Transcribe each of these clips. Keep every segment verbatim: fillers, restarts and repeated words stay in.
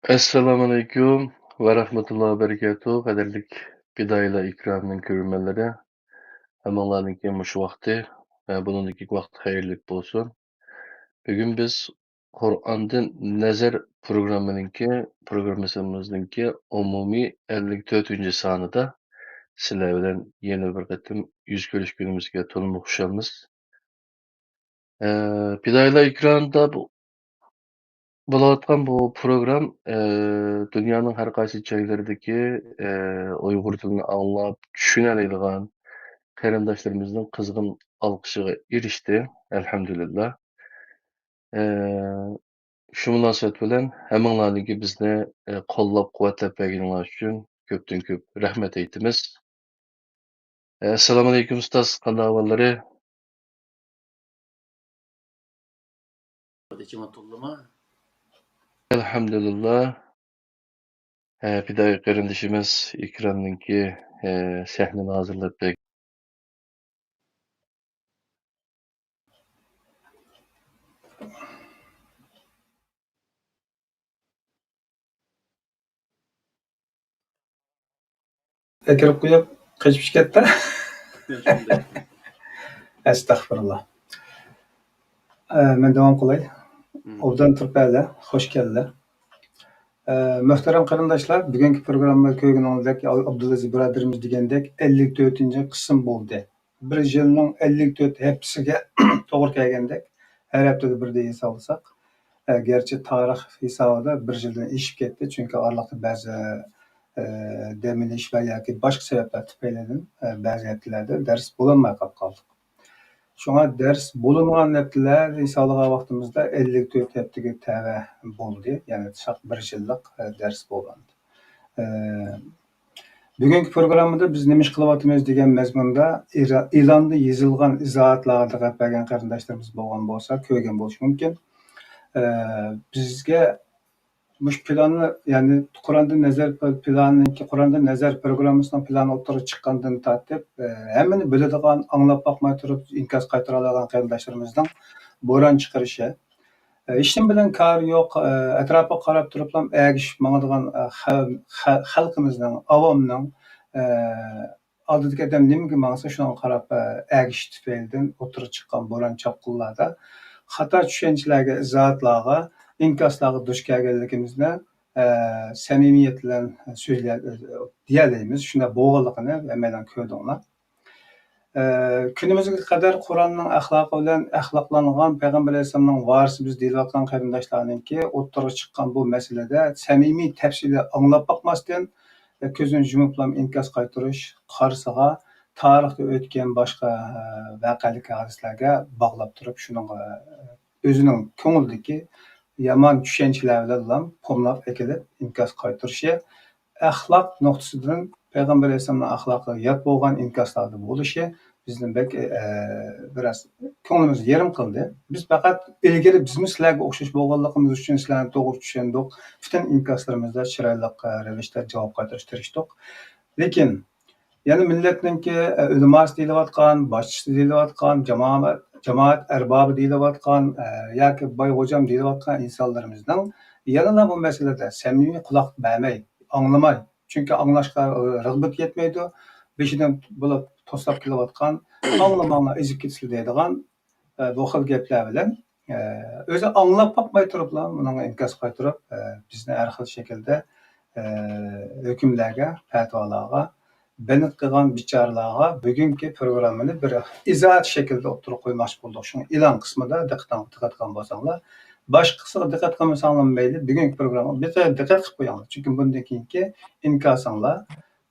ئەسسالامۇئەلەيكۇم ۋە رەھمەتۇللاھى ۋە بەرىكاتۇھ. قەدىرلىك پىدائىيلار ئېكرانىنىڭ كۆرۈرمەنلىرى، ھەممىڭلارنىڭكى مۇشۇ ۋاقتى ۋە بۇنىڭدىكى ۋاقىت خەيرلىك بولسۇن. بۈگۈن بىز قۇرئاندىن نەزەر پروگراممىنىڭكى، پروگراممىسىمىزنىڭكى ئومۇمىي ئەللىك تۆتىنچى سانىدا سىلەر بىلەن يەنە بىر قېتىم يۈز كۆرۈشكىنىمىزگە تولىمۇ خۇشالمىز. ئە، پىدائىيلار ئېكرانىدا بۇ، بولۇۋاتقان بۇ پروگرام، ئە، دۇنيانىڭ ھەر قايسى جايلىرىدىكى، ئە، ئۇيغۇر تىلىنى ئاڭلاپ چۈشىنەلەيدىغان قېرىنداشلىرىمىزنىڭ قىزغىن ئالقىشىغا ئېرىشتى، ئەلھەمدۇلىللا. ئە، شۇ مۇناسىۋەت بىلەن ھەممىڭلارنىڭكى بىزنى، ئە، قوللاپ-قۇۋۋەتلەپ بەرگىنىڭلار ئۈچۈن كۆپتىن كۆپ رەھمەت ئېيتىمىز. ئە، ئەسسالامۇئەلەيكۇم ئۇستاز، قانداق ئەھۋاللىرى؟ ئەلھەمدۇلىللا. ئە، پىدائىي قېرىندىشىمىز ئېكراننىڭكى، ئە، سەھنىنى ھازىرلاپ بەر-، كىرىپ قويۇپ قېچىپ كەتتى. ئەستەغپۇرۇللا. ئە، مەن داۋام قىلاي. مم. ئوبدان تۇرۇپ ئەلە، خوش كەلدى. ئە، مۆھتەرەم قېرىنداشلار، بۈگۈنكى پروگرامما كۆرگىنىڭىزدەك، ئابدۇلئەزىز بۇرادىرىمىز دېگەندەك، ئەللىك تۆتىنچى قىسىم بولدى. بىر يىلنىڭ ئەللىك تۆت ھەپتىسىگە توغرا كەلگەندەك، ھەر ھەپتىدە بىردە ھېسابلىساق، ئە، گەرچە تارىخ ھېسابىدا بىر يىلدىن ئېشىپ كەتتى، چۈنكى ئارىلىقتا بەزى، ئە، دەم ئېلىش ۋە ياكى باشقا سەۋەبلەر تۈپەيلىدىن، ئە، بەزى ھەپتىلەردە دەرس بولالماي قاپ قالدۇق. شۇڭا دەرس بولۇنغان ھەپتىلەر ھېسابلىغان ۋاقتىمىزدا ئەللىك تۆت ھەپتىگە تەۋە بولدى، يەنى ساق بىر يىللىق، ئە، دەرس بولغانىدى. ئە، بۈگۈنكى پروگراممىدا بىز نېمە ئىش قىلىۋاتىمىز دېگەن مەزمۇندا ئېرا-، ئېلاندا يېزىلغان ئىزاھاتلارغا دىققەت بەرگەن قېرىنداشلىرىمىز بولغان بولسا، كۆرگەن بولۇشى مۇمكىن. ئە، بىزگە مۇشۇ پىلاننى، يەنى قۇراندىن نەزەر پىلانىنىڭكى، قۇراندىن نەزەر پروگراممىسىنىڭ پىلانى ئوتتۇرىغا چىققاندىن تارتىپ، ئە، ھەممىنى بىلىدىغان، ئاڭلاپ باقماي تۇرۇپ ئىنكاس قايتۇرالايدىغان قېرىنداشلىرىمىزنىڭ بوران چىقىرىشى، ئە، ھېچنېمە بىلەن كارى يوق، ئە، ئەتراپىغا قاراپ تۇرۇپلا ئەگىشىپ ماڭىدىغان، ئە، خەل-، خە-، خەلقىمىزنىڭ، ئاۋامنىڭ، ئە، ئالدىدىكى ئادەم نېمىگە ماڭسا، شۇنىڭغا قاراپ، ئە، ئەگىشىش تۈپەيلىدىن ئوتتۇرىغا چىققان بوران چاپقۇنلاردا خاتا چۈشەنچىلەرگە، ئىزاھاتلارغا، ئىنكاسلارغا دۇچ كەلگەنلىكىمىزنى، ئە، سەمىمىيەت بىلەن سۆزلە-، دېيەلەيمىز. شۇنداق بولغانلىقىنى ھەممەيلەن كۆردۈڭلار. ئە، كۈنىمىزگە قەدەر قۇرئاننىڭ ئەخلاقى بىلەن ئەخلاقلانغان پەيغەمبەر ئەلەيھىسسالامنىڭ ۋارىسى بىز دېيىلىۋاتقان قېرىنداشلارنىڭكى ئوتتۇرىغا چىققان بۇ مەسىلىدە سەمىمىي، تەپسىلىي ئاڭلاپ باقماستىن، ئە، كۆزىنى يۇمۇپلا ئىنكاس قايتۇرۇش قارىسىغا تارىختا ئۆتكەن باشقا، ئە، ۋەقەلىك ھادىسىلەرگە باغلاپ تۇرۇپ، شۇنىڭغا، ئە، ئۆزىنىڭ كۆڭلىدىكى يامان چۈشەنچىلەر بىلەنلا پوملاپ ئەكېلىپ ئىنكاس قايتۇرۇشى، ئەخلاق نۇقتىسىدىن پەيغەمبەر ئەلەيھىسسالامنىڭ ئەخلاقىغا يات بولغان ئىنكاسلاردا بولۇشى بىزنى بەك، ئە، بىراز كۆڭلىمىزنى يېرىم قىلدى. بىز پەقەت ئىلگىرى بىزمۇ سىلەرگە ئوخشاش بولغانلىقىمىز ئۈچۈن سىلەرنى توغرا چۈشەندۇق، پۈتۈن ئىنكاسلىرىمىزدا چىرايلىق، ئە، رەۋىشتە جاۋاب قايتۇرۇشقا تىرىشتۇق. لېكىن يەنە مىللەتنىڭكى، ئە، ئۆلىماسى دېيىلىۋاتقان، باشچىسى دېيىلىۋاتقان، جامائەت، جامائەت ئەربابى دېيىلىۋاتقان، ئە، ياكى باي غوجام دېيىلىۋاتقان ئىنسانلىرىمىزنىڭ يەنىلا بۇ مەسىلىدە سەمىمىي قۇلاق بەرمەي، ئاڭلىماي، چۈنكى ئاڭلاشقا، ئە، رىغبىتى يەتمەيدۇ، بېشىدىن بولۇپ توسلاپ كېلىۋاتقان، «ئاڭلىماڭلار، ئېزىپ كېتىسىلەر» دەيدىغان، ئە، بۇ خىل گەپلەر بىلەن، ئە، ئۆزى ئاڭلاپ باقماي تۇرۇپلا، بۇنىڭغا ئىنكاس قايتۇرۇپ، ئە، بىزنى ھەر خىل شەكىلدە، ئە، ھۆكۈملەرگە، پەتىۋالارغا بەند قىلغان بىچارىلارغا بۈگۈنكى پروگراممىنى بىر ئىزاھات شەكلىدە ئوتتۇرىغا قويماقچى بولدۇق. شۇڭا ئېلان قىسمىدا دىققىتىڭ-، دىققەت قىلغان بولساڭلار، باشقىسىغا دىققەت قىلمىساڭلار مەيلى، بۈگۈنكى پروگراممىغا بىر دىققەت قىلىپ قويۇڭلار. چۈنكى بۇندىن كېيىنكى ئىنكاسىڭلار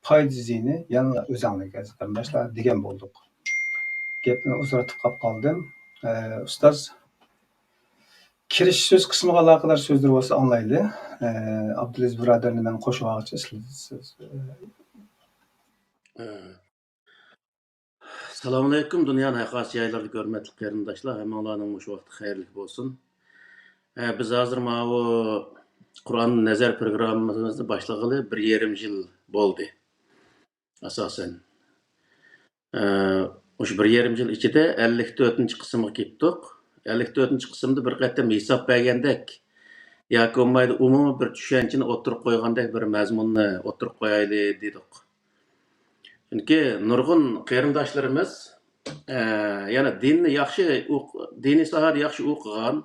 پايدا زىيىنى يەنىلا ئۆزەڭلىكى، ئەزىز قېرىنداشلار، دېگەن بولدۇق. گەپنى ئۇزارتىپ قاپ قالدىم. ئە، ئۇستاز، كىرىش سۆز قىسمىغا ئالاقىدار سۆزلىرى بولسا ئاڭلايلى. ئە، ئابدۇلئەزىز بۇرادەرنى مەن قوشۇۋالغۇچە سىز، سىز، ئە، ئە، سالامۇئەلەيكۇم، دۇنيانىڭ ھەر قايسى جايلىرىدىكى ھۆرمەتلىك قېرىنداشلار، ھەممىڭلارنىڭ مۇشۇ ۋاقتى خەيرلىك بولسۇن. ئە، بىز ھازىر ماۋۇ قۇرئان نەزەر پروگراممىمىزنى باشلىغىلى بىر يېرىم يىل بولدى، ئاساسەن. ئە، مۇشۇ بىر يېرىم يىل ئىچىدە ئەللىك تۆتىنچى قىسىمغا كېلىپتۇق. ئەللىك تۆتىنچى قىسىمدا بىر قېتىم ھېساب بەرگەندەك، ياكى بولمايدۇ ئومۇمىي بىر چۈشەنچىنى ئوتتۇرىغا قويغاندەك بىر مەزمۇننى ئوتتۇرىغا قويايلى دېدۇق. چۈنكى نۇرغۇن قېرىنداشلىرىمىز، ئە، يەنە دىننى ياخشى ئوق-، دىنىي ساھەدە ياخشى ئوقۇغان،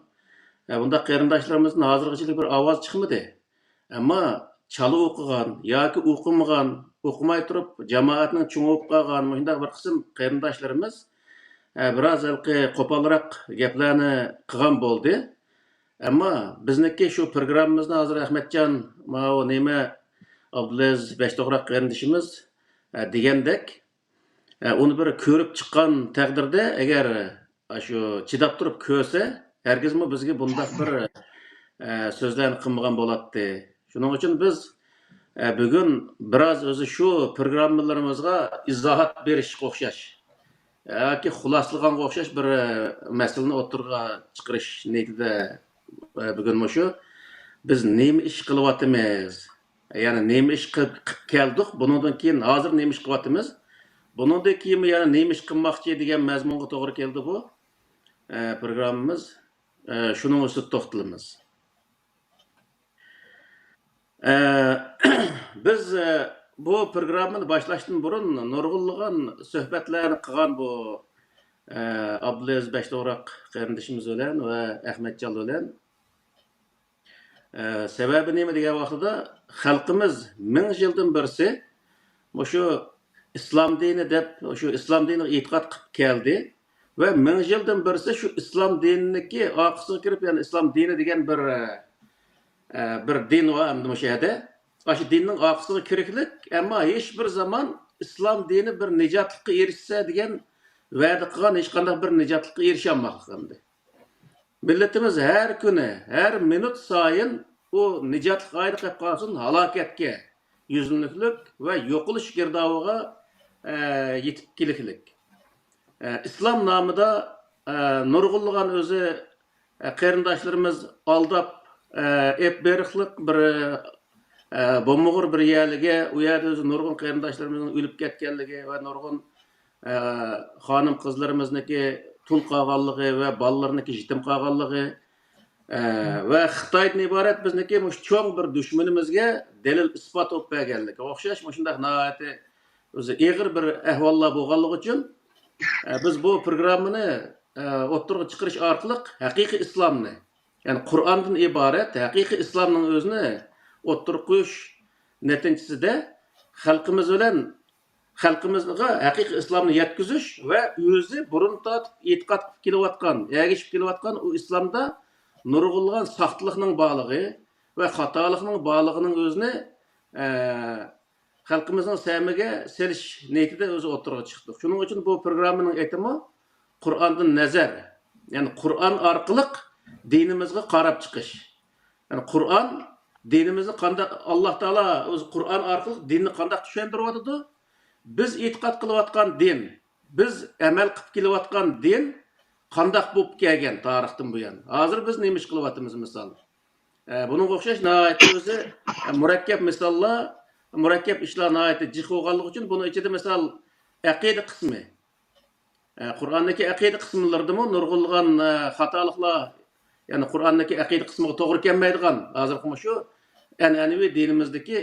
ئە، بۇنداق قېرىنداشلىرىمىزدىن ھازىرغىچىلىك بىر ئاۋاز چىقمىدى. ئەمما چالا ئوقۇغان ياكى ئوقۇمىغان، ئوقۇماي تۇرۇپ جامائەتنىڭ چوڭى بولۇپ قالغان مۇشۇنداق بىر قىسىم قېرىنداشلىرىمىز، ئە، بىراز ھېلىقى قوپالراق گەپلەرنى قىلغان بولدى. ئەمما بىزنىڭكى شۇ پروگراممىمىزنى ھازىر ئەخمەتجان، ماۋۇ نېمە، ئابدۇلئەزىز بەشتوغراق قېرىندىشىمىز، ئە، دېگەندەك، ئە، ئۇنى بىر كۆرۈپ چىققان تەقدىردە، ئەگەر ئاشۇ چىداپ تۇرۇپ كۆرسە، ھەرگىزمۇ بىزگە بۇنداق بىر، ئە، سۆزلەرنى قىلمىغان بولاتتى. شۇنىڭ ئۈچۈن بىز، ئە، بۈگۈن بىراز ئۆزى شۇ پروگراممىلىرىمىزغا ئىزاھات بېرىشقا ئوخشاش ياكى خۇلاسىلىغانغا ئوخشاش بىر، ئە، مەسىلىنى ئوتتۇرىغا چىقىرىش نىيىتىدە، ئە، بۈگۈن مۇشۇ بىز نېمە ئىش قىلىۋاتىمىز؟ يەنى نېمە ئىش قىلىپ، قىلىپ كەلدۇق؟ بۇنىڭدىن كېيىن ھازىر نېمە ئىش قىلىۋاتىمىز؟ بۇنىڭدىن كېيىنمۇ يەنە نېمە ئىش قىلماقچى دېگەن مەزمۇنغا توغرا كېلىدۇ بۇ، ئە، پروگراممىمىز. ئە، شۇنىڭ ئۈستىدە توختىلىمىز. ئە، بىز، ئە، بۇ پروگراممىنى باشلاشتىن بۇرۇن نۇرغۇنلىغان سۆھبەتلەرنى قىلغان بۇ، ئە، ئابدۇلئەزىز بەشتوغراق قېرىندىشىمىز بىلەن ۋە ئەخمەتجان بىلەن. ئە، سەۋەبى نېمە دېگەن ۋاقتىدا، خەلقىمىز مىڭ يىلدىن بىرسى مۇشۇ ئىسلام دىنى دەپ، شۇ ئىسلام دىنىغا ئېتىقاد قىلىپ كەلدى ۋە مىڭ يىلدىن بىرسى شۇ ئىسلام دىنىنىڭكى ئارقىسىغا كىرىپ، يەنى ئىسلام دىنى دېگەن بىر، ئە، بىر دىن بار ئەمدى مۇشۇ يەردە. ئاشۇ دىننىڭ ئارقىسىغا كىرىكلىك، ئەمما ھېچ بىر زامان ئىسلام دىنى بىر نىجاتلىققا ئېرىشسە دېگەن ۋەدە قىلغان ھېچقانداق بىر نىجاتلىققا ئېرىشەلمەيۋاتقانىدى. مىللىتىمىز ھەر كۈنى، ھەر مىنۇت سايىن ئۇ نىجاتلىق ئايدا قېلىپ قالسۇن، ھالاكەتكە يۈزلىنىكلىك ۋە يوقىلىش گىردابىغا، ئە، يېتىپ كېلىكلىك. ئە، ئىسلام نامىدا، ئە، نۇرغۇنلىغان ئۆزى، ئە، قېرىنداشلىرىمىز ئالداپ، ئە، ئېلىپ بېرىقلىق بىر، ئە، بومبىغۇر بىر يەرلىگە، ئۇ يەردە ئۆزى نۇرغۇن قېرىنداشلىرىمىزنىڭ ئۆلۈپ كەتكەنلىكى ۋە نۇرغۇن ئە، خانىم-قىزلىرىمىزنىڭكى تۇل قالغانلىقى ۋە بالىلىرىنىڭكى يېتىم قالغانلىقى، ئە، ۋە خىتايدىن ئىبارەت بىزنىڭكى مۇشۇ چوڭ بىر دۈشمىنىمىزگە دەلىل-ئىسپات بولۇپ بەرگەنلىكى ئوخشاش مۇشۇنداق ناھايىتى ئۆزى ئېغىر بىر ئەھۋاللار بولغانلىقى ئۈچۈن، ئە، بىز بۇ پروگراممىنى، ئە، ئوتتۇرىغا چىقىرىش ئارقىلىق ھەقىقىي ئىسلامنى، يەنى قۇرئاندىن ئىبارەت ھەقىقىي ئىسلامنىڭ ئۆزىنى ئوتتۇرىغا قويۇش نەتىجىسىدە خەلقىمىز بىلەن خەلقىمىزغا ھەقىقىي ئىسلامنى يەتكۈزۈش ۋە ئۆزى بۇرۇن تارتىپ ئېتىقاد قىلىپ كېلىۋاتقان، ئەگىشىپ كېلىۋاتقان ئۇ ئىسلامدا نۇرغۇنلىغان ساختىلىقنىڭ بارلىقى ۋە خاتالىقنىڭ بارلىقىنىڭ ئۆزىنى، ئە، خەلقىمىزنىڭ سەمىگە سېلىش نىيىتىدە ئۆزى ئوتتۇرىغا چىقتۇق. شۇنىڭ ئۈچۈن بۇ پروگراممىنىڭ ئېتىمۇ قۇرئاندىن نەزەر، يەنى قۇرئان ئارقىلىق دىنىمىزغا قاراپ چىقىش. يەنى قۇرئان دىنىمىزنى قانداق، ئاللا تائالا ئۆزى قۇرئان ئارقىلىق دىننى قانداق چۈشەندۈرۈۋاتىدۇ؟ بىز ئېتىقاد قىلىۋاتقان دىن، بىز ئەمەل قىلىپ كېلىۋاتقان دىن قانداق بولۇپ كەلگەن تارىختىن بۇيان؟ ھازىر بىز نېمە ئىش قىلىۋاتىمىز، مىسال؟ ئە، بۇنىڭغا ئوخشاش ناھايىتى ئۆزى، ئە، مۇرەككەپ مىساللار، مۇرەككەپ ئىشلار ناھايىتى جىق بولغانلىقى ئۈچۈن بۇنىڭ ئىچىدە، مىسال، ئەقىدە قىسمى. ئە، قۇرئاندىكى ئەقىدە قىسىملىرىدىمۇ نۇرغۇنلىغان، ئە، خاتالىقلار، يەنى قۇرئاندىكى ئەقىدە قىسمىغا توغرا كەلمەيدىغان، ھازىرقى مۇشۇ ئەنئەنىۋى دىنىمىزدىكى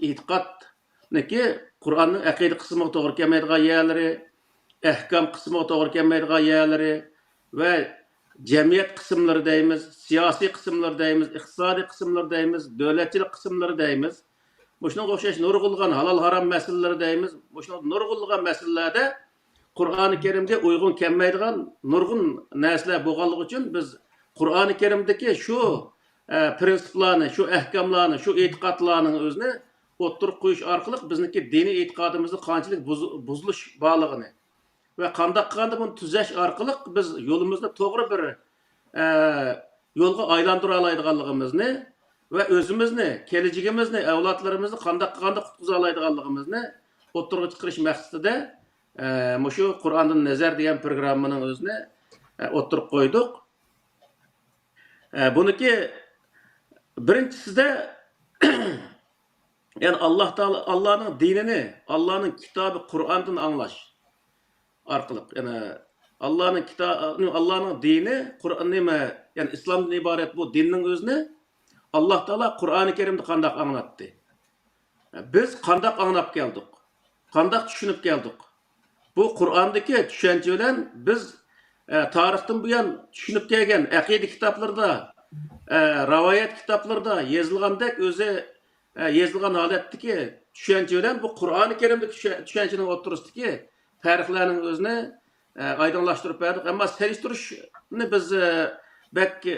ئېتىقادنىكى قۇرئاننىڭ ئەقىدە قىسمىغا توغرا كەلمەيدىغان يەرلىرى، ئەھكام قىسمىغا توغرا كەلمەيدىغان يەرلىرى ۋە جەمئىيەت قىسىملىرى دەيمىز، سىياسىي قىسىملىرى دەيمىز، ئىقتىسادىي قىسىملىرى دەيمىز، دۆلەتچىلىك قىسىملىرى دەيمىز. مۇشۇنىڭغا ئوخشاش نۇرغۇنلىغان ھالال-ھارام مەسىلىلىرى دەيمىز. مۇشۇ نۇرغۇنلىغان مەسىلىلەردە قۇرئانى كەرىمگە ئۇيغۇن كەلمەيدىغان نۇرغۇن نەرسىلەر بولغانلىقى ئۈچۈن بىز قۇرئانى كەرىمدىكى شۇ، ئە، پىرىنسىپلارنى، شۇ ئەھكاملارنى، شۇ ئېتىقادلارنىڭ ئۆزىنى ئوتتۇرىغا قويۇش ئارقىلىق بىزنىڭكى دىنىي ئېتىقادىمىزدا قانچىلىك بۇز-، بۇزۇلۇش بارلىقىنى ۋە قانداق قىلغاندا بۇنى تۈزەش ئارقىلىق بىز يولىمىزنى توغرا بىر، ئە، يولغا ئايلاندۇرالايدىغانلىقىمىزنى ۋە ئۆزىمىزنى، كېلىچىكىمىزنى، ئەۋلادلىرىمىزنى قانداق قىلغاندا قۇتقۇزالايدىغانلىقىمىزنى ئوتتۇرىغا چىقىرىش مەقسىتىدە، ئە، مۇشۇ قۇرئاندىن نەزەر دېگەن پروگراممىنىڭ ئۆزىنى، ئە، ئوتتۇرىغا قويدۇق. ئە، بۇنىڭكى بىرىنچىسىدە، يەنى ئاللا تائالا، ئاللانىڭ دىنىنى، ئاللانىڭ كىتابى قۇرئاندىن ئاڭلاش ئارقىلىق، يەنى ئاللانىڭ كىتا-، ئاللانىڭ دىنى، قۇرئان نېمە، يەنى ئىسلامدىن ئىبارەت بۇ دىننىڭ ئۆزىنى ئاللا تائالا قۇرئانى كەرىمدە قانداق ئاڭلاتتى؟ بىز قانداق ئاڭلاپ كەلدۇق؟ قانداق چۈشىنىپ كەلدۇق؟ بۇ قۇرئاندىكى چۈشەنچە بىلەن بىز، ئە، تارىختىن بۇيان چۈشىنىپ كەلگەن ئەقىدە كىتابلىرىدا، ئە، رىۋايەت كىتابلىرىدا يېزىلغاندەك ئۆزى، ئە، يېزىلغان ھالەتتىكى چۈشەنچە بىلەن بۇ قۇرئانى كەرىمدىكى چۈشە-، چۈشەنچىنىڭ ئوتتۇرىسىدىكى پەرقلەرنىڭ ئۆزىنى، ئە، ئايدىڭلاشتۇرۇپ بەردۇق. ئەمما سېلىشتۇرۇشنى بىز، ئە، بەك، ئە،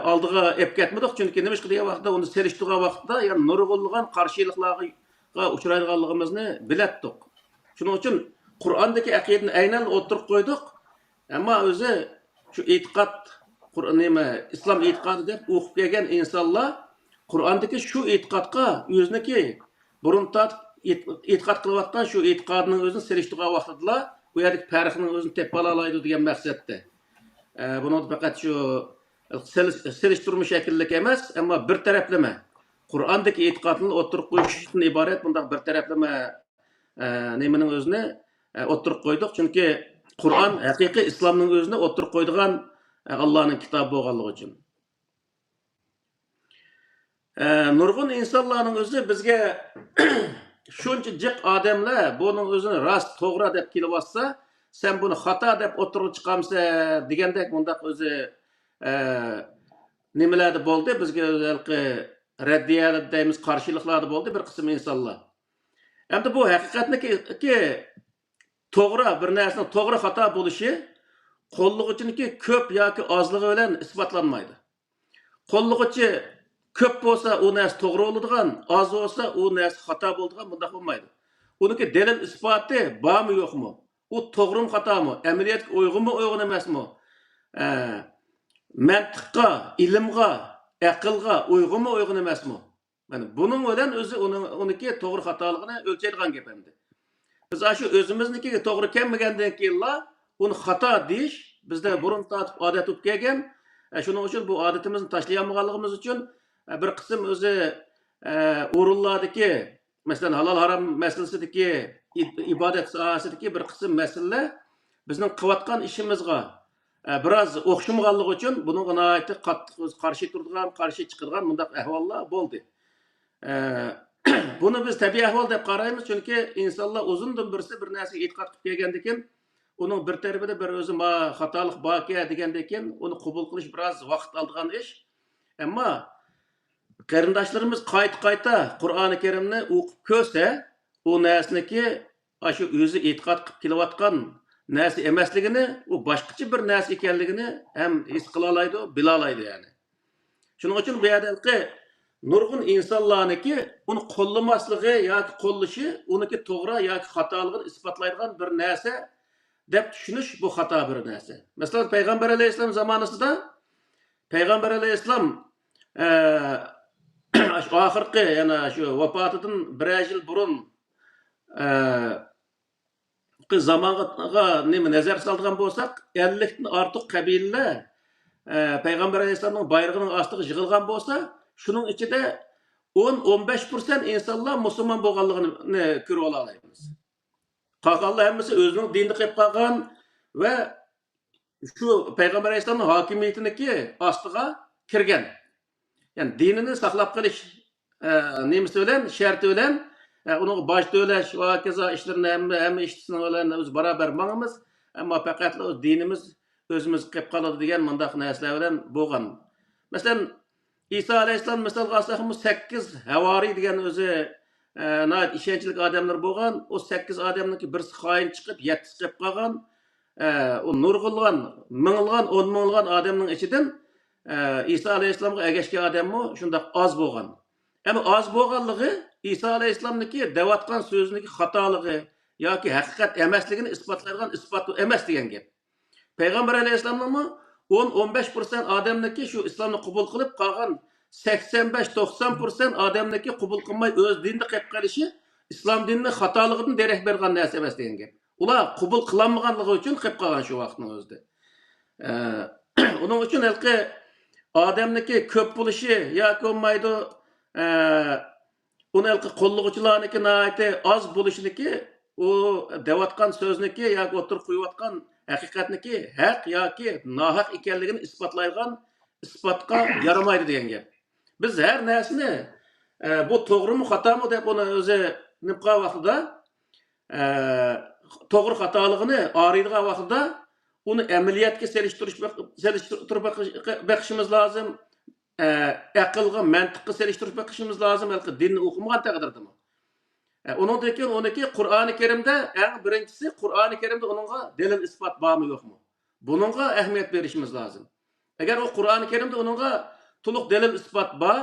ئالدىغا ئېلىپ كەتمىدۇق. چۈنكى نېمىشقا دېگەن ۋاقىتتا، ئۇنى سېلىشتۇرغان ۋاقىتتا يەنە نۇرغۇنلىغان قارشىلىقلارغا ئۇچرايدىغانلىقىمىزنى بىلەتتۇق. شۇنىڭ ئۈچۈن قۇرئاندىكى ئەقىدىنى ئەينەن ئوتتۇرىغا قويدۇق. ئەمما ئۆزى شۇ ئېتىقاد، قۇر-، نېمە، ئىسلام ئېتىقادى دەپ ئوقۇپ كەلگەن ئىنسانلار قۇرئاندىكى شۇ ئېتىقادقا ئۆزىنىڭكى بۇرۇن تارتىپ ئېت-، ئېتىقاد قىلىۋاتقان شۇ ئېتىقادىنىڭ ئۆزىنى سېلىشتۇرغان ۋاقتىدىلا بۇ يەردىكى پەرقنىڭ ئۆزىنى تېپىپ ئالالايدۇ دېگەن مەقسەتتە. ئە، بۇنىڭدا پەقەت شۇ سېلىش-، سېلىشتۇرما شەكلىدىكى ئەمەس، ئەمما بىر تەرەپلىمە، قۇرئاندىكى ئېتىقادنى ئوتتۇرىغا قويۇشتىن ئىبارەت بۇنداق بىر تەرەپلىمە، ئە، نېمىنىڭ ئۆزىنى، ئە، ئوتتۇرىغا قويدۇق. چۈنكى قۇرئان ھەقىقىي ئىسلامنىڭ ئۆزىنى ئوتتۇرىغا قويىدىغان، ئە، ئاللانىڭ كىتابى بولغانلىقى ئۈچۈن. ئە، نۇرغۇن ئىنسانلارنىڭ ئۆزى بىزگە شۇنچە جىق ئادەملەر بۇنىڭ ئۆزىنى راست، توغرا دەپ كېلىۋاتسا، سەن بۇنى خاتا دەپ ئوتتۇرىغا چىقامسەن دېگەندەك مۇنداق ئۆزى، ئە، نېمىلەردە بولدى، بىزگە ئۆزى ھېلىقى رەددىيە دەيمىز، قارشىلىقلاردا بولدى بىر قىسىم ئىنسانلار. ئەمدى بۇ ھەقىقەتنىكى توغرا، بىر نەرسىنىڭ توغرا خاتا بولۇشى قوللىغۇچىنىڭكى كۆپ ياكى ئازلىقى بىلەن ئىسپاتلانمايدۇ. قوللىغۇچى كۆپ بولسا، ئۇ نەرسە توغرا بولىدىغان، ئاز بولسا، ئۇ نەرسە خاتا بولىدىغان، بۇنداق بولمايدۇ. ئۇنىڭكى دەلىل ئىسپاتى بارمۇ، يوقمۇ؟ ئۇ توغرىمۇ، خاتامۇ؟ ئەمەلىيەتكە ئۇيغۇنمۇ، ئۇيغۇن ئەمەسمۇ؟ ئە، مەنتىققا، ئىلىمغا، ئەقىلغا ئۇيغۇنمۇ، ئۇيغۇن ئەمەسمۇ؟ مانا بۇنىڭ بىلەن ئۆزى ئۇنىڭ، ئۇنىڭكى توغرا خاتالىقىنى ئۆلچەيدىغان گەپ ئەمدى. بىز ئاشۇ ئۆزىمىزنىڭكىگە توغرا كەلمىگەندىن كېيىنلا ئۇنى خاتا دېيىش بىزدە بۇرۇن تارتىپ ئادەت بولۇپ كەلگەن. ئە، شۇنىڭ ئۈچۈن بۇ ئادىتىمىزنى تاشلىيالمىغانلىقىمىز ئۈچۈن، ئە، بىر قىسىم ئۆزى، ئە، ئورۇنلاردىكى، مەسىلەن، ھالال ھارام مەسىلىسىدىكى، ئىب-، ئىبادەت ساھەسىدىكى بىر قىسىم مەسىلىلەر بىزنىڭ قىلىۋاتقان ئىشىمىزغا، ئە، بىراز ئوخشىمىغانلىقى ئۈچۈن بۇنىڭغا ناھايىتى قاتتىق ئۆزى قارشى تۇرىدىغان، قارشى چىقىدىغان مۇنداق ئەھۋاللار بولدى. ئە، بۇنى بىز تەبىئىي ئەھۋال دەپ قارايمىز، چۈنكى ئىنسانلار ئۇزۇندىن بىرسى بىر نەرسىگە ئېتىقاد قىلىپ كەلگەندىكىن، ئۇنىڭ بىر تەرىپىدە بىر ئۆزى ما-، خاتالىق باركەن دېگەندىن كېيىن، ئۇنى قوبۇل قىلىش بىراز ۋاقىت ئالىدىغان ئىش. ئەمما قېرىنداشلىرىمىز قايتا-قايتا قۇرئانى كەرىمنى ئوقۇپ كۆرسە، ئۇ نەرسىنىكى ئاشۇ ئۆزى ئېتىقاد قىلىپ كېلىۋاتقان نەرسە ئەمەسلىكىنى، ئۇ باشقىچە بىر نەرسە ئىكەنلىكىنى ھەم ھېس قىلالايدۇ، بىلالايدۇ يەنى. شۇنىڭ ئۈچۈن بۇ يەردە ھېلىقى نۇرغۇن ئىنسانلارنىڭكى ئۇنى قوللىماسلىقى ياكى قوللىشى ئۇنىڭكى توغرا ياكى خاتالىقىنى ئىسپاتلايدىغان بىر نەرسە دەپ چۈشىنىش، بۇ خاتا بىر نەرسە. مەسىلەن، پەيغەمبەر ئەلەيھىسسالام زامانىسىدا پەيغەمبەر ئەلەيھىسسالام، ئە، شۇ ئاخىرقى، يەنى شۇ ۋاپاتىدىن بىرەر يىل بۇرۇن، ئە، زامانغا نېمە نەزەر سالىدىغان بولساق، ئەللىكتىن ئارتۇق قەبىلىلەر، ئە، پەيغەمبەر ئەلەيھىسسالامنىڭ بايرىقىنىڭ ئاستىغا يىغىلغان بولسا، شۇنىڭ ئىچىدە ئون، ئون بەش پىرسەنت ئىنسانلار مۇسۇلمان بولغانلىقىنى كۆرۈۋالالايمىز. قالغانلار ھەممىسى ئۆزىنىڭ دىنىدا قېلىپ قالغان ۋە شۇ پەيغەمبەر ئەلەيھىسسالامنىڭ ھاكىمىيىتىنىڭكى ئاستىغا كىرگەن. يەنى دىنىنى ساقلاپ قېلىش، ئە، نېمىسى بىلەن، شەرتى بىلەن، ئە، ئۇنىڭغا باج تۆلەش ۋە ھاكازا ئىشلىرىنى ھەممە، ھەممە ئىشنىڭ بىلەن بىز باراۋەر ماڭىمىز. ئەمما پەقەتلا ئۆز دىنىمىز ئۆزىمىزگە قېلىپ قالىدۇ دېگەن مۇنداق نەرسىلەر بىلەن بولغان. مەسىلەن، ئىسا ئەلەيھىسسالام مىسالغا ئالساقمۇ، سەككىز ھەۋارىي دېگەن ئۆزى، ئە، ناھايىتى ئىشەنچلىك ئادەملىرى بولغان. ئۇ سەككىز ئادەمنىڭكى بىرسى خائىن چىقىپ، يەتتىسى قېلىپ قالغان. ئە، ئۇ نۇرغۇنلىغان، مىڭلىغان، ئون مىڭلىغان ئادەمنىڭ ئىچىدىن، ئە، ئىسا ئەلەيھىسسالامغا ئەگەشكەن ئادەممۇ شۇنداق ئاز بولغان. ئەمما ئاز بولغانلىقى ئىسا ئەلەيھىسسالامنىڭكى دەۋاتقان سۆزىنىڭكى خاتالىقى ياكى ھەقىقەت ئەمەسلىكىنى ئىسپاتلايدىغان ئىسپات ئەمەس دېگەن گەپ. پەيغەمبەر ئەلەيھىسسالامنىڭمۇ ئون، ئون بەش پىرسەنت ئادەمنىڭكى شۇ ئىسلامنى قوبۇل قىلىپ، قالغان سەكسەن بەش، توقسان پىرسەنت ئادەمنىڭكى قوبۇل قىلماي ئۆز دىنىدا قېلىپ قېلىشى ئىسلام دىنىنىڭ خاتالىقىدىن دېرەك بەرگەن نەرسە ئەمەس دېگەن گەپ. ئۇلار قوبۇل قىلالمىغانلىقى ئۈچۈن قېلىپ قالغان شۇ ۋاقىتنىڭ ئۆزىدە. ئە، ئۇنىڭ ئۈچۈن ھېلىقى ئادەمنىڭكى كۆپ بولۇشى ياكى بولمايدۇ، ئە، ئۇنى ھېلىقى قوللىغۇچىلارنىڭكى ناھايىتى ئاز بولۇشىدىكى، ئۇ دەۋاتقان سۆزنىكى ياكى ئوتتۇرىغا قويۇۋاتقان ھەقىقەتنىكى ھەق ياكى ناھەق ئىكەنلىكىنى ئىسپاتلايدىغان ئىسپاتقا يارىمايدۇ دېگەن گەپ. بىز ھەر نەرسىنى، ئە، بۇ توغرىمۇ، خاتامۇ دەپ ئۇنى ئۆزى نېمە قىلغان ۋاقتىدا، ئە، توغرا خاتالىقىنى ئايرىيدىغان ۋاقتىدا ئۇنى ئەمەلىيەتكە سېلىشتۇرۇش، سېلىشتۇرۇپ بېقىش-، بېقىشىمىز لازىم. ئە، ئەقىلگە، مەنتىققە سېلىشتۇرۇپ بېقىشىمىز لازىم، ھېلىقى دىننى ئوقۇمىغان تەقدىردىمۇ. ئە، ئۇنىڭدىن كېيىن ئۇنىڭكى قۇرئانى كەرىمدە، ئەڭ بىرىنچىسى، قۇرئانى كەرىمدە ئۇنىڭغا دەلىل ئىسپات بارمۇ يوقمۇ؟ بۇنىڭغا ئەھمىيەت بېرىشىمىز لازىم. ئەگەر ئۇ قۇرئانى كەرىمدە ئۇنىڭغا تولۇق دەلىل ئىسپات بار،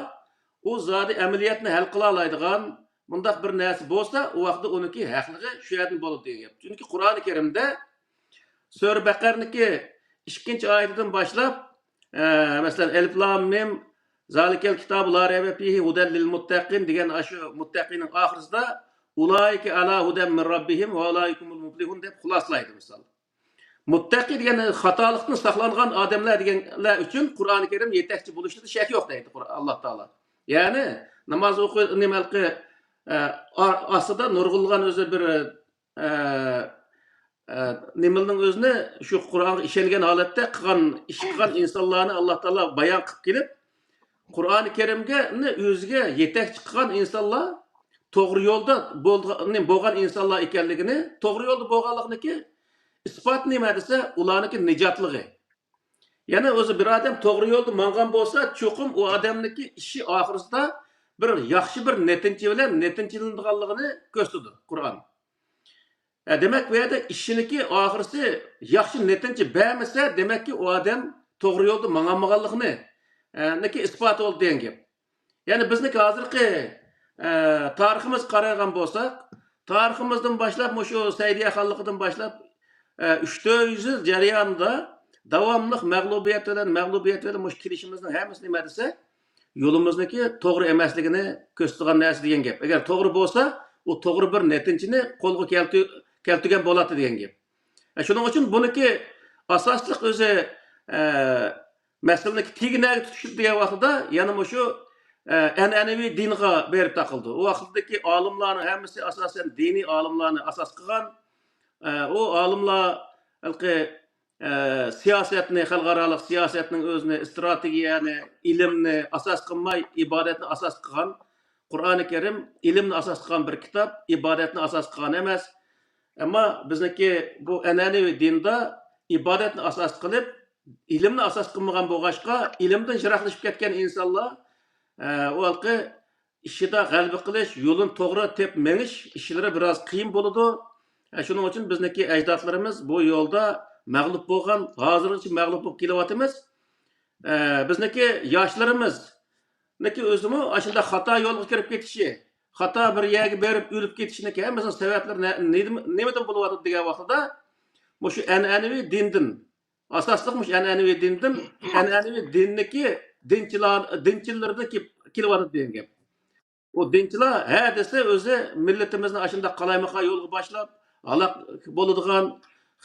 ئۇ زادى ئەمەلىيەتنى ھەل قىلالايدىغان مۇنداق بىر نەرسە بولسا، ئۇ ۋاقىتتا ئۇنىڭكى ھەقلىقى شۇ يەردىن بولىدۇ دېگەن گەپ. چۈنكى قۇرئانى كەرىمدە سۈرە بەقەرىنىڭكى ئىككىنچى ئايىتىدىن باشلاپ، ئە، مەسىلەن، ئەلىف لام مىم، زالىكەل كىتابۇ لا رەيبە فىھى ھۇدەل لىل مۇتتەقىن دېگەن ئاشۇ مۇتتەقىننىڭ ئاخىرىسىدا، ئۇلائىكە ئەلا ھۇدەم مىن رەببىھىم ۋە ئۇلائىكە ھۇمۇل مۇپلىھۇن دەپ خۇلاسىلايدۇ، مىسال. مۇتتەقى دېگەن خاتالىقتىن ساقلانغان ئادەملەر دېگەنلەر ئۈچۈن قۇرئانى كەرىم يېتەكچى بولۇشىدا شەك يوق دەيدۇ قۇر-، ئاللا تائالا. يەنى ناماز ئوقۇ-، نېمە ھېلىقى، ئە، ئا-، ئاستىدا نۇرغۇنلىغان ئۆزى بىر، ئە، ئە، نېمىلىنىڭ ئۆزىنى، شۇ قۇرئانغا ئىشەنگەن ھالەتتە قىلغان ئىش قىلغان ئىنسانلارنى ئاللا تائالا بايان قىلىپ كېلىپ، قۇرئانى كەرىمگە ئۆزىگە يېتەكچى قىلغان ئىنسانلار توغرا يولدا بولغان، بولغان ئىنسانلار ئىكەنلىكىنى، توغرا يولدا بولغانلىقىنىڭكى ئىسپاتى نېمە دېسە، ئۇلارنىڭكى نىجاتلىقى. يەنى ئۆزى بىر ئادەم توغرا يولدا ماڭغان بولسا، چوقۇم ئۇ ئادەمنىڭكى ئىشى ئاخىرىسىدا بىر ياخشى بىر نەتىجە بىلەن نەتىجىلىنىدىغانلىقىنى كۆرسىتىدۇ قۇرئان. ئە، دېمەك، بۇ يەردە ئىشىنىڭكى ئاخىرىسى ياخشى نەتىجە بەرمىسە، دېمەككى، ئۇ ئادەم توغرا يولدا ماڭالمىغانلىقىنى، ئە، نىكى ئىسپاتى بولدى دېگەن گەپ. يەنى بىزنىڭكى ھازىرقى، ئە، تارىخىمىزغا قارايدىغان بولساق، تارىخىمىزدىن باشلاپ، مۇشۇ سەئىدىيە خانلىقىدىن باشلاپ، ئە، ئۈچ تۆت يۈز يىل جەريانىدا داۋاملىق مەغلۇبىيەت بىلەن، مەغلۇبىيەت بىلەن مۇشۇ كېلىشىمىزنىڭ ھەممىسى نېمە دېسە، يولىمىزنىڭكى توغرا ئەمەسلىكىنى كۆرسىتىدىغان نەرسە دېگەن گەپ. ئەگەر توغرا بولسا، ئۇ توغرا بىر نەتىجىنى قولغا كەلتۈ-، كەلتۈرگەن بولاتتى دېگەن گەپ. ئە، شۇنىڭ ئۈچۈن بۇنىڭكى ئاساسلىق ئۆزى، ئە، مەسىلىنىڭكى تېگى نەگە تۇتىشىدۇ دېگەن ۋاقتىدا يەنە مۇشۇ، ئە، ئەنئەنىۋى دىنغا بېرىپ تاقىلىدۇ. ئۇ ۋاقىتتىكى ئالىملارنىڭ ھەممىسى ئاساسەن دىنىي ئالىملارنى ئاساس قىلغان. ئە، ئۇ ئالىملار ھېلىقى ئە، سىياسەتنى، خەلقئارالىق سىياسەتنىڭ ئۆزىنى، ئىستراتېگىيەنى، ئىلىمنى ئاساس قىلماي، ئىبادەتنى ئاساس قىلغان، قۇرئانى كەرىم ئىلىمنى ئاساس قىلغان بىر كىتاب، ئىبادەتنى ئاساس قىلغان ئەمەس. ئەمما بىزنىڭكى بۇ ئەنئەنىۋى دىندا ئىبادەتنى ئاساس قىلىپ، ئىلىمنى ئاساس قىلمىغان بولغاچقا، ئىلىمدىن يىراقلىشىپ كەتكەن ئىنسانلار، ئە، ئۇ ھېلىقى ئىشىدا غەلىبە قىلىش، يولىنى توغرا تېپىپ مېڭىش ئىشلىرى بىراز قىيىن بولىدۇ. ئە، شۇنىڭ ئۈچۈن بىزنىڭكى ئەجدادلىرىمىز بۇ يولدا مەغلۇپ بولغان، ھازىرغىچە مەغلۇپ بولۇپ كېلىۋاتىمىز. ئە، بىزنىڭكى ياشلىرىمىزنىڭكى ئۆزىمۇ ئاشۇنداق خاتا يولغا كىرىپ كېتىشى، خاتا بىر يەرگە بېرىپ ئۆلۈپ كېتىشىنىڭكى ھەممىسىنىڭ سەۋەبلىرى نە-، نېمە-، نېمىدىن بولۇۋاتىدۇ دېگەن ۋاقتىدا، مۇشۇ ئەنئەنىۋى دىندىن، ئاساسلىق مۇشۇ ئەنئەنىۋى دىندىن، ئەنئەنىۋى دىننىكى دىنچىلار، دىنچىلىرىدىن كېلىپ، كېلىۋاتىدۇ دېگەن گەپ. ئۇ دىنچىلار ھە دېسە، ئۆزى مىللىتىمىزنى ئاشۇنداق قالايمىقان يولغا باشلاپ، ھالاك بولىدىغان،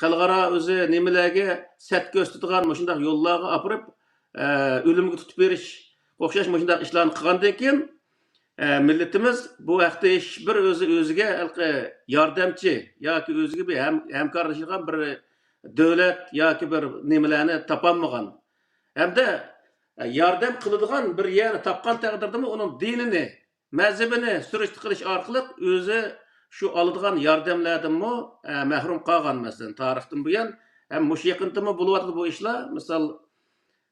خەلقئارا ئۆزى نېمىلەرگە سەت كۆرسىتىدىغان مۇشۇنداق يوللارغا ئاپىرىپ، ئە، ئۆلۈمگە تۇتۇپ بېرىش ئوخشاش مۇشۇنداق ئىشلارنى قىلغاندىن كېيىن، ئە، مىللىتىمىز بۇ ھەقتە ھېچ بىر ئۆزى، ئۆزىگە ھېلىقى ياردەمچى ياكى ئۆزىگە بىر ھەم-، ھەمكارلىشىدىغان بىر دۆلەت ياكى بىر نېمىلەرنى تاپالمىغان. ھەمدە، ئە، ياردەم قىلىدىغان بىر يەرنى تاپقان تەقدىردىمۇ ئۇنىڭ دىنىنى، مەزھىپىنى سۈرۈشتە قىلىش ئارقىلىق ئۆزى شۇ ئالىدىغان ياردەملەردىنمۇ، ئە، مەھرۇم قالغان، مەسىلەن، تارىختىن بۇيان. ھەم مۇشۇ يېقىنتىمۇ بولۇۋاتىدۇ بۇ ئىشلار. مىسال،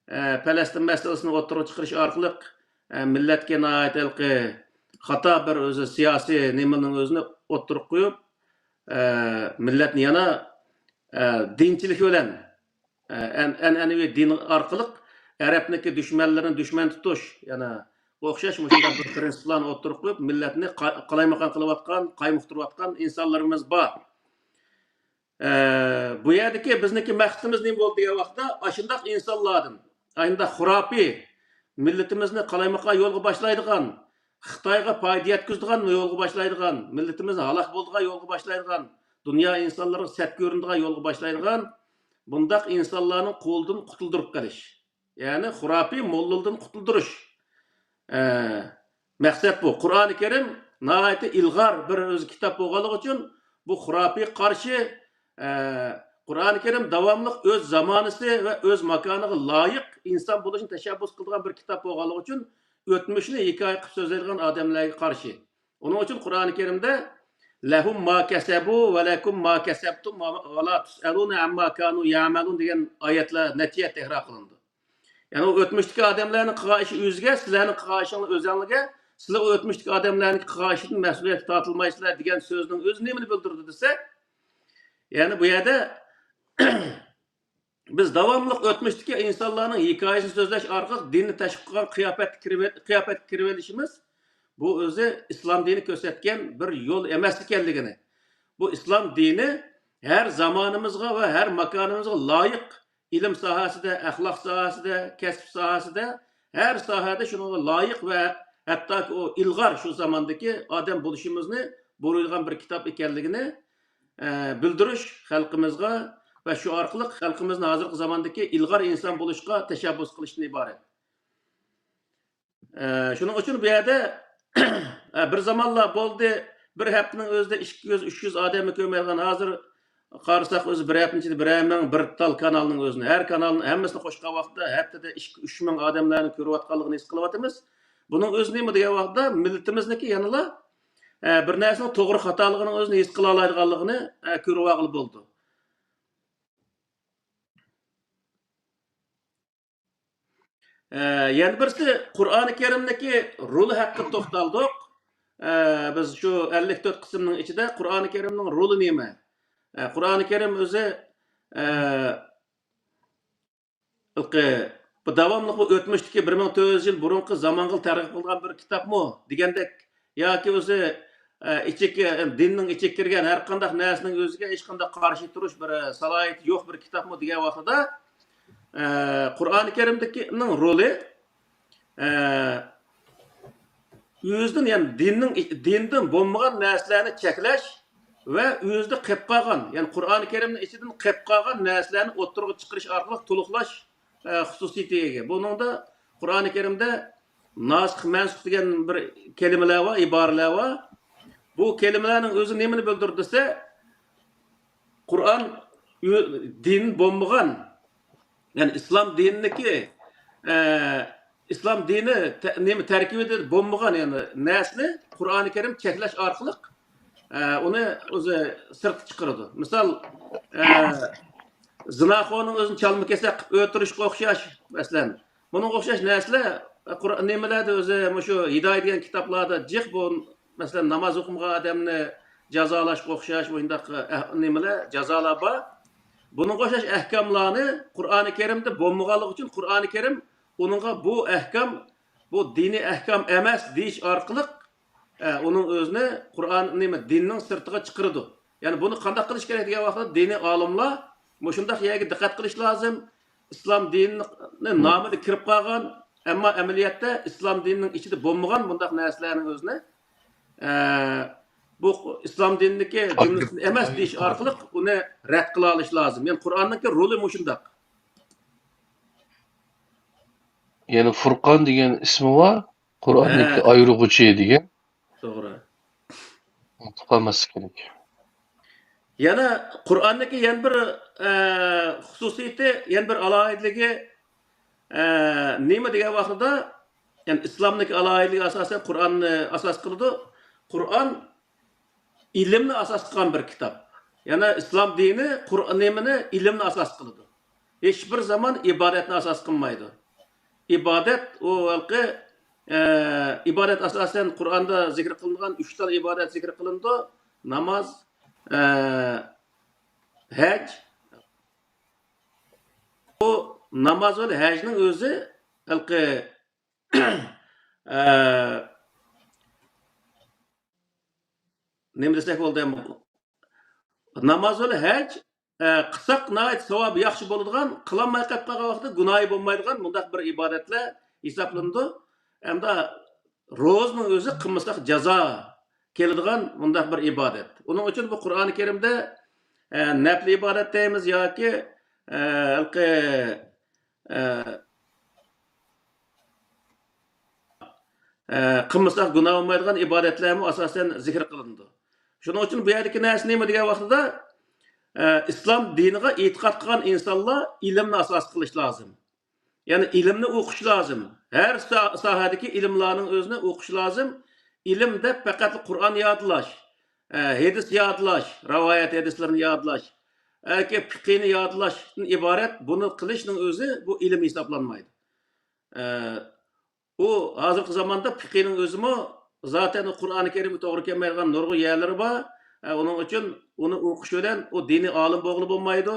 ئە، پەلەستىن مەسىلىسىنى ئوتتۇرىغا چىقىرىش ئارقىلىق، ئە، مىللەتكە ناھايىتى ھېلىقى خاتا بىر ئۆزى سىياسىي نېمىنىڭ ئۆزىنى ئوتتۇرىغا قويۇپ، ئە، مىللەتنى يەنە، ئە، دىنچىلىك بىلەن، ئە، ئەن-، ئەنئەنىۋى دىن ئارقىلىق ئەرەبنىڭكى دۈشمەنلىرىنى دۈشمەن تۇتۇش، يەنە ئوخشاش مۇشۇنداق بىر پىرىنسىپلارنى ئوتتۇرىغا قويۇپ، مىللەتنى قا-، قالايمىقان قىلىۋاتقان، قايمۇقتۇرۇۋاتقان ئىنسانلىرىمىز بار. ئە، بۇ يەردىكى بىزنىڭكى مەقسىتىمىز نېمە بولدى دېگەن ۋاقىتتا، ئاشۇنداق ئىنسانلاردىن، ئاشۇنداق خۇراپىي، مىللىتىمىزنى قالايمىقان يولغا باشلايدىغان، خىتايغا پايدا يەتكۈزىدىغان يولغا باشلايدىغان، مىللىتىمىزنى ھالاك بولىدىغان يولغا باشلايدىغان، دۇنيا ئىنسانلىرىغا سەت كۆرۈنىدىغان يولغا باشلايدىغان بۇنداق ئىنسانلارنىڭ قولىدىن قۇتۇلدۇرۇپ قېلىش. يەنى خۇراپىي موللىلىدىن قۇتۇلدۇرۇش. ئە، مەقسەت بۇ. قۇرئانى كەرىم ناھايىتى ئىلغار بىر ئۆزى كىتاب بولغانلىقى ئۈچۈن، بۇ خۇراپىي قارشى، ئە، قۇرئانى كەرىم داۋاملىق ئۆز زامانىسى ۋە ئۆز ماكانىغا لايىق ئىنسان بولۇشنى تەشەببۇس قىلىدىغان بىر كىتاب بولغانلىقى ئۈچۈن، ئۆتمۈشنى ھېكايە قىلىپ سۆزلەيدىغان ئادەملەرگە قارشى. ئۇنىڭ ئۈچۈن قۇرئانى كەرىمدە «لەھۇم ما كەسەبۇ ۋە لەكۇم ما كەسەبتۇم ۋە لا تۇسئەلۇنە ئەمما كانۇ يەمەلۇن» دېگەن ئايەتلەر نەچچە يەر تەكرار قىلىنىدۇ. يەنى ئۇ ئۆتمۈشتىكى ئادەملەرنىڭ قىلغان ئىشى ئۆزىگە، سىلەرنىڭ قىلغان ئىشىڭلار ئۆزەڭلارگە، سىلەر ئۇ ئۆتمۈشتىكى ئادەملەرنىڭ قىلغان ئىشىدىن مەسئۇلىيەتكە تارتىلمايسىلەر دېگەن سۆزنىڭ ئۆزى نېمىنى بىلدۈرىدۇ دېسە، يەنى بۇ يەردە بىز داۋاملىق ئۆتمۈشتىكى ئىنسانلارنىڭ ھېكايىسىنى سۆزلەش ئارقىلىق دىننى تەشۋىق قىلغان قىياپەتكە كىرىۋ-، قىياپەتكە كىرىۋېلىشىمىز، بۇ ئۆزى ئىسلام دىنى كۆرسەتكەن بىر يول ئەمەس ئىكەنلىكىنى، بۇ ئىسلام دىنى ھەر زامانىمىزغا ۋە ھەر ماكانىمىزغا لايىق، ئىلىم ساھەسىدە، ئەخلاق ساھەسىدە، كەسىپ ساھەسىدە، ھەر ساھەدە شۇنىڭغا لايىق ۋە ھەتتاكى ئۇ ئىلغار شۇ زاماندىكى ئادەم بولۇشىمىزنى بۇيرۇيدىغان بىر كىتاب ئىكەنلىكىنى، ئە، بىلدۈرۈش خەلقىمىزغا ۋە شۇ ئارقىلىق خەلقىمىزنى ھازىرقى زاماندىكى ئىلغار ئىنسان بولۇشقا تەشەببۇس قىلىشتىن ئىبارەت. ئە، شۇنىڭ ئۈچۈن بۇ يەردە، ئە، بىر زامانلار بولدى، بىر ھەپتىنىڭ ئۆزىدە ئىككى يۈز، ئۈچ يۈز ئادەمنى كۆرمەيدىغان، ھازىر قارىساق ئۆزى بىر ھەپتىنىڭ ئىچىدە بىرەر مىڭ، بىر تال كانالنىڭ ئۆزىنى، ھەر كانالنىڭ ھەممىسىنى قوشقان ۋاقىتتا ھەپتىدە ئىككى، ئۈچ مىڭ ئادەملەرنى كۆرۈۋاتقانلىقىنى ھېس قىلىۋاتىمىز. بۇنىڭ ئۆزى نېمە دېگەن ۋاقىتتا مىللىتىمىزنىڭكى يەنىلا، ئە، بىر نەرسىنىڭ توغرا خاتالىقىنىڭ ئۆزىنى ھېس قىلالايدىغانلىقىنى، ئە، كۆرۈۋالغىلى بولىدۇ. ئە، يەنە بىرسى، قۇرئانى كەرىمدىكى رولى ھەققىدە توختالدۇق. ئە، بىز شۇ ئەللىك تۆت قىسىمنىڭ ئىچىدە قۇرئانى كەرىمنىڭ رولى نېمە؟ ئە، قۇرئانى كەرىم ئۆزى، ئە، بۇ داۋاملىق بۇ ئۆتمۈشتىكى بىر مىڭ تۆت يۈز يىل بۇرۇنقى زامانغا تەرغىب قىلغان بىر كىتابمۇ دېگەندەك، ياكى ئۆزى، ئە، ئىچىكى، دىننىڭ ئىچىگە كىرگەن ھەر قانداق نەرسىنىڭ ئۆزىگە ھېچقانداق قارشى تۇرۇش بىر سالاھىيىتى يوق بىر كىتابمۇ دېگەن ۋاقتىدا، ئە، قۇرئانى كەرىمدىكىنىڭ رولى، ئە، ئۆزىدىن، يەنى دىننىڭ، دىندىن بولمىغان نەرسىلەرنى چەكلەش ۋە ئۆزىدە قېلىپ قالغان، يەنى قۇرئانى كەرىمنىڭ ئىچىدىن قېلىپ قالغان نەرسىلەرنى ئوتتۇرىغا چىقىرىش ئارقىلىق تولۇقلاش، ئە، خۇسۇسىيىتىگە ئىگە. بۇنىڭدا قۇرئانى كەرىمدە ناسىخ، مەنسۇخ دېگەن بىر كەلىمىلەر بار، ئىبارىلەر بار. بۇ كەلىمىلەرنىڭ ئۆزى نېمىنى بىلدۈرىدۇ دېسە، قۇرئان ئۆ-، دىن بولمىغان، يەنى ئىسلام دىنىنىڭكى، ئە، ئىسلام دىنى تە-، نېمە تەركىبىدە بولمىغان، يەنى نەرسىنى قۇرئانى كەرىم چەكلەش ئارقىلىق، ئە، ئۇنى ئۆزى سىرتقا چىقىرىدۇ. مىسال، ئە، زىناخورنىڭ ئۆزىنى چالما-كېسەك قىلىپ ئۆلتۈرۈشكە ئوخشاش، مەسىلەن. بۇنىڭغا ئوخشاش نەرسىلەر، قۇر-، نېمىلەردە ئۆزى مۇشۇ ھىدايە دېگەن كىتابلاردا جىق بۇ، مەسىلەن، ناماز ئوقۇمىغان ئادەمنى جازالاشقا ئوخشاش مۇشۇنداق، ئەھ-، نېمىلەر، جازالار بار. بۇنىڭغا ئوخشاش ئەھكاملارنى قۇرئانى كەرىمدە بولمىغانلىقى ئۈچۈن قۇرئانى كەرىم ئۇنىڭغا بۇ ئەھكام، بۇ دىنىي ئەھكام ئەمەس دېيىش ئارقىلىق، ئە، ئۇنىڭ ئۆزىنى قۇرئان، نېمە، دىننىڭ سىرتىغا چىقىرىدۇ. يەنى بۇنى قانداق قىلىش كېرەك دېگەن ۋاقىتتا دىنىي ئالىملار مۇشۇنداق يەرگە دىققەت قىلىش لازىم. ئىسلام دىنىنى نامىدا كىرىپ قالغان، ئەمما ئەمەلىيەتتە ئىسلام دىنىنىڭ ئىچىدە بولمىغان بۇنداق نەرسىلەرنىڭ ئۆزىنى، ئە، بۇ ئىسلام دىنىدىكى جۈملىسىدىن ئەمەس دېيىش ئارقىلىق ئۇنى رەت قىلالىش لازىم. يەنى قۇرئاننىڭكى رولى مۇشۇنداق. يەنى فۇرقان دېگەن ئىسمى بار، قۇرئاندىكى ھە. ئايرىغۇچى دېگەن. توغرا. ئۇنتۇپ قالماسلىق كېرەك. يەنە قۇرئاننىڭكى يەنە بىر، ئە، خۇسۇسىيىتى، يەنە بىر ئالاھىدىلىكى، ئە، نېمە دېگەن ۋاقتىدا، يەنى ئىسلامنىڭكى ئالاھىدىلىكى ئاساسەن قۇرئاننى ئاساس قىلىدۇ. قۇرئان ئىلىمنى ئاساس قىلغان بىر كىتاب. يەنى ئىسلام دىنى قۇرئان نېمىنى؟ ئىلىمنى ئاساس قىلىدۇ. ھېچبىر زامان ئىبادەتنى ئاساس قىلمايدۇ. ئىبادەت ئۇ ھېلىقى، ئە، ئىبادەت ئاساسەن قۇرئاندا زىكىر قىلىنغان ئۈچ تال ئىبادەت زىكىر قىلىنىدۇ. ناماز، ئە، ھەج. بۇ ناماز ۋە ھەجنىڭ ئۆزى ھېلىقى، ئە، نېمە دېسەك بولدى؟ ناماز ۋە ھەج، ئە، قىلساق ناھايىتى ساۋابى ياخشى بولىدىغان، قىلالماي قېلىپ قالغان ۋاقىتتا گۇناھى بولمايدىغان مۇنداق بىر ئىبادەتلەر ھېسابلىنىدۇ. ئەمدى روزىنىڭ ئۆزى قىلمىساق جازا كېلىدىغان مۇنداق بىر ئىبادەت. ئۇنىڭ ئۈچۈن بۇ قۇرئانى كەرىمدە، ئە، نەپلى ئىبادەت دەيمىز ياكى، ئە، ھېلىقى، ئە، ئە، قىلمىساق گۇناھ بولمايدىغان ئىبادەتلەرمۇ ئاساسەن زىكىر قىلىنىدۇ. شۇنىڭ ئۈچۈن بۇ يەردىكى نەرسە نېمە دېگەن ۋاقتىدا، ئە، ئىسلام دىنىغا ئېتىقاد قىلغان ئىنسانلار ئىلىمنى ئاساس قىلىش لازىم. يەنى ئىلىمنى ئوقۇش لازىم. ھەر سا-، ساھەدىكى ئىلىملارنىڭ ئۆزىنى ئوقۇش لازىم. ئىلىم دەپ پەقەت قۇرئان يادلاش، ئە، ھەدىس يادلاش، رىۋايەت ھەدىسلىرىنى يادلاش، ياكى پىقىنى يادلاشتىن ئىبارەت، بۇنى قىلىشنىڭ ئۆزى بۇ ئىلىم ھېسابلانمايدۇ. ئە، ئۇ ھازىرقى زاماندا پىقىنىڭ ئۆزىمۇ زاتەن قۇرئانى كەرىمگە توغرا كەلمەيدىغان نۇرغۇن يەرلىرى بار. ئە، ئۇنىڭ ئۈچۈن ئۇنى ئوقۇش بىلەن ئۇ دىنىي ئالىم بولغىلى بولمايدۇ.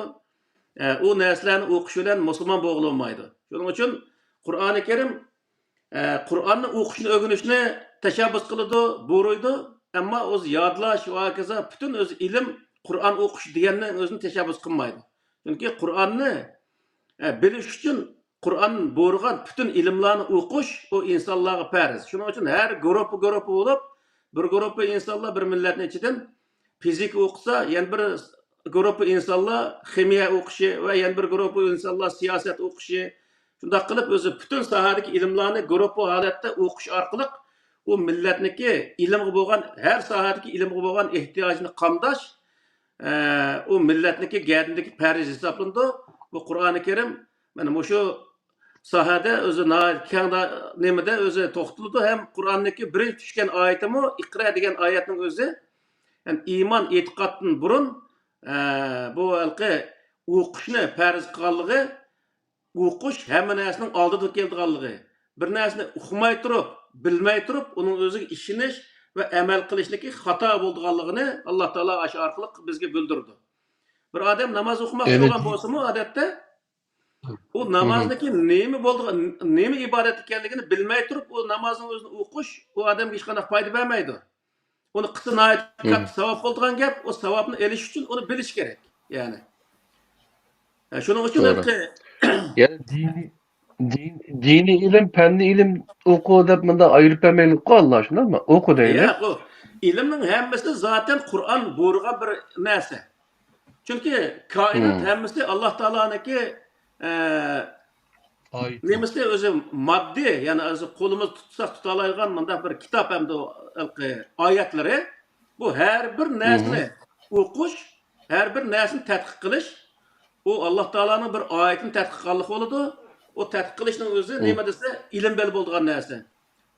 ئە، ئۇ نەرسىلەرنى ئوقۇش بىلەن مۇسۇلمان بولغىلى بولمايدۇ. شۇنىڭ ئۈچۈن قۇرئانى كەرىم، ئە، قۇرئاننى ئوقۇشنى ئۆگىنىشنى تەشەببۇس قىلىدۇ، بۇيرۇيدۇ. ئەمما ئۆزى يادلاش ۋە ھاكازا پۈتۈن ئۆزى ئىلىم قۇرئان ئوقۇش دېگەننىڭ ئۆزىنى تەشەببۇس قىلمايدۇ. چۈنكى قۇرئاننى ئە، بىلىش ئۈچۈن قۇرئان بۇيرۇغان پۈتۈن ئىلىملارنى ئوقۇش ئۇ ئىنسانلارغا پەرز. شۇنىڭ ئۈچۈن ھەر گۇرۇپپا گۇرۇپپا بولۇپ، بىر گۇرۇپپا ئىنسانلار بىر مىللەتنىڭ ئىچىدىن فىزىكا ئوقۇسا، يەنە بىر گۇرۇپپا ئىنسانلار خىمىيە ئوقۇشى ۋە يەنە بىر گۇرۇپپا ئىنسانلار سىياسەت ئوقۇشى، شۇنداق قىلىپ ئۆزى پۈتۈن ساھەدىكى ئىلىملارنى گۇرۇپپا ھالەتتە ئوقۇش ئارقىلىق ئۇ مىللەتنىڭكى ئىلىمغا بولغان، ھەر ساھەدىكى ئىلىمغا بولغان ئېھتىياجىنى قامداش، ئە، ئۇ مىللەتنىڭكى گەدىنىدىكى پەرىزى ھېسابلىنىدۇ. بۇ قۇرئانى كەرىم مانا مۇشۇ ساھەدە ئۆزى ناھايىتى كەڭ دا-، نېمىدە ئۆزى توختىلىدۇ ھەم قۇرئاننىڭكى بىرىنچى چۈشكەن ئايىتىمۇ ئىقرا دېگەن ئايەتنىڭ ئۆزى ھەم ئىمان ئېتىقادتىن بۇرۇن، ئە، بۇ ھېلىقى ئوقۇشنى پەرز قىلغانلىقى، ئوقۇش ھەممە نەرسىنىڭ ئالدىدا كېلىدىغانلىقى، بىر نەرسىنى ئۇقماي تۇرۇپ، بىلمەي تۇرۇپ، ئۇنىڭ ئۆزىگە ئىشىنىش ۋە ئەمەل قىلىشنىكى خاتا بولىدىغانلىقىنى ئاللا تائالا ئاشۇ ئارقىلىق بىزگە بىلدۈرىدۇ. بىر ئادەم ناماز ئوقۇماقچى بولغان بولسىمۇ، ئادەتتە ئۇ نامازنىڭكى نېمە بولىدىغان، نېمە ئىبادەت ئىكەنلىكىنى بىلمەي تۇرۇپ، ئۇ نامازنىڭ ئۆزىنى ئوقۇش ئۇ ئادەمگە ھېچقانداق پايدا بەرمەيدۇ. ئۇنى قىلسا ناھايىتى كاتتا ساۋاب بولىدىغان گەپ، ئۇ ساۋابنى ئېلىش ئۈچۈن ئۇنى بىلىش كېرەك. يەنى. ئە، شۇنىڭ ئۈچۈن توغرا. ھېلىقى يەنى دىنىي، دىن-، دىنىي ئىلىم، پەننىي ئىلىم ئوقۇ دەپ مۇنداق ئايرىپ بەرمەيلىققۇ ئاللا، شۇنداقمۇ؟ ئوقۇ دەيلى. ياق، ئۇ ئىلىمنىڭ ھەممىسى زاتەن قۇرئان بۇيرۇغان بىر نەرسە. چۈنكى كائىنات ھەممىسى ئاللا تائالانىڭكى، ئە، نېمىسى ئۆزى ماددىي، يەنى ئۆزى قولىمىز تۇتساق تۇتالايدىغان مۇنداق بىر كىتاب ھەمدە ھېلىقى ئايەتلىرى، بۇ ھەر بىر نەرسىنى ئوقۇش، ھەر بىر نەرسىنى تەتقىق قىلىش، ئۇ ئاللا تائالانىڭ بىر ئايىتىنى تەتقىق قىلغانلىق بولىدۇ. ئۇ تەتقىق قىلىشنىڭ ئۆزى نېمە دېسە، ئىلىم بىلەن بولىدىغان نەرسە.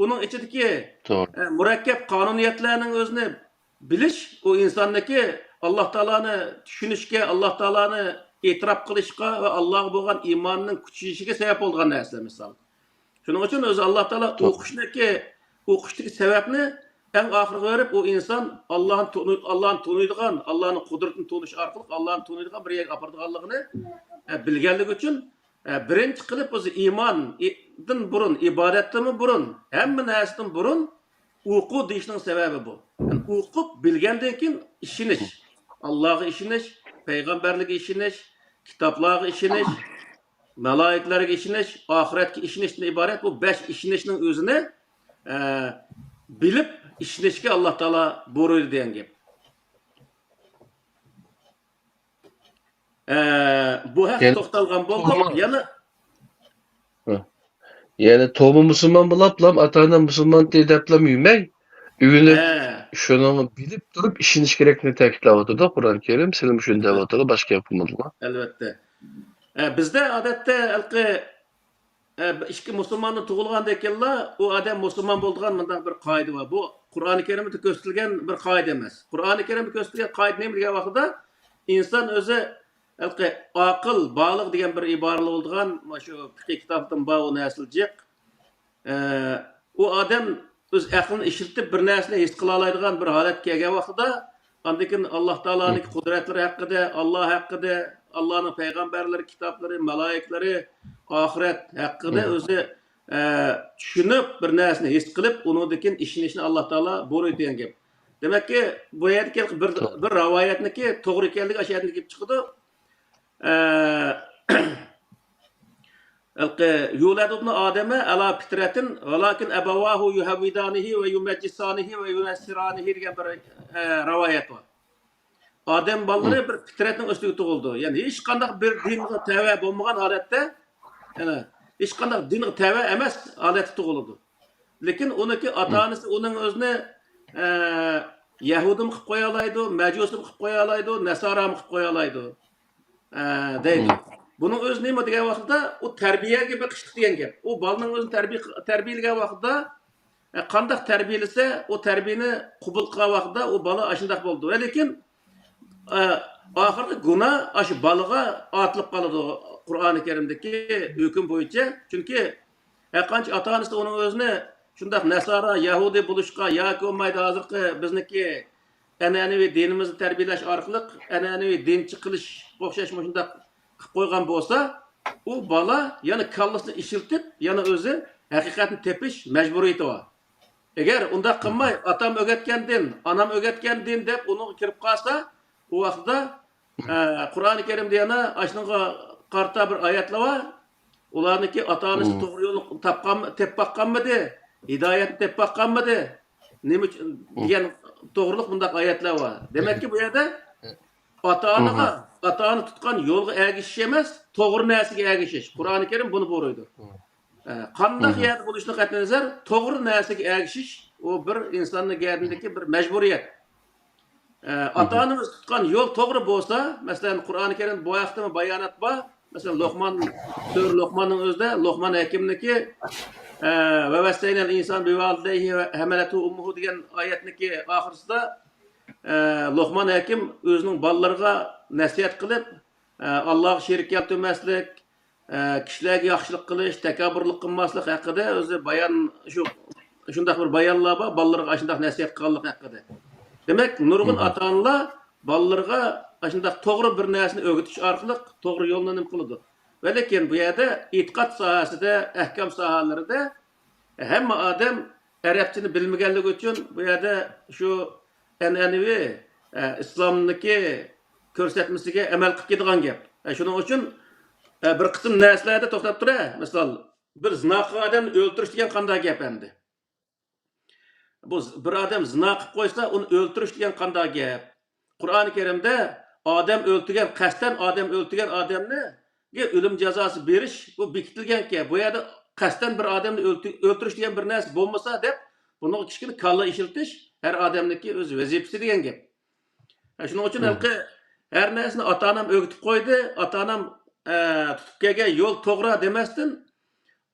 ئۇنىڭ ئىچىدىكى، توغرا. ئە، مۇرەككەپ قانۇنىيەتلەرنىڭ ئۆزىنى بىلىش، ئۇ ئىنساننىڭكى ئاللا تائالانى چۈشىنىشكە، ئاللا تائالانى ئېتىراپ قىلىشقا ۋە ئاللاغا بولغان ئىمانىنىڭ كۈچىيىشىگە سەۋەب بولىدىغان نەرسىلەر، مىسال. شۇنىڭ ئۈچۈن ئۆزى ئاللا تائالا توغرا. ئوقۇشنىكى، ئوقۇشتىكى سەۋەبنى ئەڭ ئاخىرىغا بېرىپ، ئۇ ئىنسان ئاللانى تونۇي-، ئاللانى تونۇيدىغان، ئاللانىڭ قۇدرىتىنى تونۇش ئارقىلىق ئاللانى تونۇيدىغان بىر يەرگە ئاپىرىدىغانلىقىنى، ئە، بىلگەنلىكى ئۈچۈن، ئە، بىرىنچى قىلىپ ئۆزى ئىمان، ئى-، دىن بۇرۇن، ئىبادەتتىنمۇ بۇرۇن، ھەممە نەرسىدىن بۇرۇن ئوقۇ دېيىشنىڭ سەۋەبى بۇ. يەنى ئوقۇپ بىلگەندىن كېيىن ئىشىنىش. ئاللاغا ئىشىنىش، پەيغەمبەرلىككە ئىشىنىش، كىتابلارغا ئىشىنىش، مالايىكىلەرگە ئىشىنىش، ئاخىرەتكە ئىشىنىشتىن ئىبارەت بۇ بەش ئىشىنىشنىڭ ئۆزىنى، ئە، بىلىپ ئىشىنىشكە ئاللا تائالا بۇيرۇيدۇ دېگەن گەپ. ئە، بۇ ھەقتە يەنى توختالغان بولدۇق. توغما-، يەنە ھە. يەنى توغما مۇسۇلمان بولاپلام، ئاتا-ئانا مۇسۇلمان دەپلام يۈرمەي، ئۆگىنىپ، ھە. شۇنىڭ بىلىپ تۇرۇپ ئىشىنىش كېرەكلىكىنى تەكىتلەۋاتىدۇ قۇرئان كەرىم. سىلىمۇ شۇنى دەۋاتىدۇ، باشقا گەپ قىلمىدىلا. ئەلۋەتتە. ئە، بىزدە ئادەتتە ھېلىقى ئە، بىر ئىككى مۇسۇلماندىن تۇغۇلغاندىن كېيىنلا ئۇ ئادەم مۇسۇلمان بولىدىغان مۇنداق بىر قائىدە بار. بۇ قۇرئانى كەرىمدە كۆرسىتىلگەن بىر قائىدە ئەمەس. قۇرئانى كەرىمدە كۆرسىتىلگەن قائىدە نېمە دېگەن ۋاقتىدا، ئىنسان ئۆزى ھېلىقى ئاقىل، بالىغ دېگەن بىر ئىبارىلەر بولىدىغان، مانا شۇ پىقىي كىتابتىن بار ئۇ نەرسىلەر جىق. ئە، ئۇ ئادەم ئۆز ئەقلىنى ئىشلىتىپ، بىر نەرسىنى ھېس قىلالايدىغان بىر ھالەتكە كەلگەن ۋاقتىدا، ئاندىن كېيىن ئاللا تائالانىڭكى قۇدرەتلىرى ھەققىدە، ئاللا ھەققىدە، ئاللانىڭ پەيغەمبەرلىرى، كىتابلىرى، مالايىكلىرى، ئاخىرەت ھەققىدە ئۆزى، ئە، چۈشىنىپ، بىر نەرسىنى ھېس قىلىپ، ئۇنىڭدىن كېيىن ئىشىنىشنى ئاللا تائالا بۇيرۇيدۇ دېگەن گەپ. دېمەككى، بۇ يەردىكى بىر، بىر رىۋايەتنىڭكى توغرا ئىكەنلىكى ئاشۇ يەردىن كېلىپ چىقىدۇ. ئە، ھېلىقى يۇلەدۇ ئىبنۇ ئادەمە ئەلا پىترەتىن ۋەلاكىن ئەبەۋاھۇ يۇھەۋۋىدانىھى ۋە يۇمەججىسانىھى ۋە يۇنەسسىرانىھى دېگەن بىر، ئە، رىۋايەت بار. ئادەم بالىلىرى بىر پىترەتنىڭ ئۈستىگە تۇغۇلىدۇ. يەنى ھېچقانداق بىر دىنغا تەۋە بولمىغان ھالەتتە، يەنى ھېچقانداق دىنغا تەۋە ئەمەس ھالەتتە تۇغۇلىدۇ. لېكىن ئۇنىڭكى ئاتا-ئانىسى ئۇنىڭ ئۆزىنى، ئە، يەھۇدىيمۇ قىلىپ قويالايدۇ، مەجۇسىمۇ قىلىپ قويالايدۇ، نەسارامۇ قىلىپ قويالايدۇ. ئە، دەيدۇ. بۇنىڭ ئۆزى نېمە دېگەن ۋاقىتتا، ئۇ تەربىيەگە بېقىشلىق دېگەن گەپ. ئۇ بالىنىڭ ئۆزىنى تەربىيە، تەربىيەلىگەن ۋاقىتتا، ئە، قانداق تەربىيەلىسە، ئۇ تەربىيەنى قوبۇل قىلغان ۋاقىتتا ئۇ بالا ئاشۇنداق بولىدۇ. ۋە لېكىن، ئە، ئاخىرقى گۇناھ ئاشۇ بالىغا ئارتىلىپ قالىدۇ قۇرئانى كەرىمدىكى ھۆكۈم بويىچە. چۈنكى ھەرقانچە ئاتا-ئانىسى ئۇنىڭ ئۆزىنى شۇنداق نەسارا، يەھۇدىي بولۇشقا ياكى بولمايدۇ ھازىرقى بىزنىڭكى ئەنئەنىۋى دىنىمىزنى تەربىيەلەش ئارقىلىق ئەنئەنىۋى دىنچى قىلىش ئوخشاش مۇشۇنداق قىلىپ قويغان بولسا، ئۇ بالا يەنە كاللىسىنى ئىشلىتىپ، يەنە ئۆزى ھەقىقەتنى تېپىش مەجبۇرىيىتى بار. ئەگەر ئۇنداق قىلماي، ئاتام ئۆگەتكەن دىن، ئانام ئۆگەتكەن دىن دەپ ئۇنىڭغا كىرىپ قالسا، ئۇ ۋاقىتتا، ئە، قۇرئانى كەرىمدە يەنە ئاشۇنىڭغا قارىتا بىر ئايەتلەر بار. ئۇلارنىڭكى ئاتا-ئانىسى توغرا يولنى تاپقان، تېپىپ باققانمىدى؟ ھىدايەتنى تېپىپ باققانمىدى؟ نېمە ئۈچۈن دېگەن توغرۇلۇق بۇنداق ئايەتلەر بار. دېمەككى، بۇ يەردە ئاتا-ئانىغا، ئاتا-ئانا تۇتقان يولغا ئەگىشىش ئەمەس، توغرا نەرسىگە ئەگىشىش. قۇرئانى كەرىم بۇنى بۇيرۇيدۇ. ئە، قانداق يەردە بولۇشىدىن قەتئىينەزەر، توغرا نەرسىگە ئەگىشىش، ئۇ بىر ئىنساننىڭ گەدىنىدىكى بىر مەجبۇرىيەت. ئە، ئاتا-ئانىمىز تۇتقان يول توغرا بولسا، مەسىلەن، قۇرئانى كەرىمدە بۇ ھەقتىمۇ بايانات بار. مەسىلەن، لوقمان، سۈرە لوقماننىڭ ئۆزىدە، لوقمان ھەكىمنىكى، ئە، «ۋەۋەسسەينەل ئىنسان بىۋالىدەيھى ۋە ھەمەلەتھۇ ئۇممۇھۇ» دېگەن ئايەتنىكى ئاخىرسىدا، ئە، لوقمان ھەكىم ئۆزىنىڭ بالىلىرىغا نەسىھەت قىلىپ، ئە، ئاللاغا شېرىك كەلتۈرمەسلىك، ئە، كىشىلەرگە ياخشىلىق قىلىش، تەكەببۇرلۇق قىلماسلىق ھەققىدە ئۆزى بايان، شۇ، شۇنداق بىر بايانلار بار، بالىلىرىغا ئاشۇنداق نەسىھەت قىلغانلىق ھەققىدە. دېمەك، نۇرغۇن ئاتا-ئانىلار بالىلىرىغا ئاشۇنداق توغرا بىر نەرسىنى ئۆگىتىش ئارقىلىق توغرا يولنى نېمە قىلىدۇ. ۋە لېكىن بۇ يەردە ئېتىقاد ساھەسىدە، ئەھكام ساھەلىرىدە ھەممە ئادەم ئەرەبچىنى بىلمىگەنلىكى ئۈچۈن بۇ يەردە شۇ ئەنئەنىۋى، ئە، ئىسلامنىڭكى كۆرسەتمىسىگە ئەمەل قىلىپ كېتىدىغان گەپ. ئە، شۇنىڭ ئۈچۈن، ئە، بىر قىسىم نەرسىلەردە توختاپ تۇرە. مىسال، بىر زىنا قىلغان ئادەمنى ئۆلتۈرۈش دېگەن قانداق گەپ ئەمدى؟ بۇ ز-، بىر ئادەم زىنا قىلىپ قويسا، ئۇنى ئۆلتۈرۈش دېگەن قانداق گەپ؟ قۇرئانى كەرىمدە ئادەم ئۆلتۈرگەن، قەستەن ئادەم ئۆلتۈرگەن ئادەمنىگە ئۆلۈم جازاسى بېرىش، بۇ بېكىتىلگەنكەن. بۇ يەردە قەستەن بىر ئادەمنى ئۆلتۈ-، ئۆلتۈرۈش دېگەن بىر نەرسە بولمىسا دەپ، بۇنىڭغا كىچىككىنە كاللا ئىشلىتىش ھەر ئادەمنىڭكى ئۆز ۋەزىپىسى دېگەن گەپ. ھە، شۇنىڭ ئۈچۈن ھېلىقى ھەر نەرسىنى ئاتا-ئانام ئۆگىتىپ قويدى، ئاتا-ئانام، ئە، تۇتۇپ كەلگەن يول توغرا دېمەستىن،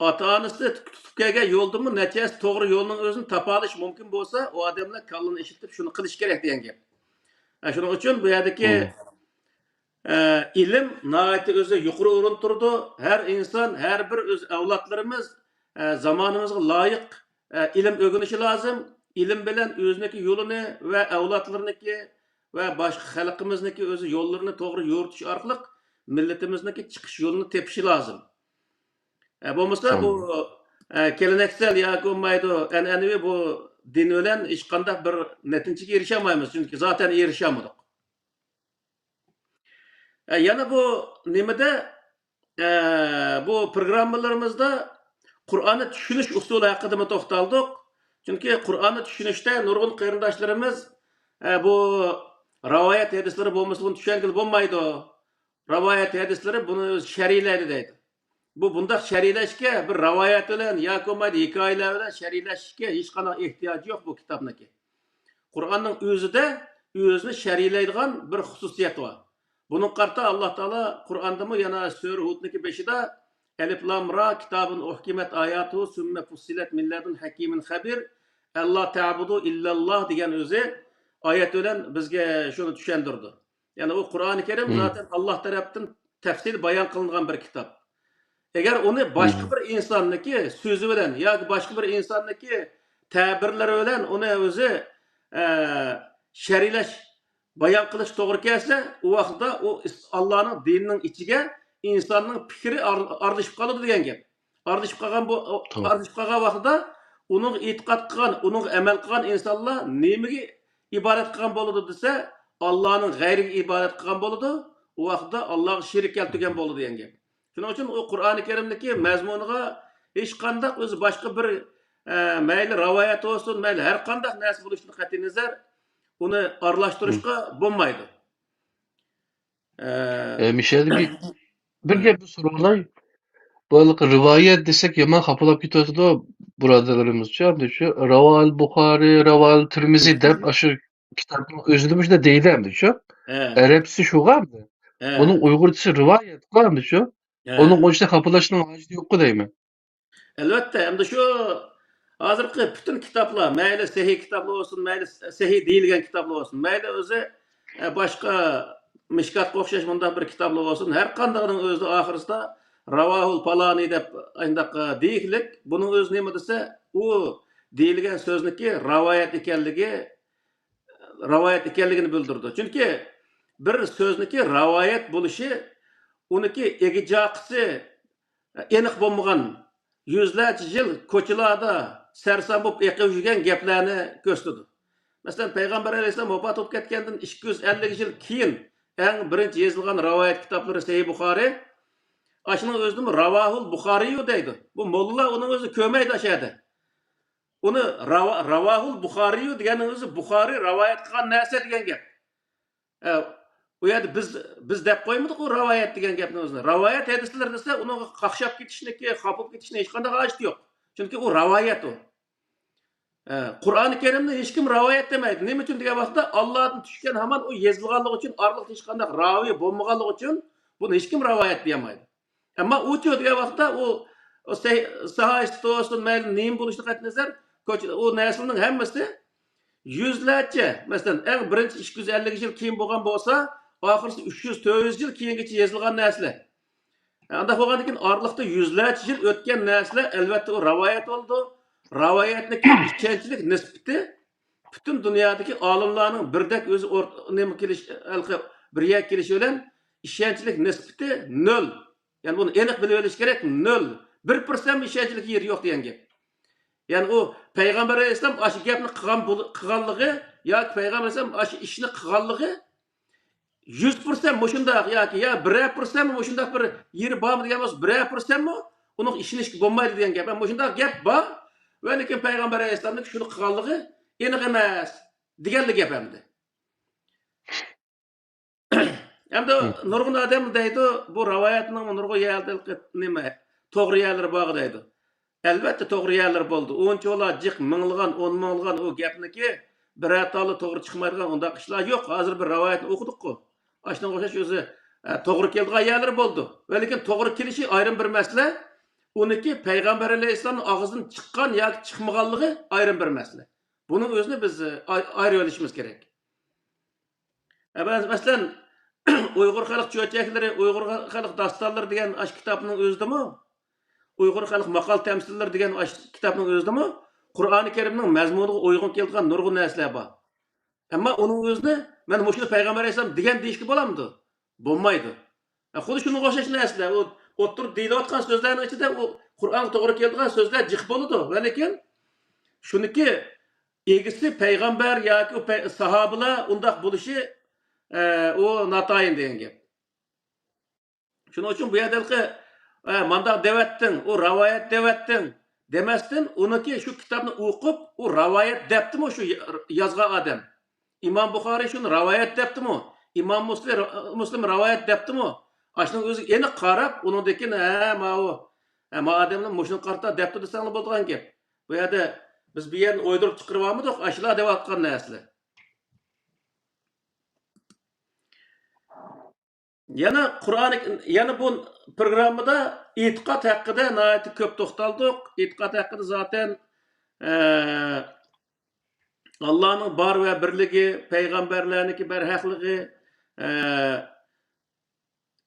ئاتا-ئانىسى تۇتۇپ كەلگەن يولدىنمۇ نەچچىسى توغرا يولنىڭ ئۆزىنى تاپالىشى مۇمكىن بولسا، ئۇ ئادەملەر كاللىنى ئىشلىتىپ شۇنى قىلىشى كېرەك دېگەن گەپ. ئە، شۇنىڭ ئۈچۈن بۇ يەردىكى، ئە، ئىلىم ناھايىتى ئۆزى يۇقىرى ئورۇندا تۇرىدۇ. ھەر ئىنسان، ھەر بىر ئۆز ئەۋلادلىرىمىز، ئە، زامانىمىزغا لايىق، ئە، ئىلىم ئۆگىنىشى لازىم. ئىلىم بىلەن ئۆزىنىڭكى يولىنى ۋە ئەۋلادلىرىنىڭكى ۋە باشقا خەلقىمىزنىڭكى ئۆزى يوللىرىنى توغرا يورۇتۇش ئارقىلىق مىللىتىمىزنىڭكى چىقىش يولىنى تېپىشى لازىم. ئە، بولمىسا بۇ، ئە، كېلەنەكسەل ياكى بولمايدۇ، ئەنئەنىۋى بۇ دىن بىلەن ھېچقانداق بىر نەتىجىگە ئېرىشەلمەيمىز، چۈنكى زاتەن ئېرىشەلمىدۇق. ئە، يەنە بۇ نېمىدە، ئە، بۇ پروگراممىلىرىمىزدا قۇرئاننى چۈشىنىش ئۇسۇلى ھەققىدىمۇ توختالدۇق. چۈنكى قۇرئاننى چۈشىنىشتە نۇرغۇن قېرىنداشلىرىمىز، ئە، بۇ رىۋايەت ھەدىسلىرى بولمىسا بۇنى چۈشەنگىلى بولمايدۇ. رىۋايەت ھەدىسلىرى بۇنى ئۆزى شەرھلەيدۇ دەيدۇ. بۇ بۇنداق شەرھلەشكە بىر رىۋايەت بىلەن ياكى بولمايدۇ ھېكايىلەر بىلەن شەرھلەشكە ھېچقانداق ئېھتىياجى يوق بۇ كىتابنىڭكى. قۇرئاننىڭ ئۆزىدە ئۆزىنى شەرھلەيدىغان بىر خۇسۇسىيەت بار. بۇنىڭغا قارىتا ئاللا تائالا قۇرئاندىمۇ يەنە سۈرە ھۇدنىڭكى بېشىدا، «ئەلىف لام را، كىتابۇن ئۇھكىمەت ئاياتۇھۇ، سۈممە فۇسسىلەت مىن لەدۇن ھەكىمىن خەبىر، ئەللا تەبۇدۇ ئىللەللا» دېگەن ئۆزى ئايەت بىلەن بىزگە شۇنى چۈشەندۈردى. يەنى ئۇ قۇرئانى كەرىم زاتەن ئاللا تەرەپتىن تەپسىلىي بايان قىلىنغان بىر كىتاب. ئەگەر ئۇنى باشقا بىر ئىنساننىڭكى سۆزى بىلەن ياكى باشقا بىر ئىنساننىڭكى تەبىرلىرى بىلەن ئۇنى ئۆزى، ئە، شەرھلەش، بايان قىلىش توغرا كەلسە، ئۇ ۋاقىتتا ئۇ ئىس-، ئاللانىڭ دىنىنىڭ ئىچىگە ئىنساننىڭ پىكرى ئار-، ئارىلىشىپ قالىدۇ دېگەن گەپ. ئارىلىشىپ قالغان بۇ، ئارىلىشىپ قالغان ۋاقتىدا ئۇنىڭغا ئېتىقاد قىلغان، ئۇنىڭغا ئەمەل قىلغان ئىنسانلار نېمىگە ئىبادەت قىلغان بولىدۇ دېسە، ئاللانىڭ غەيرىگە ئىبادەت قىلغان بولىدۇ، ئۇ ۋاقىتتا ئاللاغا شېرىك كەلتۈرگەن بولىدۇ دېگەن گەپ. شۇنىڭ ئۈچۈن ئۇ قۇرئانى كەرىمدىكى مەزمۇنىغا ھېچقانداق ئۆزى باشقا بىر، ئە، مەيلى رىۋايەت بولسۇن، مەيلى ھەر قانداق نەرسە بولۇشىدىن قەتئىينەزەر، ئۇنى ئارىلاشتۇرۇشقا بولمايدۇ. ئە، ئە، مىشەل، بىر، بىر گەپنى سورالاي. بۇ ھېلىقى رىۋايەت دېسەك يامان خاپىلاپ كېتىۋاتىدۇ بۇرادەرلىرىمىزچۇ، ئەمدى شۇ راۋال بۇخارى، راۋال تىرمىزى دەپ ئاشۇ كىتابنىڭ ئۆزىدە مۇشۇنداق دەيدۇ ئەمدى شۇ. ئەرەبچىسى شۇغۇ ئەمدى. ھە. ئۇنىڭ ئۇيغۇرچىسى رىۋايەتقۇ ئەمدى شۇ. ھە. ئۇنىڭ ئۇنچە خاپىلاشنىڭ ھاجىتى يوققۇ دەيمەن. ئەلۋەتتە، ئەمدى شۇ ھازىرقى پۈتۈن كىتابلار، مەيلى سەھىھ كىتابلار بولسۇن، مەيلى سەھىھ دېيىلگەن كىتابلار بولسۇن، مەيلى ئۆزى، ئە، باشقا مىشكاتقا ئوخشاش مۇنداق بىر كىتابلار بولسۇن، ھەر قاندىقىنىڭ ئۆزىدە ئاخىرسىدا راۋاھۇل پالانى دەپ ئانداق دېيىكلىك، بۇنىڭ ئۆزى نېمە دېسە، ئۇ دېيىلگەن سۆزنىكى راۋايەت ئىكەنلىكى، راۋايەت ئىكەنلىكىنى بىلدۈرىدۇ. چۈنكى بىر سۆزنىكى راۋايەت بولۇشى، ئۇنىكى ئېگىجاقىسى ئېنىق بولمىغان، يۈزلەرچە يىل كوچىلاردا سەرسان بولۇپ ئېقىپ يۈرگەن گەپلەرنى كۆرسىتىدۇ. مەسىلەن، پەيغەمبەر ئەلەيھىسسالام ۋاپات بولۇپ كەتكەندىن ئىككى يۈز ئەللىك يىل كېيىن ئەڭ بىرىنچى يېزىلغان راۋايەت كىتابلىرى سەھىھ بۇخارىي. ئاشۇنىڭ ئۆزىدىمۇ راۋاھۇل بۇخارىيۇ دەيدۇ. بۇ موللىلار ئۇنىڭ ئۆزىنى كۆرمەيدۇ ئاشۇ يەردە. ئۇنى راۋا-، راۋاھۇل بۇخارىيۇ دېگەننىڭ ئۆزى بۇخارىي راۋايەت قىلغان نەرسە دېگەن گەپ. ئە، ئۇ يەردە بىز، بىز دەپ قويمىدۇق ئۇ راۋايەت دېگەن گەپنى ئۆزىنى. راۋايەت ھەدىسلەر دېسە، ئۇنىڭغا قاقشاپ كېتىشنىكى، خاپا بولۇپ كېتىشنىڭ ھېچقانداق ھاجىتى يوق. چۈنكى ئۇ راۋايەت ئۇ. ئە، قۇرئانى كەرىمنى ھېچكىم راۋايەت دېمەيدۇ. نېمە ئۈچۈن دېگەن ۋاقىتتا، ئاللادىن چۈشكەن ھامان ئۇ يېزىلغانلىقى ئۈچۈن، ئارىلىقتا ھېچقانداق راۋى بولمىغانلىقى ئۈچۈن بۇنى ھېچكىم راۋايەت دېيەلمەيدۇ. ئەمما ئۇچۇ دېگەن ۋاقىتتا ئۇ، ئۇ سەھ-، ساھايىسى بولسۇن، مەيلى نېمە بولۇشىدىن قەتئىينەزەر، كوچا-، ئۇ نەرسىنىڭ ھەممىسى يۈزلەرچە، مەسىلەن، ئەڭ بىرىنچى ئىككى يۈز ئەللىك يىل كېيىن بولغان بولسا، ئاخىرسى ئۈچ يۈز، تۆت يۈز يىل كېيىنگىچە يېزىلغان نەرسىلەر. ئانداق بولغاندىن كېيىن ئارىلىقتا يۈزلەرچە يىل ئۆتكەن نەرسىلەر، ئەلۋەتتە، ئۇ راۋايەت بولىدۇ. راۋايەتنىڭكى ئىشەنچلىك نىسبىتى پۈتۈن دۇنيادىكى ئالىملارنىڭ بىردەك ئۆزى ئورت-، نېمە كېلىش، ھېلىقى بىر يەرگە كېلىشى بىلەن ئىشەنچلىك نىسبىتى نۆل. يەنى بۇنى ئېنىق بىلىۋېلىش كېرەك، نۆل. بىر پىرسەنتمۇ ئىشەنچلىك يېرى يوق دېگەن گەپ. يەنى ئۇ پەيغەمبەر ئەلەيھىسسالام ئاشۇ گەپنى قىلغان بول-، قىلغانلىقى ياكى پەيغەمبەر ئەلەيھىسسالام ئاشۇ ئىشنى قىلغانلىقى يۈز پىرسەنت مۇشۇنداق ياكى يا بىرەر پىرسەنتمۇ مۇشۇنداق بىر يېرى بارمۇ دېگەن بولسا، بىرەر پىرسەنتمۇ ئۇنىڭغا ئىشىنىشكە بولمايدۇ دېگەن گەپ. مۇشۇنداق گەپ بار، ۋە لېكىن پەيغەمبەر ئەلەيھىسسالامنىڭ شۇنى قىلغانلىقى ئېنىق ئەمەس دېگەنلا گەپ ئەمدى. ئەمدى نۇرغۇن ئادەم دەيدۇ، بۇ رىۋايەتنىڭ نۇرغۇن يەردە نېمە، توغرا يەرلىرى بارغۇ دەيدۇ. ئەلۋەتتە توغرا يەرلىرى بولىدۇ. ئۇنچىۋالا جىق مىڭلىغان، ئون مىڭلىغان ئۇ گەپنىكى بىرەر تاللا توغرا چىقمايدىغان ئۇنداق ئىشلار يوق. ھازىر بىر رىۋايەتنى ئوقۇدۇققۇ. ئاشۇنىڭغا ئوخشاش ئۆزى، ئە، توغرا كېلىدىغان يەرلىرى بولىدۇ. ۋە لېكىن توغرا كېلىشى ئايرىم بىر مەسىلە. ئۇنىڭكى پەيغەمبەر ئەلەيھىسسالامنىڭ ئاغزىدىن چىققان ياكى چىقمىغانلىقى ئايرىم بىر مەسىلە. بۇنىڭ ئۆزىنى بىز، ئە، ئاي-، ئايرىۋېلىشىمىز كېرەك. ئە، مەس-، مەسىلەن، ئۇيغۇر خەلق چۆچەكلىرى، ئۇيغۇر خەلق داستانلىرى دېگەن ئاشۇ كىتابنىڭ ئۆزىدىمۇ، ئۇيغۇر خەلق ماقال تەمسىللىرى دېگەن ئاشۇ كىتابنىڭ ئۆزىدىمۇ قۇرئانى كەرىمنىڭ مەزمۇنىغا ئۇيغۇن كېلىدىغان نۇرغۇن نەرسىلەر بار. ئەمما ئۇنىڭ ئۆزىنى مەن مۇشۇنى پەيغەمبەر ئەلەيھىسسالام دېگەن دېيىشكە بولامدۇ؟ بولمايدۇ. ئە، خۇددى شۇنىڭغا ئوخشاش نەرسىلەر. ئۇ ئوتتۇرىدا دېيىلىۋاتقان سۆزلەرنىڭ ئىچىدە ئۇ قۇرئانغا توغرا كېلىدىغان سۆزلەر جىق بولىدۇ. ۋە لېكىن شۇنىكى ئىگىسى پەيغەمبەر ياكى ئۇ پەي-، ساھابىلار ئۇنداق بولۇشى، ئە، ئۇ ناتايىن دېگەن گەپ. شۇنىڭ ئۈچۈن بۇ يەردە ھېلىقى، ئە، مانداق دەۋەتتىڭ، ئۇ راۋايەت دەۋەتتىڭ دېمەستىن، ئۇنىڭكى شۇ كىتابنى ئوقۇپ، ئۇ راۋايەت دەپتىمۇ شۇ يا-، يازغان ئادەم؟ ئىمام بۇخارىي شۇنى راۋايەت دەپتىمۇ؟ ئىمام مۇسلى-، مۇسلىم راۋايەت دەپتىمۇ؟ ئاشۇنىڭ ئۆزىگە ئېنىق قاراپ، ئۇنىڭدىن كېيىن، ھە، ماۋۇ، ھە، ما ئادەملەر مۇشۇنى قارىتا دەپتۇ دېسەڭلار بولىدىغان گەپ. بۇ يەردە بىز بۇ يەردىن ئويدۇرۇپ چىقىرىۋالمىدۇق، ئاشۇلار دەۋاتقان نەرسىلەر. يەنە قۇرئان، يەنە بۇ پروگراممىدا ئېتىقاد ھەققىدە ناھايىتى كۆپ توختالدۇق. ئېتىقاد ھەققىدە زاتەن، ئە، ئاللانىڭ بار ۋە بىرلىكى، پەيغەمبەرلەرنىڭكى بەرھەقلىقى، ئە،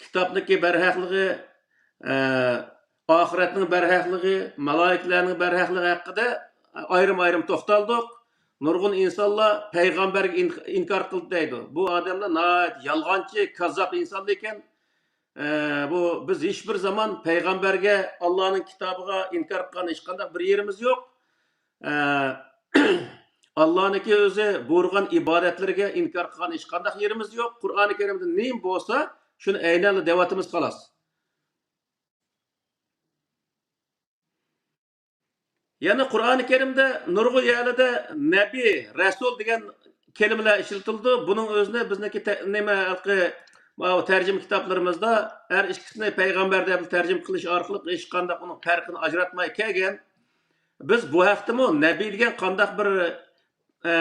كىتابنىڭكى بەرھەقلىقى، ئە، ئاخىرەتنىڭ بەرھەقلىقى، مالايىكىلەرنىڭ بەرھەقلىقى ھەققىدە ئايرىم-ئايرىم توختالدۇق. نۇرغۇن ئىنسانلار پەيغەمبەرگە ئىن-، ئىنكار قىلدى دەيدۇ. بۇ ئادەملەر ناھايىتى يالغانچى، كاززاپ ئىنسانلار ئىكەن. ئە، بۇ، بىز ھېچبىر زامان پەيغەمبەرگە، ئاللانىڭ كىتابىغا ئىنكار قىلغان ھېچقانداق بىر يېرىمىز يوق. ئە، ئاللانىڭكى ئۆزى بۇيرۇغان ئىبادەتلىرىگە ئىنكار قىلغان ھېچقانداق يېرىمىز يوق. قۇرئانى كەرىمدە نېمە بولسا، شۇنى ئەينەنلا دەۋاتىمىز، خالاس. يەنە قۇرئانى كەرىمدە نۇرغۇن يەرلەردە نەبىي، رەسۇل دېگەن كەلىمىلەر ئىشلىتىلىدۇ. بۇنىڭ ئۆزىنى بىزنىڭكى تە-، نېمە، ھېلىقى، ماۋۇ تەرجىمە كىتابلىرىمىزدا ھەر ئىككىسىنى پەيغەمبەر دەپ تەرجىمە قىلىش ئارقىلىق ھېچقانداق ئۇنىڭ پەرقىنى ئاجراتماي كەلگەن. بىز بۇ ھەقتىمۇ نەبىي دېگەن قانداق بىر، ئە،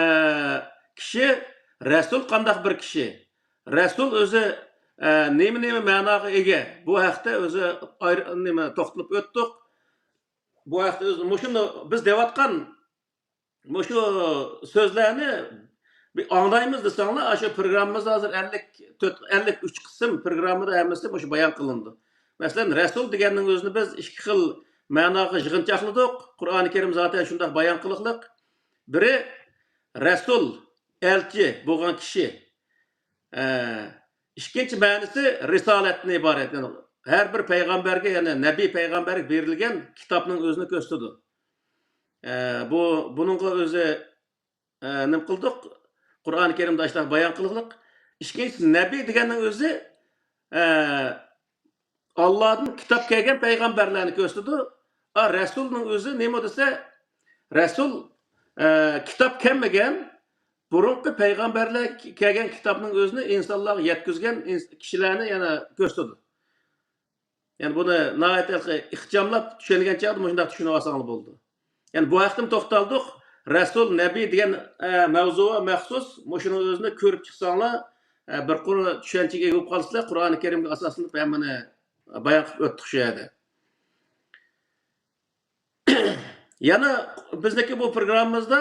كىشى، رەسۇل قانداق بىر كىشى؟ رەسۇل ئۆزى ئە، نېمە نېمە مەناغا ئىگە؟ بۇ ھەقتە ئۆزى ئاير-، نېمە توختىلىپ ئۆتتۇق. بۇ ھەقتە ئۆزى مۇشۇنى بىز دەۋاتقان مۇشۇ سۆزلەرنى بىر ئاڭلايمىز دېسەڭلار، ئاشۇ پروگراممىمىزدا ھازىر ئەللىك تۆت، ئەللىك ئۈچ قىسىم پروگراممىدا ھەممىسى مۇشۇ بايان قىلىنىدۇ. مەسىلەن، رەسۇل دېگەننىڭ ئۆزىنى بىز ئىككى خىل مەناغا يىغىنچاقلىدۇق. قۇرئانى كەرىم زاتەن شۇنداق بايان قىلىقلىق. بىرى رەسۇل، ئەلچى بولغان كىشى. ئە، ئىككىنچى مەنىسى رىسالەتتىن ئىبارەت. يەنى ھەر بىر پەيغەمبەرگە، يەنى نەبىي پەيغەمبەرگە بېرىلگەن كىتابنىڭ ئۆزىنى كۆرسىتىدۇ. ئە، بۇ، بۇنىڭغا ئۆزى، ئە، نېمە قىلدۇق؟ قۇرئانى كەرىمدە ئاشۇنداق بايان قىلغلىق. ئىككىنچىسى، نەبىي دېگەننىڭ ئۆزى، ئە، ئاللادىن كىتاب كەلگەن پەيغەمبەرلەرنى كۆرسىتىدۇ. ئا، رەسۇلنىڭ ئۆزى نېمە دېسە، رەسۇل، ئە، كىتاب كەلمىگەن، بۇرۇنقى پەيغەمبەرلەر كەلگەن كىتابنىڭ ئۆزىنى ئىنسانلارغا يەتكۈزگەن ئىنس-، كىشىلەرنى يەنە كۆرسىتىدۇ. يەنى بۇنى ناھايىتى ئىخچاملاپ چۈشەنگەن چاغدا مۇشۇنداق چۈشىنىۋالساڭلار بولىدۇ. يەنى بۇ ھەقتىمۇ توختالدۇق. رەسۇل، نەبىي دېگەن، ئە، مەۋزۇغا مەخسۇس مۇشۇنىڭ ئۆزىنى كۆرۈپ چىقساڭلار، ئە، بىر قۇر چۈشەنچىگە ئىگە بولۇپ قالىسىلەر. قۇرئانى كەرىمگە ئاساسلىنىپ ھەممىنى بايان قىلىپ ئۆتتۇق شۇ يەردە. يەنە بىزنىڭكى بۇ پروگراممىمىزدا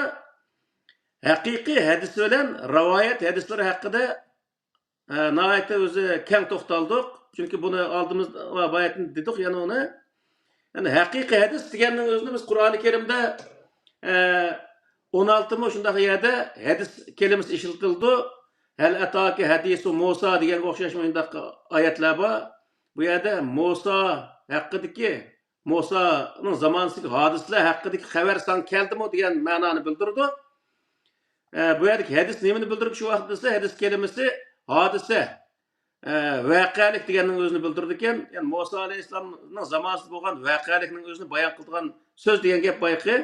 ھەقىقىي ھەدىس بىلەن رىۋايەت ھەدىسلىرى ھەققىدە، ئە، ناھايىتى ئۆزى كەڭ توختالدۇق. چۈنكى بۇنى ئالدىمىزدا باياتىن دېدۇق، يەنە ئۇنى. يەنى ھەقىقىي ھەدىس دېگەننىڭ ئۆزىنى بىز قۇرئانى كەرىمدە، ئە، ئون ئالتە مۇشۇنداق يەردە ھەدىس كەلىمىسى ئىشلىتىلىدۇ. ھەل ئەتاكە ھەدىسۇ مۇسا دېگەنگە ئوخشاش مۇشۇنداق ئايەتلەر بار. بۇ يەردە مۇسا ھەققىدىكى، مۇسانىڭ زامانىسىدىكى ھادىسىلەر ھەققىدىكى خەۋەر ساڭا كەلدىمۇ دېگەن مەنانى بىلدۈرىدۇ. ئە، بۇ يەردىكى ھەدىس نېمىنى بىلدۈرىدۇ شۇ ۋاقىتتا دېسە، ھەدىس كەلىمىسى ھادىسە، ئە، ۋەقەلىك دېگەننىڭ ئۆزىنى بىلدۈرىدىكەن. يەنى مۇسا ئەلەيھىسسالامنىڭ زامانىسىدا بولغان ۋەقەلىكنىڭ ئۆزىنى بايان قىلىدىغان سۆز دېگەن گەپ بايىقى.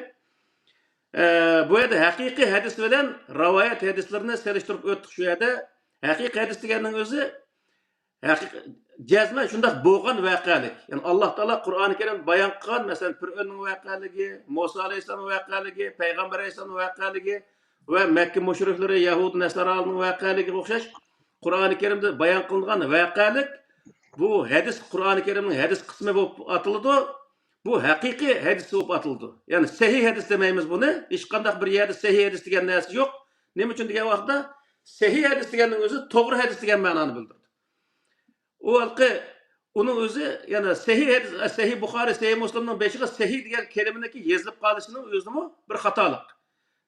ئە، بۇ يەردە ھەقىقىي ھەدىس بىلەن رىۋايەت ھەدىسلىرىنى سېلىشتۇرۇپ ئۆتتۇق شۇ يەردە. ھەقىقىي ھەدىس دېگەننىڭ ئۆزى ھەقىقەت، جەزمەن شۇنداق بولغان ۋەقەلىك. يەنى ئاللا تائالا قۇرئانى كەرىمدە بايان قىلغان، مەسىلەن، پىرئۆننىڭ ۋەقەلىكى، مۇسا ئەلەيھىسسالامنىڭ ۋەقەلىكى، پەيغەمبەر ئەلەيھىسسالامنىڭ ۋەقەلىكى ۋە مەككە مۇشرىكلىرى، يەھۇدىي نەسارانىڭ ۋەقەلىكىگە ئوخشاش قۇرئانى كەرىمدە بايان قىلىنغان ۋەقەلىك، بۇ ھەدىس، قۇرئانى كەرىمنىڭ ھەدىس قىسمى بولۇپ ئاتىلىدۇ. بۇ ھەقىقىي ھەدىس بولۇپ ئاتىلىدۇ. يەنى سەھىھ ھەدىس دېمەيمىز بۇنى. ھېچقانداق بىر يەردە سەھىھ ھەدىس دېگەن نەرسە يوق. نېمە ئۈچۈن دېگەن ۋاقىتتا، سەھىھ ھەدىس دېگەننىڭ ئۆزى توغرا ھەدىس دېگەن مەنانى بىلدۈرىدۇ. ئۇ ھېلىقى ئۇنىڭ ئۆزى، يەنى سەھىھ ھەدىس، سەھىھ بۇخارى، سەھىھ مۇسلىمنىڭ بېشىغا سەھىھ دېگەن كەلىمىنىڭكى يېزىلىپ قالىشىنىڭ ئۆزىمۇ بىر خاتالىق.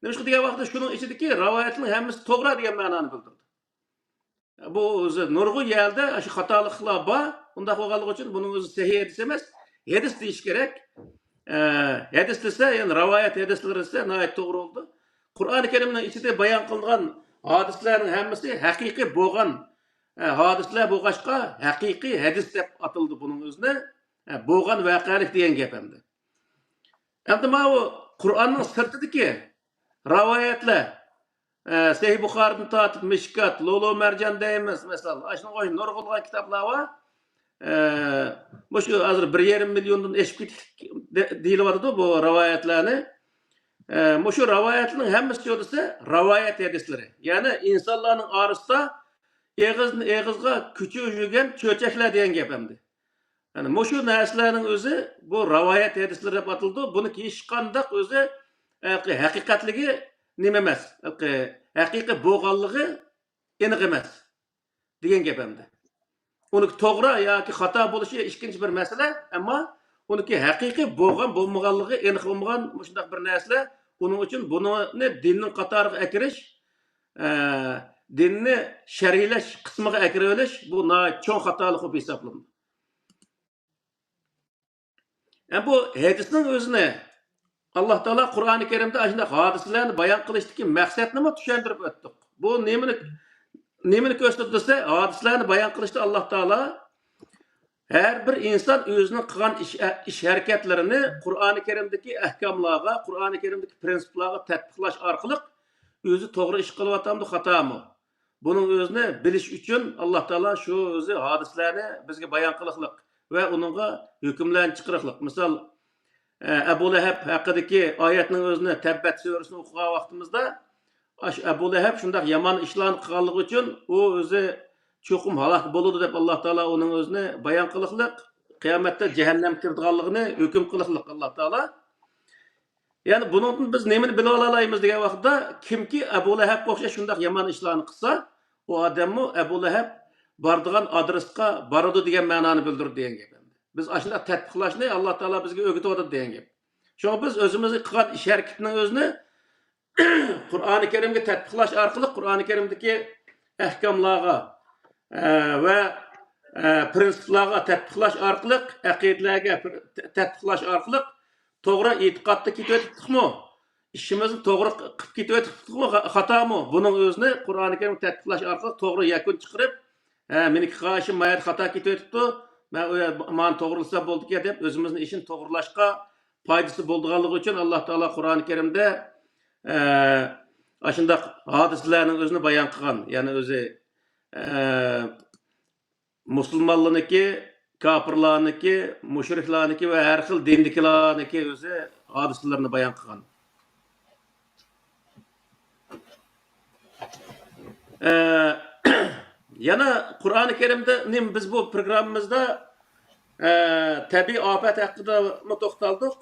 نېمىشقا دېگەن ۋاقىتتا، شۇنىڭ ئىچىدىكى رىۋايەتنىڭ ھەممىسى توغرا دېگەن مەنانى بىلدۈرىدۇ. بۇ ئۆزى نۇرغۇن يەردە شۇ خاتالىقلار بار. ئۇنداق بولغانلىقى ئۈچۈن بۇنىڭ ئۆزى سەھىھ ھەدىس ئەمەس، ھەدىس دېيىش كېرەك. ئە، ھەدىس دېسە، يەنى رىۋايەت ھەدىسلىرى دېسە ناھايىتى توغرا بولىدۇ. قۇرئانى كەرىمنىڭ ئىچىدە بايان قىلىنغان ھادىسىلەرنىڭ ھەممىسى ھەقىقىي بولغان، ئە، ھادىسىلەر بولغاچقا، ھەقىقىي ھەدىس دەپ ئاتىلىدۇ بۇنىڭ ئۆزىنى. ئە، بولغان ۋەقەلىك دېگەن گەپ ئەمدى. ئەمدى ماۋۇ قۇرئاننىڭ سىرتىدىكى رىۋايەتلەر، ئە، سەھىھ بۇخارىدىن تارتىپ مىشكات، لۇلۇ مەرجان دەيمىز، مەسىلەن، ئاشۇنىڭغا ئوخشاش نۇرغۇنلىغان كىتابلار بار. ئە، مۇشۇ ھازىر بىر يېرىم مىليوندىن ئېشىپ كېتىپ دە-، دېيىلىۋاتىدۇ بۇ رىۋايەتلەرنى. ئە، مۇشۇ رىۋايەتلەرنىڭ ھەممىسى شۇ دېسە، رىۋايەت ھەدىسلىرى. يەنى ئىنسانلارنىڭ ئارىسىدا ئېغىزدىن ئېغىزغا كۆچۈپ يۈرگەن چۆچەكلەر دېگەن گەپ ئەمدى. يەنى مۇشۇ نەرسىلەرنىڭ ئۆزى بۇ رىۋايەت ھەدىسلىرى دەپ ئاتىلىدۇ. بۇنىڭكى ھېچقانداق ئۆزى، ھەققى-، ھەقىقەتلىكى نېمە ئەمەس، ھەققى-، ھەقىقىي بولغانلىقى ئېنىق ئەمەس دېگەن گەپ ئەمدى. ئۇنىڭكى توغرا ياكى خاتا بولۇشى ئىككىنچى بىر مەسىلە، ئەمما ئۇنىڭكى ھەقىقىي بولغان بولمىغانلىقى ئېنىق بولمىغان مۇشۇنداق بىر نەرسىلەر. ئۇنىڭ ئۈچۈن بۇنى دىننىڭ قاتارىغا ئەكىرىش، ئە، دىننى شەرھلەش قىسمىغا ئەكىرىۋېلىش، بۇ ناھايىتى چوڭ خاتالىق بولۇپ ھېسابلىنىدۇ. ئە، بۇ ھەدىسنىڭ ئۆزىنى ئاللا تائالا قۇرئانى كەرىمدە ئاشۇنداق ھادىسىلەرنى بايان قىلىشتىكى مەقسەتنىمۇ چۈشەندۈرۈپ ئۆتتۇق. بۇ نېمىنى، نېمىنى كۆرسىتىدۇ دېسە، ھادىسىلەرنى بايان قىلىشتا ئاللا تائالا ھەر بىر ئىنسان ئۆزىنىڭ قىلغان ئىش، ئىش ھەرىكەتلىرىنى قۇرئانى كەرىمدىكى ئەھكاملارغا، قۇرئانى كەرىمدىكى پرىنسىپلارغا تەتبىقلاش ئارقىلىق ئۆزى توغرا ئىش قىلىۋاتامدۇ، خاتامۇ؟ بۇنىڭ ئۆزىنى بىلىش ئۈچۈن ئاللا تائالا شۇ ئۆزى ھادىسىلەرنى بىزگە بايان قىلىقلىق ۋە ئۇنىڭغا ھۆكۈملەرنى چىقىرىقلىق. مىسال، ئە، ئەبۇ لەھەب ھەققىدىكى ئايەتنىڭ ئۆزىنى، تەببەت سۈرىسىنى ئوقۇغان ۋاقتىمىزدا، ئاشۇ ئەبۇ لەھەب شۇنداق يامان ئىشلارنى قىلغانلىقى ئۈچۈن ئۇ ئۆزى چوقۇم ھالاك بولىدۇ دەپ ئاللا تائالا ئۇنىڭ ئۆزىنى بايان قىلىقلىق، قىيامەتتە جەھەننەمگە كىرىدىغانلىقىنى ھۆكۈم قىلىقلىق ئاللا تائالا. يەنى بۇنىڭدىن بىز نېمىنى بىلىۋالالايمىز دېگەن ۋاقىتتا، كىمكى ئەبۇ لەھەبقە ئوخشاش شۇنداق يامان ئىشلارنى قىلسا، ئۇ ئادەممۇ ئەبۇ لەھەب بارىدىغان ئادرېسقا بارىدۇ دېگەن مەنانى بىلدۈرىدۇ دېگەن گەپ. بىز ئاشۇنداق تەتبىقلاشنى ئاللا تائالا بىزگە ئۆگىتىۋاتىدۇ دېگەن گەپ. شۇڭا بىز ئۆزىمىزگە قىلغان ئىش ھەرىكىتىنىڭ ئۆزىنى قۇرئانى كەرىمگە تەتبىقلاش ئارقىلىق، قۇرئانى كەرىمدىكى ئەھكاملارغا، ئە، ۋە، ئە، پىرىنسىپلارغا تەتبىقلاش ئارقىلىق، ئەقىدىلەرگە پىر-، تە-، تەتبىقلاش ئارقىلىق توغرا ئېتىقادتا كېتىۋېتىپتىقمۇ؟ ئىشىمىزنى توغرا قىلىپ كېتىۋېتىپتىقمۇ؟ خا-، خاتامۇ؟ بۇنىڭ ئۆزىنى قۇرئانى كەرىمگە تەتبىقلاش ئارقىلىق توغرا يەكۈن چىقىرىپ، ھە، مېنىڭكى قىلغان ئىشىم ما يەردە خاتا كېتىۋېتىپتۇ، مەن ئۇ يەر-، مانى توغرىلىسام بولىدىكەن دەپ، ئۆزىمىزنىڭ ئىشىنى توغرىلاشقا پايدىسى بولىدىغانلىقى ئۈچۈن، ئاللا تائالا قۇرئانى كەرىمدە، ئە، ئاشۇنداق ھادىسىلەرنىڭ ئۆزىنى بايان قىلغان. يەنى ئۆزى، ئە، مۇسۇلمانلارنىڭكى، كاپىرلارنىڭكى، مۇشرىكلارنىڭكى ۋە ھەر خىل دىندىكىلارنىڭكى ئۆزى ھادىسىلىرىنى بايان قىلغان. ئە، يەنە قۇرئانى كەرىمدە نېمە، بىز بۇ پروگراممىمىزدا، ئە، تەبىئىي ئاپەت ھەققىدىمۇ توختالدۇق.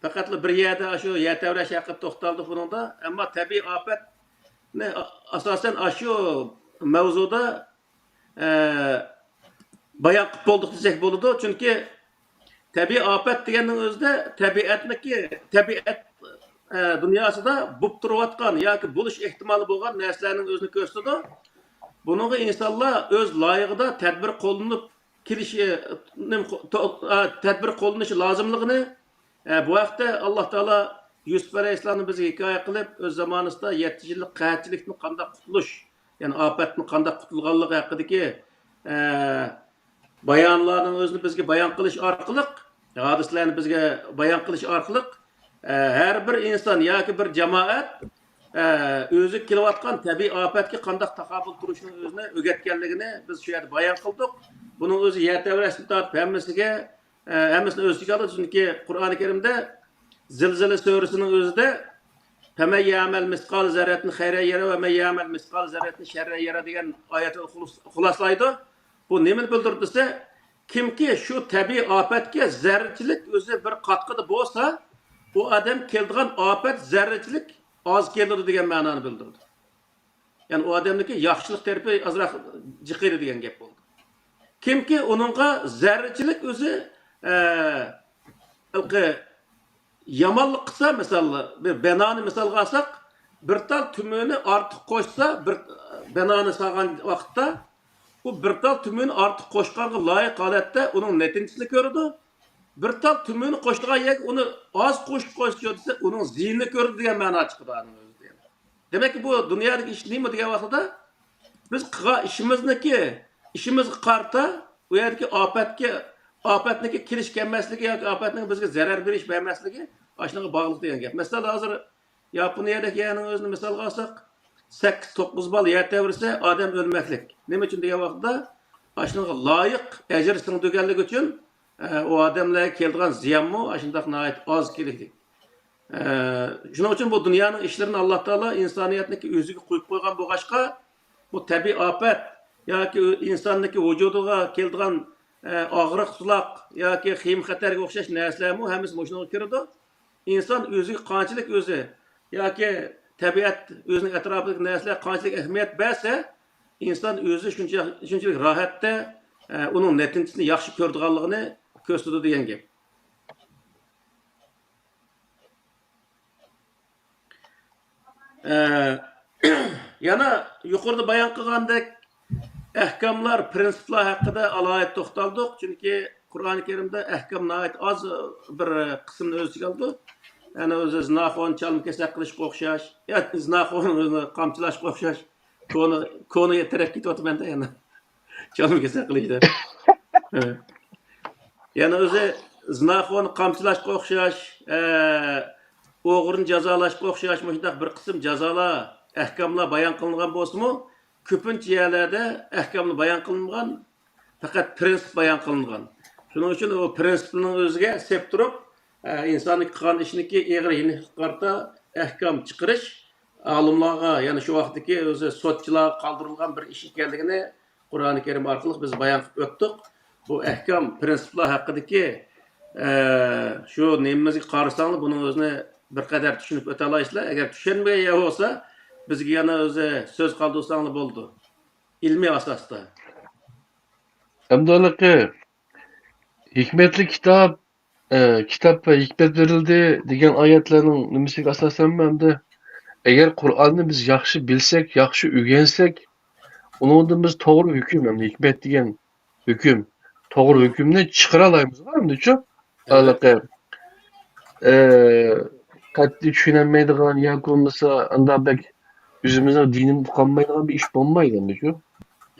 پەقەتلا بىر يەردە شۇ يەر تەۋرەش ھەققىدە توختالدۇق بۇنىڭدا. ئەمما تەبىئىي ئاپەتنى ئاساسەن ئاشۇ مەۋزۇدا، ئە، بايان قىلىپ بولدۇق دېسەك بولىدۇ. چۈنكى تەبىئىي ئاپەت دېگەننىڭ ئۆزىدە تەبىئەتنىكى، تەبىئەت، ئە، دۇنياسىدا بولۇپ تۇرۇۋاتقان ياكى بولۇش ئېھتىمالى بولغان نەرسىلەرنىڭ ئۆزىنى كۆرسىتىدۇ. بۇنىڭغا ئىنسانلار ئۆز لايىقىدا تەدبىر قوللىنىپ كېلىشى، نېمە، تو-، ئە، تەدبىر قوللىنىشى لازىملىقىنى، ئە، بۇ ھەقتە ئاللا تائالا يۈسۈپ ئەلەيھىسسالامنى بىزگە ھېكايە قىلىپ، ئۆز زامانىسىدا يەتتە يىللىق قەھەتچىلىكتىن قانداق قۇتۇلۇش، يەنى ئاپەتتىن قانداق قۇتۇلغانلىقى ھەققىدىكى، ئە، بايانلارنىڭ ئۆزىنى بىزگە بايان قىلىش ئارقىلىق، ھادىسىلەرنى بىزگە بايان قىلىش ئارقىلىق، ئە، ھەر بىر ئىنسان ياكى بىر جامائەت، ئە، ئۆزىگە كېلىۋاتقان تەبىئىي ئاپەتكە قانداق تاقابىل تۇرۇشنىڭ ئۆزىنى ئۆگەتكەنلىكىنى بىز شۇ يەردە بايان قىلدۇق. بۇنىڭ ئۆزى يەر تەۋرەشتىن تارتىپ ھەممىسىگە، ئە، ھەممىسىنى ئۆز ئىچىگە ئالىدۇ. چۈنكى قۇرئانى كەرىمدە زىلزىلە سۈرىسىنىڭ ئۆزىدە فَمَنْ يَعْمَلْ مِثْقَالَ ذَرَّةٍ خَيْرًا يَرَهُ وَمَنْ يَعْمَلْ مِثْقَالَ ذَرَّةٍ شَرًّا يَرَهُ دېگەن ئايەتنى خۇلۇس-، خۇلاسىلايدۇ. بۇ نېمىنى بىلدۈرىدۇ دېسە، كىمكى شۇ تەبىئىي ئاپەتكە زەررىچىلىك ئۆزى بىر قاتقىدى بولسا، ئۇ ئادەم كېلىدىغان ئاپەت زەررىچىلىك ئاز كېلىدۇ دېگەن مەنانى بىلدۈرىدۇ. يەنى ئۇ ئادەمنىڭكى ياخشىلىق تەرىپى ئازراق جىقىيدۇ دېگەن گەپ بولىدۇ. كىمكى ئۇنىڭغا زەررىچىلىك ئۆزى، ئە، ھېلىقى يامانلىق قىلسا، مىسال، بىر بىنانى مىسالغا ئالساق، بىر تال تۈمۈنى ئارتۇق قوشسا، بىر بىنانى سالغان ۋاقىتتا، ئۇ بىر تال تۈمۈنى ئارتۇق قوشقانغا لايىق ھالەتتە ئۇنىڭ نەتىجىسىنى كۆرىدۇ. بىر تال تۈمۈنى قوشىدىغان يەرگە ئۇنى ئاز قوشۇپ قويسا دېسە، ئۇنىڭ زىيىنىنى كۆرىدۇ دېگەن مەنا چىقىدۇ ئانىڭ ئۆزىدە. دېمەككى، بۇ دۇنيادىكى ئىش نېمە دېگەن ۋاقتىدا، بىز قىلغان ئىشىمىزنىكى، ئىشىمىزغا قارىتا، ئۇ يەردىكى ئاپەتكە، ئاپەتنىڭكى كېلىش كەلمەسلىكى ياكى ئاپەتنىڭ بىزگە زەرەر بېرىش بەرمەسلىكى ئاشۇنىڭغا باغلىق دېگەن گەپ. مەسىلەن، ھازىر ياپونىيەدىكى يەرنىڭ ئۆزىنى مىسالغا ئالساق، سەككىز، توققۇز بال يەر تەۋرىسە ئادەم ئۆلمەكلىك. نېمە ئۈچۈن دېگەن ۋاقىتتا، ئاشۇنىڭغا لايىق ئەجىر سىڭدۈرگەنلىكى ئۈچۈن، ئە، ئۇ ئادەملەرگە كېلىدىغان زىيانمۇ ئاشۇنداق ناھايىتى ئاز كېلىكلىك. ئە، شۇنىڭ ئۈچۈن بۇ دۇنيانىڭ ئىشلىرىنى ئاللا تائالا ئىنسانىيەتنىڭكى ئۆزىگە قويۇپ قويغان بولغاچقا، بۇ تەبىئىي ئاپەت ياكى ئىنساننىڭكى ۋۇجۇدىغا كېلىدىغان، ئە، ئاغرىق-سۇلاق ياكى خېيىم-خەتەرگە ئوخشاش نەرسىلەرمۇ ھەممىسى مۇشۇنىڭغا كىرىدۇ. ئىنسان ئۆزىگە قانچىلىك ئۆزى ياكى تەبىئەت، ئۆزىنىڭ ئەتراپىدىكى نەرسىلەرگە قانچىلىك ئەھمىيەت بەرسە، ئىنسان ئۆزى شۇنچە، شۇنچىلىك راھەتتە، ئە، ئۇنىڭ نەتىجىسىنى ياخشى كۆرىدىغانلىقىنى كۆرسىتىدۇ دېگەن گەپ. ئە، يەنە يۇقىرىدا بايان قىلغاندەك، ئەھكاملار، پىرىنسىپلار ھەققىدە ئالاھىدە توختالدۇق. چۈنكى قۇرئانى كەرىمدە ئەھكام ناھايىتى ئاز بىر قىسىمنى ئۆز ئىچىگە ئالىدۇ. يەنى ئۆزى زىناخورنى چالما-كېسەك قىلىشقا ئوخشاش، يا زىناخورنى ئۆزىنى قامچىلاش ئوخشاش. كونا، كونا تەرەپكە كېتىۋاتىمەن-دە يەنە. چالما-كېسەك قىلىش دەپ. يەنە ئۆزى زىناخورنى قامچىلاشقا ئوخشاش، ئە، ئوغرىنى جازالاشقا ئوخشاش مۇشۇنداق بىر قىسىم جازالار، ئەھكاملار بايان قىلىنغان بولسىمۇ، كۆپىنچە يەرلەردە ئەھكاملار بايان قىلىنمىغان، پەقەت پىرىنسىپ بايان قىلىنغان. شۇنىڭ ئۈچۈن ئۇ پىرىنسىپنىڭ ئۆزىگە سېپ تۇرۇپ، ئە، ئىنساننىڭ قىلغان ئىشىنىڭكى ئېغىر يېنىكلىقىغا قارىتا ئەھكام چىقىرىش ئالىملارغا، يەنى شۇ ۋاقىتتىكى ئۆزى سوتچىلارغا قالدۇرۇلغان بىر ئىش ئىكەنلىكىنى قۇرئانى كەرىم ئارقىلىق بىز بايان قىلىپ ئۆتتۇق. بۇ ئەھكام، پىرىنسىپلار ھەققىدىكى، ئە، شۇ نېمىمىزگە قارىساڭلار، بۇنىڭ ئۆزىنى بىر قەدەر چۈشىنىپ ئۆتەلايسىلەر. ئەگەر چۈشەنمىگەن يەر بولسا، بىزگە يەنە ئۆزى سۆز قالدۇرساڭلار بولىدۇ. ئىلمىي ئاساستا. ئەمدى ھېلىقى ھېكمەتلىك كىتاب، ئە، كىتاب ۋە ھېكمەت بېرىلدى دېگەن ئايەتلەرنىڭ نېمىسىگە ئاساسەنمۇ ئەمدى؟ ئەگەر قۇرئاننى بىز ياخشى بىلسەك، ياخشى ئۆگەنسەك، ئۇنىڭدىن بىز توغرا ھۆكۈم، ئەمدى ھېكمەت دېگەن ھۆكۈم، توغرا ھۆكۈمنى چىقىرالايمىزغۇ ئەمدىچۇ؟ ھېلىقى، ئە، قەتئىي چۈشىنەلمەيدىغان ياكى بولمىسا ئانداق بەك ئۆزىمىزنىڭ دىنىمىز قالمايدىغان بىر ئىش بولمايدۇ ئەمدىچۇ؟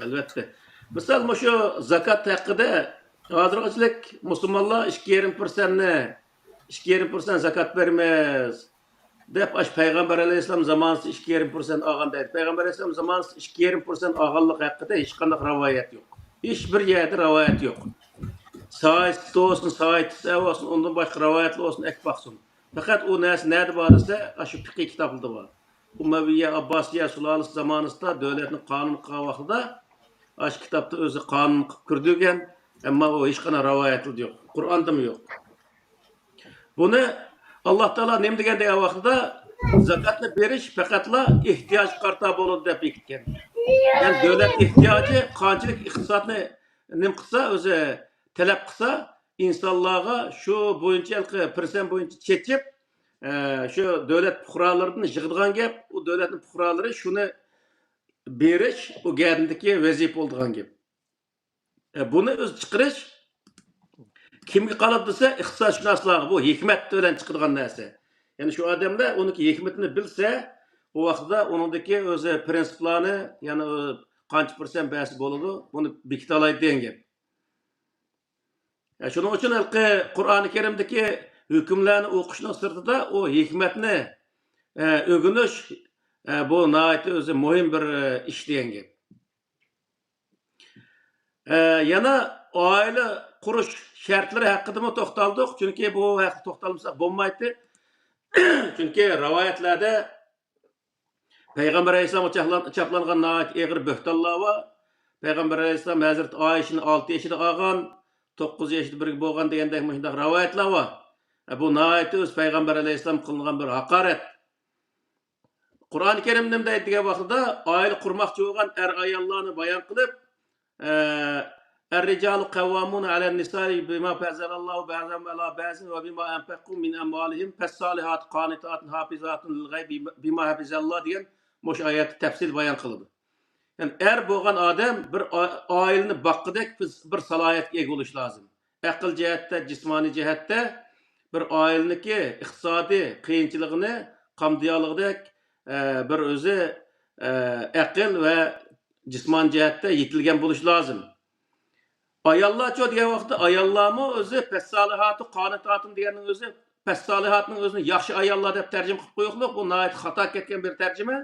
ئەلۋەتتە. مىسال، مۇشۇ زاكات ھەققىدە ھازىرغىچىلىك مۇسۇلمانلار ئىككى يېرىم پىرسەنتنى، ئىككى يېرىم پىرسەنت زاكات بېرىمىز دەپ، ئاشۇ پەيغەمبەر ئەلەيھىسسالام زامانىسىدا ئىككى يېرىم پىرسەنت ئالغان دەيدۇ. پەيغەمبەر ئەلەيھىسسالام زامانىسىدا ئىككى يېرىم پىرسەنت ئالغانلىقى ھەققىدە ھېچقانداق رىۋايەت يوق. ھېچ بىر يەردە رىۋايەت يوق. ساھىھتا بولسۇن، ساھىھتا بولسۇن، ئۇندىن باشقا رىۋايەتلەر بولسۇن، ئەكىپ باقسۇن. پەقەت ئۇ نەرسە نەدە بار دېسە، ئاشۇ پىقىي كىتابلىرىدا بار. ئۇمەۋىيە، ئابباسىيە سۇلالىسى زامانىسىدا دۆلەتنى قانۇن قىلغان ۋاقتىدا ئاشۇ كىتابتا ئۆزى قانۇن قىلىپ كىرگۈزگەن، ئەمما ئۇ ھېچقانداق رىۋايەتلىرىدە يوق، قۇرئاندىمۇ يوق. بۇنى ئاللا تائالا نېمە دېگەن دېگەن ۋاقتىدا، زاكاتنى بېرىش پەقەتلا ئېھتىياجغا قارىتا بولىدۇ دەپ بېكىتكەن. يەنى دۆلەت ئېھتىياجى قانچىلىك ئىقتىسادنى نېمە قىلسا، ئۆزى تەلەپ قىلسا، ئىنسانلارغا شۇ بويىچە، ھېلىقى پىرسەنت بويىچە چېچىپ، ئە، شۇ دۆلەت پۇقرالىرىدىن يىغىدىغان گەپ، ئۇ دۆلەتنىڭ پۇقرالىرى شۇنى بېرىش ئۇ گەدىنىدىكى ۋەزىپە بولىدىغان گەپ. ئە، بۇنى ئۆزى چىقىرىش كىمگە قالىدۇ دېسە، ئىقتىسادشۇناسلارغا، بۇ ھېكمەت بىلەن چىقىدىغان نەرسە. يەنى شۇ ئادەملەر ئۇنىڭكى ھېكمىتىنى بىلسە، ئۇ ۋاقىتتا ئۇنىڭدىكى ئۆزى پىرىنسىپلارنى، يەنى ئۇ قانچە پىرسەنت بەرسە بولىدۇ، بۇنى بېكىتەلەيدۇ دېگەن گەپ. ئە، شۇنىڭ ئۈچۈن ھېلىقى قۇرئانى كەرىمدىكى ھۆكۈملەرنى ئوقۇشنىڭ سىرتىدا ئۇ ھېكمەتنى، ئە، ئۆگىنىش، ئە، بۇ ناھايىتى ئۆزى مۇھىم بىر، ئە، ئىش دېگەن گەپ. ئە، يەنە ئائىلە قۇرۇش شەرتلىرى ھەققىدىمۇ توختالدۇق، چۈنكى بۇ ھەقتە توختالمىساق بولمايتتى. چۈنكى رىۋايەتلەردە پەيغەمبەر ئەلەيھىسسالامغا چاپلان-، چاپلانغان ناھايىتى ئېغىر بۆھتانلار بار. پەيغەمبەر ئەلەيھىسسالام ھەزرىتى ئائىشىنى ئالتە يېشىدا ئالغان، توققۇز يېشىدا بىرگە بولغان دېگەندەك مۇشۇنداق رىۋايەتلەر بار. ئە، بۇ ناھايىتى ئۆزى پەيغەمبەر ئەلەيھىسسالامغا قىلىنغان بىر ھاقارەت. قۇرئانى كەرىم نېمە دەيدۇ دېگەن ۋاقتىدا، ئائىلە قۇرماقچى بولغان ئەر-ئاياللارنى بايان قىلىپ، ئە، الرجال قوامون على النساء بما فضل الله بعضهم على بعض وبما أنفقوا من أموالهم فالصالحات قانتات حافظات للغيب بما حفظ الله دېگەن مۇشۇ ئايەتتە تەپسىلىي بايان قىلىدۇ. يەنى ئەر بولغان ئادەم بىر ئا-، ئائىلىنى باققۇدەك بىز بىر سالاھىيەتكە ئىگە بولۇش لازىم. ئەقىل جەھەتتە، جىسمانىي جەھەتتە بىر ئائىلىنىڭكى ئىقتىسادىي قىيىنچىلىقىنى قامدىيالىغۇدەك، ئە، بىر ئۆزى، ئە، ئەقىل ۋە جىسمانىي جەھەتتە يېتىلگەن بولۇش لازىم. ئاياللارچۇ دېگەن ۋاقىتتا، ئاياللارمۇ ئۆزى پەسسالىھاتۇ قانىتاتۇن دېگەننىڭ ئۆزى، پەسسالىھاتنىڭ ئۆزىنى ياخشى ئاياللار دەپ تەرجىمە قىلىپ قويۇقلۇق، بۇ ناھايىتى خاتا كەتكەن بىر تەرجىمە.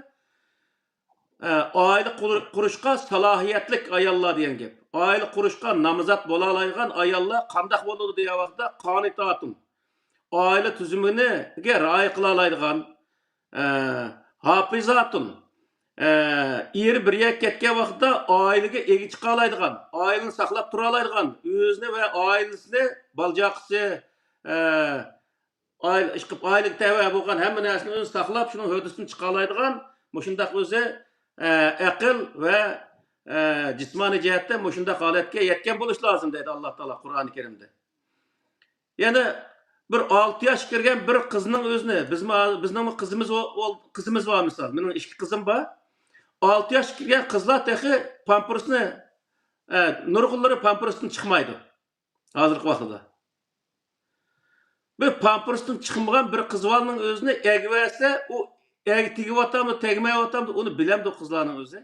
ئە، ئائىلە قۇر-، قۇرۇشقا سالاھىيەتلىك ئاياللار دېگەن گەپ. ئائىلە قۇرۇشقا نامزات بولالايدىغان ئاياللار قانداق بولىدۇ دېگەن ۋاقىتتا، قانىتاتۇن. ئائىلە تۈزۈمىگە رىئايە قىلالايدىغان، ئە، ھاپىزاتۇن. ئە، ئېرى بىر يەرگە كەتكەن ۋاقىتتا ئائىلىگە ئىگە چىقالايدىغان، ئائىلىنى ساقلاپ تۇرالايدىغان، ئۆزىنى ۋە ئائىلىسىنى، بالا-چاقىسى، ئە، ئائىلە، ئىشقىلىپ، ئائىلىگە تەۋە بولغان ھەممە نەرسىنى ئۆزى ساقلاپ، شۇنىڭ ھۆددىسىدىن چىقالايدىغان مۇشۇنداق ئۆزى، ئە، ئەقىل ۋە، ئە، جىسمانىي جەھەتتە مۇشۇنداق ھالەتكە يەتكەن بولۇش لازىم دەيدۇ ئاللا تائالا قۇرئانى كەرىمدە. يەنى بىر ئالتە ياشقا كىرگەن بىر قىزنىڭ ئۆزىنى، بىزمۇ، بىزنىڭمۇ قىزىمىز بو-، بول-، قىزىمىز بار مىسال. مېنىڭ ئىككى قىزىم بار. ئالتە ياشقا كىرگەن قىزلار تېخى پامپېرسنى، ئە، نۇرغۇنلىرى پامپېرستىن چىقمايدۇ. ھازىرقى ۋاقتىدا. بىر پامپېرستىن چىقمىغان بىر قىز بالىنىڭ ئۆزىنى ئەگىۋەرسە، ئۇ ئەگە تېگىۋاتامدۇ، تەگمەيۋاتامدۇ، ئۇنى بىلەمدۇ قىزلارنىڭ ئۆزى؟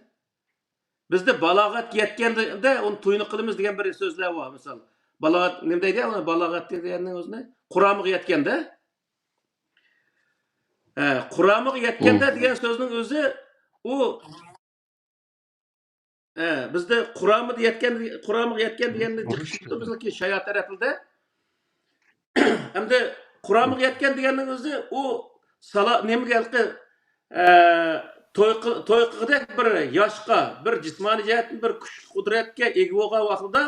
بىزدە بالاغەتكە يەتكەندە ئۇنى توينى قىلىمىز دېگەن بىر سۆزلەر بار، مىسال. بالاغەت، نېمە دەيدۇ يا، بالاغەت دېگەننىڭ ئۆزىنى؟ قۇرامىغا يەتكەندە. ھە، قۇرامىغا يەتكەندە دېگەن سۆزنىڭ ئۆزى، ئۇ، ھە، بىزدە قۇرامىدا يەتكەن، قۇرامىغا يەتكەن دېگەننى جىق چۈشىنىپتۇ بىزنىڭكى شايار تەرەپلىدە. ئەمدى قۇرامىغا يەتكەن دېگەننىڭ ئۆزى ئۇ سالا-، نېمىگە ھېلىقى، ئە، توي قىل-، توي قىلغۇدەك بىر ياشقا، بىر جىسمانىي جەھەتتىن بىر كۈچ قۇدرەتكە ئىگە بولغان ۋاقتىدا،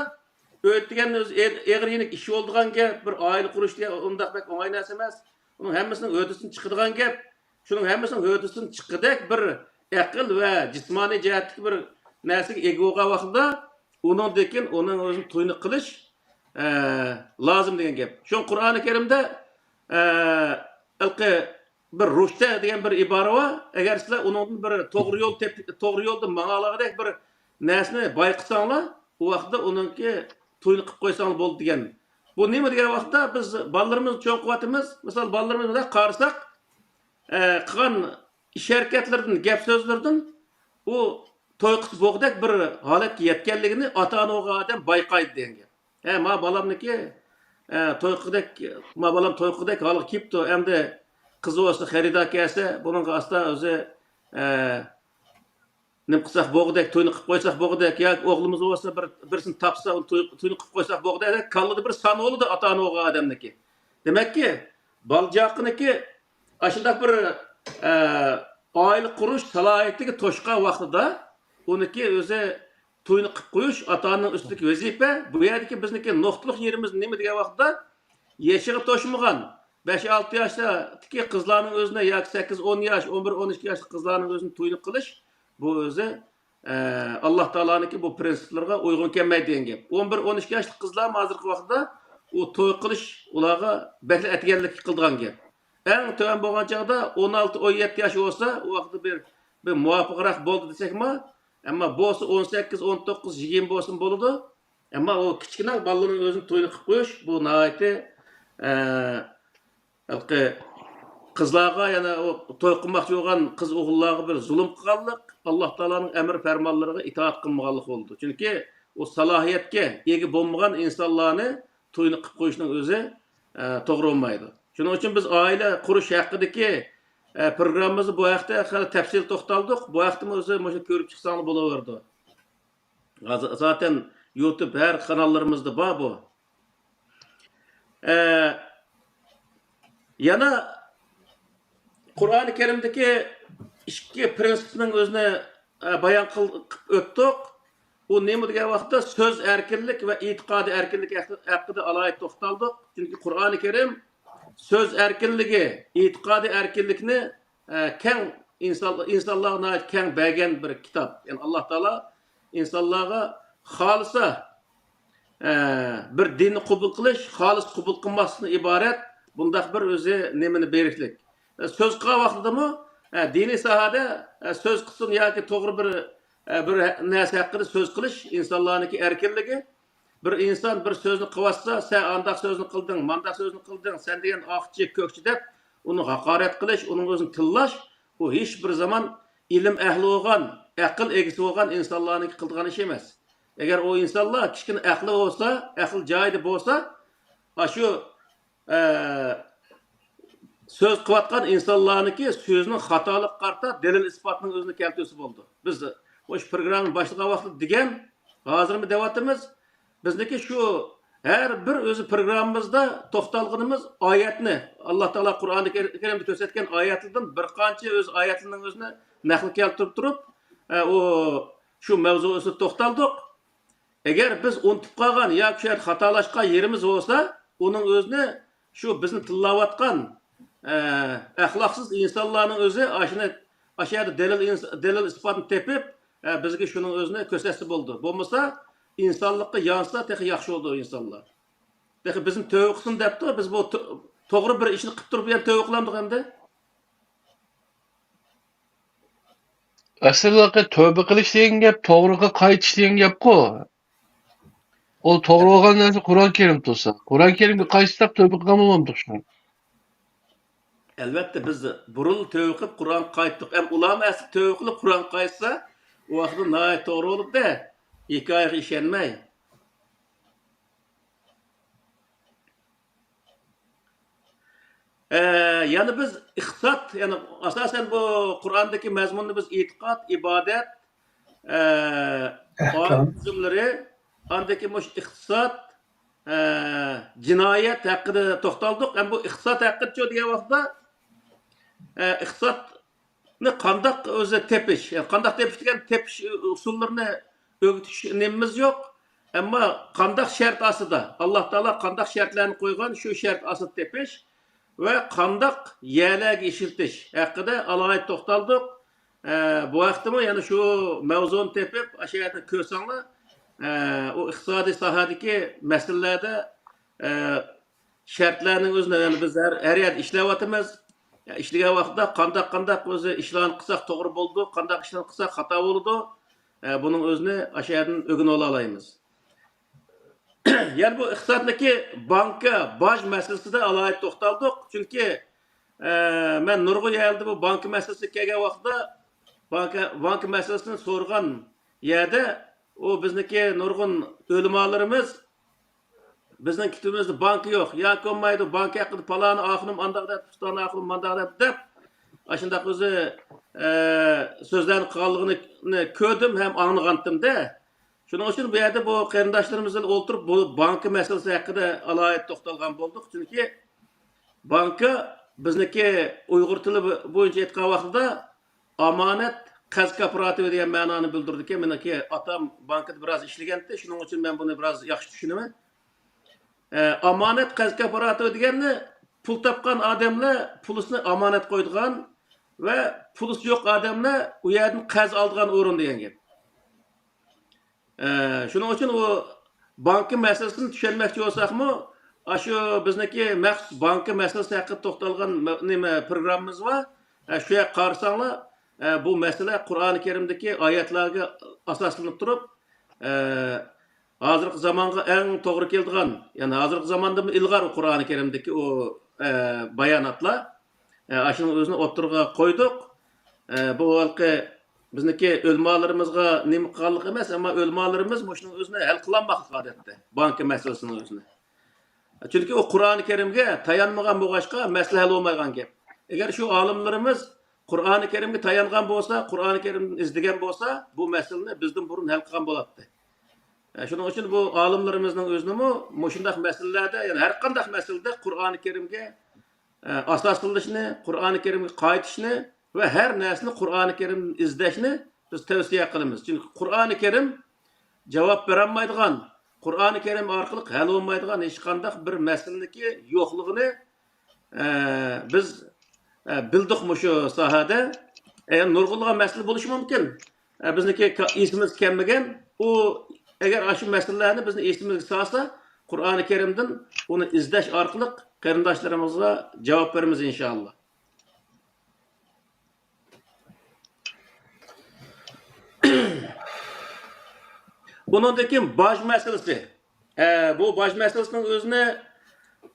ئۆي دېگەن ئۆزى ئېغ-، ئېغىر يېنىك ئىش بولىدىغان گەپ، بىر ئائىلە قۇرۇش دېگەن ئۇنداق بەك ئوڭاي نەرسە ئەمەس. ئۇنىڭ ھەممىسىنىڭ ھۆددىسىدىن چىقىدىغان گەپ. شۇنىڭ ھەممىسىنىڭ ھۆددىسىدىن چىققۇدەك بىر ئەقىل ۋە جىسمانىي جەھەتتىكى بىر نەرسىگە ئىگە بولغان ۋاقتىدا، ئۇنىڭدىن كېيىن ئۇنىڭ ئۆزىنى توينى قىلىش، ئە، لازىم دېگەن گەپ. شۇڭا قۇرئانى كەرىمدە، ئە، ھېلىقى بىر رۇشدە دېگەن بىر ئىبارە بار. ئەگەر سىلەر ئۇنىڭدىن بىر توغرا يول تېپ-، توغرا يولدا ماڭالاردەك بىر نەرسىنى بايقىساڭلار، ئۇ ۋاقىتتا ئۇنىڭكى تويىنى قىلىپ قويساڭلار بولدى دېگەن. بۇ نېمە دېگەن ۋاقىتتا، بىز بالىلىرىمىزنى چوڭ قىلىۋاتىمىز. مىسال، بالىلىرىمىز بىلەن قارىساق، ئە، قىلغان ئىش ھەرىكەتلىرىدىن، گەپ سۆزلىرىدىن ئۇ توي قىلسا بوغدەك بىر ھالەتكە يەتكەنلىكىنى ئاتا-ئانا بولغان ئادەم بايقايدۇ دېگەن گەپ. ھە، ما بالامنىكى، ئە، توي قىلغۇدەك، ما بالام توي قىلغۇدەك ھالغا كېلىپتۇ. ئەمدى قىزى بولسا خېرىدار كەلسە، بۇنىڭغا ئاستا ئۆزى، ئە، نېمە قىلساق بوغدەك، توينى قىلىپ قويساق بوغدەك، ياكى ئوغلىمىز بولسا بىر، بىرسىنى تاپسا، ئۇنى توي، توينى قىلىپ قويساق بوغدەك، دەپ كاللىدا بىر سان بولىدۇ ئاتا-ئانا بولغان ئادەمنىكى. دېمەككى، بالا-چاقىنىكى ئاشۇنداق بىر، ئە، ئائىلە قۇرۇش سالاھىيىتىگە توشقان ۋاقتىدا ئۇنىكى ئۆزى توينى قىلىپ قويۇش ئاتا-ئانىنىڭ ئۈستىدىكى ۋەزىپە. بۇ يەردىكى بىزنىڭكى نۇقتىلىق يېرىمىز نېمە دېگەن ۋاقىتتا، يېشىغا توشمىغان بەش-ئالتە ياشتىكى قىزلارنىڭ ئۆزىنى ياكى سەككىز-ئون ياش، ئون بىر-ئون ئىككى ياشلىق قىزلارنىڭ ئۆزىنى توينى قىلىش، بۇ ئۆزى، ئە، ئاللا تائالانىڭكى بۇ پرىنسىپلىرىغا ئۇيغۇن كەلمەيدۇ دېگەن گەپ. ئون بىر-ئون ئىككى ياشلىق قىزلارمۇ ھازىرقى ۋاقىتتا ئۇ توي قىلىش ئۇلارغا بەكلا ئەتىگەنلىك قىلىدىغان گەپ. ئەڭ تۆۋەن بولغان چاغدا ئون ئالتە، ئون يەتتە ياش بولسا، ئۇ ۋاقىتتا بىر، بىر مۇۋاپىقراق بولدى دېسەكمۇ، ئەمما بولسا ئون سەككىز، ئون توققۇز، يىگىرمە بولسىمۇ بولىدۇ. ئەمما ئۇ كىچىككىنە بالىلارنىڭ ئۆزىنى توينى قىلىپ قويۇش، بۇ ناھايىتى، ئە، ھېلىقى قىزلارغا، يەنە ئۇ توي قىلماقچى بولغان قىز-ئوغۇللارغا بىر زۇلۇم قىلغانلىق، ئاللا تائالانىڭ ئەمر-پەرمانلىرىغا ئىتائەت قىلمىغانلىق بولىدۇ. چۈنكى ئۇ سالاھىيەتكە ئىگە بولمىغان ئىنسانلارنى توينى قىلىپ قويۇشنىڭ ئۆزى، ئە، توغرا بولمايدۇ. شۇنىڭ ئۈچۈن بىز ئائىلە قۇرۇش ھەققىدىكى، ئە، پروگراممىمىزدا بۇ ھەقتە خېلى تەپسىلىي توختالدۇق. بۇ ھەقتىمۇ ئۆزى مۇشۇ كۆرۈپ چىقساڭلار بولۇۋېرىدۇ. ز-، زاتەن يۇتۇب ھەر قاناللىرىمىزدا بار بۇ. ئە، يەنە قۇرئانى كەرىمدىكى ئىككى پرىنسىپنىڭ ئۆزىنى، ئە، بايان قىل-، قىلىپ ئۆتتۇق. ئۇ نېمە دېگەن ۋاقىتتا سۆز ئەركىنلىك ۋە ئېتىقادىي ئەركىنلىك ھەق-، ھەققىدە ئالاھىدە توختالدۇق. چۈنكى قۇرئانى كەرىم سۆز ئەركىنلىكى، ئېتىقادىي ئەركىنلىكنى، ئە، كەڭ ئىنسان، ئىنسانلارغا ناھايىتى كەڭ بەرگەن بىر كىتاب. يەنى ئاللا تائالا ئىنسانلارغا خالىسا، ئە، بىر دىننى قوبۇل قىلىش، خالىس قوبۇل قىلماسلىقتىن ئىبارەت بۇنداق بىر ئۆزى نېمىنى بېرىشلىك. ئە، سۆز قىلغان ۋاقتىدىمۇ، ئە، دىنىي ساھەدە، ئە، سۆز قىلسۇن ياكى توغرا بىر، ئە، بىر نەرسە ھەققىدە سۆز قىلىش ئىنسانلارنىڭكى ئەركىنلىكى. بىر ئىنسان بىر سۆزنى قىلىۋاتسا، سەن ئانداق سۆزنى قىلدىڭ، مانداق سۆزنى قىلدىڭ، سەن دېگەن ئاقچى، كۆكچى دەپ ئۇنى ھاقارەت قىلىش، ئۇنىڭ ئۆزىنى تىللاش، ئۇ ھېچ بىر زامان ئىلىم ئەھلى بولغان، ئەقىل ئىگىسى بولغان ئىنسانلارنىڭكى قىلىدىغان ئىشى ئەمەس. ئەگەر ئۇ ئىنسانلار كىچىككىنە ئەقلى بولسا، ئەقلى جايىدا بولسا، ئاشۇ، ئە، سۆز قىلىۋاتقان ئىنسانلارنىڭكى سۆزىنىڭ خاتالىقىغا قارىتا دەلىل ئىسپاتنىڭ ئۆزىنى كەلتۈرسە بولىدۇ. بىز مۇشۇ پروگراممىنى باشلىغان ۋاقىتتا دېگەن، ھازىرمۇ دەۋاتىمىز. بىزنىڭكى شۇ ھەر بىر ئۆزى پروگراممىمىزدا توختالغىنىمىز ئايەتنى، ئاللا تائالا قۇرئانى كەرىمدە كۆرسەتكەن ئايەتلەردىن بىر قانچە ئۆز ئايەتلىرىنىڭ ئۆزىنى نەقىل كەلتۈرۈپ تۇرۇپ، ئە، ئۇ شۇ مەۋزۇ ئۈستىدە توختالدۇق. ئەگەر بىز ئۇنتۇپ قالغان ياكى شۇ يەردە خاتالاشقان يېرىمىز بولسا، ئۇنىڭ ئۆزىنى شۇ بىزنى تىللاۋاتقان، ئە، ئەخلاقسىز ئىنسانلارنىڭ ئۆزى ئاشۇنى، ئاشۇ يەردە دەلىل ئىنس-، دەلىل ئىسپاتنى تېپىپ، ئە، بىزگە شۇنىڭ ئۆزىنى كۆرسەتسە بولىدۇ. بولمىسا، ئىنسانلىققا يانسا تېخى ياخشى بولىدۇ ئىنسانلار. تېخى بىزنى تۆۋە قىلسۇن دەپتۇ، بىز بۇ تو-، توغرا بىر ئىشنى قىلىپ تۇرۇپ يەنە تۆۋە قىلامدۇق ئەمدى؟ ئەسلىدە تۆۋە قىلىش دېگەن گەپ توغرىغا قايتىش دېگەن گەپقۇ. ئۇ توغرا بولغان نەرسە قۇرئان كەرىم تۇرسا. قۇرئان كەرىمگە قايتساق تۆۋە قىلغان بولمامدۇق شۇ؟ ئەلۋەتتە، بىز بۇرۇن تۆۋە قىلىپ قۇرئانغا قايتتۇق. ئەم ئۇلارمۇ ئەسلى تۆۋە قىلىپ قۇرئانغا قايتسا، ئۇ ۋاقىتتا ناھايىتى توغرا بولۇپتۇ. ھېكايىگە ئىشەنمەي. ئە، يەنە بىز ئىقتىساد، يەنى ئاساسەن بۇ قۇرئاندىكى مەزمۇننى بىز ئېتىقاد، ئىبادەت، ئە، ئەھكام. ئائىلە تۈزۈملىرى، ئاندىن كېيىن مۇشۇ ئىقتىساد، ئە، جىنايەت ھەققىدە توختالدۇق. ئەمما بۇ ئىقتىساد ھەققىدىچۇ دېگەن ۋاقىتتا، ئە، ئىقتىساد قانداق ئۆزى تېپىش، يەنى قانداق تېپىش دېگەن، تېپىش ئۇسۇللىرىنى ئۆگىتىش نېمىمىز يوق. ئەمما قانداق شەرت ئاستىدا، ئاللا تائالا قانداق شەرتلەرنى قويغان، شۇ شەرت ئاستىدا تېپىش ۋە قانداق يەرلەرگە ئىشلىتىش ھەققىدە ئالاھىدە توختالدۇق. ئە، بۇ ھەقتىمۇ يەنە شۇ مەۋزۇنى تېپىپ، ئاشۇ يەردە كۆرسەڭلار، ئە، ئۇ ئىقتىسادىي ساھەدىكى مەسىلىلەردە، ئە، شەرتلەرنىڭ ئۆزىنى، يەنى بىز ھەر، ھەر يەردە ئىشلەۋاتىمىز. ئىشلىگەن ۋاقىتتا قانداق، قانداق ئۆزى ئىشلارنى قىلساق توغرا بولىدۇ، قانداق ئىشلارنى قىلساق خاتا بولىدۇ. ئە، بۇنىڭ ئۆزىنى ئاشۇ يەردىن ئۆگىنىۋالالايمىز. يەنە بۇ ئىقتىسادتىكى بانكا باج مەسىلىسىدە ئالاھىدە توختالدۇق. چۈنكى، ئە، مەن نۇرغۇن يەردە بۇ بانكا مەسىلىسىگە كەلگەن ۋاقىتتا بانكا، بانكا مەسىلىسىنى سورىغان يەردە، ئۇ بىزنىڭكى نۇرغۇن ئۆلىمالىرىمىز بىزنىڭ كىتابىمىزدا بانكا يوق، ياكى بولمايدۇ، بانكا ھەققىدە پالانى ئاخۇنۇم ئانداق دەپ، پۇلانى ئاخۇنۇم مانداق دەپ، دەپ، ئاشۇنداق ئۆزى، ئە، سۆزلەرنى قىلغانلىقىنى كۆردۈم ھەم ئاڭلىغانتىم-دە. شۇنىڭ ئۈچۈن بۇ يەردە بۇ قېرىنداشلىرىمىز بىلەن ئولتۇرۇپ، بۇ بانكا مەسىلىسى ھەققىدە ئالاھىدە توختالغان بولدۇق. چۈنكى بانكا بىزنىڭكى ئۇيغۇر تىلى بويىچە ئېيتقان ۋاقتىدا ئامانەت قەرز كاپپاراتى دېگەن مەنانى بىلدۈرىدىكەن. مېنىڭكى ئاتام بانكىدا بىراز ئىشلىگەنتى، شۇنىڭ ئۈچۈن مەن بۇنى بىراز ياخشى چۈشىنىمەن. ئە، ئامانەت قەرز كاپپاراتى دېگەننى پۇل تاپقان ئادەملەر پۇلىسىنى ئامانەت قويىدىغان ۋە پۇلىسى يوق ئادەملەر ئۇ يەردىن قەرز ئالىدىغان ئورۇن دېگەن گەپ. ئە، شۇنىڭ ئۈچۈن ئۇ بانكا مەسىلىسىنى چۈشەنمەكچى بولساقمۇ، ئاشۇ بىزنىڭكى مەخسۇس بانكا مەسىلىسى ھەققىدە توختالغان مە-، نېمە، پروگراممىمىز بار. ئە، شۇ يەرگە قارىساڭلار، ئە، بۇ مەسىلە قۇرئانى كەرىمدىكى ئايەتلەرگە ئاساسلىنىپ تۇرۇپ، ئە، ھازىرقى زامانغا ئەڭ توغرا كېلىدىغان، يەنى ھازىرقى زاماندىمۇ ئىلغار قۇرئانى كەرىمدىكى ئۇ، ئە، باياناتلار. ئە، ئاشۇنىڭ ئۆزىنى ئوتتۇرىغا قويدۇق. ئە، بۇ ھېلىقى بىزنىڭكى ئۆلىمالىرىمىزغا نېمە قىلغانلىق ئەمەس، ئەمما ئۆلىمالىرىمىز مۇشۇنىڭ ئۆزىنى ھەل قىلالماقلىق ئادەتتە، بانكا مەسىلىسىنىڭ ئۆزىنى. چۈنكى ئۇ قۇرئانى كەرىمگە تايانمىغان بولغاچقا، مەسىلە ھەل بولمايدىغان گەپ. ئەگەر شۇ ئالىملىرىمىز قۇرئانى كەرىمگە تايانغان بولسا، قۇرئانى كەرىمدىن ئىزدىگەن بولسا، بۇ مەسىلىنى بىزدىن بۇرۇن ھەل قىلغان بولاتتى. ئە، شۇنىڭ ئۈچۈن بۇ ئالىملىرىمىزنىڭ ئۆزىنىمۇ مۇشۇنداق مەسىلىلەردە، يەنى ھەر قانداق مەسىلىدە قۇرئانى كەرىمگە، ئە، ئاساسلىنىشنى، قۇرئانى كەرىمگە قايتىشنى ۋە ھەر نەرسىنى قۇرئانى كەرىمدىن ئىزدەشنى بىز تەۋسىيە قىلىمىز. چۈنكى قۇرئانى كەرىم جاۋاب بېرەلمەيدىغان، قۇرئانى كەرىم ئارقىلىق ھەل بولمايدىغان ھېچقانداق بىر مەسىلىنىڭكى يوقلۇقىنى ئە، بىز، ئە، بىلدۇق مۇشۇ ساھەدە. ئە، نۇرغۇنلىغان مەسىلە بولۇشى مۇمكىن. ئە، بىزنىڭكى كا-، ئېسىمىزگە كەلمىگەن. ئۇ ئەگەر ئاشۇ مەسىلىلەرنى بىزنىڭ ئېسىمىزگە سالسا، قۇرئانى كەرىمدىن ئۇنى ئىزدەش ئارقىلىق قېرىنداشلىرىمىزغا جاۋاب بېرىمىز، ئىنشائاللا. ئۇنىڭدىن كېيىن باج مەسىلىسى. ئە، بۇ باج مەسىلىسىنىڭ ئۆزىنى،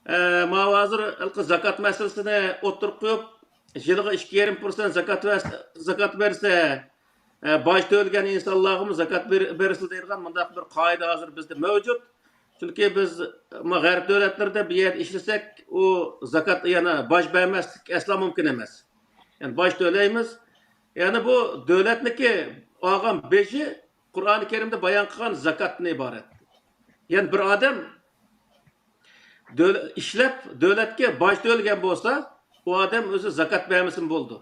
ئە، ماۋۇ ھازىر ھېلىقى زاكات مەسىلىسىنى ئوتتۇرىغا قويۇپ، يىلىغا ئىككى يېرىم پىرسەنت زاكات بەرسە، زاكات بەرسە، ئە، باج تۆلىگەن ئىنسانلارغىمۇ زاكات بېر-، بېرىلسە دەيدىغان مۇنداق بىر قائىدە ھازىر بىزدە مەۋجۇت. چۈنكى بىز، ما، غەرب دۆلەتلىرىدە بىر يەردە ئىشلىسەك، ئۇ زاكات، يەنى باج بەرمەسلىك ئەسلا مۇمكىن ئەمەس. يەنى باج تۆلەيمىز. يەنى بۇ دۆلەتنىڭكى ئالغان بېجى قۇرئانى كەرىمدە بايان قىلغان زاكاتتىن ئىبارەت. يەنى بىر ئادەم دۆل-، ئىشلەپ، دۆلەتكە باج تۆلىگەن بولسا، ئۇ ئادەم ئۆزى زاكات بەرمىسىمۇ بولىدۇ.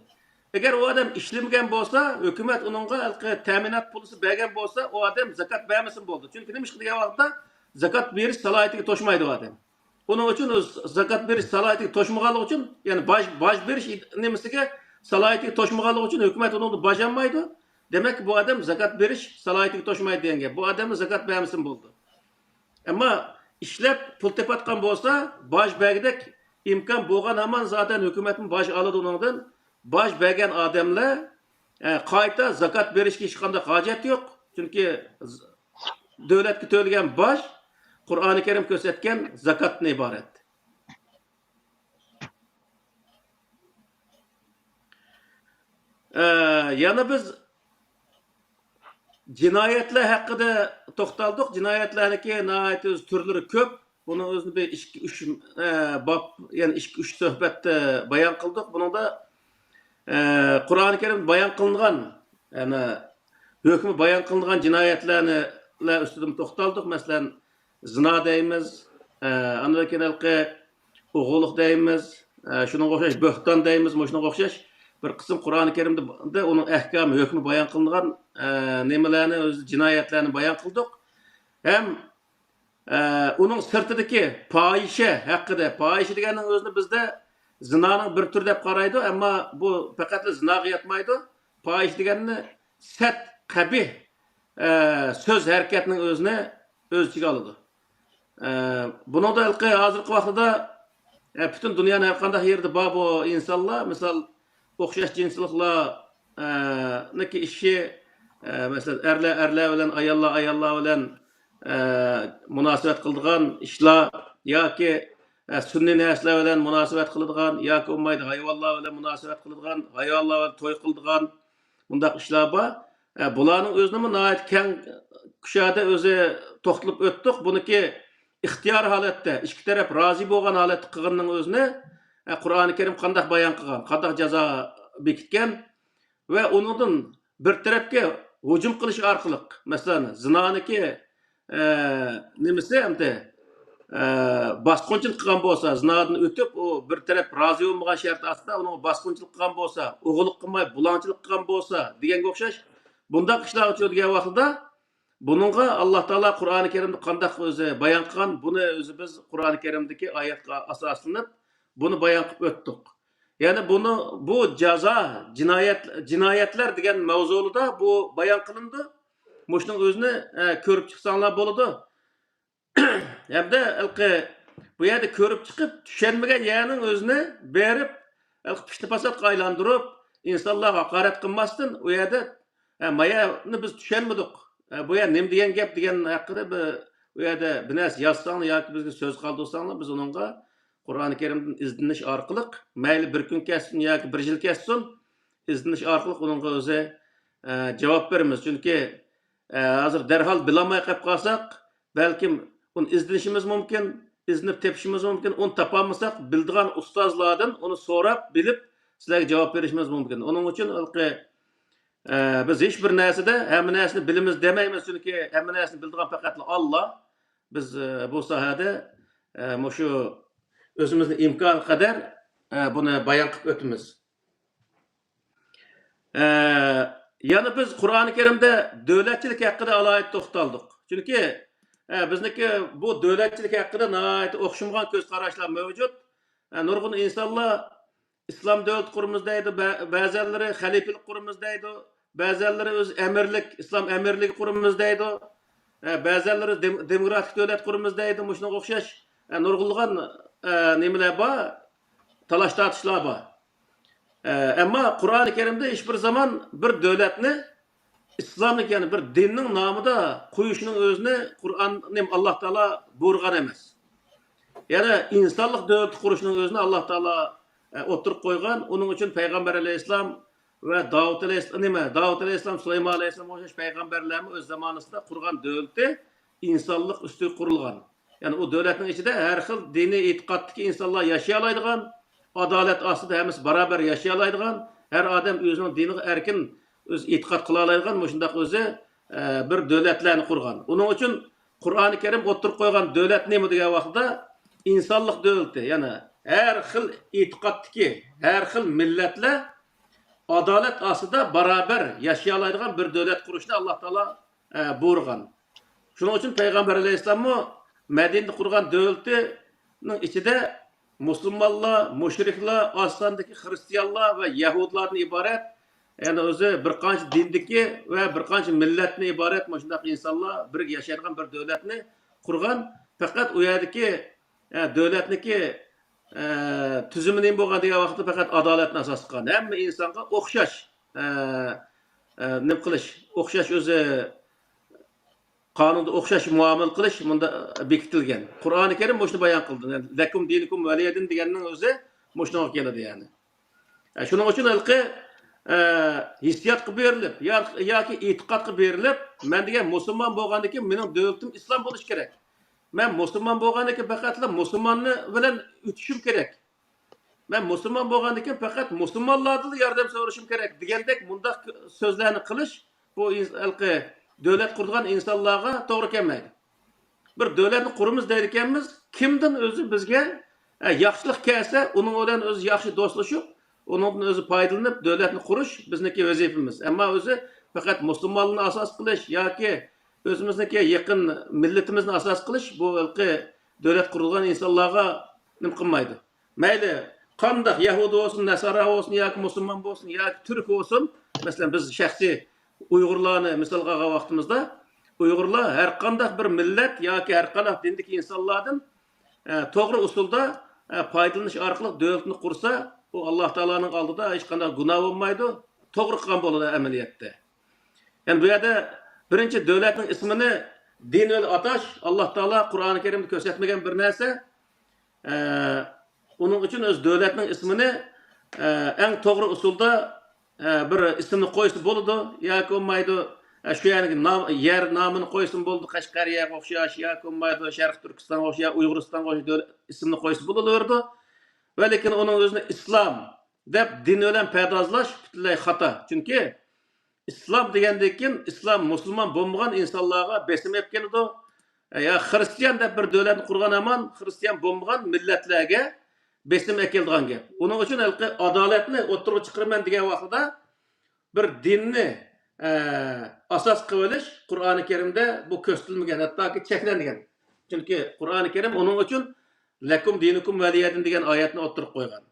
ئەگەر ئۇ ئادەم ئىشلىمىگەن بولسا، ھۆكۈمەت ئۇنىڭغا ھېلىقى تەمىنات پۇلىسى بەرگەن بولسا، ئۇ ئادەم زاكات بەرمىسىمۇ بولىدۇ. چۈنكى نېمىشقا دېگەن ۋاقىتتا، زاكات بېرىش سالاھىيىتىگە توشمايدۇ ئۇ ئادەم. ئۇنىڭ ئۈچۈن ئۇ زاكات بېرىش سالاھىيىتىگە توشمىغانلىقى ئۈچۈن، يەنى باج، باج بېرىش نېمىسىگە، سالاھىيىتىگە توشمىغانلىقى ئۈچۈن ھۆكۈمەت ئۇنىڭدىن باج ئالمايدۇ. دېمەك، بۇ ئادەم زاكات بېرىش سالاھىيىتىگە توشمايدۇ دېگەن گەپ. بۇ ئادەممۇ زاكات بەرمىسىمۇ بولىدۇ. ئەمما ئىشلەپ پۇل تېپىۋاتقان بولسا، باج بەرگۈدەك ئىمكان بولغان ھامان زادەن ھۆكۈمەتمۇ باج ئالىدۇ ئۇنىڭدىن. باج بەرگەن ئادەملەر، ئە، قايتا زاكات بېرىشكە ھېچقانداق ھاجەت يوق. چۈنكى ز-، دۆلەتكە تۆلىگەن باج قۇرئانى كەرىم كۆرسەتكەن زاكاتتىن ئىبارەت. ئە، يەنە بىز جىنايەتلەر ھەققىدە توختالدۇق. جىنايەتلەرنىڭكى ناھايىتى ئۆز تۈرلىرى كۆپ. بۇنىڭ ئۆزىنى بىر ئىككى، ئۈچ، ئە، باب، يەنى ئىككى، ئۈچ سۆھبەتتە بايان قىلدۇق. بۇنىڭدا، ئە، قۇرئانى كەرىمدە بايان قىلىنغان، يەنى ھۆكمى بايان قىلىنغان جىنايەتلەرنى، لەر ئۈستىدىمۇ توختالدۇق. مەسىلەن، زىنا دەيمىز، ئە، ئاندىن كېيىن ھېلىقى ئوغرىلىق دەيمىز، ئە، شۇنىڭغا ئوخشاش بۆھتان دەيمىز، مۇشۇنىڭغا ئوخشاش بىر قىسىم قۇرئانى كەرىمدە ئۇنىڭ ئەھكامى، ھۆكمى بايان قىلىنغان، ئە، نېمىلەرنى، ئۆزى جىنايەتلەرنى بايان قىلدۇق. ھەم، ئە، ئۇنىڭ سىرتىدىكى پاھىشە ھەققىدە، پاھىشە دېگەننىڭ ئۆزىنى بىزدە زىنانىڭ بىر تۈرى دەپ قارايدۇ، ئەمما بۇ پەقەتلا زىناغا ياتمايدۇ. پاھىشە دېگەننى سەت قەبىھ، ئە، سۆز ھەرىكەتنىڭ ئۆزىنى ئۆز ئىچىگە ئالىدۇ. ئە، بۇنىڭدا ھېلىقى ھازىرقى ۋاقتىدا، ئە، پۈتۈن دۇنيانىڭ ھەر قانداق يېرىدە بار بۇ ئىنسانلار، مىسال، ئوخشاش جىنسلىقلار، ئە، نىكى ئىشى، ئە، مەسىلەن، ئەرلەر ئەرلەر بىلەن، ئاياللار ئاياللار بىلەن، ئە، مۇناسىۋەت قىلىدىغان ئىشلار ياكى، ئە، سۈنئىي نەرسىلەر بىلەن مۇناسىۋەت قىلىدىغان ياكى بولمايدۇ ھايۋانلار بىلەن مۇناسىۋەت قىلىدىغان، ھايۋانلار بىلەن توي قىلىدىغان، بۇنداق ئىشلار بار. ئە، بۇلارنىڭ ئۆزىنىمۇ ناھايىتى كەڭ كۇشادە ئۆزى توختىلىپ ئۆتتۇق. بۇنىكى ئىختىيار ھالەتتە، ئىككى تەرەپ رازى بولغان ھالەتتە قىلغىنىنىڭ ئۆزىنى، ئە، قۇرئانى كەرىم قانداق بايان قىلغان، قانداق جازا بېكىتكەن ۋە ئۇنىڭدىن بىر تەرەپكە ھۇجۇم قىلىش ئارقىلىق، مەسىلەن، زىنانىكى، ئە، نېمىسى ئەمدى، ئە، باسقۇنچىلىق قىلغان بولسا، زىنادىن ئۆتۈپ، ئۇ بىر تەرەپ رازى بولمىغان شەرت ئاستىدا ئۇنىڭغا باسقۇنچىلىق قىلغان بولسا، ئوغرىلىق قىلماي، بۇلاڭچىلىق قىلغان بولسا دېگەنگە ئوخشاش، بۇنداق ئىشلارغا چۆرىگەن ۋاقتىدا، بۇنىڭغا ئاللا تائالا قۇرئانى كەرىمدە قانداق ئۆزى بايان قىلغان، بۇنى ئۆزى بىز قۇرئانى كەرىمدىكى ئايەتكە ئاساسلىنىپ، بۇنى بايان قىلىپ ئۆتتۇق. يەنى بۇنى، بۇ جازا، جىنايەت، جىنايەتلەر دېگەن ماۋزۇلىدا بۇ بايان قىلىنىدۇ. مۇشۇنىڭ ئۆزىنى، ئە، كۆرۈپ چىقساڭلار بولىدۇ. ھەمدە ھېلىقى بۇ يەردە كۆرۈپ چىقىپ، چۈشەنمىگەن يەرنىڭ ئۆزىنى بېرىپ، ھېلىقى پىتنە-پاساتقا ئايلاندۇرۇپ، ئىنسانلارغا ھاقارەت قىلماستىن، ئۇ يەردە، ھە، مايانى بىز چۈشەنمىدۇق. ھە، بۇ يەر نېمە دېگەن گەپ دېگەن ھەققىدە بىر، ئۇ يەردە بىر نەرسە يازساڭلار ياكى بىزگە سۆز قالدۇرساڭلار، بىز ئۇنىڭغا قۇرئانى كەرىمدىن ئىزدىنىش ئارقىلىق، مەيلى بىر كۈن كەتسۇن ياكى بىر يىل كەتسۇن، ئىزدىنىش ئارقىلىق ئۇنىڭغا ئۆزى، ئە، جاۋاب بېرىمىز. چۈنكى، ئە، ھازىر دەرھال بىلالماي قېلىپ قالساق، بەلكىم ئۇنى ئىزدىنىشىمىز مۇمكىن، ئىزدىنىپ تېپىشىمىز مۇمكىن. ئۇنى تاپالمىساق، بىلىدىغان ئۇستازلاردىن ئۇنى سوراپ بىلىپ، سىلەرگە جاۋاب بېرىشىمىز مۇمكىن. ئۇنىڭ ئۈچۈن ھېلىقى، ئە، بىز ھېچ بىر نەرسىدە ھەممە نەرسىنى بىلىمىز دېمەيمىز، چۈنكى ھەممە نەرسىنى بىلىدىغان پەقەتلا ئاللا. بىز، ئە، بۇ ساھەدە، ئە، مۇشۇ ئۆزىمىزنىڭ ئىمكانى قەدەر، ئە، بۇنى بايان قىلىپ ئۆتىمىز. ئە، يەنە بىز قۇرئانى كەرىمدە دۆلەتچىلىك ھەققىدە ئالاھىدە توختالدۇق. چۈنكى، ئە، بىزنىڭكى بۇ دۆلەتچىلىك ھەققىدە ناھايىتى ئوخشىمىغان كۆز قاراشلار مەۋجۇت. ئە، نۇرغۇن ئىنسانلار ئىسلام دۆلىتى قۇرىمىز دەيدۇ، بە-، بەزەنلىرى خەلىپىلىك قۇرىمىز دەيدۇ، بەزەنلىرى ئۆزى ئەمىرلىك، ئىسلام ئەمىرلىكى قۇرىمىز دەيدۇ، ئە، بەزەنلىرى دېم-، دېموكراتىك دۆلەت قۇرىمىز دەيدۇ، مۇشۇنىڭغا ئوخشاش، ئە، نۇرغۇنلىغان، ئە، نېمىلەر بار، تالاش-تارتىشلار بار. ئە، ئەمما قۇرئانى كەرىمدە ھېچ بىر زامان بىر دۆلەتنى ئىسلاملىق، يەنى بىر دىننىڭ نامىدا قويۇشنىڭ ئۆزىنى قۇرئان، نېمە، ئاللا تائالا بۇيرۇغان ئەمەس. يەنى ئىنسانلىق دۆلىتى قۇرۇشنىڭ ئۆزىنى ئاللا تائالا، ئە، ئوتتۇرىغا قويغان. ئۇنىڭ ئۈچۈن پەيغەمبەر ئەلەيھىسسالام ۋە داۋۇت ئەلەيھىسسالام، نېمە، داۋۇت ئەلەيھىسسالام، سۇلايمان ئەلەيھىسسالامغا ئوخشاش پەيغەمبەرلەرمۇ ئۆز زامانىسىدا قۇرغان دۆلىتى ئىنسانلىق ئۈستىگە قۇرۇلغان. يەنى ئۇ دۆلەتنىڭ ئىچىدە ھەر خىل دىنىي ئېتىقادتىكى ئىنسانلار ياشىيالايدىغان، ئادالەت ئاستىدا ھەممىسى باراۋەر ياشىيالايدىغان، ھەر ئادەم ئۆزىنىڭ دىنىغا ئەركىن ئۆزى ئېتىقاد قىلالايدىغان مۇشۇنداق ئۆزى، ئە، بىر دۆلەتلەرنى قۇرغان. ئۇنىڭ ئۈچۈن قۇرئانى كەرىم ئوتتۇرىغا قويغان دۆلەت نېمە دېگەن ۋاقتىدا، ئىنسانلىق دۆلىتى، يەنى ھەر خىل ئېتىقادتىكى، ھەر خىل مىللەتلەر ئادالەت ئاستىدا باراۋەر ياشىيالايدىغان بىر دۆلەت قۇرۇشنى ئاللا تائالا، ئە، بۇيرۇغان. شۇنىڭ ئۈچۈن پەيغەمبەر ئەلەيھىسسالاممۇ مەدىنىدە قۇرغان دۆلىتىنىڭ ئىچىدە مۇسۇلمانلار، مۇشرىكلار، ئاز ساندىكى خىرىستىيانلار ۋە يەھۇدىيلاردىن ئىبارەت، يەنى ئۆزى بىر قانچە دىندىكى ۋە بىر قانچە مىللەتتىن ئىبارەت مۇشۇنداق ئىنسانلار بىرگە ياشايدىغان بىر دۆلەتنى قۇرغان. پەقەت ئۇ يەردىكى، ئە، دۆلەتنىكى، ئە، تۈزۈمى نېمە بولغان دېگەن ۋاقىتتا پەقەت ئادالەتنى ئاساس قىلغان. ھەممە ئىنسانغا ئوخشاش، ئە، ئە، نېمە قىلىش، ئوخشاش ئۆزى قانۇندا ئوخشاش مۇئامىلە قىلىش مۇندا بېكىتىلگەن. قۇرئانى كەرىم مۇشۇنى بايان قىلدى. لەكۇم دىنۇكۇم ۋەلىيەدىن دېگەننىڭ ئۆزى مۇشۇنىڭغا كېلىدۇ يەنى. ئە، شۇنىڭ ئۈچۈن ھېلىقى، ئە، ھېسسىياتقا بېرىلىپ، يا-، ياكى ئېتىقادقا بېرىلىپ، مەن دېگەن مۇسۇلمان بولغاندىن كېيىن مېنىڭ دۆلىتىم ئىسلام بولۇشى كېرەك. مەن مۇسۇلمان بولغاندىن كېيىن پەقەتلا مۇسۇلماننى بىلەن ئۆتۈشۈم كېرەك. مەن مۇسۇلمان بولغاندىن كېيىن پەقەت مۇسۇلمانلاردىنلا ياردەم سورىشىم كېرەك دېگەندەك مۇنداق سۆزلەرنى قىلىش، بۇ ئىنس-، ھېلىقى دۆلەت قۇرىدىغان ئىنسانلارغا توغرا كەلمەيدۇ. بىر دۆلەتنى قۇرىمىز دەيدىكەنمىز، كىمدىن ئۆزى بىزگە، ئە، ياخشىلىق كەلسە، ئۇنىڭ بىلەن ئۆزى ياخشى دوستلىشىپ، ئۇنىڭدىن ئۆزى پايدىلىنىپ، دۆلەتنى قۇرۇش بىزنىڭكى ۋەزىپىمىز. ئەمما ئۆزى پەقەت مۇسۇلمانلارنى ئاساس قىلىش ياكى ئۆزىمىزنىڭكى يېقىن مىللىتىمىزنى ئاساس قىلىش، بۇ ھېلىقى دۆلەت قۇرۇلغان ئىنسانلارغا نېمە قىلمايدۇ. مەيلى، قانداق يەھۇدىي بولسۇن، نەسارا بولسۇن ياكى مۇسۇلمان بولسۇن ياكى تۈرك بولسۇن، مەسىلەن، بىز شەخسىي ئۇيغۇرلارنى مىسالغا ئالغان ۋاقتىمىزدا، ئۇيغۇرلار ھەر قانداق بىر مىللەت ياكى ھەر قانداق دىندىكى ئىنسانلاردىن، ئە، توغرا ئۇسۇلدا، ئە، پايدىلىنىش ئارقىلىق دۆلىتىنى قۇرسا، ئۇ ئاللا تائالانىڭ ئالدىدا ھېچقانداق گۇناھ بولمايدۇ، توغرا قىلغان بولىدۇ ئەمەلىيەتتە. يەنى بۇ يەردە بىرىنچى، دۆلەتنىڭ ئىسمىنى دىن بىلەن ئاتاش ئاللا تائالا قۇرئانى كەرىمدە كۆرسەتمىگەن بىر نەرسە. ئە، ئۇنىڭ ئۈچۈن ئۆز دۆلەتنىڭ ئىسمىنى، ئە، ئەڭ توغرا ئۇسۇلدا، ئە، بىر ئىسىمنى قويسا بولىدۇ ياكى بولمايدۇ. ئە، شۇ يەرنىڭ نام-، يەر نامىنى قويسىمۇ بولىدۇ، قەشقەرىيەگە ئوخشاش ياكى بولمايدۇ، شەرقىي تۈركىستانغا ئوخشاش يا ئۇيغۇرىستانغا ئوخشاش دۆلەت ئىسمىنى قويسا بولۇۋېرىدۇ. ۋە لېكىن ئۇنىڭ ئۆزىنى ئىسلام دەپ دىن بىلەن پەردازلاش پۈتۈنلەي خاتا. چۈنكى ئىسلام دېگەندىن كېيىن ئىسلام مۇسۇلمان بولمىغان ئىنسانلارغا بېسىم ئېلىپ كېلىدۇ. يا خىرىستىيان دەپ بىر دۆلەتنى قۇرغان ھامان خىرىستىيان بولمىغان مىللەتلەرگە بېسىم ئەكېلىدىغان گەپ. ئۇنىڭ ئۈچۈن ھېلىقى ئادالەتنى ئوتتۇرىغا چىقىرىمەن دېگەن ۋاقتىدا بىر دىننى، ئە، ئاساس قىلىۋېلىش قۇرئانى كەرىمدە بۇ كۆرسىتىلمىگەن، ھەتتاكى چەكلەنگەن. چۈنكى قۇرئانى كەرىم ئۇنىڭ ئۈچۈن لەكۇم دىنۇكۇم ۋەلىيەدىن دېگەن ئايەتنى ئوتتۇرىغا قويغان.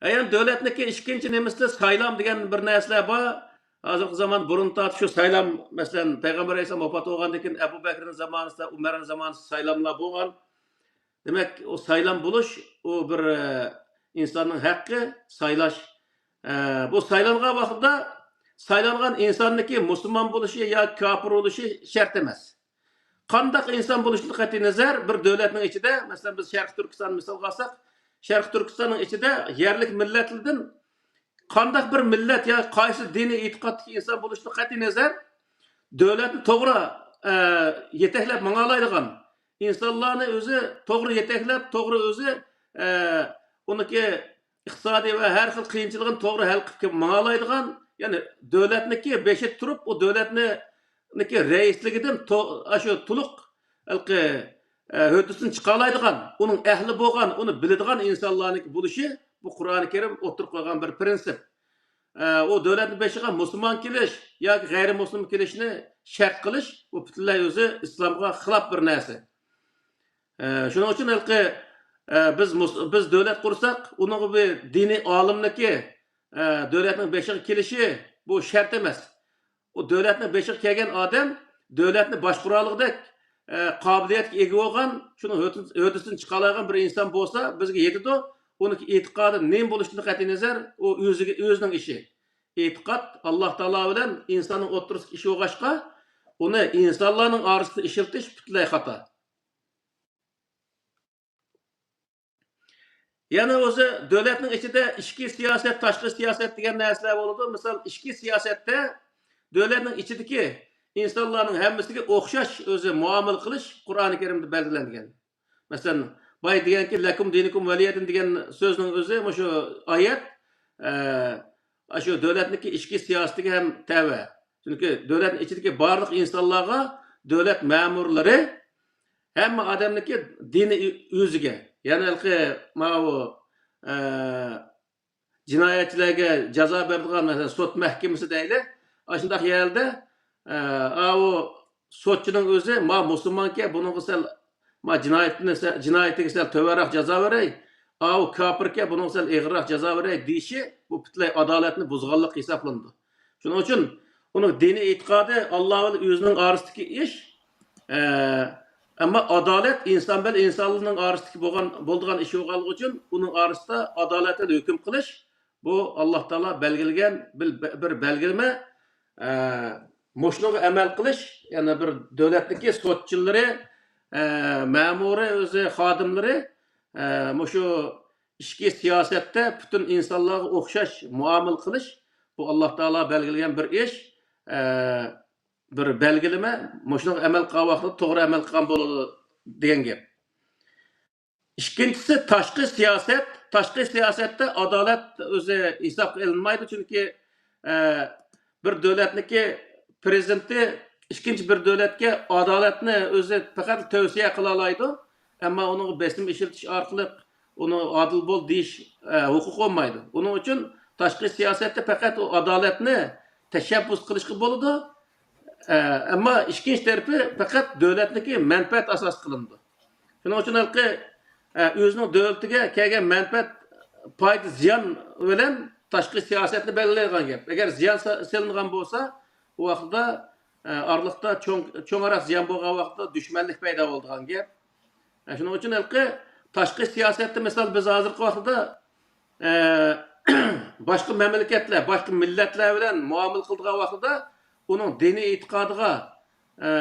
ئەيان دۆلەتنىكى ئىككىنچى نېمىسىدە سايلام دېگەن بىر نەرسىلەر بار. ھازىرقى زامان بۇرۇن تارتىپ شۇ سايلام، مەسىلەن، پەيغەمبەر ئەلەيھىسسالام ۋاپات بولغاندىن كېيىن ئەبۇ بەكرىنىڭ زامانىسىدا، ئۇمەرنىڭ زامانىسىدا سايلاملار بولغان. دېمەك، ئۇ سايلام بولۇش، ئۇ بىر، ئە، ئىنساننىڭ ھەققى سايلاش. ئە، بۇ سايلانغان ۋاقتىدا سايلانغان ئىنساننىڭكى مۇسۇلمان بولۇشى ياكى كاپىر بولۇشى شەرت ئەمەس. قانداق ئىنسان بولۇشىدىن قەتئىينەزەر، بىر دۆلەتنىڭ ئىچىدە، مەسىلەن، بىز شەرقىي تۈركىستاننى مىسالغا ئالساق، شەرقىي تۈركىستاننىڭ ئىچىدە يەرلىك مىللەتلەردىن قانداق بىر مىللەت يا قايسى دىنىي ئېتىقادتىكى ئىنسان بولۇشىدىن قەتئىينەزەر، دۆلەتنى توغرا، ئە، يېتەكلەپ ماڭالايدىغان، ئىنسانلارنى ئۆزى توغرا يېتەكلەپ، توغرا ئۆزى، ئە، ئۇنىڭكى ئىقتىسادىي ۋە ھەر خىل قىيىنچىلىقىنى توغرا ھەل قىلىپ ماڭالايدىغان، يەنى دۆلەتنىكى بېشىدا تۇرۇپ، ئۇ دۆلەتنىڭكى رەئىسلىكىدىن تو-، ئاشۇ تولۇق ھېلىقى، ئە، ھۆددىسىنى چىقالايدىغان، ئۇنىڭ ئەھلى بولغان، ئۇنى بىلىدىغان ئىنسانلارنىڭكى بولۇشى، بۇ قۇرئانى كەرىم ئوتتۇرىغا قويغان بىر پىرىنسىپ. ئە، ئۇ دۆلەتنىڭ بېشىغا مۇسۇلمان كېلىش ياكى غەيرىي مۇسۇلمان كېلىشنى شەرت قىلىش، بۇ پۈتۈنلەي ئۆزى ئىسلامغا خىلاپ بىر نەرسە. ئە، شۇنىڭ ئۈچۈن ھېلىقى، ئە، بىز مۇس-، بىز دۆلەت قۇرساق، ئۇنىڭغا بىر دىنىي ئالىمنىكى، ئە، دۆلەتنىڭ بېشىغا كېلىشى بۇ شەرت ئەمەس. ئۇ دۆلەتنىڭ بېشىغا كەلگەن ئادەم دۆلەتنى باشقۇرالىغۇدەك، ئە، قابىلىيەتكە ئىگە بولغان، شۇنىڭ ھۆددىسىنى چىقالايدىغان بىر ئىنسان بولسا بىزگە يېتىدۇ. ئۇنىڭكى ئېتىقادى نېمە بولۇشىدىن قەتئىينەزەر، ئۇ ئۆزىگە، ئۆزىنىڭ ئىشى. ئېتىقاد ئاللا تائالا بىلەن ئىنساننىڭ ئوتتۇرىسىدىكى ئىش بولغاچقا، ئۇنى ئىنسانلارنىڭ ئارىسىدا ئىشلىتىش پۈتۈنلەي خاتا. يەنە ئۆزى دۆلەتنىڭ ئىچىدە ئىچكى سىياسەت، تاشقى سىياسەت دېگەن نەرسىلەر بولىدۇ. مىسال، ئىچكى سىياسەتتە دۆلەتنىڭ ئىچىدىكى ئىنسانلارنىڭ ھەممىسىگە ئوخشاش ئۆزى مۇئامىلە قىلىش قۇرئانى كەرىمدە بەلگىلەنگەن. مەسىلەن، بايا دېگەنكى، لەكۇم دىنىكۇم ۋەلىيەدىن دېگەن سۆزنىڭ ئۆزى مۇشۇ ئايەت، ئە، ئاشۇ دۆلەتنىڭكى ئىچكى سىياسىتىگە ھەم تەۋە. چۈنكى دۆلەتنىڭ ئىچىدىكى بارلىق ئىنسانلارغا دۆلەت مەمۇرلىرى ھەممە ئادەمنىڭكى دىنى ئۆزىگە. يەنى ھېلىقى ماۋۇ، ئە، جىنايەتچىلەرگە جازا بېرىدىغان، مەسىلەن، سوت مەھكىمىسى دەيلى. ئاشۇنداق يەردە، ئە، ئاۋۇ سوتچىنىڭ ئۆزى، ما مۇسۇلمانكەن، بۇنىڭغا سەل، ما جىنايىتىنى سە-، جىنايىتىگە سەل تۆۋەنرەك جازا بېرەي، ئاۋۇ كاپىركەن، بۇنىڭغا سەل ئېغىرراق جازا بېرەي دېيىشى، بۇ پۈتۈنلەي ئادالەتنى بۇزغانلىق ھېسابلىنىدۇ. شۇنىڭ ئۈچۈن ئۇنىڭ دىنىي ئېتىقادى ئاللا بىلەن ئۆزىنىڭ ئارىسىدىكى ئىش، ئە، ئەمما ئادالەت ئىنسان بىلەن ئىنسانلارنىڭ ئارىسىدىكى بولغان، بولىدىغان ئىش بولغانلىقى ئۈچۈن ئۇنىڭ ئارىسىدا ئادالەت بىلەن ھۆكۈم قىلىش، بۇ ئاللا تائالا بەلگىلىگەن بىر، بىر بەلگىلىمە، ئە، مۇشۇنىڭغا ئەمەل قىلىش، يەنى بىر دۆلەتنىڭكى سوتچىلىرى، ئە، مەمۇرى ئۆزى خادىملىرى، ئە، مۇشۇ ئىچكى سىياسەتتە پۈتۈن ئىنسانلارغا ئوخشاش مۇئامىلە قىلىش، بۇ ئاللا تائالا بەلگىلىگەن بىر ئىش، ئە، بىر بەلگىلىمە، مۇشۇنىڭغا ئەمەل قىلغان ۋاقتىدا توغرا ئەمەل قىلغان بولىدۇ دېگەن گەپ. ئىككىنچىسى، تاشقى سىياسەت. تاشقى سىياسەتتە ئادالەت ئۆزى ھېسابقا ئېلىنمايدۇ، چۈنكى، ئە، بىر دۆلەتنىڭكى پرېزىدېنتى ئىككىنچى بىر دۆلەتكە ئادالەتنى ئۆزى پەقەت تەۋسىيە قىلالايدۇ، ئەمما ئۇنىڭغا بېسىم ئىشلىتىش ئارقىلىق ئۇنى ئادىل بول دېيىش، ئە، ھوقۇقى بولمايدۇ. ئۇنىڭ ئۈچۈن تاشقى سىياسەتتە پەقەت ئۇ ئادالەتنى تەشەببۇس قىلىشقا بولىدۇ. ئە، ئەمما ئىككىنچى تەرىپى پەقەت دۆلەتنىڭكى مەنپەئەت ئاساس قىلىنىدۇ. شۇنىڭ ئۈچۈن ھېلىقى، ئە، ئۆزىنىڭ دۆلىتىگە كەلگەن مەنپەئەت، پايدا، زىيان بىلەن تاشقى سىياسەتنى بەلگىلەيدىغان گەپ. ئەگەر زىيان سا-، سېلىنغان بولسا، ئۇ ۋاقىتتا، ئە، ئارىلىقتا چوڭ، چوڭراق زىيان بولغان ۋاقىتتا دۈشمەنلىك پەيدا بولىدىغان گەپ. ئە، شۇنىڭ ئۈچۈن ھېلىقى تاشقى سىياسەتتە، مىسال، بىز ھازىرقى ۋاقىتتا، ئە، باشقا مەملىكەتلەر، باشقا مىللەتلەر بىلەن مۇئامىلە قىلىدىغان ۋاقتىدا ئۇنىڭ دىنىي ئېتىقادىغا، ئە،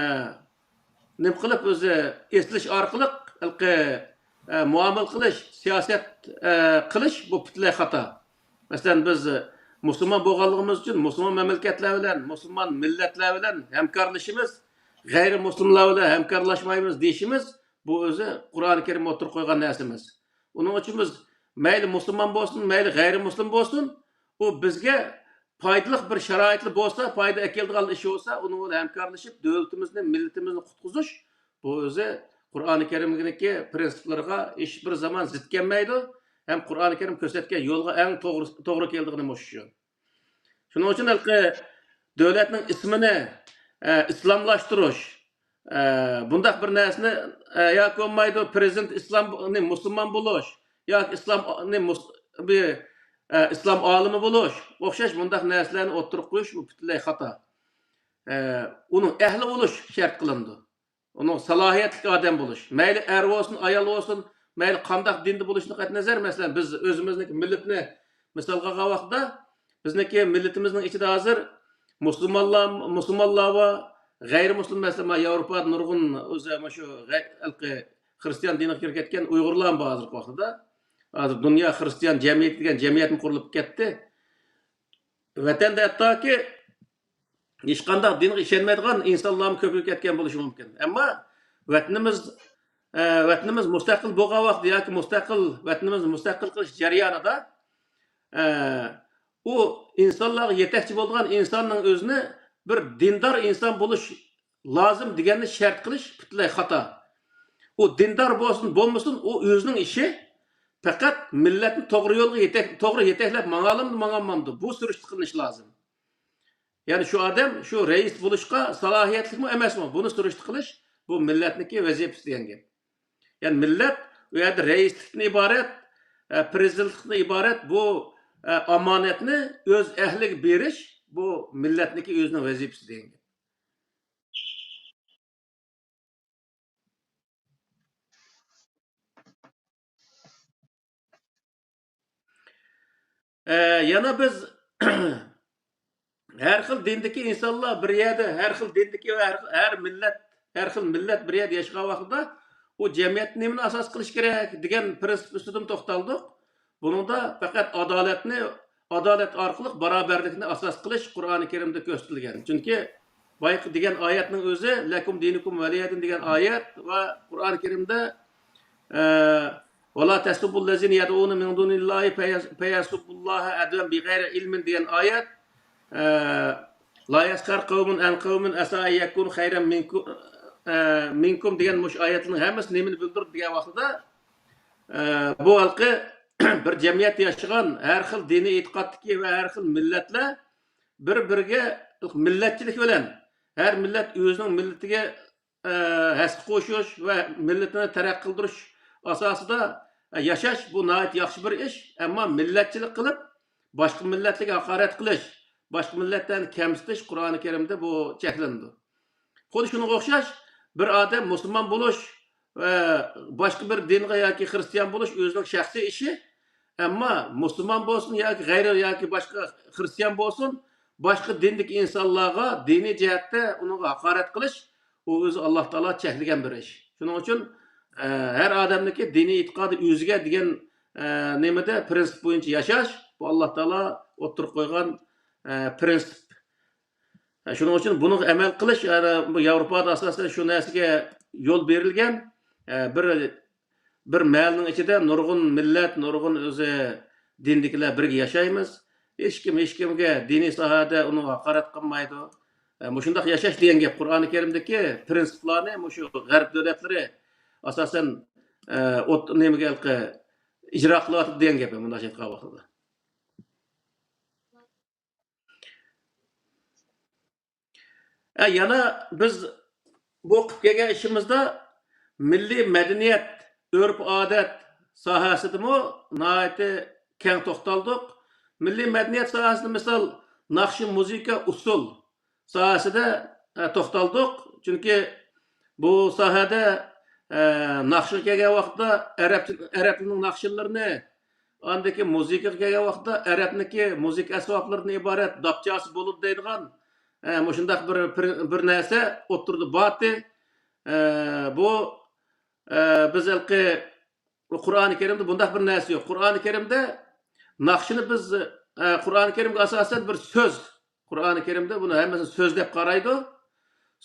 نېمە قىلىپ، ئۆزى ئېسىلىش ئارقىلىق ھېلىقى، ئە، مۇئامىلە قىلىش، سىياسەت، ئە، قىلىش، بۇ پۈتۈنلەي خاتا. مەسىلەن، بىز مۇسۇلمان بولغانلىقىمىز ئۈچۈن مۇسۇلمان مەملىكەتلەر بىلەن، مۇسۇلمان مىللەتلەر بىلەن ھەمكارلىشىمىز، غەيرىي مۇسۇلمانلار بىلەن ھەمكارلاشمايمىز دېيىشىمىز، بۇ ئۆزى قۇرئانى كەرىم ئوتتۇرىغا قويغان نەرسە ئەمەس. ئۇنىڭ ئۈچۈن بىز مەيلى مۇسۇلمان بولسۇن، مەيلى غەيرىي مۇسۇلمان بولسۇن، ئۇ بىزگە پايدىلىق بىر شارائىتلا بولسا، پايدا ئەكېلىدىغان ئىش بولسا، ئۇنىڭ بىلەن ھەمكارلىشىپ، دۆلىتىمىزنى، مىللىتىمىزنى قۇتقۇزۇش، بۇ ئۆزى قۇرئانى كەرىمنىڭكى پىرىنسىپلىرىغا ھېچ بىر زامان زىت كەلمەيدۇ ھەم قۇرئانى كەرىم كۆرسەتكەن يولغا ئەڭ توغرا، توغرا كېلىدىغىنى مۇشۇ. شۇنىڭ ئۈچۈن ھېلىقى دۆلەتنىڭ ئىسمىنى، ئە، ئىسلاملاشتۇرۇش، ئە، بۇنداق بىر نەرسىنى، ئە، ياكى بولمايدۇ، پرېزىدېنت ئىسلام، مۇسۇلمان بولۇش ياكى ئىسلام، مۇس-، بىر، ئە، ئىسلام ئالىمى بولۇش، ئوخشاش بۇنداق نەرسىلەرنى ئوتتۇرىغا قويۇش، بۇ پۈتۈنلەي خاتا. ئە، ئۇنىڭ ئەھلى بولۇش شەرت قىلىنىدۇ. ئۇنىڭ سالاھىيەتلىك ئادەم بولۇش. مەيلى ئەر بولسۇن، ئايال بولسۇن، مەيلى قانداق دىندا بولۇشىدىن قەتئىينەزەر، مەسىلەن، بىز ئۆزىمىزنىڭ مىللىتىنى مىسالغا ئالغان ۋاقىتتا، بىزنىڭكى مىللىتىمىزنىڭ ئىچىدە ھازىر مۇسۇلمانلار، مۇسۇلمانلار بار، غەيرىي مۇسۇلمان، مەسىلەن، ياۋروپادا نۇرغۇن ئۆزى مانا شۇ غەي-، ھېلىقى خرىستىيان دىنىغا كىرىپ كەتكەن ئۇيغۇرلار بار ھازىرقى ۋاقىتتا. ھازىر دۇنيا خرىستىيان جەمئىيىتى دېگەن جەمئىيەتمۇ قۇرۇلۇپ كەتتى. ۋەتەندە ھەتتاكى ھېچقانداق دىنغا ئىشەنمەيدىغان ئىنسانلارمۇ كۆپىيىپ كەتكەن بولۇشى مۇمكىن. ئەمما ۋەتىنىمىز، ئە، ۋەتىنىمىز مۇستەقىل بولغان ۋاقىتتا ياكى مۇستەقىل، ۋەتىنىمىزنى مۇستەقىل قىلىش جەريانىدا، ئە، ئۇ ئىنسانلارغا يېتەكچى بولىدىغان ئىنساننىڭ ئۆزىنى بىر دىندار ئىنسان بولۇش لازىم دېگەننى شەرت قىلىش پۈتۈنلەي خاتا. ئۇ دىندار بولسۇن، بولمىسۇن، ئۇ ئۆزىنىڭ ئىشى. پەقەت مىللەتنى توغرا يولغا يېتەك-، توغرا يېتەكلەپ ماڭالامدۇ، ماڭالمامدۇ؟ بۇ سۈرۈشتە قىلىنىشى لازىم. يەنى شۇ ئادەم شۇ رەئىس بولۇشقا سالاھىيەتلىكمۇ ئەمەسمۇ؟ بۇنى سۈرۈشتە قىلىش، بۇ مىللەتنىڭكى ۋەزىپىسى دېگەن گەپ. يەنى مىللەت ئۇ يەردە رەئىسلىكتىن ئىبارەت، ئە، پرېزىدېنتلىقتىن ئىبارەت بۇ، ئە، ئامانەتنى ئۆز ئەھلىگە بېرىش، بۇ مىللەتنىڭكى ئۆزىنىڭ ۋەزىپىسى دېگەن گەپ. ئە، يەنە بىز ھەر خىل دىندىكى ئىنسانلار بىر يەردە، ھەر خىل دىندىكى ۋە ھەر، ھەر مىللەت، ھەر خىل مىللەت بىر يەردە ياشىغان ۋاقتىدا ئۇ جەمئىيەتتە نېمىنى ئاساس قىلىش كېرەك دېگەن پرىنسىپ ئۈستىدىن توختالدۇق. بۇنىڭدا پەقەت ئادالەتنى، ئادالەت ئارقىلىق باراۋەرلىكنى ئاساس قىلىش قۇرئانى كەرىمدە كۆرسىتىلگەن. چۈنكى بايىقى دېگەن ئايەتنىڭ ئۆزى، لەكۇم دىنۇكۇم ۋەلىيەدىن دېگەن ئايەت ۋە قۇرئانى كەرىمدە، ئە، ۋەلا تەسۇببۇللەزىنە يەدئۇنە مىن دۇنىللاھى فەيەس-، فەيەسۇببۇللاھە ئەدۋەن بىغەيرى ئىلمىن دېگەن ئايەت، ئە، لا يەسخەر قەۋمۇن ئەن قەۋمىن ئەسا ئەن يەكۇنۇ خەيرەن مىنكۇ-، ئە، مىنكۇم دېگەن مۇشۇ ئايەتلەرنىڭ ھەممىسى نېمىنى بىلدۈرىدۇ دېگەن ۋاقتىدا، ئە، بۇ ھېلىقى بىر جەمئىيەتتە ياشىغان ھەر خىل دىنىي ئېتىقادتىكى ۋە ھەر خىل مىللەتلەر بىر-بىرىگە مىللەتچىلىك بىلەن، ھەر مىللەت ئۆزىنىڭ مىللىتىگە، ئە، ھەسسە قوشۇش ۋە مىللىتىنى تەرەققىي قىلدۇرۇش ئاساسىدا، ئە، ياشاش، بۇ ناھايىتى ياخشى بىر ئىش. ئەمما مىللەتچىلىك قىلىپ، باشقا مىللەتلەرگە ھاقارەت قىلىش، باشقا مىللەتلەرنى كەمسىتىش قۇرئانى كەرىمدە بۇ چەكلىنىدۇ. خۇددى شۇنىڭغا ئوخشاش، بىر ئادەم مۇسۇلمان بولۇش ۋە باشقا بىر دىنغا ياكى خرىستىيان بولۇش ئۆزىنىڭ شەخسىي ئىشى. ئەمما مۇسۇلمان بولسۇن ياكى غەيرىي ياكى باشقا خرىستىيان بولسۇن، باشقا دىندىكى ئىنسانلارغا دىنىي جەھەتتە ئۇنىڭغا ھاقارەت قىلىش، ئۇ ئۆزى ئاللا تائالا چەكلىگەن بىر ئىش. شۇنىڭ ئۈچۈن، ئە، ھەر ئادەمنىڭكى دىنىي ئېتىقادى ئۆزىگە دېگەن، ئە، نېمىدە، پرىنسىپ بويىچە ياشاش، بۇ ئاللا تائالا ئوتتۇرىغا قويغان، ئە، پرىنسىپ. شۇنىڭ ئۈچۈن بۇنىڭغا ئەمەل قىلىش، يەنى بۇ ياۋروپادا ئاساسەن شۇ نەرسىگە يول بېرىلگەن. بىر، بىر مەھەللىنىڭ ئىچىدە نۇرغۇن مىللەت، نۇرغۇن ئۆزى دىندىكىلەر بىرگە ياشايمىز. ھېچكىم ھېچكىمگە دىنىي ساھەدە ئۇنىڭغا ھاقارەت قىلمايدۇ. مۇشۇنداق ياشاش دېگەن گەپ قۇرئانى كەرىمدىكى پرىنسىپلارنى مۇشۇ غەرب دۆلەتلىرى ئاساسەن، ئوت-، نېمىگە ھېلىقى ئىجرا قىلىۋاتىدۇ دېگەن گەپ، مۇنداق ئېيتقان ۋاقتىدا. ھە، يەنە بىز بۇ قىلىپ كەلگەن ئىشىمىزدا مىللىي مەدەنىيەت، ئۆرپ-ئادەت ساھەسىدىمۇ ناھايىتى كەڭ توختالدۇق. مىللىي مەدەنىيەت ساھەسىدە مىسال ناخشا، مۇزىكا، ئۇسسۇل ساھەسىدە، ئە، توختالدۇق. چۈنكى بۇ ساھەدە، ئە، ناخشىغا كەلگەن ۋاقىتتا ئەرەب، ئەرەب تىلىنىڭ ناخشىلىرىنى، ئاندىن كېيىن مۇزىكىغا كەلگەن ۋاقىتتا ئەرەبنىكى مۇزىكا ئەسۋابلىرىدىن ئىبارەت داپچاسى بولىدۇ دەيدىغان، ئە، مۇشۇنداق بىر، بىر، بىر نەرسە ئوتتۇرىدا بارتى. ئە، بۇ، ئە، بىز ھېلىقى قۇرئانى كەرىمدە بۇنداق بىر نەرسە يوق. قۇرئانى كەرىمدە ناخشىنى بىز، ئە، قۇرئانى كەرىمگە ئاساسەن بىر سۆز، قۇرئانى كەرىمدە بۇنى ھەممىسىنى سۆز دەپ قارايدۇ.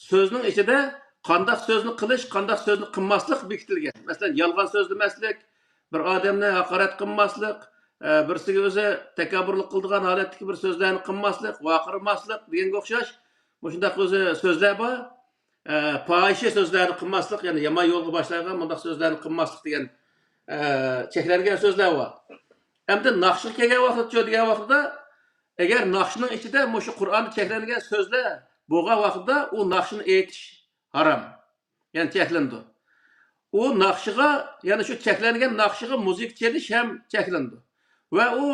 سۆزنىڭ ئىچىدە قانداق سۆزنى قىلىش، قانداق سۆزنى قىلماسلىق بېكىتىلگەن. مەسىلەن، يالغان سۆزلىمەسلىك، بىر ئادەمنى ھاقارەت قىلماسلىق، ئە، بىرسىگە ئۆزى تەكەببۇرلۇق قىلىدىغان ھالەتتىكى بىر سۆزلەرنى قىلماسلىق، ۋارقىرىماسلىق دېگەنگە ئوخشاش مۇشۇنداق ئۆزى سۆزلەر بار. ئە، پاھىشە سۆزلەرنى قىلماسلىق، يەنى يامان يولغا باشلايدىغان مۇنداق سۆزلەرنى قىلماسلىق دېگەن، ئە، چەكلەنگەن سۆزلەر بار. ئەمدى ناخشىغا كەلگەن ۋاقىتچۇ دېگەن ۋاقىتتا، ئەگەر ناخشىنىڭ ئىچىدە مۇشۇ قۇرئاندا چەكلەنگەن سۆزلەر بولغان ۋاقىتتا ئۇ ناخشىنى ئېيتىش ھارام. يەنى چەكلىنىدۇ. ئۇ ناخشىغا، يەنى شۇ چەكلەنگەن ناخشىغا مۇزىكا چېلىش ھەم چەكلىنىدۇ. ۋە ئۇ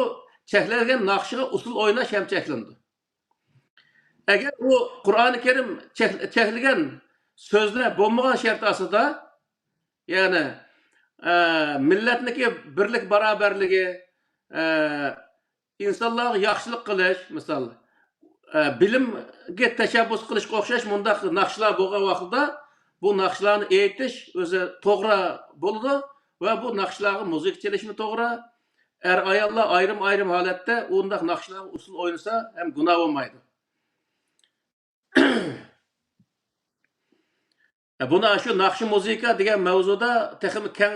چەكلەنگەن ناخشىغا ئۇسسۇل ئويناش ھەم چەكلىنىدۇ. ئەگەر ئۇ قۇرئانى كەرىم چەك-، چەكلىگەن سۆزلەر بولمىغان شەرت ئاستىدا، يەنى، ئە، مىللەتنىڭكى بىرلىك باراۋەرلىكى، ئە، ئىنسانلارغا ياخشىلىق قىلىش، مىسال، ئە، بىلىمگە تەشەببۇس قىلىشقا ئوخشاش مۇنداق ناخشىلار بولغان ۋاقتىدا بۇ ناخشىلارنى ئېيتىش ئۆزى توغرا بولىدۇ ۋە بۇ ناخشىلارغا مۇزىكا چېلىشمۇ توغرا. ئەر-ئاياللار ئايرىم-ئايرىم ھالەتتە ئۇنداق ناخشىلارغا ئۇسسۇل ئوينىسا ھەم گۇناھ بولمايدۇ. بۇنى شۇ ناخشا مۇزىكا دېگەن مەۋزۇدا تېخىمۇ كەڭ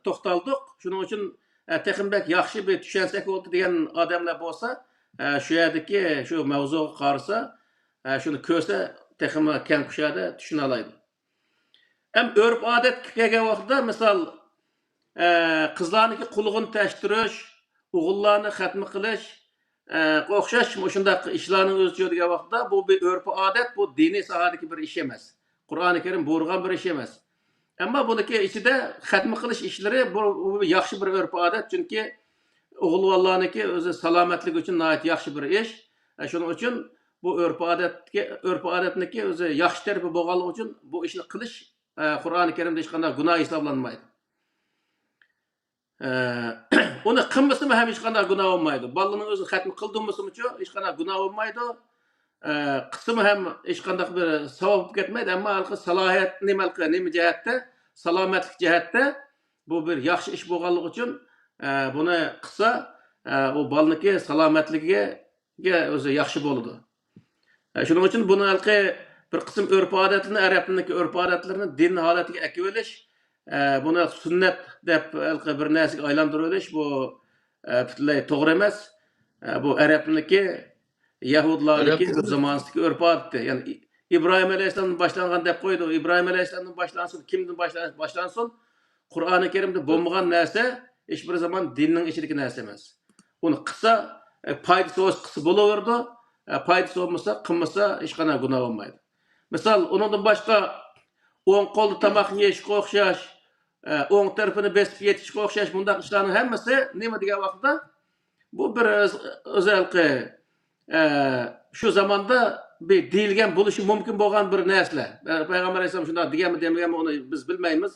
توختالدۇق. شۇنىڭ ئۈچۈن، ئە، تېخىمۇ بەك ياخشى بىر چۈشەنسەك بولدى دېگەن ئادەملەر بولسا، ئە، شۇ يەردىكى شۇ مەۋزۇغا قارىسا، ئە، شۇنى كۆرسە تېخىمۇ كەڭ كۇشادە چۈشىنەلەيدۇ. ھەم ئۆرپ-ئادەتكە كەلگەن ۋاقىتتا، مىسال، ئە، قىزلارنىڭكى قۇلىقىنى تەشتۈرۈش، ئوغۇللارنى خەتمە قىلىش، ئە، ئوخشاش مۇشۇنداق ئىشلارنىڭ ئۆزىچۇ دېگەن ۋاقىتتا، بۇ بىر ئۆرپ-ئادەت، بۇ دىنىي ساھەدىكى بىر ئىش ئەمەس. قۇرئانى كەرىم بۇيرۇغان بىر ئىش ئەمەس. ئەمما بۇنىڭكى ئىچىدە خەتمە قىلىش ئىشلىرى، بۇ، بۇ ياخشى بىر ئۆرپ-ئادەت، چۈنكى ئوغۇل بالىلارنىڭكى ئۆزى سالامەتلىكى ئۈچۈن ناھايىتى ياخشى بىر ئىش. ئە، شۇنىڭ ئۈچۈن بۇ ئۆرپ-ئادەتكە، ئۆرپ-ئادەتنىڭكى ئۆزى ياخشى تەرىپى بولغانلىقى ئۈچۈن بۇ ئىشنى قىلىش، ئە، قۇرئانى كەرىمدە ھېچقانداق گۇناھ ھېسابلانمايدۇ. ئە، ئۇنى قىلمىسىمۇ ھەم ھېچقانداق گۇناھ بولمايدۇ. بالىنىڭ ئۆزى خەتمە قىلدۇرمىسىمۇچۇ ھېچقانداق گۇناھ بولمايدۇ. ئە، قىلسىمۇ ھەم ھېچقانداق بىر ساۋاب بولۇپ كەتمەيدۇ. ئەمما ھېلىقى سالاھىيەت نېمە، نېمە جەھەتتە؟ سالامەتلىك جەھەتتە بۇ بىر ياخشى ئىش بولغانلىقى ئۈچۈن، ئە، بۇنى قىلسا، ئە، ئۇ بالىنىڭكى سالامەتلىكىگە ئۆزى ياخشى بولىدۇ. ئە، شۇنىڭ ئۈچۈن بۇنى ھېلىقى بىر قىسىم ئۆرپ-ئادەتلىرىنى، ئەرەبنىڭكى ئۆرپ-ئادەتلىرىنى دىن ھالەتىگە ئەكىۋېلىش، ئە، بۇنى سۈننەت دەپ ھېلىقى بىر نەرسىگە ئايلاندۇرۇۋېلىش، بۇ، ئە، پۈتۈنلەي توغرا ئەمەس. ئە، بۇ ئەرەبنىڭكى، يەھۇدلارنىڭكى ئەرەب بىر زامانىسىدىكى ئۆرپ-ئادىتى. يەنى ئى-، ئىبراھىم ئەلەيھىسسالامدىن باشلانغان دەپ قويىدۇ. ئىبراھىم ئەلەيھىسسالامدىن باشلانسۇن، كىمدىن باشلان-، باشلانسۇن، قۇرئانى كەرىمدە بولمىغان نەرسە ھېچ بىر زامان دىننىڭ ئىچىدىكى نەرسە ئەمەس. ئۇنى قىلسا، ئە، پايدىسى بولسا قىلسا بولۇۋېرىدۇ، ئە، پايدىسى بولمىسا، قىلمىسا ھېچقانداق گۇناھ بولمايدۇ. مىسال، ئۇنىڭدىن باشقا ئوڭ قولدا تاماقنى يېيىشقا ئوخشاش، ئە، ئوڭ تەرىپىنى بېسىپ يېتىشقا ئوخشاش مۇنداق ئىشلارنىڭ ھەممىسى نېمە دېگەن ۋاقىتتا، بۇ بىر ئۆز-، ئۆزەلقى، ئە، شۇ زاماندا بىر دېيىلگەن بولۇشى مۇمكىن بولغان بىر نەرسىلەر. ئە، پەيغەمبەر ئەلەيھىسسالام شۇنداق دېگەنمۇ دېمىگەنمۇ ئۇنى بىز بىلمەيمىز.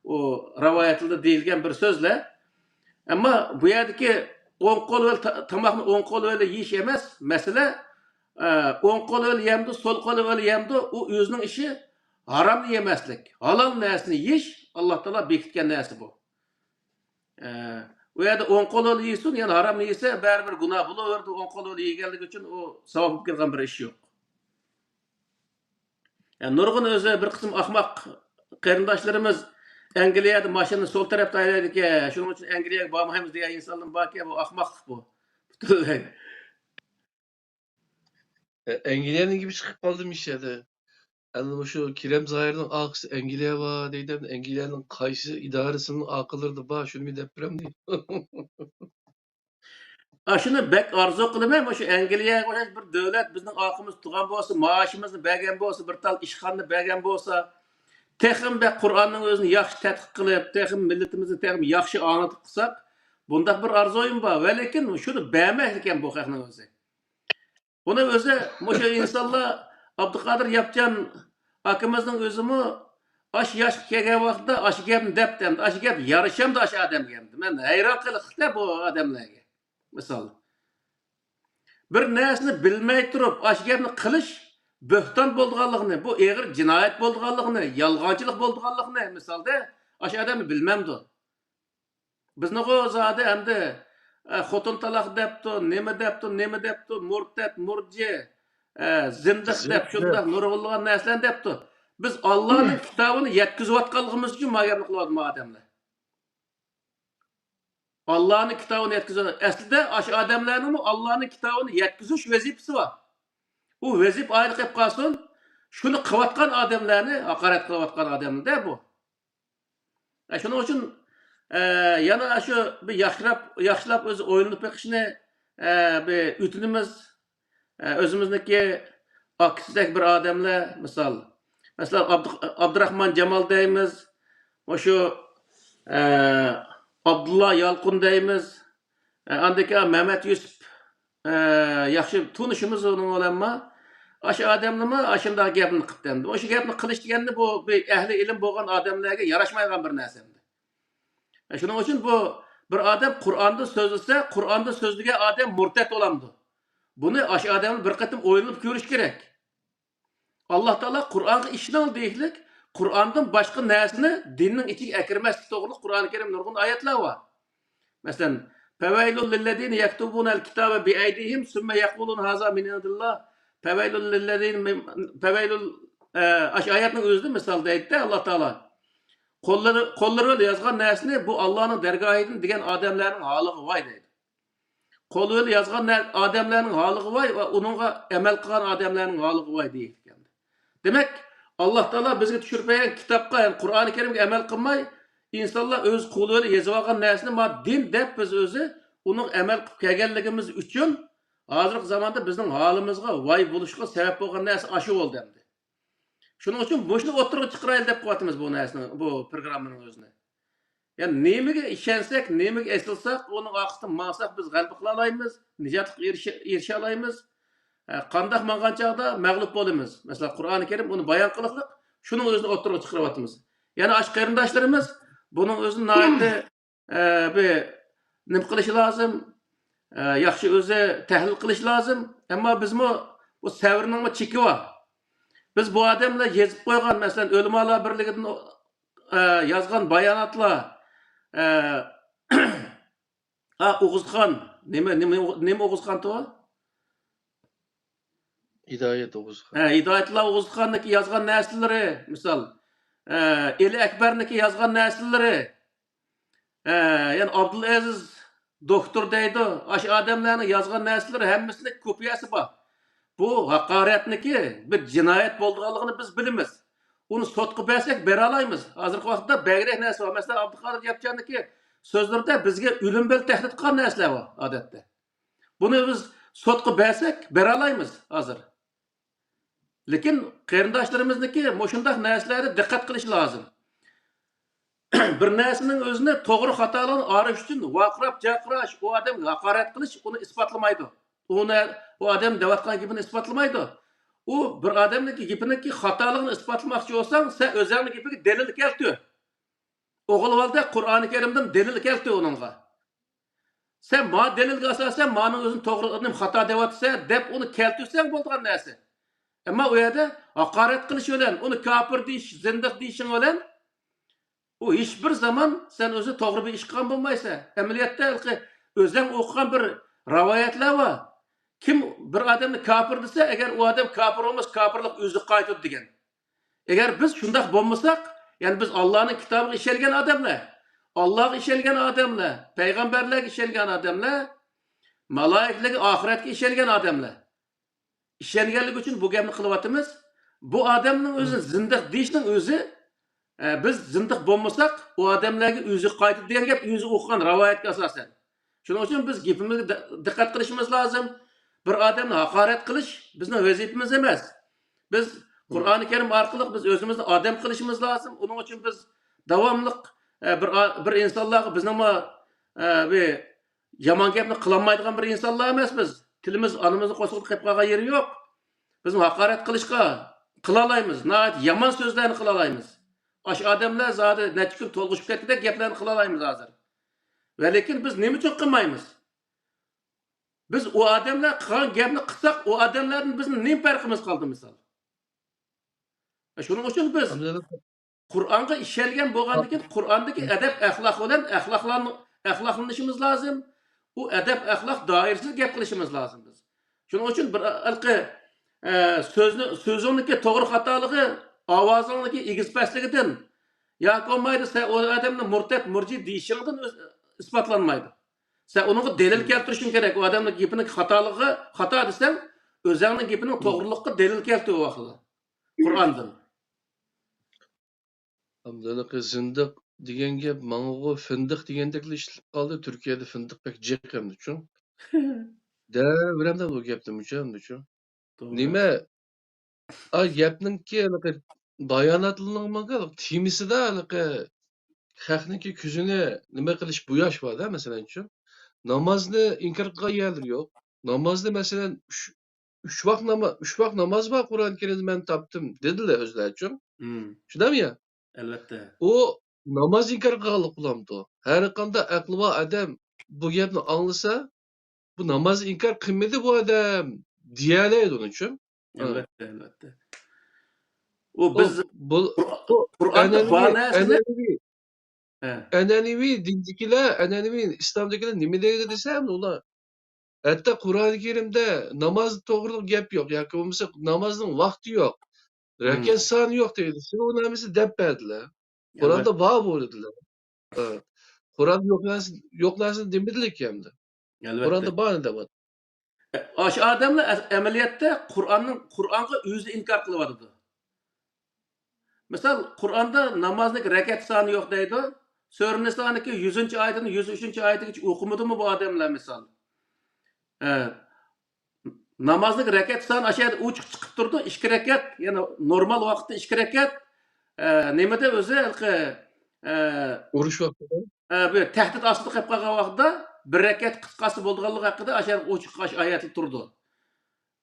ئۇ رىۋايەتلەردە دېيىلگەن بىر سۆزلەر. ئەمما بۇ يەردىكى ئوڭ قول بىلەن تا-، تاماقنى ئوڭ قول بىلەن يېيىش ئەمەس مەسىلە. ئە، ئوڭ قول بىلەن يەمدۇ، سول قول بىلەن يەمدۇ، ئۇ ئۆزىنىڭ ئىشى. ھارامنى يېمەسلىك، ھالال نەرسىنى يېيىش، ئاللا تائالا بېكىتكەن نەرسە بۇ. ئە، ئۇ يەردە ئوڭ قول بىلەن يېسۇن، يەنى ھارامنى يېسە، بەرىبىر گۇناھ بولۇۋېرىدۇ، ئوڭ قول بىلەن يېگەنلىكى ئۈچۈن ئۇ ساۋاب بولۇپ كەلگەن بىر ئىش يوق. يەنى نۇرغۇن ئۆزى بىر قىسىم ئاخماق قېرىنداشلىرىمىز ئەنگلىيەدە ماشىنىنى سول تەرەپتە ھەيدەيدىكەن، شۇنىڭ ئۈچۈن ئەنگلىيەگە بارمايمىز دېگەن ئىنسانلار باركەن، بۇ ئاخماقلىق بۇ. پۈتۈنلەي. ئە، ئەنگلىيەنىڭ گېپى چىقىپ قالدىمۇ ئىشەدە؟ ئەنە مۇشۇ كېرەم زاھىرنىڭ ئاقىسى ئەنگلىيە بار دەيدۇ. ئەنگلىيەنىڭ قايسى ئىدارىسىنىڭ ئاقىلىرىدا بار، شۇنى بىر دەپ بېرەمدۇ. ئاشۇنى بەك ئارزۇ قىلىمەن، مۇشۇ ئەنگلىيەگە ئوخشاش بىر دۆلەت بىزنىڭ ئارقىمىزدا تۇرغان بولسا، مائاشىمىزنى بەرگەن بولسا، بىر تال ئىشخانىنى بەرگەن بولسا، تېخىمۇ بەك قۇرئاننىڭ ئۆزىنى ياخشى تەتقىق قىلىپ، تېخىمۇ مىللىتىمىزنى تېخىمۇ ياخشى ئاڭلىتىپ قىلساق، بۇنداق بىر ئارزۇيۇم بار. ۋە لېكىن شۇنى بەرمەكلىككەن بۇ خەقنىڭ ئۆزى. بۇنى ئۆزى مۇشۇ ئىنسانلار ئابدۇقادىر ياپچان ئاكىمىزنىڭ ئۆزىمۇ ئاشۇ ياشقا كەلگەن ۋاقتىدا ئاشۇ گەپنى دەپتۇ ئەمدى. ئاشۇ گەپ يارىشامدۇ ئاشۇ ئادەمگە ئەمدى؟ مەن ھەيران قېلىقلىق-دە بۇ ئادەملەرگە. مىسال، بىر نەرسىنى بىلمەي تۇرۇپ ئاشۇ گەپنى قىلىش بۆھتان بولىدىغانلىقىنى، بۇ ئېغىر جىنايەت بولىدىغانلىقىنى، يالغانچىلىق بولىدىغانلىقىنى، مىسالدا، ئاشۇ ئادەمنى بىلمەمدۇ؟ بىزنىغۇ زادى ئەمدى، ئە، خوتۇن تالاق دەپتۇ، نېمە دەپتۇ، نېمە دەپتۇ، مۇرتەت، مۇرجى، ئە، زىندىق دەپ، شۇنداق نۇرغۇنلىغان نەرسىلەرنى دەپتۇ. بىز ئاللانىڭ كىتابىنى يەتكۈزۈۋاتقانلىقىمىز ئۈچۈن ما گەپنى قىلىۋاتىدۇ ما ئادەملەر. ئاللانىڭ كىتابىنى يەتكۈزۈۋات-، ئەسلىدە ئاشۇ ئادەملەرنىڭمۇ ئاللانىڭ كىتابىنى يەتكۈزۈش ۋەزىپىسى بار. ئۇ ۋەزىپە ئايرى قېلىپ قالسۇن، شۇنى قىلىۋاتقان ئادەملەرنى ھاقارەت قىلىۋاتقان ئادەملەر-دە بۇ. ئە، شۇنىڭ ئۈچۈن، ئە، يەنە شۇ بىر ياخشىراپ، ياخشىلاپ ئۆزى ئويلىنىپ بېقىشنى، ئە، بىر ئۆتۈنىمىز. ئە، ئۆزىمىزنىڭكى ئاكىسىدەك بىر ئادەملەر، مىسال، مەسىلەن، ئابدۇ-، ئابدۇراخمان جامال دەيمىز، مۇشۇ، ئە، ئابدۇللا يالقۇن دەيمىز، ئە، ئاندىن كېيىن مەمەت يۈسۈپ، ئە، ياخشى تونۇشىمىز ئۇنىڭ بىلەنمۇ. ئاشۇ ئادەمنىمۇ ئاشۇنداق گەپنى قىپتۇ ئەمدى. ئاشۇ گەپنى قىلىش دېگەننى بۇ بىر ئەھلى ئىلىم بولغان ئادەملەرگە ياراشمايدىغان بىر نەرسە ئەمدى. ئە، شۇنىڭ ئۈچۈن بۇ بىر ئادەم قۇرئاندا سۆزلىسە، قۇرئاندا سۆزلىگەن ئادەم مۇرتەت بولامدۇ؟ بۇنى ئاشۇ ئادەمنى بىر قېتىم ئويلىنىپ كۆرۈش كېرەك. ئاللا تائالا قۇرئانغا ئىشىنىڭ دېيىشلىك، قۇرئاندىن باشقا نەرسىنى دىننىڭ ئىچىگە ئەكىرمەسلىك توغرىلىق قۇرئانى كەرىمدە نۇرغۇن ئايەتلەر بار. مەسىلەن، فَوَيْلٌ لِلَّذِينَ يَكْتُبُونَ الْكِتَابَ بِأَيْدِيهِمْ ثُمَّ يَقُولُونَ هَذَا مِنْ عِنْدِ اللَّهِ، فَوَيْلٌ لِلَّذِينَ مِنْ، فَوَيْلٌ، ئە، ئاشۇ ئايەتنىڭ ئۆزىدە مىسال دەيدۇ-دە ئاللا تائالا. قوللىرى، قوللىرى بىلەن يازغان نەرسىنى بۇ ئاللانىڭ دەرگاھىدىن دېگەن ئادەملەرنىڭ ھالىغا ۋاي دەيدۇ. قولى بىلەن يازغان نە-، ئادەملەرنىڭ ھالىغا ۋاي ۋە ئۇنىڭغا ئەمەل قىلغان ئادەملەرنىڭ ھالىغا ۋاي دېيىلگەن. دېمەك، ئاللا تائالا بىزگە چۈشۈرۈپ بەرگەن كىتابقا، يەنى قۇرئانى كەرىمگە ئەمەل قىلماي، ئىنسانلار ئۆز قولى بىلەن يېزىۋالغان نەرسىنى ما دىن دەپ بىز ئۆزى ئۇنىڭغا ئەمەل قىلىپ كەلگەنلىكىمىز ئۈچۈن ھازىرقى زاماندا بىزنىڭ ھالىمىزغا ۋاي بولۇشقا سەۋەب بولغان نەرسە ئاشۇ بولدى ئەمدى. شۇنىڭ ئۈچۈن مۇشۇنى ئوتتۇرىغا چىقىرايلى دەپ قىلىۋاتىمىز بۇ نەرسىنى، بۇ پروگراممىنىڭ ئۆزىنى. يەنى نېمىگە ئىشەنسەك، نېمىگە ئېسىلساق، ئۇنىڭ ئارقىسىدىن ماڭساق، بىز غەلىبە قىلالايمىز، نىجاتقا ئېرىشە-، ئېرىشەلەيمىز. ئە، قانداق ماڭغان چاغدا مەغلۇپ بولىمىز. مەسىلەن، قۇرئانى كەرىم ئۇنى بايان قىلىقلىق، شۇنىڭ ئۆزىنى ئوتتۇرىغا چىقىرىۋاتىمىز. يەنە ئاشۇ قېرىنداشلىرىمىز بۇنىڭ ئۆزىنى ناھايىتى، ئە، بىر نېمە قىلىشى لازىم، ئە، ياخشى ئۆزى تەھلىل قىلىشى لازىم. ئەمما بىزمۇ بۇ سەۋرنىڭمۇ چېكى بار. بىز بۇ ئادەملەر يېزىپ قويغان، مەسىلەن، ئۆلىمالار بىرلىكىدىن، ئە، يازغان باياناتلار، ئە، ھا، ئوغۇزخان. نېمە، نېمە، نېمە ئوغۇزخانتى ئۇ؟ ھىدايەت ئوغۇزخان. ھە، ھىدايەتۇللا ئوغۇزخاننىڭكى يازغان نەرسىلىرى، مىسال، ئە، ئېلى ئەكبەرنىڭكى يازغان نەرسىلىرى، ئە، يەنى ئابدۇلئەزىز دوكتور دەيدۇ. ئاشۇ ئادەملەرنىڭ يازغان نەرسىلىرى ھەممىسىنىڭ كوپىيەسى بار. بۇ ھاقارەتنىكى بىر جىنايەت بولىدىغانلىقىنى بىز بىلىمىز. ئۇنى سوتقا بەرسەك بېرەلايمىز. ھازىرقى ۋاقىتتا بەكرەك نەرسە بار. مەسىلەن، ئابدۇقادىر ياپچاننىڭكى سۆزلىرىدە بىزگە ئۆلۈم بىلەن تەھدىت قىلغان نەرسىلەر بار ئادەتتە. بۇنى بىز سوتقا بەرسەك بېرەلايمىز ھازىر. لېكىن قېرىنداشلىرىمىزنىڭكى مۇشۇنداق نەرسىلەردە دىققەت قىلىشى لازىم. بىر نەرسىنىڭ ئۆزىنى توغرا خاتالىقىنى ئايرىش ئۈچۈن ۋارقىراپ جارقىراش، ئۇ ئادەمگە ھاقارەت قىلىش ئۇنى ئىسپاتلىمايدۇ. ئۇ نە-، ئۇ ئادەم دەۋاتقان گېپىنى ئىسپاتلىمايدۇ. ئۇ بىر ئادەمنىڭكى گېپىنىڭكى خاتالىقىنى ئىسپاتلىماقچى بولساڭ، سەن ئۆزۈڭنىڭ گېپىگە دەلىل كەلتۈر. ئوغۇل بالىدەك قۇرئانى كەرىمدىن دەلىل كەلتۈر ئۇنىڭغا. سەن ما دەلىلگە ئاساسەن مانىڭ ئۆزىنى توغرا، نېمە خاتا دەۋاتىسەن دەپ ئۇنى كەلتۈرسەڭ بولىدىغان نەرسە. ئەمما ئۇ يەردە ھاقارەت قىلىش بىلەن، ئۇنى كاپىر دېيىش، زىندىق دېيىشىڭ بىلەن ئۇ ھېچ بىر زامان سەن ئۆزى توغرا بىر ئىش قىلغان بولمايسەن. ئەمەلىيەتتە ھېلىقى ئۆزەڭ ئوقۇغان بىر رىۋايەتلەر بار. كىم بىر ئادەمنى كاپىر دېسە، ئەگەر ئۇ ئادەم كاپىر بولمىسا، كاپىرلىق ئۆزىگە قايتىدۇ دېگەن. ئەگەر بىز شۇنداق بولمىساق، يەنى بىز ئاللانىڭ كىتابىغا ئىشەنگەن ئادەملەر، ئاللاغا ئىشەنگەن ئادەملەر، پەيغەمبەرلەرگە ئىشەنگەن ئادەملەر، مالايىكىلەرگە، ئاخىرەتكە ئىشەنگەن ئادەملەر. ئىشەنگەنلىكى ئۈچۈن بۇ گەپنى قىلىۋاتىمىز. بۇ ئادەمنىڭ ئۆزى زىندىق دېيىشنىڭ ئۆزى، ئە، بىز زىندىق بولمىساق، ئۇ ئادەملەرگە ئۆزى قايتىدۇ دېگەن گەپ ئۆزى ئوقۇغان رىۋايەتكە ئاساسەن. شۇنىڭ ئۈچۈن بىز گېپىمىزگە دە-، دىققەت قىلىشىمىز لازىم. بىر ئادەمنى ھاقارەت قىلىش بىزنىڭ ۋەزىپىمىز ئەمەس. بىز قۇرئانى كەرىم ئارقىلىق بىز ئۆزىمىزنى ئادەم قىلىشىمىز لازىم. ئۇنىڭ ئۈچۈن بىز داۋاملىق، ئە، بىر ئا-، بىر ئىنسانلارغا بىزنىڭمۇ، ئە، بىر يامان گەپنى قىلالمايدىغان بىر ئىنسانلار ئەمەس بىز. تىلىمىز ئانىمىزنىڭ قورسىقىدا قېلىپ قالغان يېرى يوق. بىزمۇ ھاقارەت قىلىشقا، قىلالايمىز. ناھايىتى يامان سۆزلەرنى قىلالايمىز. ئاشۇ ئادەملەر زادى نەچچە كۈن تولغىشىپ كەتكۈدەك گەپلەرنى قىلالايمىز ھازىر. ۋەلىكىن بىز نېمە ئۈچۈن قىلمايمىز؟ بىز ئۇ ئادەملەر قىلغان گەپنى قىلساق، ئۇ ئادەملەردىن بىزنىڭ نېمە پەرقىمىز قالدى، مىسال؟ شۇنىڭ ئۈچۈن بىز قۇرئانغا ئىشەنگەن بولغاندىكىن، قۇرئاندىكى ئەدەپ ئەخلاق بىلەن ئەخلاقلان-، ئەخلاقلىنىشىمىز لازىم. ئۇ ئەدەپ ئەخلاق دائىرىسىدە گەپ قىلىشىمىز لازىم بىز. شۇنىڭ ئۈچۈن بىر ھېلىقى، ئە، سۆزنى، سۆزۈڭنىڭكى توغرا خاتالىقى ئاۋازىڭنىڭكى ئېگىز پەسلىكىدىن ياكى بولمايدۇ، سەن ئۇ ئادەمنى مۇرتەت، مۇرجى دېيىشىڭدىن ئۆز-، ئىسپاتلانمايدۇ. سەن ئۇنىڭغا دەلىل كەلتۈرۈشۈڭ كېرەك. ئۇ ئادەمنىڭ گېپىنىڭ خاتالىقى، خاتا دېسەڭ، ئۆزۈڭنىڭ گېپىنىڭ توغرىلىقىغا دەلىل كەلتۈر ئۇ ۋاقىتتا. قۇرئاندىن. ئەمدى ھېلىقى زىندىق دېگەن گەپ ماڭىغۇ فىندىق دېگەندەكلا ئىشلىتىپ قالدى. تۈركىيەدە فىندىق بەك جىق ئەمدىچۇ. دەۋېرەمدە بۇ گەپنىمۇچۇ ئەمدىچۇ. توغرا. نېمە؟ ئا، گەپنىڭكى ھېلىقى باياناتلىرىنىڭ تېمىسىدا ھېلىقى خەقنىڭكى كۆزىنى نېمە قىلىش بۇ ياش بار-دە، مەسىلەنچۇ. نامازنى ئىنكار قىلغان يەرلىرى يوق. نامازنى، مەسىلەن، ئۈچ، ئۈچ ۋاق ناما-، ئۈچ ۋاق ناماز بار قۇرئان كەرىمدە مەن تاپتىم، دېدىلە ئۆزلەرچۇ. مم. شۇنداقمۇ يا؟ ئەلۋەتتە. ئۇ ناماز ئىنكار قىلغانلىق بولامدۇ؟ ھەر قانداق ئەقلى بار ئادەم بۇ گەپنى ئاڭلىسا، بۇ ناماز ئىنكار قىلمىدى بۇ ئادەم، دېيەلەيدۇ ئۇنىچۇ. ئەلۋەتتە، ئەلۋەتتە. ئۇ ئۇ بىز بۇ، قۇر-، بۇ قۇرئاندا ئەنەنىۋى، بار نەرسىنى ئەنەنىۋى، ھە. ئەنەنىۋى دىندىكىلەر، ئەنەنىۋى ئىسلامدىكىلەر نېمە دەيدۇ دېسەم، ئۇلار ھەتتا قۇرئانى كەرىمدە ناماز توغرىلىق گەپ يوق ياكى بولمىسا نامازنىڭ ۋاقتى يوق، مم. رەكەت سانى يوق دەيدۇ. سىلەر ئۇنى ھەممىسى دەپ بەردىلە. ئەلۋەتتە. قۇرئاندا بار بۇ دېدىلە. ھە. قۇرئاندا يوق نەرسە، يوق نەرسىنى دېمىدىلە ئەمدى. ئەلۋەتتە. قۇرئاندا بارنى دەۋاتىدۇ. ئاشۇ ئادەملەر ئەس-، ئەمەلىيەتتە قۇرئاننىڭ، قۇرئانغا ئۆزى ئىنكار قىلىۋاتىدۇ. مىسال، قۇرئاندا نامازنىڭ رەكەت سانى يوق دەيدۇ. سۈرە نىسانىڭكى يۈزىنچى ئايىتىدىن يۈز ئۈچىنچى ئايىتىگىچە ئوقۇمىدىمۇ بۇ ئادەملەر، مىسال؟ ئە، نامازنىڭ رەكەت سانى ئاشۇ يەردە ئوچۇق چىقىپ تۇرىدۇ. ئىككى رەكەت، يەنى نورمال ۋاقىتتا ئىككى رەكەت. ئە، نېمىدە ئۆزى ھېلىقى، ئە، ئۇرۇش ۋاقتىدا؟ ئە، بۇ تەھدىت ئاستىدا قېلىپ قالغان ۋاقىتتا بىر رەكەت قىسقارتسا بولىدىغانلىقى ھەققىدە ئاشۇ يەردە ئوچۇق ئاش-، ئايەتلەر تۇرىدۇ.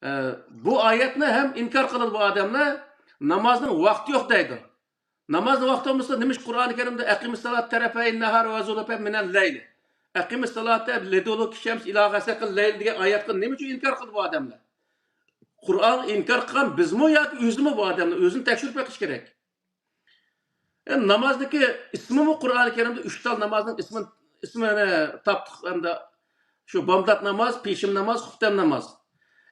ئە، بۇ ئايەتنى ھەم ئىنكار قىلىدۇ بۇ ئادەملەر. نامازنىڭ ۋاقتى يوق دەيدۇ. نامازنىڭ ۋاقتى بولمىسا، نېمىش قۇرئانى كەرىمدە «ئەقىمىس سالاتە تەرەپەيىن نەھار ۋە زۇلەفەن مىنەل لەيل»، «ئەقىمىس سالاتە لىدۇلۇكى شەمس ئىلا غەسەقىل لەيل» دېگەن ئايەتكە نېمە ئۈچۈن ئىنكار قىلدى بۇ ئادەملەر؟ قۇرئانغا ئىنكار قىلغان بىزمۇ ياكى ئۆزىمۇ بۇ ئادەملەر؟ ئۆزىنى تەكشۈرۈپ بېقىش كېرەك. ئە، نامازنىڭكى ئىسمىمۇ قۇرئانى كەرىمدە ئۈچ تال نامازنىڭ ئىسمىنى، ئىسمىنى تاپتۇق ئەمدى. شۇ بامدات ناماز، پېشىم ناماز، خۇپتەن ناماز.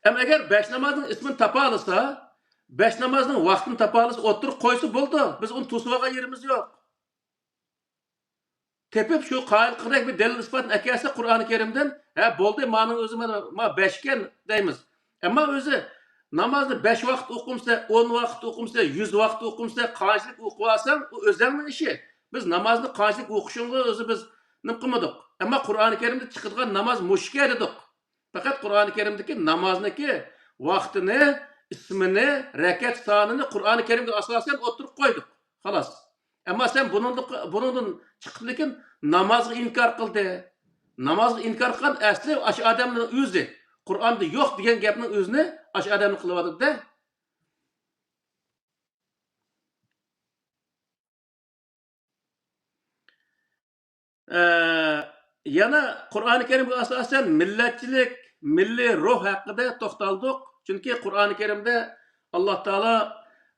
ئەمما ئەگەر بەش نامازنىڭ ئىسمىنى تاپالىسا، بەش نامازنىڭ ۋاقتىنى تاپالىسا، ئوتتۇرىغا قويسا بولىدۇ. بىز ئۇنى توسۇۋالغان يېرىمىز يوق. تېپىپ شۇ قايىل قىلغۇدەك بىر دەلىل ئىسپاتنى ئەكەلسە قۇرئانى كەرىمدىن، ھە، بولدى، مانىڭ ئۆزى مانا، ما بەشكەن دەيمىز. ئەمما ئۆزى نامازنى بەش ۋاقىت ئوقۇمسە، ئون ۋاقىت ئوقۇمسە، يۈز ۋاقىت ئوقۇمسە، قانچىلىك ئوقۇۋالساڭ، ئۇ ئۆزەڭنىڭ ئىشى. بىز نامازنى قانچىلىك ئوقۇشۇڭغا ئۆزى بىز نېمە قىلمىدۇق. ئەمما قۇرئانى كەرىمدە چىقىدىغان ناماز مۇشۇكەن دېدۇق. پەقەت قۇرئانى كەرىمدىكى نامازنىڭكى ۋاقتىنى، ئىسمىنى، رەكەت سانىنى قۇرئانى كەرىمگە ئاساسەن ئوتتۇرىغا قويدۇق. خالاس. ئەمما سەن بۇنىڭدىن، بۇنىڭدىن چىقىپ لېكىن نامازغا ئىنكار قىلدى. نامازغا ئىنكار قىلغان ئەسلى ئاشۇ ئادەمنىڭ ئۆزى. قۇرئاندا يوق دېگەن گەپنىڭ ئۆزىنى ئاشۇ ئادەمنى قىلىۋاتىدۇ-دە. ئە، يەنە قۇرئانى كەرىمگە ئاساسەن مىللەتچىلىك، مىللىي روھ ھەققىدە توختالدۇق. چۈنكى قۇرئانى كەرىمدە ئاللا تائالا،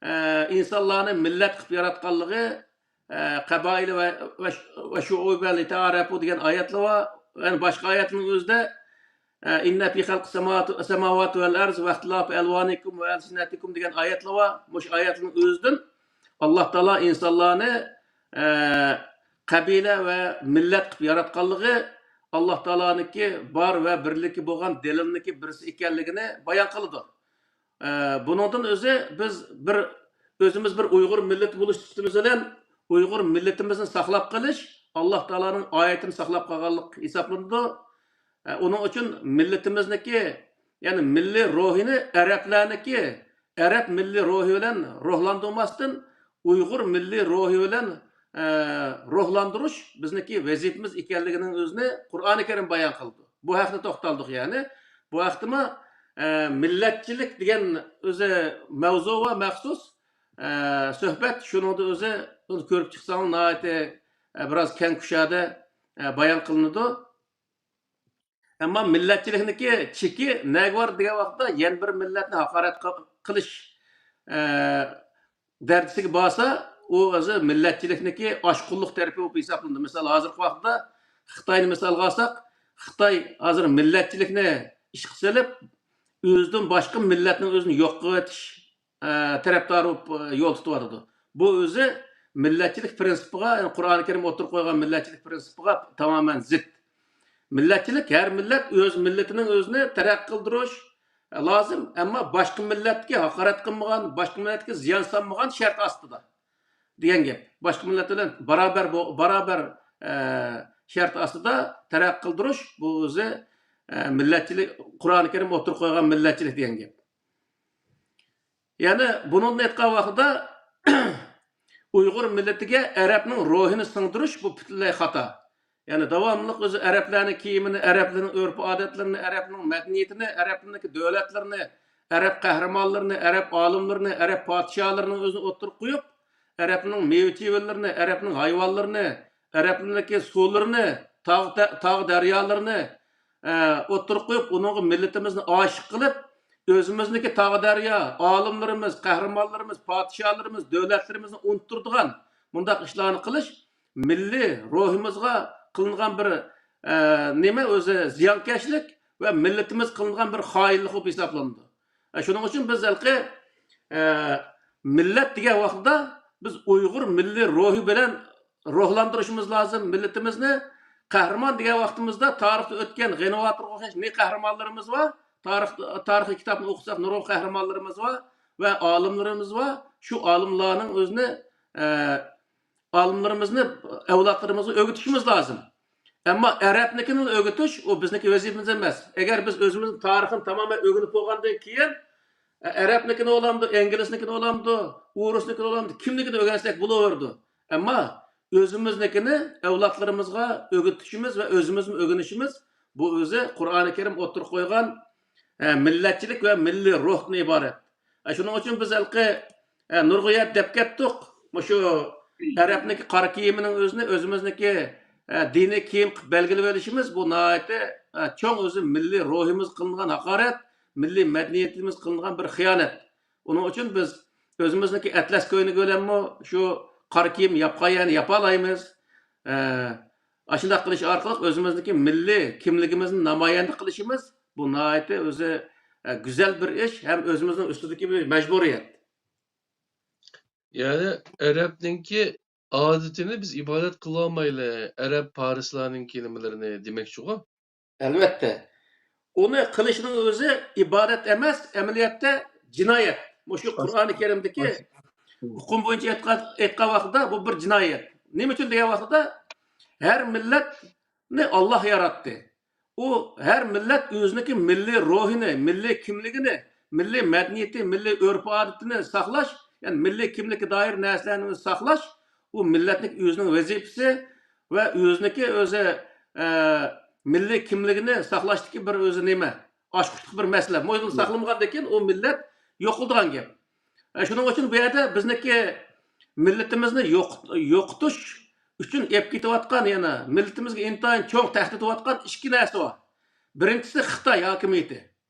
ئە، ئىنسانلارنى مىللەت قىلىپ ياراتقانلىقى، ئە، قەبائىل ۋە، ۋە، ۋە شۇئۇبە لىتەئارەپۇ دېگەن ئايەتلەر بار. يەنە باشقا ئايەتنىڭ ئۆزىدە، ئە، «ئىننە فى خەلقىس سەماۋاتى، سەماۋاتى ۋەل ئەرز ۋەختىلاپى ئەلۋانىكۇم ۋە ئەلسىنەتىكۇم» دېگەن ئايەتلەر بار. مۇشۇ ئايەتنىڭ ئۆزىدىن ئاللا تائالا ئىنسانلارنى، ئە، قەبىلە ۋە مىللەت قىلىپ ياراتقانلىقى، ئاللا تائالانىڭكى بار ۋە بىرلىكى بولغان دەلىلنىڭكى بىرسى ئىكەنلىكىنى بايان قىلىدۇ. ئە، بۇنىڭدىن ئۆزى بىز بىر، ئۆزىمىز بىر ئۇيغۇر مىللىتى بولۇش سۈپىتىمىز بىلەن ئۇيغۇر مىللىتىمىزنى ساقلاپ قېلىش، ئاللا تائالانىڭ ئايىتىنى ساقلاپ قالغانلىق ھېسابلىنىدۇ. ئە، ئۇنىڭ ئۈچۈن مىللىتىمىزنىكى، يەنى مىللىي روھىنى ئەرەبلەرنىكى، ئەرەب مىللىي روھى بىلەن روھلاندۇرماستىن، ئۇيغۇر مىللىي روھى بىلەن، ئە، روھلاندۇرۇش بىزنىڭكى ۋەزىپىمىز ئىكەنلىكىنىڭ ئۆزىنى قۇرئانى كەرىم بايان قىلىدۇ. بۇ ھەقتە توختالدۇق، يەنى. بۇ ھەقتىمۇ، ئە، مىللەتچىلىك دېگەن ئۆزى مەۋزۇغا مەخسۇس، ئە، سۆھبەت، شۇنىڭدا ئۆزى، ئۇنى كۆرۈپ چىقساڭ، ناھايىتى، ئە، بىراز كەڭ كۇشادە، ئە، بايان قىلىنىدۇ. ئەمما مىللەتچىلىكنىڭكى چېكى نەگە بار دېگەن ۋاقىتتا، يەنە بىر مىللەتنى ھاقارەت قىل-، قىلىش، ئە، دەرىجىسىگە بارسا، ئۇ ئۆزى مىللەتچىلىكنىڭكى ئاشقۇنلۇق تەرىپى بولۇپ ھېسابلىنىدۇ. مىسال، ھازىرقى ۋاقىتتا خىتاينى مىسالغا ئالساق، خىتاي ھازىر مىللەتچىلىكنى ئىشقا سېلىپ، ئۆزىدىن باشقا مىللەتنىڭ ئۆزىنى يوق قىلىۋېتىش، ئە، تەرەپدارى بولۇپ، ئە، يول تۇتۇۋاتىدۇ. بۇ ئۆزى مىللەتچىلىك پىرىنسىپىغا، يەنى قۇرئانى كەرىم ئوتتۇرىغا قويغان مىللەتچىلىك پىرىنسىپىغا تامامەن زىت. مىللەتچىلىك، ھەر مىللەت ئۆز مىللىتىنىڭ ئۆزىنى تەرەققىي قىلدۇرۇش لازىم، ئەمما باشقا مىللەتكە ھاقارەت قىلمىغان، باشقا مىللەتكە زىيان سالمىغان شەرت ئاستىدا دېگەن گەپ. باشقا مىللەت بىلەن بارابەر بو-، بارابەر، ئە، شەرت ئاستىدا تەرەققىي قىلدۇرۇش، بۇ ئۆزى، ئە، مىللەتچىلىك، قۇرئانى كەرىم ئوتتۇرىغا قويغان مىللەتچىلىك دېگەن گەپ. يەنى بۇنىڭدىن ئېيتقان ۋاقتىدا ئۇيغۇر مىللىتىگە ئەرەبنىڭ روھىنى سىڭدۈرۈش، بۇ پۈتۈنلەي خاتا. يەنى داۋاملىق ئۆزى ئەرەبلەرنىڭ كىيىمىنى، ئەرەبلەرنىڭ ئۆرپ-ئادەتلىرىنى، ئەرەبنىڭ مەدەنىيىتىنى، ئەرەبلەرنىڭكى دۆلەتلىرىنى، ئەرەب قەھرىمانلىرىنى، ئەرەب ئالىملىرىنى، ئەرەب پادىشاھلىرىنىڭ ئۆزىنى ئوتتۇرىغا قويۇپ، ئەرەبنىڭ مېۋە-چېۋىلىرىنى، ئەرەبنىڭ ھايۋانلىرىنى، ئەرەبلەرنىڭكى سۇلىرىنى، تاغ دە-، تاغ دەريالىرىنى، ئە، ئوتتۇرىغا قويۇپ، ئۇنىڭغا مىللىتىمىزنى ئاشىق قىلىپ، ئۆزىمىزنىڭكى تاغ دەريا، ئالىملىرىمىز، قەھرىمانلىرىمىز، پادىشاھلىرىمىز، دۆلەتلىرىمىزنى ئۇنتۇتىدىغان مۇنداق ئىشلارنى قىلىش مىللىي روھىمىزغا قىلىنغان بىر، ئە، نېمە ئۆزى، زىيانكەشلىك ۋە مىللىتىمىز قىلىنغان بىر خائىنلىق بولۇپ ھېسابلىنىدۇ. ئە، شۇنىڭ ئۈچۈن بىز ھېلىقى، ئە، مىللەت دېگەن ۋاقىتتا بىز ئۇيغۇر مىللىي روھى بىلەن روھلاندۇرۇشىمىز لازىم مىللىتىمىزنى. قەھرىمان دېگەن ۋاقتىمىزدا تارىختا ئۆتكەن غەنىۋاتىرغا ئوخشاش نى قەھرىمانلىرىمىز بار. تارىخ، تارىخىي كىتابنى ئوقۇساق، نۇرغۇن قەھرىمانلىرىمىز بار ۋە ئالىملىرىمىز بار. شۇ ئالىملارنىڭ ئۆزىنى، ئە، ئالىملىرىمىزنى ئەۋلادلىرىمىزغا ئۆگىتىشىمىز لازىم. ئەمما ئەرەبنىڭكىنى ئۆگىتىش، ئۇ بىزنىڭكى ۋەزىپىمىز ئەمەس. ئەگەر بىز ئۆزىمىزنىڭ تارىخىنى تامامەن ئۆگىنىپ بولغاندىن كېيىن، ئە، ئەرەبنىڭكىنى بولامدۇ، ئىنگلىزنىڭكىنى بولامدۇ، ئورۇسنىڭكىنى بولامدۇ، كىمنىڭكىنى ئۆگەنسەك بولۇۋېرىدۇ. ئەمما ئۆزىمىزنىڭكىنى ئەۋلادلىرىمىزغا ئۆگىتىشىمىز ۋە ئۆزىمىزمۇ ئۆگىنىشىمىز، بۇ ئۆزى قۇرئانى كەرىم ئوتتۇرىغا قويغان، ئە، مىللەتچىلىك ۋە مىللىي روھتىن ئىبارەت. ئە، شۇنىڭ ئۈچۈن بىز ھېلىقى، ئە، نۇرغۇن يەردە دەپ كەتتۇق. مۇشۇ ئەرەبنىڭكى قارا كىيىمىنىڭ ئۆزىنى ئۆزىمىزنىڭكى، ئە، دىنىي كىيىم قىلىپ بەلگىلىۋېلىشىمىز، بۇ ناھايىتى، ئە، چوڭ ئۆزى مىللىي روھىمىزغا قىلىنغان ھاقارەت، مىللىي مەدەنىيىتىمىزگە قىلىنغان بىر خىيانەت. ئۇنىڭ ئۈچۈن بىز ئۆزىمىزنىڭكى ئەتلەس كۆينىكى بىلەنمۇ شۇ قارا كىيىم ياپقان يەرنى ياپالايمىز. ئە، ئاشۇنداق قىلىش ئارقىلىق ئۆزىمىزنىڭكى مىللىي كىملىكىمىزنى نامايەندە قىلىشىمىز، بۇ ناھايىتى ئۆزى، ئە، گۈزەل بىر ئىش ھەم ئۆزىمىزنىڭ ئۈستىدىكى بىر مەجبۇرىيەت. يەنى ئەرەبنىڭكى ئادىتىنى بىز ئىبادەت قىلالمايلى، ئەرەب پارسلارنىڭكى نېمىلىرىنى دېمەكچىغۇ؟ ئەلۋەتتە. ئۇنى قىلىشنىڭ ئۆزى ئىبادەت ئەمەس، ئەمەلىيەتتە جىنايەت. مۇشۇ قۇرئانى كەرىمدىكى ھۆكۈم بويىچە ئېيتقان، ئېيتقان ۋاقتىدا بۇ بىر جىنايەت. نېمە ئۈچۈن دېگەن ۋاقتىدا ھەر مىللەتنى ئاللاھ ياراتتى. ئۇ ھەر مىللەت ئۆزىنىڭكى مىللىي روھىنى، مىللىي كىملىكىنى، مىللىي مەدەنىيىتى، مىللىي ئۆرپ-ئادىتىنى ساقلاش، يەنى مىللىي كىملىككە دائىر نەرسىلەرنى ساقلاش، ئۇ مىللەتنىڭ ئۆزىنىڭ ۋەزىپىسى ۋە ئۆزىنىڭكى ئۆزى، ئە، مىللىي كىملىكىنى ساقلاشتىكى بىر ئۆزى نېمە؟ ئاچقۇچلۇق بىر مەسىلە. مۇشۇنى ساقلىمىغاندىن كېيىن ئۇ مىللەت يوقىلىدىغان گەپ. ئە، شۇنىڭ ئۈچۈن بۇ يەردە بىزنىڭكى مىللىتىمىزنى يوق-، يوقىتىش ئۈچۈن ئېلىپ كېتىۋاتقان، يەنە مىللىتىمىزگە ئىنتايىن چوڭ تەھدىت بولۇۋاتقان ئىككى نەرسە بار. بىرىنچىسى خىتاي ھاكىمىيىتى.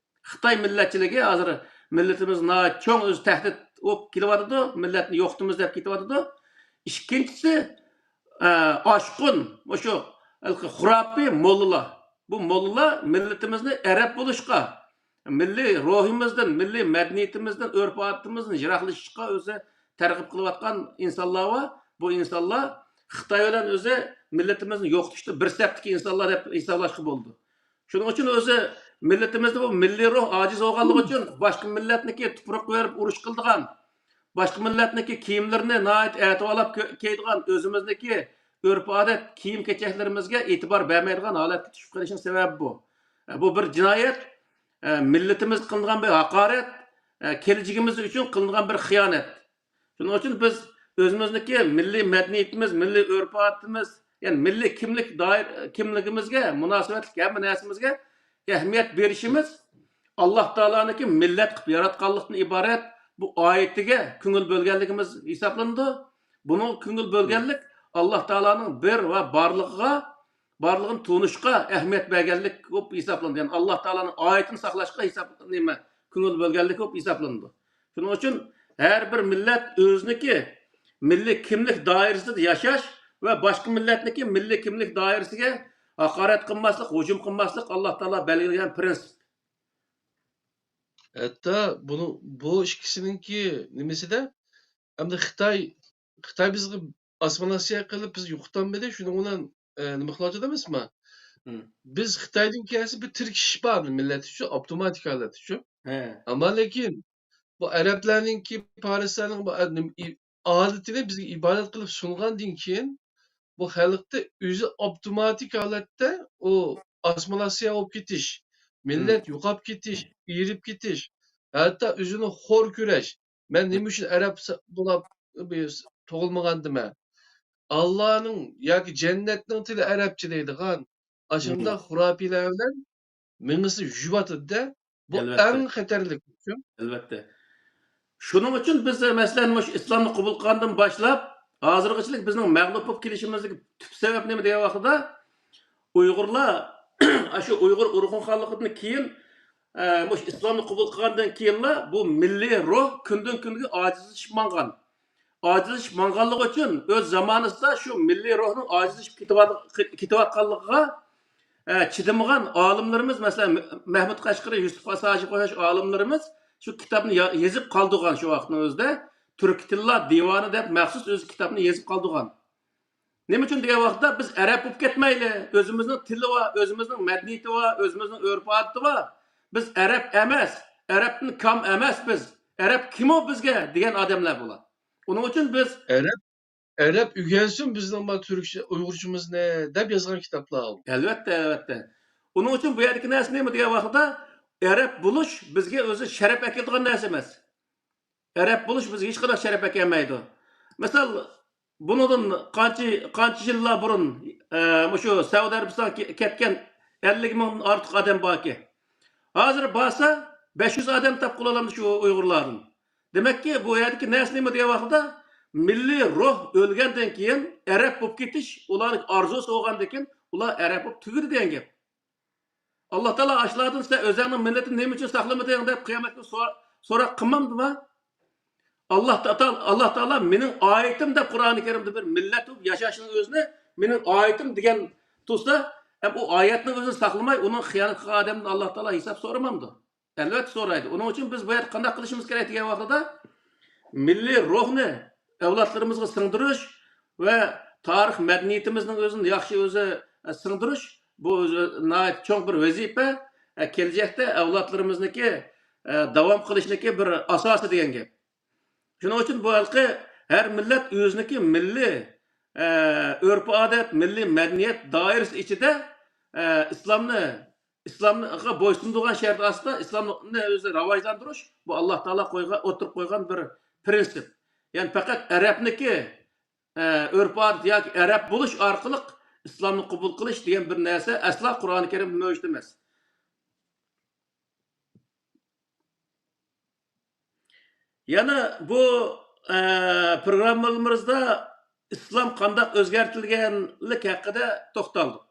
خىتاي مىللەتچىلىكى ھازىر مىللىتىمىزگە ناھايىتى چوڭ ئۆزى تەھدىت بولۇپ كېلىۋاتىدۇ، مىللەتنى يوقىتىمىز دەپ كېتىۋاتىدۇ. ئىككىنچىسى، ئە، ئاشقۇن، مۇشۇ ھېلىقى خۇراپىي موللىلار. بۇ موللىلار مىللىتىمىزنى ئەرەب بولۇشقا، مىللىي روھىمىزدىن، مىللىي مەدەنىيىتىمىزدىن، ئۆرپ-ئادىتىمىزدىن يىراقلىشىشقا ئۆزى تەرغىب قىلىۋاتقان ئىنسانلار بار. بۇ ئىنسانلار خىتاي بىلەن ئۆزى مىللىتىمىزنى يوقىتىشتا بىر سەپتىكى ئىنسانلار دەپ ھېسابلاشقا بولىدۇ. شۇنىڭ ئۈچۈن ئۆزى مىللىتىمىزدە بۇ مىللىي روھ ئاجىز بولغانلىقى ئۈچۈن باشقا مىللەتنىكى تۇپرىققا بېرىپ ئۇرۇش قىلىدىغان، باشقا مىللەتنىكى كىيىملىرىنى ناھايىتى ئەتىۋارلاپ كۆ-، كىيىدىغان، ئۆزىمىزنىكى ئۆرپ-ئادەت، كىيىم-كېچەكلىرىمىزگە ئېتىبار بەرمەيدىغان ھالەتكە چۈشۈپ قېلىشنىڭ سەۋەبى بۇ. بۇ بىر جىنايەت، مىللىتىمىزگە قىلىنغان بىر ھاقارەت، كېلىچىكىمىز ئۈچۈن قىلىنغان بىر خىيانەت. شۇنىڭ ئۈچۈن بىز ئۆزىمىزنىڭكى مىللىي مەدەنىيىتىمىز، مىللىي ئۆرپ-ئادىتىمىز، يەنى مىللىي كىملىك دائىر-، كىملىكىمىزگە مۇناسىۋەتلىك ھەممە نەرسىمىزگە ئەھمىيەت بېرىشىمىز، ئاللا تائالانىڭكى مىللەت قىلىپ ياراتقانلىقتىن ئىبارەت بۇ ئايىتىگە كۆڭۈل بۆلگەنلىكىمىز ھېسابلىنىدۇ. بۇنىڭغا كۆڭۈل بۆلگەنلىك ئاللا تائالانىڭ بىر ۋە بارلىقىغا، بارلىقىنى تونۇشقا ئەھمىيەت بەرگەنلىك بولۇپ ھېسابلىنىدۇ. يەنى ئاللا تائالانىڭ ئايىتىنى ساقلاشقا ھېساب-، نېمە، كۆڭۈل بۆلگەنلىك بولۇپ ھېسابلىنىدۇ. شۇنىڭ ئۈچۈن ھەر بىر مىللەت ئۆزىنىڭكى مىللىي كىملىك دائىرىسىدە ياشاش ۋە باشقا مىللەتنىڭكى مىللىي كىملىك دائىرىسىگە ھاقارەت قىلماسلىق، ھۇجۇم قىلماسلىق ئاللا تائالا بەلگىلىگەن پىرىنسىپ. ھەتتا بۇنىڭ، بۇ ئىككىسىنىڭكى نېمىسىدە، ئەمدى خىتاي، خىتاي بىزگە ئاسسىمىلياتسىيە قىلىپ بىز يوقىتالمىدى، شۇنىڭ بىلەن، ئە، نېمە قىلىۋاتىدۇ ئەمەسمۇ؟ بىز خىتايدىن كەلسە بىر تىركىشىش بار مىللەت ئۈچۈن، ئاپتوماتىك ھالەت ئۈچۈن. ئەمما لېكىن بۇ ئەرەبلەرنىڭكى، پارسلارنىڭ بۇ ئە-، نېمە، ئى-، ئادىتىنى بىزگە ئىبادەت قىلىپ سۇنغاندىن كېيىن، بۇ خەلقتە ئۆزى ئاپتوماتىك ھالەتتە ئۇ ئاسسىمىلياتسىيە بولۇپ كېتىش، مىللەت يوقاپ كېتىش، ئېرىپ كېتىش، ھەتتا ئۆزىنى خور كۆرۈش، مەن نېمە ئۈچۈن ئەرەب س-، بولاپ بى-، س-، تۇغۇلمىغاندىمەن؟ ئاللانىڭ ياكى جەننەتنىڭ تىلى ئەرەبچە دەيدىغان ئاشۇنداق خۇراپىيلار بىلەن مېڭىسى يۈيۈۋاتىدۇ-دە، بۇ ئەلۋەتتە. ئەڭ خەتەرلىك. ئەلۋەتتە. شۇنىڭ ئۈچۈن بىز، مەسىلەن، مۇشۇ ئىسلامنى قوبۇل قىلغاندىن باشلاپ، ھازىرغىچىلىك بىزنىڭ مەغلۇپ بولۇپ كېلىشىمىزدىكى تۈپ سەۋەب نېمە دېگەن ۋاقتىدا، ئۇيغۇرلار، ئاشۇ ئۇيغۇر ئۇرغۇنخانلىقىدىن كېيىن، ئە، مۇشۇ ئىسلامنى قوبۇل قىلغاندىن كېيىنلا بۇ مىللىي روھ كۈندىن-كۈنگە ئاجىزلىشىپ ماڭغان. ئاجىزلىشىپ ماڭغانلىقى ئۈچۈن ئۆز زامانىسىدا شۇ مىللىي روھنىڭ ئاجىزلىشىپ كېتىۋات-، كېتىۋاتقانلىقىغا، ئە، چىدىمىغان ئالىملىرىمىز، مەسىلەن، مەھمۇد قەشقىرى، يۈسۈپ ھاجىپ ئوخشاش ئالىملىرىمىز شۇ كىتابنى يا-، يېزىپ قالدۇرغان شۇ ۋاقىتنىڭ ئۆزىدە. تۈركىي تىللار دىۋانى دەپ مەخسۇس ئۆزى كىتابنى يېزىپ قالدۇرغان. نېمە ئۈچۈن دېگەن ۋاقىتتا بىز ئەرەب بولۇپ كەتمەيلى، ئۆزىمىزنىڭ تىلى بار، ئۆزىمىزنىڭ مەدەنىيىتى بار، ئۆزىمىزنىڭ ئۆرپ-ئادىتى بار. بىز ئەرەب ئەمەس، ئەرەبتىن كام ئەمەس بىز. ئەرەب كىمۇ بىزگە دېگەن ئادەملەر بۇلار. ئۇنىڭ ئۈچۈن بىز ئەرەب، ئەرەب ئۆگەنسۇن بىزنىڭ ما تۈركچە، ئۇيغۇرچىمىزنى دەپ يازغان كىتابلار ئۇ. ئەلۋەتتە، ئەلۋەتتە. ئۇنىڭ ئۈچۈن بۇ يەردىكى نەرسە نېمە دېگەن ۋاقىتتا، ئەرەب بولۇش بىزگە ئۆزى شەرەپ ئەكېلىدىغان نەرسە ئەمەس. ئەرەب بولۇش بىزگە ھېچقانداق شەرەپ ئەكەلمەيدۇ. مىسال، بۇنىڭدىن قانچە، قانچە يىللار بۇرۇن، ئە، مۇشۇ سەئۇدى ئەرەبىستانغا كە-، كەتكەن ئەللىك مىڭدىن ئارتۇق ئادەم باركەن. ھازىر بارسا، بەش يۈز ئادەم تاپقىلى بولامدۇ شۇ ئۇيغۇرلاردىن. دېمەككى، بۇ يەردىكى نەرسە نېمە دېگەن ۋاقتىدا، مىللىي روھ ئۆلگەندىن كېيىن ئەرەب بولۇپ كېتىش ئۇلارنىڭ ئارزۇسى بولغاندىن كېيىن، ئۇلار ئەرەب بولۇپ تۈگىدى دېگەن گەپ. ئاللا تائالا ئاشۇلاردىن سەن ئۆزۈڭنىڭ مىللىتىنى نېمە ئۈچۈن ساقلىمىدىڭ دەپ قىيامەت كۈنى سورا-، سوراق قىلمامدىما؟ ئاللا تا-، ئاللا تائالا مېنىڭ ئايىتىم دەپ قۇرئانى كەرىمدە بىر مىللەت بولۇپ ياشاشنىڭ ئۆزىنى مېنىڭ ئايىتىم دېگەن تۇرسا، ھەم ئۇ ئايەتنىڭ ئۆزىنى ساقلىماي، ئۇنىڭ خىيانەت قىلغان ئادەمدىن ئاللا تائالا ھېساب سورىمامدۇ؟ ئەلۋەتتە سورايدۇ. ئۇنىڭ ئۈچۈن بىز بۇ يەردە قانداق قىلىشىمىز كېرەك دېگەن ۋاقتىدا، مىللىي روھنى ئەۋلادلىرىمىزغا سىڭدۈرۈش ۋە تارىخ مەدەنىيىتىمىزنىڭ ئۆزىنى ياخشى ئۆزى، ئە، سىڭدۈرۈش، بۇ ئۆزى ناھايىتى چوڭ بىر ۋەزىپە. ئە، كەلىچەكتە ئەۋلادلىرىمىزنىڭكى، ئە، داۋام قىلىشىنىڭكى بىر ئاساسى دېگەن گەپ. شۇنىڭ ئۈچۈن بۇ ھېلىقى ھەر مىللەت ئۆزىنىڭكى مىللىي، ئە، ئۆرپ-ئادەت، مىللىي مەدەنىيەت دائىرىسى ئىچىدە، ئە، ئىسلامنى ئىسلامغا بويسۇنىدىغان شەرت ئاستىدا ئىسلامنى ئۆزى راۋاجلاندۇرۇش، بۇ ئاللا تائالا قويغان، ئوتتۇرىغا قويغان بىر پرىنسىپ. يەنى پەقەت ئەرەبنىڭكى، ئە، ئۆرپ-ئادىتى ياكى ئەرەب بولۇش ئارقىلىق ئىسلامنى قوبۇل قىلىش دېگەن بىر نەرسە ئەسلا قۇرئانى كەرىمدە مەۋجۇت ئەمەس. يەنە بۇ، ئە، پروگراممىمىزدا ئىسلام قانداق ئۆزگەرتىلگەنلىك ھەققىدە توختالدۇق.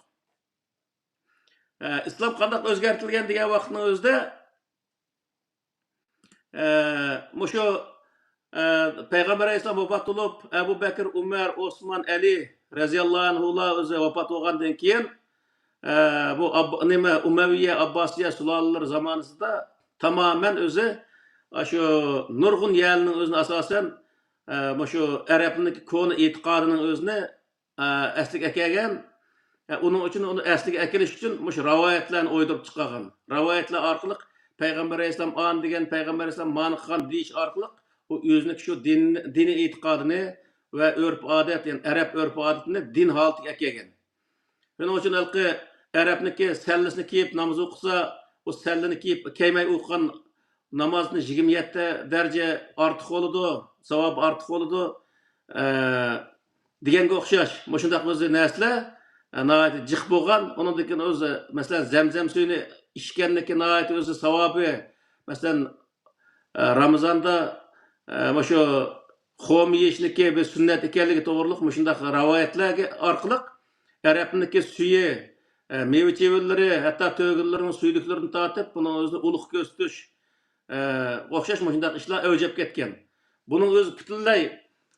ئە، ئىسلام قانداق ئۆزگەرتىلگەن دېگەن ۋاقىتنىڭ ئۆزىدە، ئە، مۇشۇ، ئە، پەيغەمبەر ئەلەيھىسسالام ۋاپات بولۇپ، ئەبۇ بەكىر، ئۆمەر، ئوسمان، ئەلى رەزىياللاھۇ ئەنھۇلار ئۆزى ۋاپات بولغاندىن كېيىن، ئە، بۇ ئاب-، نېمە، ئۇمەۋىيە، ئابباسىيە سۇلالىلىرى زامانىسىدا تامامەن ئۆزى، ئاشۇ نۇرغۇن يەرلەرنىڭ ئۆزىنى ئاساسەن، ئە، مۇشۇ ئەرەبنىڭ كونا ئېتىقادىنىڭ ئۆزىنى، ئە، ئەسلىگە ئەكەلگەن. ھە، ئۇنىڭ ئۈچۈن ئۇنى ئەسلىگە ئەكېلىش ئۈچۈن مۇشۇ رىۋايەتلەرنى ئويدۇرۇپ چىقارغان. رىۋايەتلەر ئارقىلىق پەيغەمبەر ئەلەيھىسسالام ئانا دېگەن، پەيغەمبەر ئەلەيھىسسالام مانا قىلغان دېيىش ئارقىلىق ئۇ ئۆزىنىڭ شۇ دىن، دىنىي ئېتىقادىنى ۋە ئۆرپ-ئادەت، يەنى ئەرەب ئۆرپ-ئادىتىنى دىن ھالىتىگە ئەكەلگەن. شۇنىڭ ئۈچۈن ھېلىقى ئەرەبنىڭكى سەللىسىنى كىيىپ ناماز ئوقۇسا، ئۇ سەللىنى كىيىپ كىيمەي ئوقۇغان نامازدىن يىگىرمە يەتتە دەرىجە ئارتۇق بولىدۇ، ساۋابى ئارتۇق بولىدۇ، ئە، دېگەنگە ئوخشاش مۇشۇنداق بىر نەرسىلەر، ئە، ناھايىتى جىق بولغان. ئۇنىڭدىن كېيىن ئۆزى، مەسىلەن، زەمزەم سۈيىنى ئىچكەندىكى ناھايىتى ئۆزى ساۋابى، مەسىلەن، ئە، رامىزاندا، ئە، مۇشۇ خورما يېيىشنىكى بىر سۈننەت ئىكەنلىكى توغرۇلۇق مۇشۇنداق رىۋايەتلەرگە ئارقىلىق ئەرەبنىڭكى سۈيى، ئە، مېۋە-چېۋىلىرى، ھەتتا تۆگىلىرىنىڭ سۈيدۈكلىرىدىن تارتىپ، بۇنىڭ ئۆزىنى ئۇلۇغ كۆرسىتىش، ئە، ئوخشاش مۇشۇنداق ئىشلار ئەۋج ئېلىپ كەتكەن. بۇنىڭ ئۆزى پۈتۈنلەي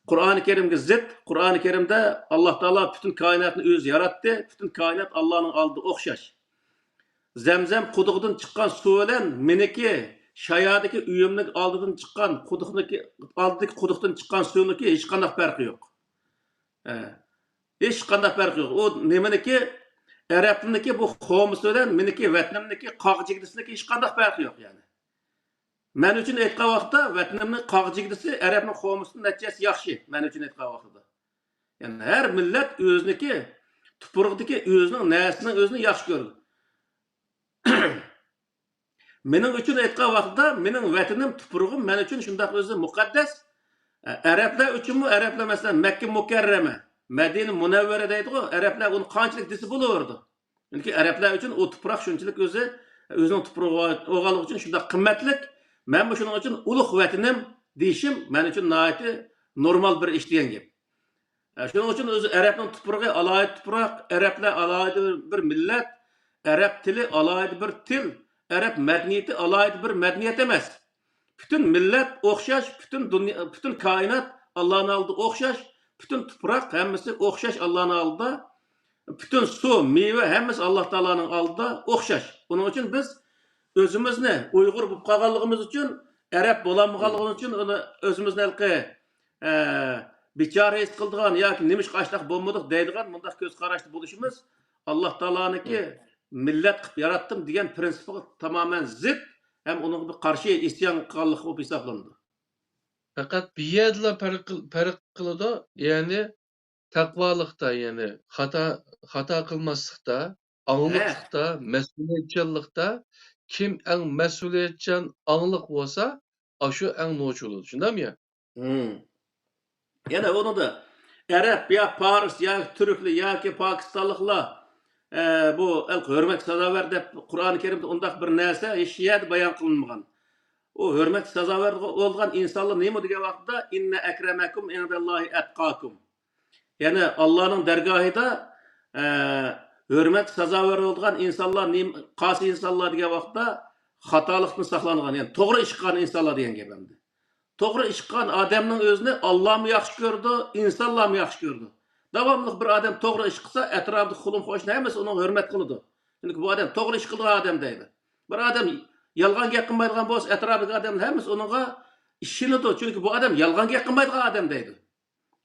قۇرئانى كەرىمگە زىت. قۇرئانى كەرىمدە ئاللا تائالا پۈتۈن كائىناتنى ئۆزى ياراتتى. پۈتۈن كائىنات ئاللانىڭ ئالدىدا ئوخشاش. زەمزەم قۇدۇقىدىن چىققان سۇ بىلەن مېنىڭكى شايادىكى ئۆيۈمنىڭ ئالدىدىن چىققان قۇدۇقنىڭكى، ئالدىدىكى قۇدۇقتىن چىققان سۇنىڭكى ھېچقانداق پەرقى يوق. ئە، ھېچقانداق پەرقى يوق. ئۇ نېمىنىڭكى، ئەرەبنىڭكى بۇ خورمىسى بىلەن مېنىڭكى ۋەتىنىمنىڭكى قاغجىگدىسىنىڭكى ھېچقانداق پەرقى يوق، يەنى. مەن ئۈچۈن ئېيتقان ۋاقىتتا، ۋەتىنىمنىڭ قاغجىگدىسى ئەرەبنىڭ خورمىسىدىن نەچچە ھەسسە ياخشى، مەن ئۈچۈن ئېيتقان ۋاقتىدا. يەنى ھەر مىللەت ئۆزىنىڭكى تۇپرىقىدىكى ئۆزىنىڭ نەرسىنىڭ ئۆزىنى ياخشى كۆرىدۇ. مېنىڭ ئۈچۈن ئېيتقان ۋاقتىدا، مېنىڭ ۋەتىنىم، تۇپرىقىم مەن ئۈچۈن شۇنداق ئۆزى مۇقەددەس. ئەرەبلەر ئۈچۈنمۇ، ئەرەبلەر، مەسىلەن، مەككە مۇكەررەمە، مەدىنە مۇنەۋۋەرە دەيدىغۇ، ئەرەبلەر ئۇنى قانچىلىك دېسە بولۇۋېرىدۇ. چۈنكى ئەرەبلەر ئۈچۈن ئۇ تۇپراق شۇنچىلىك ئۆزى، ئۆزىنىڭ تۇپرىقى بولغانلىقى ئۈچۈن شۇنداق قىممەتلىك. مەنمۇ شۇنىڭ ئۈچۈن ئۇلۇغ ۋەتىنىم دېيىشىم مەن ئۈچۈن ناھايىتى نورمال بىر ئىش دېگەن گەپ. ئە، شۇنىڭ ئۈچۈن ئۆزى ئەرەبنىڭ تۇپرىقى ئالاھىدە تۇپراق، ئەرەبلەر ئالاھىدە بىر، بىر مىللەت، ئەرەب تىلى ئالاھىدە بىر تىل، ئەرەب مەدەنىيىتى ئالاھىدە بىر مەدەنىيەت ئەمەس. پۈتۈن مىللەت ئوخشاش، پۈتۈن دۇنيا، پۈتۈن كائىنات ئاللانىڭ ئالدىدا ئوخشاش، پۈتۈن تۇپراق ھەممىسى ئوخشاش ئاللانىڭ ئالدىدا، پۈتۈن سۇ، مېۋە ھەممىسى ئاللا تائالانىڭ ئالدىدا ئوخشاش. ئۇنىڭ ئۈچۈن بىز ئۆزىمىزنى ئۇيغۇر بولۇپ قالغانلىقىمىز ئۈچۈن، ئەرەب بولالمىغانلىقىمىز ئۈچۈن ئۇنى ئۆزىمىزنى ھېلىقى، ئە، بىچارە ھېس قىلىدىغان ياكى نېمىشقا ئاشۇنداق بولمىدۇق دەيدىغان مۇنداق كۆز قاراشتا بولۇشىمىز ئاللا تائالانىڭكى مىللەت قىلىپ ياراتتىم دېگەن پىرىنسىپىغا تامامەن زىت ھەم ئۇنىڭغا بىر قارشى ئىسيان قىلغانلىق بولۇپ ھېسابلىنىدۇ. پەقەت بۇ يەردىلا پەرق قىل-، پەرق قىلىدۇ. يەنى تەقۋالىقتا، يەنى خاتا، خاتا قىلماسلىقتا، ھە. ئاڭلىقلىقتا، مەسئۇلىيەتچانلىقتا، كىم ئەڭ مەسئۇلىيەتچان، ئاڭلىق بولسا، ئاشۇ ئەڭ نوچى بولىدۇ. شۇنداقمۇ يا؟ ھىم. يەنە ئۇنىڭدا ئەرەب يا پارس يا تۈركلەر ياكى پاكىستانلىقلار، ئە، بۇ ھۆرمەتكە سازاۋەر دەپ قۇرئان كەرىمدە ئۇنداق بىر نەرسە ھېچ يەردە بايان قىلىنمىغان. ئۇ ھۆرمەتكە سازاۋەر بولغان ئىنسانلار نېمە دېگەن ۋاقىتتا، «ئىننە ئەكرەمەكۇم ئىندەللاھى ئەتقاكۇم.» يەنى ئاللانىڭ دەرگاھىدا، ئە، ھۆرمەتكە سازاۋەر بولىدىغان ئىنسانلار نېمە، قايسى ئىنسانلار دېگەن ۋاقىتتا، خاتالىقتىن ساقلانغان، يەنى توغرا ئىش قىلغان ئىنسانلار دېگەن گەپ ئەمدى. توغرا ئىش قىلغان ئادەمنىڭ ئۆزىنى ئاللامۇ ياخشى كۆرىدۇ، ئىنسانلارمۇ ياخشى كۆرىدۇ. داۋاملىق بىر ئادەم توغرا ئىش قىلسا، ئەتراپىدىكى قولۇم قوشنا ھەممىسى ئۇنىڭغا ھۆرمەت قىلىدۇ. چۈنكى بۇ ئادەم توغرا ئىش قىلىدىغان ئادەم دەيدۇ. بىر ئادەم يالغان گەپ قىلمايدىغان بولسا، ئەتراپىدىكى ئادەملەر ھەممىسى ئۇنىڭغا ئىشىنىدۇ. چۈنكى بۇ ئادەم يالغان گەپ قىلمايدىغان ئادەم دەيدۇ.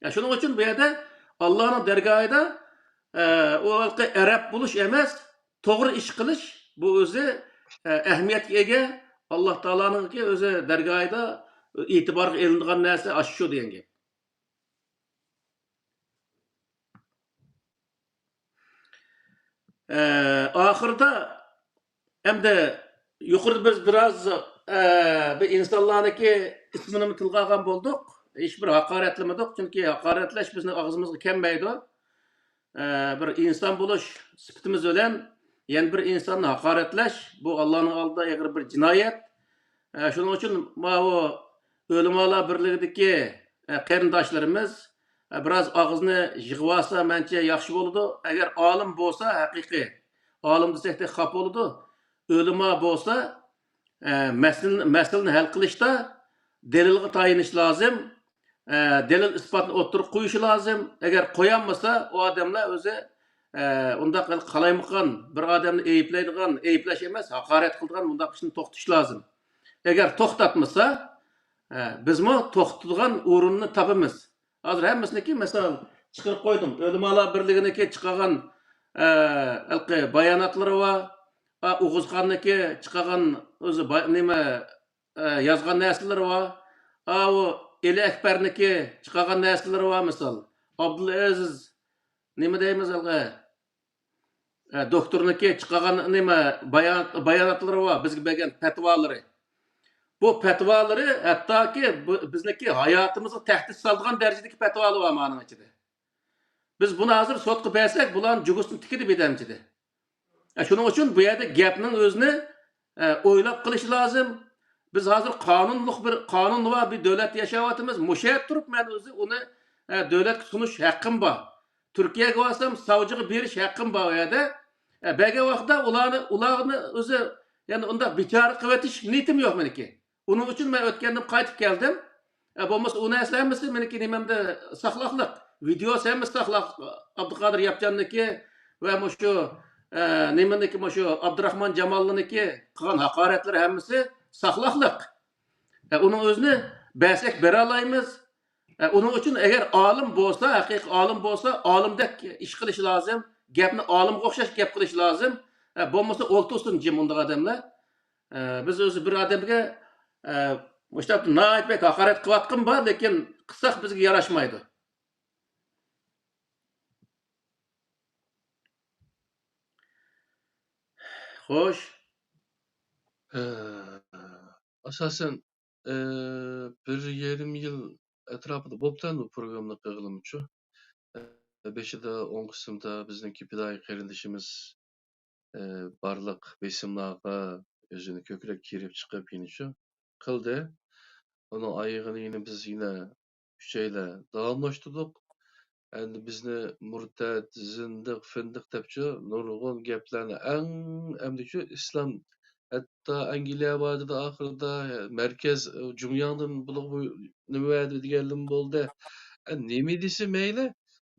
يا، شۇنىڭ ئۈچۈن بۇ يەردە ئاللانىڭ دەرگاھىدا، ئە، ئۇ ھېلىقى ئەرەب بولۇش ئەمەس، توغرا ئىش قىلىش، بۇ ئۆزى، ئە، ئەھمىيەتكە ئىگە، ئاللا تائالانىڭكى ئۆزى دەرگاھىدا ئېتىبارغا ئېلىنىدىغان نەرسە ئاشۇ دېگەن گەپ. ئە، ئاخىرىدا ئەمدى يۇقىرىدا بىز بىراز، ئە، بىر ئىنسانلارنىڭكى ئىسمىنىمۇ تىلغا ئالغان بولدۇق. ھېچبىر ھاقارەتلىمىدۇق، چۈنكى ھاقارەتلەش بىزنىڭ ئاغزىمىزغا كەلمەيدۇ. ئە، بىر ئىنسان بولۇش سۈپىتىمىز بىلەن يەنە بىر ئىنساننى ھاقارەتلەش، بۇ ئاللانىڭ ئالدىدا ئېغىر بىر جىنايەت. ئە، شۇنىڭ ئۈچۈن ماۋۇ ئۆلىمالار بىرلىكىدىكى، ئە، قېرىنداشلىرىمىز، ئە، بىراز ئاغزىنى يىغىۋالسا مەنچە ياخشى بولىدۇ. ئەگەر ئالىم بولسا، ھەقىقىي ئالىم دېسەك تېخى خاپا بولىدۇ. ئۆلىما بولسا، ئە، مەسىلىنى، مەسىلىنى ھەل قىلىشتا دەلىلغا تايىنىش لازىم. ئە، دەلىل ئىسپاتنى ئوتتۇرىغا قويۇشى لازىم. ئەگەر قويالمىسا، ئۇ ئادەملەر ئۆزى، ئە، ئۇنداق قالايمىقان بىر ئادەمنى ئەيىبلەيدىغان، ئەيىبلەش ئەمەس، ھاقارەت قىلىدىغان بۇنداق ئىشنى توختىتىش لازىم. ئەگەر توختاتمىسا، ئە، بىزمۇ توختىتىدىغان ئورۇننى تاپىمىز. ھازىر ھەممىسىنىڭكى مىسال چىقىرىپ قويدۇم. ئۆلىمالار بىرلىكىنىڭكى چىقارغان، ئە، ھېلىقى باياناتلىرى بار. ئا، ئوغۇزخاننىكى چىقارغان ئۆزى با-، نېمە، ئە، يازغان نەرسىلىرى بار. ئاۋۇ ئېلى ئەكبەرنىكى چىقارغان نەرسىلىرى بار، مىسال. ئابدۇلئەزىز، نېمە دەيمىز ھېلىقى؟ ئە، دوكتورنىكى چىقارغان نېمە، بايان-، باياناتلىرى بار، بىزگە بەرگەن پەتىۋالىرى. بۇ پەتىۋالىرى ھەتتاكى بۇ، بىزنىڭكى ھاياتىمىزغا تەھدىت سالىدىغان دەرىجىدىكى پەتىۋالار بار مانىڭ ئىچىدە. بىز بۇنى ھازىر سوتقا بەرسەك، بۇلارنى جۇگۇسىنى تىكىدۇ بىردەمچىدە. ئە، شۇنىڭ ئۈچۈن بۇ يەردە گەپنىڭ ئۆزىنى، ئە، ئويلاپ قىلىش لازىم. بىز ھازىر قانۇنلۇق بىر، قانۇن بار بىر دۆلەتتە ياشاۋاتىمىز. مۇشۇ يەردە تۇرۇپ مەن ئۆزى ئۇنى، ئە، دۆلەتكە سۇنۇش ھەققىم بار. تۈركىيەگە بارسام، ساۋجىغا بېرىش ھەققىم بار ئۇ يەردە. ئە، بەرگەن ۋاقىتتا ئۇلارنى، ئۇلارنى ئۆزى، يەنى ئۇنداق بىچارە قىلىۋېتىش نىيىتىم يوق مېنىڭكى. ئۇنىڭ ئۈچۈن مەن ئۆتكەندىن قايتىپ كەلدىم. ئە، بولمىسا ئۇ نەرسىلەر ھەممىسى مېنىڭكى نېمەمدە ساقلاقلىق. ۋىدېئوسى ھەممىسى ساقلاق. ئابدۇقادىر ياپچاننىڭكى ۋە مۇشۇ، ئە، نېمىنىڭكى، مۇشۇ ئابدۇراخمان جاماللىنىڭكى قىلغان ھاقارەتلىرى ھەممىسى ساقلاقلىق. ئە، ئۇنىڭ ئۆزىنى بەرسەك بېرەلەيمىز. ئە، ئۇنىڭ ئۈچۈن ئەگەر ئالىم بولسا، ھەقىقىي ئالىم بولسا، ئالىمدەك ئىش قىلىش لازىم. گەپنى ئالىمغا ئوخشاش گەپ قىلىش لازىم. ئە، بولمىسا ئولتۇرسۇن جىم ئۇنداق ئادەملەر. ئە، بىز ئۆزى بىر ئادەمگە، ئە، مۇشۇنداق ناھايىتى بەك ھاقارەت قىلىۋاتقىنى بار، لېكىن قىلساق بىزگە ياراشمايدۇ. خوش. ئە، ئاساسەن، ئە، بىر يېرىم يىل ئەتراپىدا بوپتۇ بۇ پروگراممىنى قىلغىلىمۇچۇ. ئە، بېشىدا ئوڭ قىسىمدا بىزنىڭكى پىدائىي قېرىندىشىمىز، ئە، بارلىق بېسىملارغا ئۆزىنى كۆكرەك كېرىپ چىقىپ يېنىچۇ قىلدى. ئۇنىڭ ئايىغىنى يەنە بىز يەنە ئۈچەيلەن داۋاملاشتۇردۇق. ئەمدى بىزنى مۇرتەت، زىندىق، فىندىق دەپچۇ نۇرغۇن گەپلەرنى ئەڭ ئەمدىچۇ ئىسلام، ھەتتا ئەنگلىيە باردى ئاخىرىدا، مەركەز جۇڭياڭدىن بۇلۇغ بۇ نېمە بەردى دېگەنلىمۇ بولدى. ئە، نېمە دېسە مەيلى،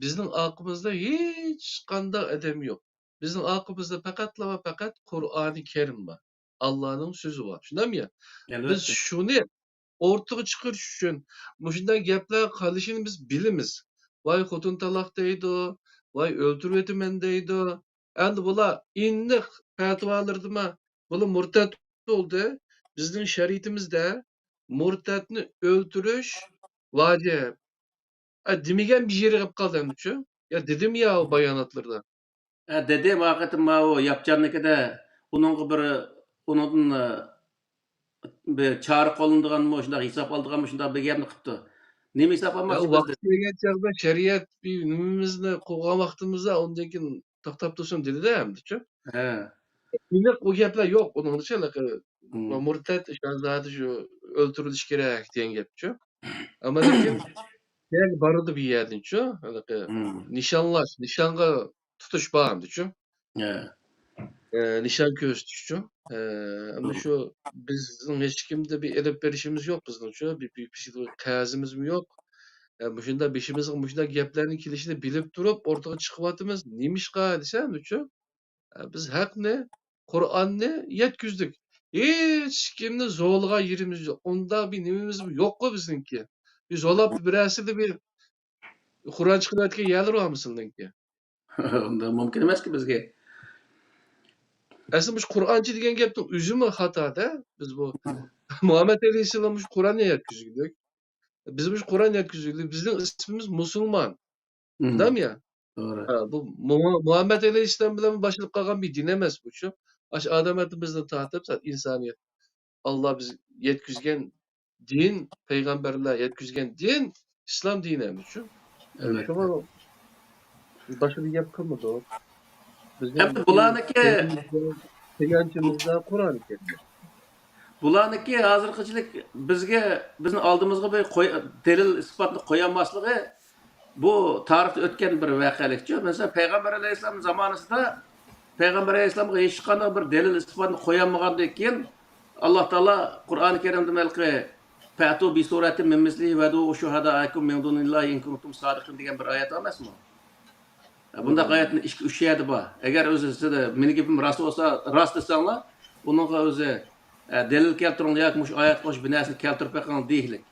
بىزنىڭ ئارقىمىزدا ھېچقانداق ئادەم يوق. بىزنىڭ ئارقىمىزدا پەقەتلا ۋە پەقەت قۇرئانى كەرىم بار. ئاللانىڭ سۆزى بار. شۇنداقمۇ يا؟ بىز ئەلۋەتتە. شۇنى ئورتىغا چىقىرىش ئۈچۈن مۇشۇنداق گەپلەر قىلىشىنى بىز بىلىمىز. ۋاي خوتۇن تالاق دەيدۇ، ۋاي ئۆلتۈرۈۋېتىمەن دەيدۇ. ئەمدى بۇلار ئېنىق پەتىۋالىرىدىما بۇلار مۇرتەت بولدى. بىزنىڭ شەرىئىتىمىزدە مۇرتەتنى ئۆلتۈرۈش ۋاجىپ. ئە، دېمىگەن بىر يېرى قېلىپ قالدى ئەمدىچۇ. يا دېدىم يا ئۇ باياناتلىرىدا. ئە، دېدىم، ھەقىقەتەن ماۋۇ ياپچاننىڭكىدە ئۇنىڭغا بىر، ئۇنىڭدىن، ئە، بىر چارە قوللىنىدىغانمۇ، شۇنداق ھېساب ئالىدىغانمۇ، شۇنداق بىر گەپنى قىپتۇ. نېمە ھېساب يا، ئالماقچى بىز ۋاقتى دەپ؟ كەلگەن چاغدا شەرىئەت بىر نېمىمىزنى قوغلىماقتىمىز، ئۇندىن كېيىن توختاپ تۇرسۇن دېدى-دە، ئەمدىچۇ. ھە. ئېنىق ئۇ گەپلەر يوق ئۇنىڭدىچۇ، ھېلىقى مۇرتەت شاھزادە شۇ ئۆلتۈرۈلۈشى كېرەك دېگەن گەپچۇ. ئەمما لېكىن يەنە بارىدۇ بۇ يەردىنچۇ، ھېلىقى نىشانلاش، نىشانغا تۇتۇش بار ئەمدىچۇ. ھە. ئە، نىشان كۆرسىتىشچۇ. ئە، ئەمما شۇ بىزنىڭ ھېچكىمدە بىر ئېلىپ بېرىشىمىز يوق بىزنىڭچۇ، بىر، بىر، بىر قەرزىمىزمۇ يوق. ئە، مۇشۇنداق بېشىمىزغا مۇشۇنداق گەپلەرنىڭ كېلىشىنى بىلىپ تۇرۇپ ئورتىغا چىقىۋاتىمىز. نېمىشقا دېسە ئەمدىچۇ، ئە، بىز ھەقنى، قۇرئاننى يەتكۈزدۇق. ھېچكىمنى زورلىغان يېرىمىز يوق. ئۇنداق بىر نېمىمىزمۇ يوققۇ بىزنىڭكى. بىر زورلاپ بىرەرسىدە بىر قۇرئان چىقىرىۋەتكەن يەرلىرى بارمۇ سىلىنىڭكى؟ ئۇنداق مۇمكىن ئەمەسكى بىزگە. ئەسلى مۇشۇ قۇرئانچى دېگەن گەپنىڭ ئۆزىمۇ خاتا-دە. بىز بۇ مۇھەممەد ئەلەيھىسسالام مۇشۇ قۇرئاننى يەتكۈزگۈدۈك. بىز مۇشۇ قۇرئان يەتكۈزگۈدۈك. بىزنىڭ ئىسمىمىز مۇسۇلمان. شۇنداقمۇ يا؟ توغرا. ھە، بۇ مۇ-، مۇھەممەد ئەلەيھىسسالام بىلەن باشلىنىپ قالغان بىر دىن ئەمەس بۇ شۇ. ئاشۇ ئادەم ئاتىمىزدىن تارتىپ، ئىنسانىيەت، ئاللا بىز يەتكۈزگەن دىن، پەيغەمبەرلەر يەتكۈزگەن دىن ئىسلام دىنى ئەمەسچۇ. ئەلۋەتتە. شۇڭا باشقا بىر گەپ قىلمىدۇق. بىزنىڭ ئەمدى بۇلارنىڭكى دىنىمىزدا، تىنچلىقىمىزدا قۇرئان كەرىم. بۇلارنىڭكى ھازىرغىچىلىك بىزگە، بىزنىڭ ئالدىمىزغا بىر قوي-، دەلىل ئىسپاتنى قويالماسلىقى، بۇ تارىختا ئۆتكەن بىر ۋەقەلىكچۇ. مەسىلەن، پەيغەمبەر ئەلەيھىسسالام زامانىسىدا پەيغەمبەر ئەلەيھىسسالامغا ھېچقانداق بىر دەلىل ئىسپاتنى قويالمىغاندىن كېيىن، ئاللا تائالا قۇرئان كەرىمدە ھېلىقى «فەتۇ بىسۇرەتىن مىن مىسلىھى ۋەدئۇ شۇھەدائەكۇم مىن دۇنىللاھى ئىن كۇنتۇم سادىقىن» دېگەن بىر ئايەت ئەمەسمۇ؟ بۇنداق ئايەتنى ئىككى، ئۈچ يەردە بار. ئەگەر ئۆزى سىزدە مېنىڭ گېپىم راست بولسا، راست دېسەڭلار، ئۇنىڭغا ئۆزى، ئە، دەلىل كەلتۈرۈڭلار ياكى مۇشۇ ئايەتكە ئوخشاش بىر نەرسىنى كەلتۈرۈپ بېقىڭ دېيىكلىك.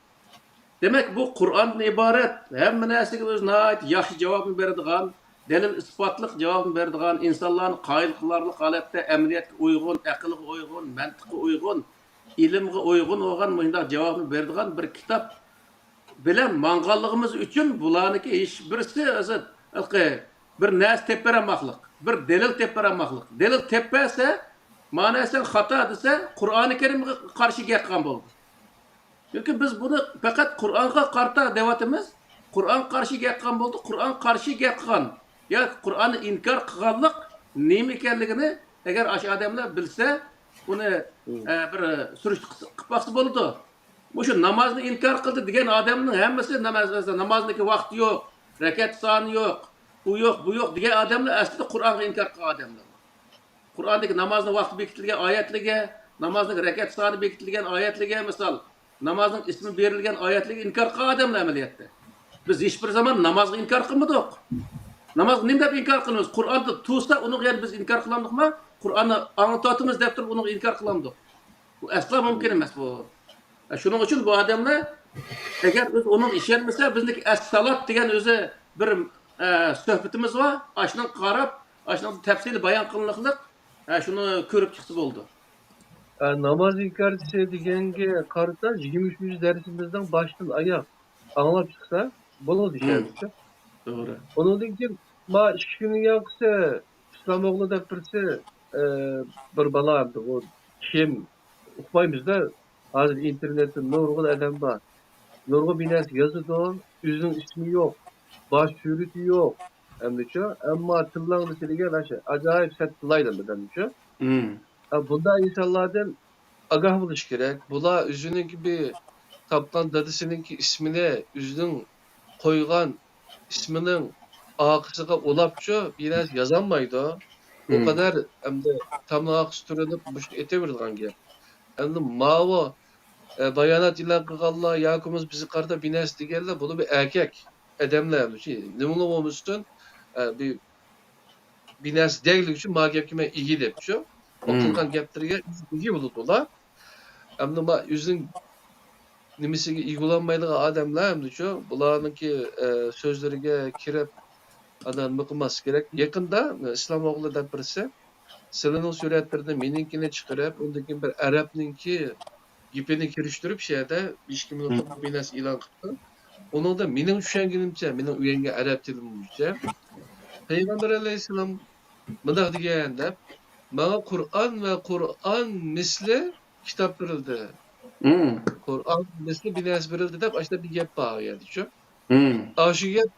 دېمەك، بۇ قۇرئاندىن ئىبارەت، ھەممە نەرسىگە ئۆزى ناھايىتى ياخشى جاۋابنى بېرىدىغان، دەلىل-ئىسپاتلىق جاۋابنى بېرىدىغان، ئىنسانلارنى قايىل قىلارلىق ھالەتتە ئەمەلىيەتكە ئۇيغۇن، ئەقىلگە ئۇيغۇن، مەنتىققە ئۇيغۇن، ئىلىمغا ئۇيغۇن بولغان مۇشۇنداق جاۋابنى بېرىدىغان بىر كىتاب بىلەن ماڭغانلىقىمىز ئۈچۈن بۇلارنىڭكى ھېچ بىرسى ھازىر ھېلىقى بىر نەرسە تېپىپ بېرەلمەقلىق، بىر دەلىل تېپىپ بېرەلمەقلىق. دەلىل تېپىپ بەرسە، مانا سەن خاتا دېسە، قۇرئانى كەرىمگە قارشى گەپ قىلغان بولدى. چۈنكى بىز بۇنى پەقەت قۇرئانغا قارىتا دەۋاتىمىز. قۇرئان قارشى گەپ قىلغان بولدى. قۇرئان قارشى گەپ قىلغان ياكى قۇرئاننى ئىنكار قىلغانلىق نېمە ئىكەنلىكىنى ئەگەر ئاشۇ ئادەملەر بىلسە، ئۇنى، ئە، بىر سۈرۈشتە قىلسا، قىلىپ باقسا بولىدۇ. مۇشۇ نامازنى ئىنكار قىلدى دېگەن ئادەمنىڭ ھەممىسى ناماز، نامازنىڭكى ۋاقتى يوق، رەكەت سانى يوق، ئۇ يوق، بۇ يوق دېگەن ئادەملەر ئەسلىدە قۇرئانغا ئىنكار قىلغان ئادەملەر. قۇرئاندىكى نامازنىڭ ۋاقتى بېكىتىلگەن ئايەتلىرىگە، نامازنىڭ رەكەت سانى بېكىتىلگەن ئايەتلىرىگە، مىسال، نامازنىڭ ئىسمى بېرىلگەن ئايەتلىرىگە ئىنكار قىلغان ئادەملەر ئەمەلىيەتتە. بىز ھېچبىر زامان نامازغا ئىنكار قىلمىدۇق. نامازغا نېمە دەپ ئىنكار قىلىمىز؟ قۇرئاندا تۇرسا، ئۇنىڭغا يەنە بىز ئىنكار قىلامدۇقما؟ قۇرئاننى ئاڭلىتىۋاتىمىز دەپ تۇرۇپ، ئۇنىڭغا ئىنكار قىلامدۇق؟ بۇ ئەسلا مۇمكىن ئەمەس بۇ. شۇنىڭ ئۈچۈن بۇ ئادەملەر، ئەگەر بىز ئۇنىڭغا ئىشەنمىسە، بىزنىڭكى ئەس-سالات دېگەن ئۆزى بىر، ئە، سۆھبىتىمىز بار. ئاشۇنىڭغا قاراپ، ئاشۇنىڭ تەپسىلىي بايان قىلىنلىقلىق، ئە، شۇنى كۆرۈپ چىقسا بولىدۇ. ئە، ناماز ئىنكارچىسى دېگەنگە قارىتا، يىگىرمە ئۈچىنچى دەرسىمىزنىڭ باشتىن ئاياغ ئاڭلاپ چىقسا بولىدۇ، مم. ئىشەنچە. توغرا. ئۇنىڭدىن كېيىن، ما ئىككى كۈننىڭ ياقىسى ئىسلام ئوغلى دەپ بىرسى، ئە، بىر بالا ئەمدى ئۇ كىم ئۇقمايمىز-دە. ھازىر ئىنتېرنېتتە نۇرغۇن ئادەم بار. نۇرغۇن بىر نەرسە يازىدۇ، ئۆزىنىڭ ئىسمى يوق، باش سۈرىتى يوق. ئەمدىچۇ، ئەمما تىللاڭلىسى دېگەن ئاشۇ ئاجايىپ سەت تىللايدۇ ئادەمچۇ. مم. ھە، بۇنداق ئىنسانلاردىن ئاگاھ بولۇش كېرەك. بۇلار ئۆزىنىڭكى بىر تاپقان دادىسىنىڭكى ئىسمىنى، ئۆزىنىڭ قويغان ئىسمىنىڭ ئارقىسىغا ئۇلاپچۇ بىر نەرسە يازالمايدۇ. ئۇ مم. قەدەر ئەمدى تامنىڭ ئارقىسىدا تۇرۇلۇپ مۇشۇ ئېتىۋېرىدىغان گەپ. ئەمدى ماۋۇ، ئە، بايانات ئېلان قىلغانلار ياكى بولمىسا بىزگە قارىتا بىر نەرسە دېگەنلەر، بۇلار بىر ئەركەك ئادەملەر. نېمىلا بولمىسۇن، ئە، بىر بىر نەرسە دەيلىك ئۈچۈن ما گەپكە مەن ئىگە دەپچۇ. ئۇ مم. قىلغان گەپلىرىگە ئىگە بولىدۇ ئۇلار. ئەمدى ما ئۆزىنىڭ نېمىسىگە ئىگە بولالمايدىغان ئادەملەر ئەمدىچۇ، بۇلارنىڭكى، ئە، سۆزلىرىگە كىرىپ، ئاندىن نېمە قىلماسلىق كېرەك. يېقىندا ئىسلام ئوغلى دەپ بىرسى سىلىنىڭ سۈرەتلىرىدىن مېنىڭكىنى چىقىرىپ، ئۇندىن كېيىن بىر ئەرەبنىڭكى گېپىنى كىرىشتۈرۈپ، شۇ يەردە ھېچكىمنىڭ قىلمىغان بىر نەرسە ئېلان قىپتۇ. ئۇنىڭدا مېنىڭ چۈشەنگىنىمچە، مېنىڭ ئۆگەنگەن ئەرەب تىلىم بويىچە، پەيغەمبەر ئەلەيھىسسالام مۇنداق دېگەن دەپ، ماڭا قۇرئان ۋە قۇرئان مىسلى كىتاب بېرىلدى. مم. قۇرئان مىسلى بىر نەرسە بېرىلدى دەپ، ئاشۇنداق بىر گەپ بار ئۇ يەردىچۇ. مم. ئاشۇ گەپ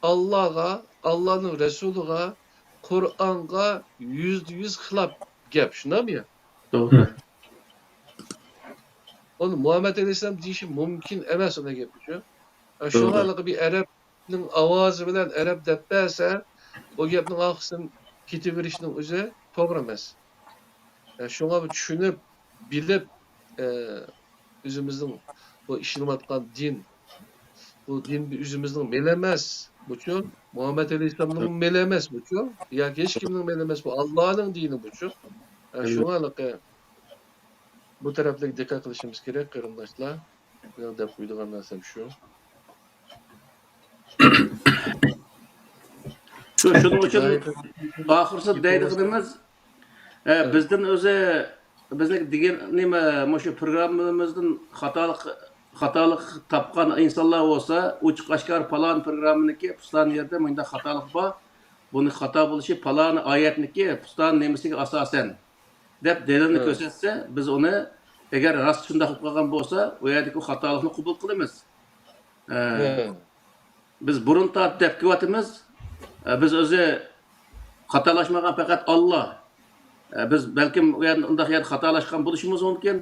ئاللاغا، ئاللانىڭ رەسۇلىغا، قۇرئانغا يۈزدە يۈز خىلاپ گەپ، شۇنداقمۇ يا؟ توغرا. ئۇنى مۇھەممەد ئەلەيھىسسالام دېيىشى مۇمكىن ئەمەس، ئۇنداق گەپ ئۈچۈن. شۇڭا توغرا. ھېلىقى بىر ئەرەبنىڭ ئاۋازى بىلەن ئەرەب دەپ بەرسە، بۇ گەپنىڭ ئارقىسىدىن كېتىۋېرىشنىڭ ئۆزى توغرا ئەمەس. شۇڭا بۇ چۈشىنىپ، بىلىپ، ئە، ئۆزىمىزنىڭ بۇ ئىشىنىۋاتقان دىن، بۇ دىن ئۆزىمىزنىڭ مېلى ئەمەس، بۇچۇ مۇھەممەد ئەلەيھىسسالامنىڭ مېلى ئەمەس، بۇچۇ ياكى ھېچكىمنىڭ مېلى ئەمەس، بۇ ئاللانىڭ دىنى بۇچۇ. ئە، شۇڭا ھېلىقى بۇ تەرەپلىك دىققەت قىلىشىمىز كېرەك، قېرىنداشلار. مېنىڭ دەپ قويىدىغان نەرسەم شۇ. شۇ، شۇنىڭ ئۈچۈن ئاخىرسىدا دەيدىغىنىمىز، ئە، بىزدىن ئۆزى، بىزنىڭ دېگەن نېمە، مۇشۇ پروگراممىمىزدىن خاتالىق، خاتالىق تاپقان ئىنسانلار بولسا، ئوچۇق ئاشكارا پالان پروگراممىنىڭكى پۇستان يەردە مۇنداق خاتالىق بار، بۇنى خاتا بولۇشى پالان ئايەتنىكى پۇستان نېمىسىگە ئاساسەن دەپ دەلىلنى كۆرسەتسە، بىز ئۇنى، ئەگەر راست شۇنداق بولۇپ قالغان بولسا، ئۇ يەردىكى خاتالىقنى قوبۇل قىلىمىز. ئە، بىز بۇرۇن تارتىپ دەپ كېلىۋاتىمىز. ئە، بىز ئۆزى خاتالاشمىغان پەقەت ئاللا. ئە، بىز بەلكىم ئۇ يەردە، ئۇنداق يەردە خاتالاشقان بولۇشىمىز مۇمكىن.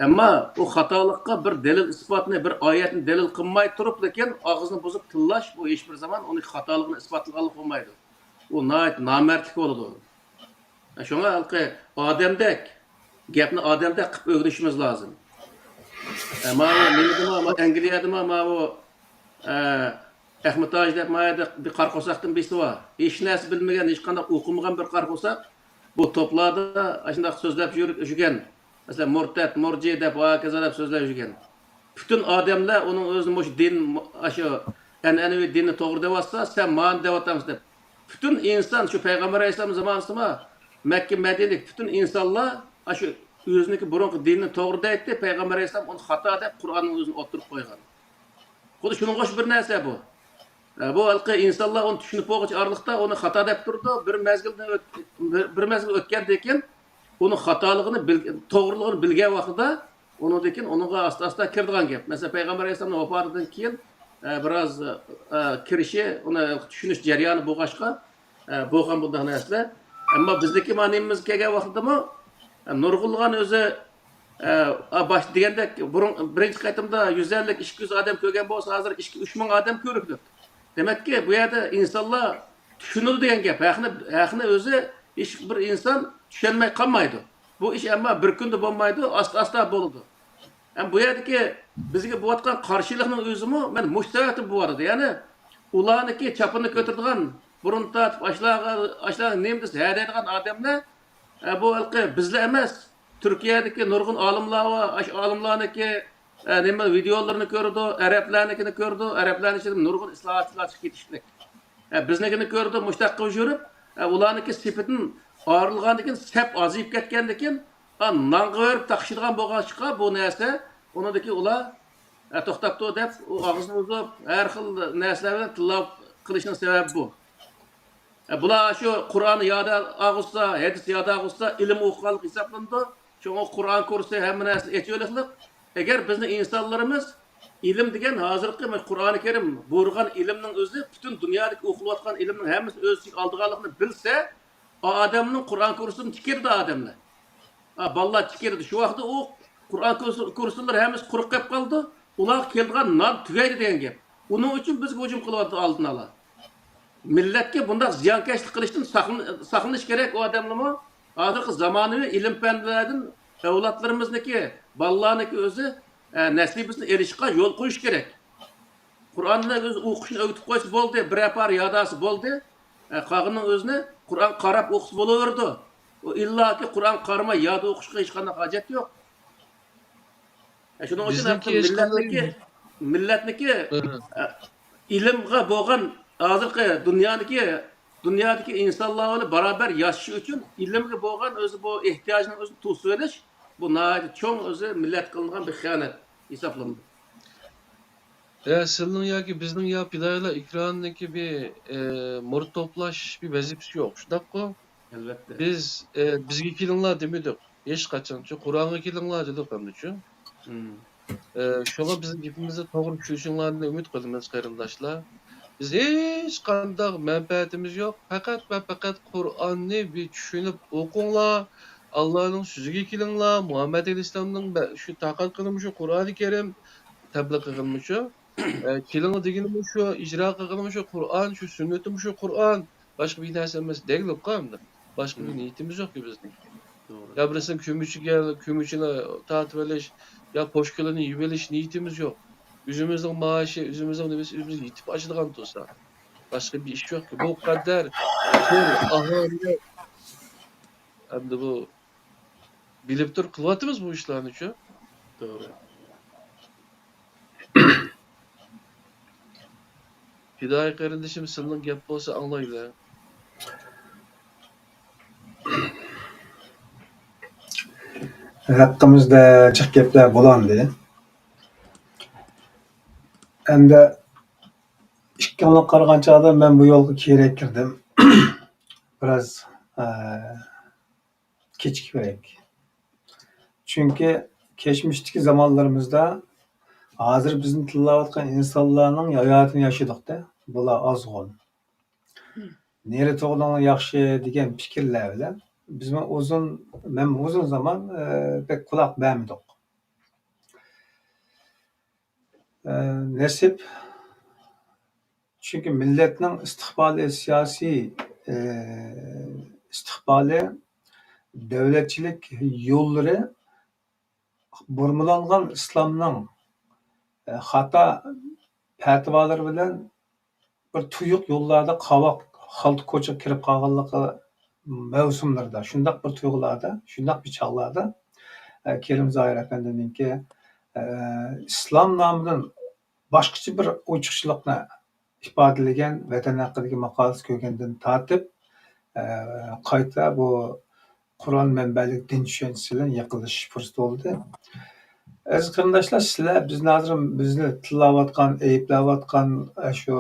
ئەمما ئۇ خاتالىققا بىر دەلىل ئىسپاتنى، بىر ئايەتنى دەلىل قىلماي تۇرۇپ، لېكىن ئاغزىنى بۇزۇپ تىللاش، بۇ ھېچبىر زامان ئۇنى خاتالىقىنى ئىسپاتلىغانلىق بولمايدۇ. ئۇ ناھايىتى نامەردلىك بولىدۇ. شۇڭا ھېلىقى ئادەمدەك، گەپنى ئادەمدەك قىلىپ ئۆگىنىشىمىز لازىم. ئە، ماۋۇ نېمىدىمۇ، ما ئەنگلىيەدىمۇ، ماۋۇ، ئە، ئەخمىتاج دەپ ما يەردە بىر قارا قورساقتىن بىرسى بار. ھېچ نەرسە بىلمىگەن، ھېچقانداق ئوقۇمىغان بىر قارا قورساق. بۇ توپلاردا ئاشۇنداق سۆزلەپ يۈر-، يۈرگەن. مەسىلەن، مۇرتەت، مۇرجى دەپ، ۋە ھاكازا دەپ سۆزلەپ يۈرگەن. پۈتۈن ئادەملەر ئۇنىڭ ئۆزىنى مۇشۇ دىن، ئاشۇ ئەنئەنىۋى دىننى توغرا دەۋاتسا، سەن مانى دەۋاتامسەن دەپ. پۈتۈن ئىنسان شۇ پەيغەمبەر ئەلەيھىسسالام زامانىسىما مەككە، مەدىنىدىكى پۈتۈن ئىنسانلار ئاشۇ ئۆزىنىڭكى بۇرۇنقى دىنىنى توغرا دەيتتى، پەيغەمبەر ئەلەيھىسسالام ئۇنى خاتا دەپ، قۇرئاننىڭ ئۆزىنى ئوتتۇرىغا قويغان. خۇددى شۇنىڭغا ئوخشاش بىر نەرسە بۇ. ئە، بۇ ھېلىقى ئىنسانلار ئۇنى چۈشىنىپ بولغۇچە ئارىلىقتا ئۇنى خاتا دەپ تۇرىدۇ. بىر مەزگىلدىن ئۆت-، بىر، بىر مەزگىل ئۆتكەندىن كېيىن ئۇنىڭ خاتالىقىنى بىل-، توغرىلىقىنى بىلگەن ۋاقتىدا ئۇنىڭدىن كېيىن ئۇنىڭغا ئاستا-ئاستا كىرىدىغان گەپ. مەسىلەن، پەيغەمبەر ئەلەيھىسسالامنىڭ ۋاپاتىدىن كېيىن، ئە، بىراز، ئە، كىرىشى، ئۇنى چۈشىنىش جەريانى بولغاچقا، ئە، بولغان بۇنداق نەرسىلەر. ئەمما بىزنىڭكى مانا نېمىمىز كەلگەن ۋاقتىدىمۇ، ئە، نۇرغۇنلىغان ئۆزى، ئە، باش دېگەندەك، بۇرۇن، بىرىنچى قېتىمدا يۈز ئەللىك، ئىككى يۈز ئادەم كۆرگەن بولسا، ھازىر ئىككى، ئۈچ مىڭ ئادەم كۆرۈپتۇ. دېمەككى، بۇ يەردە ئىنسانلار چۈشىنىدۇ دېگەن گەپ. ھەقنى، ھەقنى ئۆزى ھېچ بىر ئىنسان چۈشەنمەي قالمايدۇ. بۇ ئىش ئەمما بىر كۈندە بولمايدۇ، ئاستا-ئاستا بولىدۇ. ھەم بۇ يەردىكى بىزگە بولۇۋاتقان قارشىلىقنىڭ ئۆزىمۇ مەن مۇشۇ سەۋەبتىن بولۇۋاتىدۇ. يەنى ئۇلارنىڭكى چاپىنىنى كۆتۈرىدىغان، بۇرۇن تارتىپ ئاشۇلارغا، ئاشۇلارغا نېمە دېسە ھە دەيدىغان ئادەملەر، ئە، بۇ ھېلىقى بىزلا ئەمەس، تۈركىيەدىكى نۇرغۇن ئالىملار بار، ئاشۇ ئالىملارنىڭكى، ئە، نېمە، ۋىدېئولىرىنى كۆرىدۇ، ئەرەبلەرنىڭكىنى كۆرىدۇ، ئەرەبلەرنىڭ ئىچىدە نۇرغۇن ئىسلاھاتچىلار چىقىپ كېتىشلىك. ئە، بىزنىڭكىنى كۆرىدۇ، مۇشۇنداق قىلىپ يۈرۈپ، ئە، ئۇلارنىڭكى سېپىدىن ئايرىلغاندىن كېيىن، سەپ ئازىيىپ كەتكەندىن كېيىن، ئا، نانغا بېرىپ تاقىشىدىغان بولغاچقا، بۇ نەرسە، ئۇنىڭدىكى ئۇلار، ئە، توختاپتۇ دەپ، ئۇ ئاغزىنى بۇزۇپ، ھەر خىل نەرسىلەر بىلەن تىللاپ قىلىشنىڭ سەۋەبى بۇ. ئە، بۇلار شۇ قۇرئان يادا ئاغۇتسا، ھەدىس يادا ئاغۇتسا، ئىلىم ئوقۇغانلىق ھېسابلىنىدۇ. شۇڭا قۇرئان كۇرسى ھەممە نەرسىنى ئېچىۋېلىقلىق. ئەگەر بىزنىڭ ئىنسانلىرىمىز ئىلىم دېگەن ھازىرقى مۇشۇ قۇرئانى كەرىم بۇيرۇغان ئىلىمنىڭ ئۆزى، پۈتۈن دۇنيادىكى ئوقۇلۇۋاتقان ئىلىمنىڭ ھەممىسىنى ئۆز ئىچىگە ئالىدىغانلىقىنى بىلسە، ئا-، ئادەمنىڭ قۇرئان كۇرسىدىن چىقىرىدۇ ئادەملەر. ئا، بالىلار چىقىرىدۇ. شۇ ۋاقىتتا ئۇ قۇرئان كۇرس-، كۇرسلىرى ھەممىسى قۇرۇق قېلىپ قالىدۇ. ئۇلارغا كېلىدىغان نان تۈگەيدۇ دېگەن گەپ. ئۇنىڭ ئۈچۈن بىزگە ھۇجۇم قىلىۋاتىدۇ ئالدىن ئالا. مىللەتكە بۇنداق زىيانكەشلىك قىلىشتىن ساقلىن-، ساقلىنىش كېرەك ئۇ ئادەملەرمۇ. ھازىرقى زامانىۋى ئىلىم پەنلەردىن ئەۋلادلىرىمىزنىڭكى، بالىلارنىڭكى ئۆزى، ئە، نەسىبىسىنى ئېلىشقا يول قويۇش كېرەك. قۇرئاننى ئۆزى ئوقۇشنى ئۆگىتىپ قويسا بولدى، بىرەر پارە ياداسى بولدى. ئە، قالغىنىنىڭ ئۆزىنى قۇرئان قاراپ ئوقۇسا بولۇۋېرىدۇ. ئۇ ئىللاكى قۇرئان قارىماي ياد ئوقۇشقا ھېچقانداق ھاجەت يوق. ئە، شۇنىڭ ئۈچۈن بىزنىڭكى ھەتتا مىللەتنىكى، مىللەتنىكى، ھە، ئە، ئىلىمغا بولغان ھازىرقى دۇنيانىكى، دۇنيادىكى ئىنسانلار بىلەن بارابەر ياشىشى ئۈچۈن ئىلىمگە بولغان ئۆزى بۇ ئېھتىياجنىڭ ئۆزىنى توسۇۋېلىش، بۇ ناھايىتى چوڭ ئۆزى مىللەتكە قىلىنغان بىر خىيانەت ھېسابلىنىدۇ. ھە، سىلنىڭ ياكى بىزنىڭ يا پىدائىيلار ئېكرانىدىكى بىر، ئە، مۇرىت توپلاش بىر ۋەزىپىسى يوق، شۇنداققۇ؟ ئەلۋەتتە. بىز، ئە، بىزگە كېلىڭلار دېمىدۇق. ھېچقاچانچۇ، قۇرئانغا كېلىڭلار دېدۇق ئەمدىچۇ. مم. ئە، شۇڭا بىزنىڭ گېپىمىزنى توغرا چۈشىنىشىڭلارنى ئۈمىد قىلىمىز، قېرىنداشلار. بىز ھېچقانداق مەنپەئەتىمىز يوق. پەقەت ۋە پەقەت قۇرئاننى بىر چۈشىنىپ ئوقۇڭلار. ئاللانىڭ سۆزىگە كېلىڭلار. مۇھەممەد ئەلەيھىسسالامنىڭ بە-، شۇ تارقاتقىنىمۇ شۇ قۇرئانى كەرىم، تەبلىغ قىلغىنىمۇ شۇ. ئە، كېلىڭلار دېگىنىمۇ شۇ، ئىجرا قىلغىنىمۇ شۇ قۇرئان، شۇ سۈننىتىمۇ شۇ قۇرئان. باشقا بىر نەرسە ئەمەس دەگلۇققا ئەمدى. باشقا بىر مم. نىيىتىمىز يوقكى بىزنىڭ. توغرا. يا بىرسىنىڭ كۆمۈچىگە، كۆمۈچىنى تارتىۋېلىش، يا پوشكىلىنى يېۋېلىش نىيىتىمىز يوق. ئۆزىمىزنىڭ مائاشى، ئۆزىمىزنىڭ نېمىسى، ئۆزىمىزگە يېتىپ ئاشىدىغان تۇرسا. باشقا بىر ئىش يوقكى. بۇ قەدەر چوڭ ئاھاڭنى ئەمدى بۇ بىلىپ تۇرۇپ قىلىۋاتىمىز بۇ ئىشلارنىچۇ. توغرا. پىدائىي قېرىندىشىم، سىلىنىڭ گەپ بولسا ئاڭلايلى. ھەققىمىزدە جىق گەپلەر بولاندى. ئەمدى ئىككىڭلار قارىغان چاغدا مەن بۇ يولغا كېيىنرەك كىردىم. بىراز، ئە، كېچىكىپرەك. چۈنكى كەچمىشتىكى زامانلىرىمىزدا ھازىر بىزنى تىللاۋاتقان ئىنسانلارنىڭ ھاياتىنى ياشىدۇق-دە، بۇلار ئازغۇن. مم. نېرى تۇرغىنىڭ ياخشى دېگەن پىكىرلەر بىلەن بىزمۇ ئۇزۇن، مەنمۇ ئۇزۇن زامان، ئە، بەك قۇلاق بەرمىدۇق. ئە، نېسىپ، چۈنكى مىللەتنىڭ ئىستىقبالى، سىياسىي، ئە، ئىستىقبالى، دۆلەتچىلىك يوللىرى بۇرمىلانغان ئىسلامنىڭ، ئە، خاتا پەتىۋالىرى بىلەن بىر تۇيۇق يوللاردا قاۋاق خالتا كوچىغا كىرىپ قالغانلىقى مەۋسۇملىرىدا، شۇنداق بىر تۇيغۇلاردا، شۇنداق بىر چاغلاردا، ئە، كېرىم زاھىر ئەپەندىنىڭكى، ئە، ئىسلام نامىدىن باشقىچە بىر ئوچۇقچىلىقنى ئىپادىلىگەن ۋەتەن ھەققىدىكى ماقالىسى كۆرگەندىن تارتىپ، ئە، قايتا بۇ قۇرئان مەنبەلىك دىن چۈشەنچىسى بىلەن يېقىنلىشىش پۇرسىتى بولدى. ئەزىز قېرىنداشلار، سىلەر بىزنى ھازىر بىزنى تىللاۋاتقان، ئەيىبلەۋاتقان، ئە، شۇ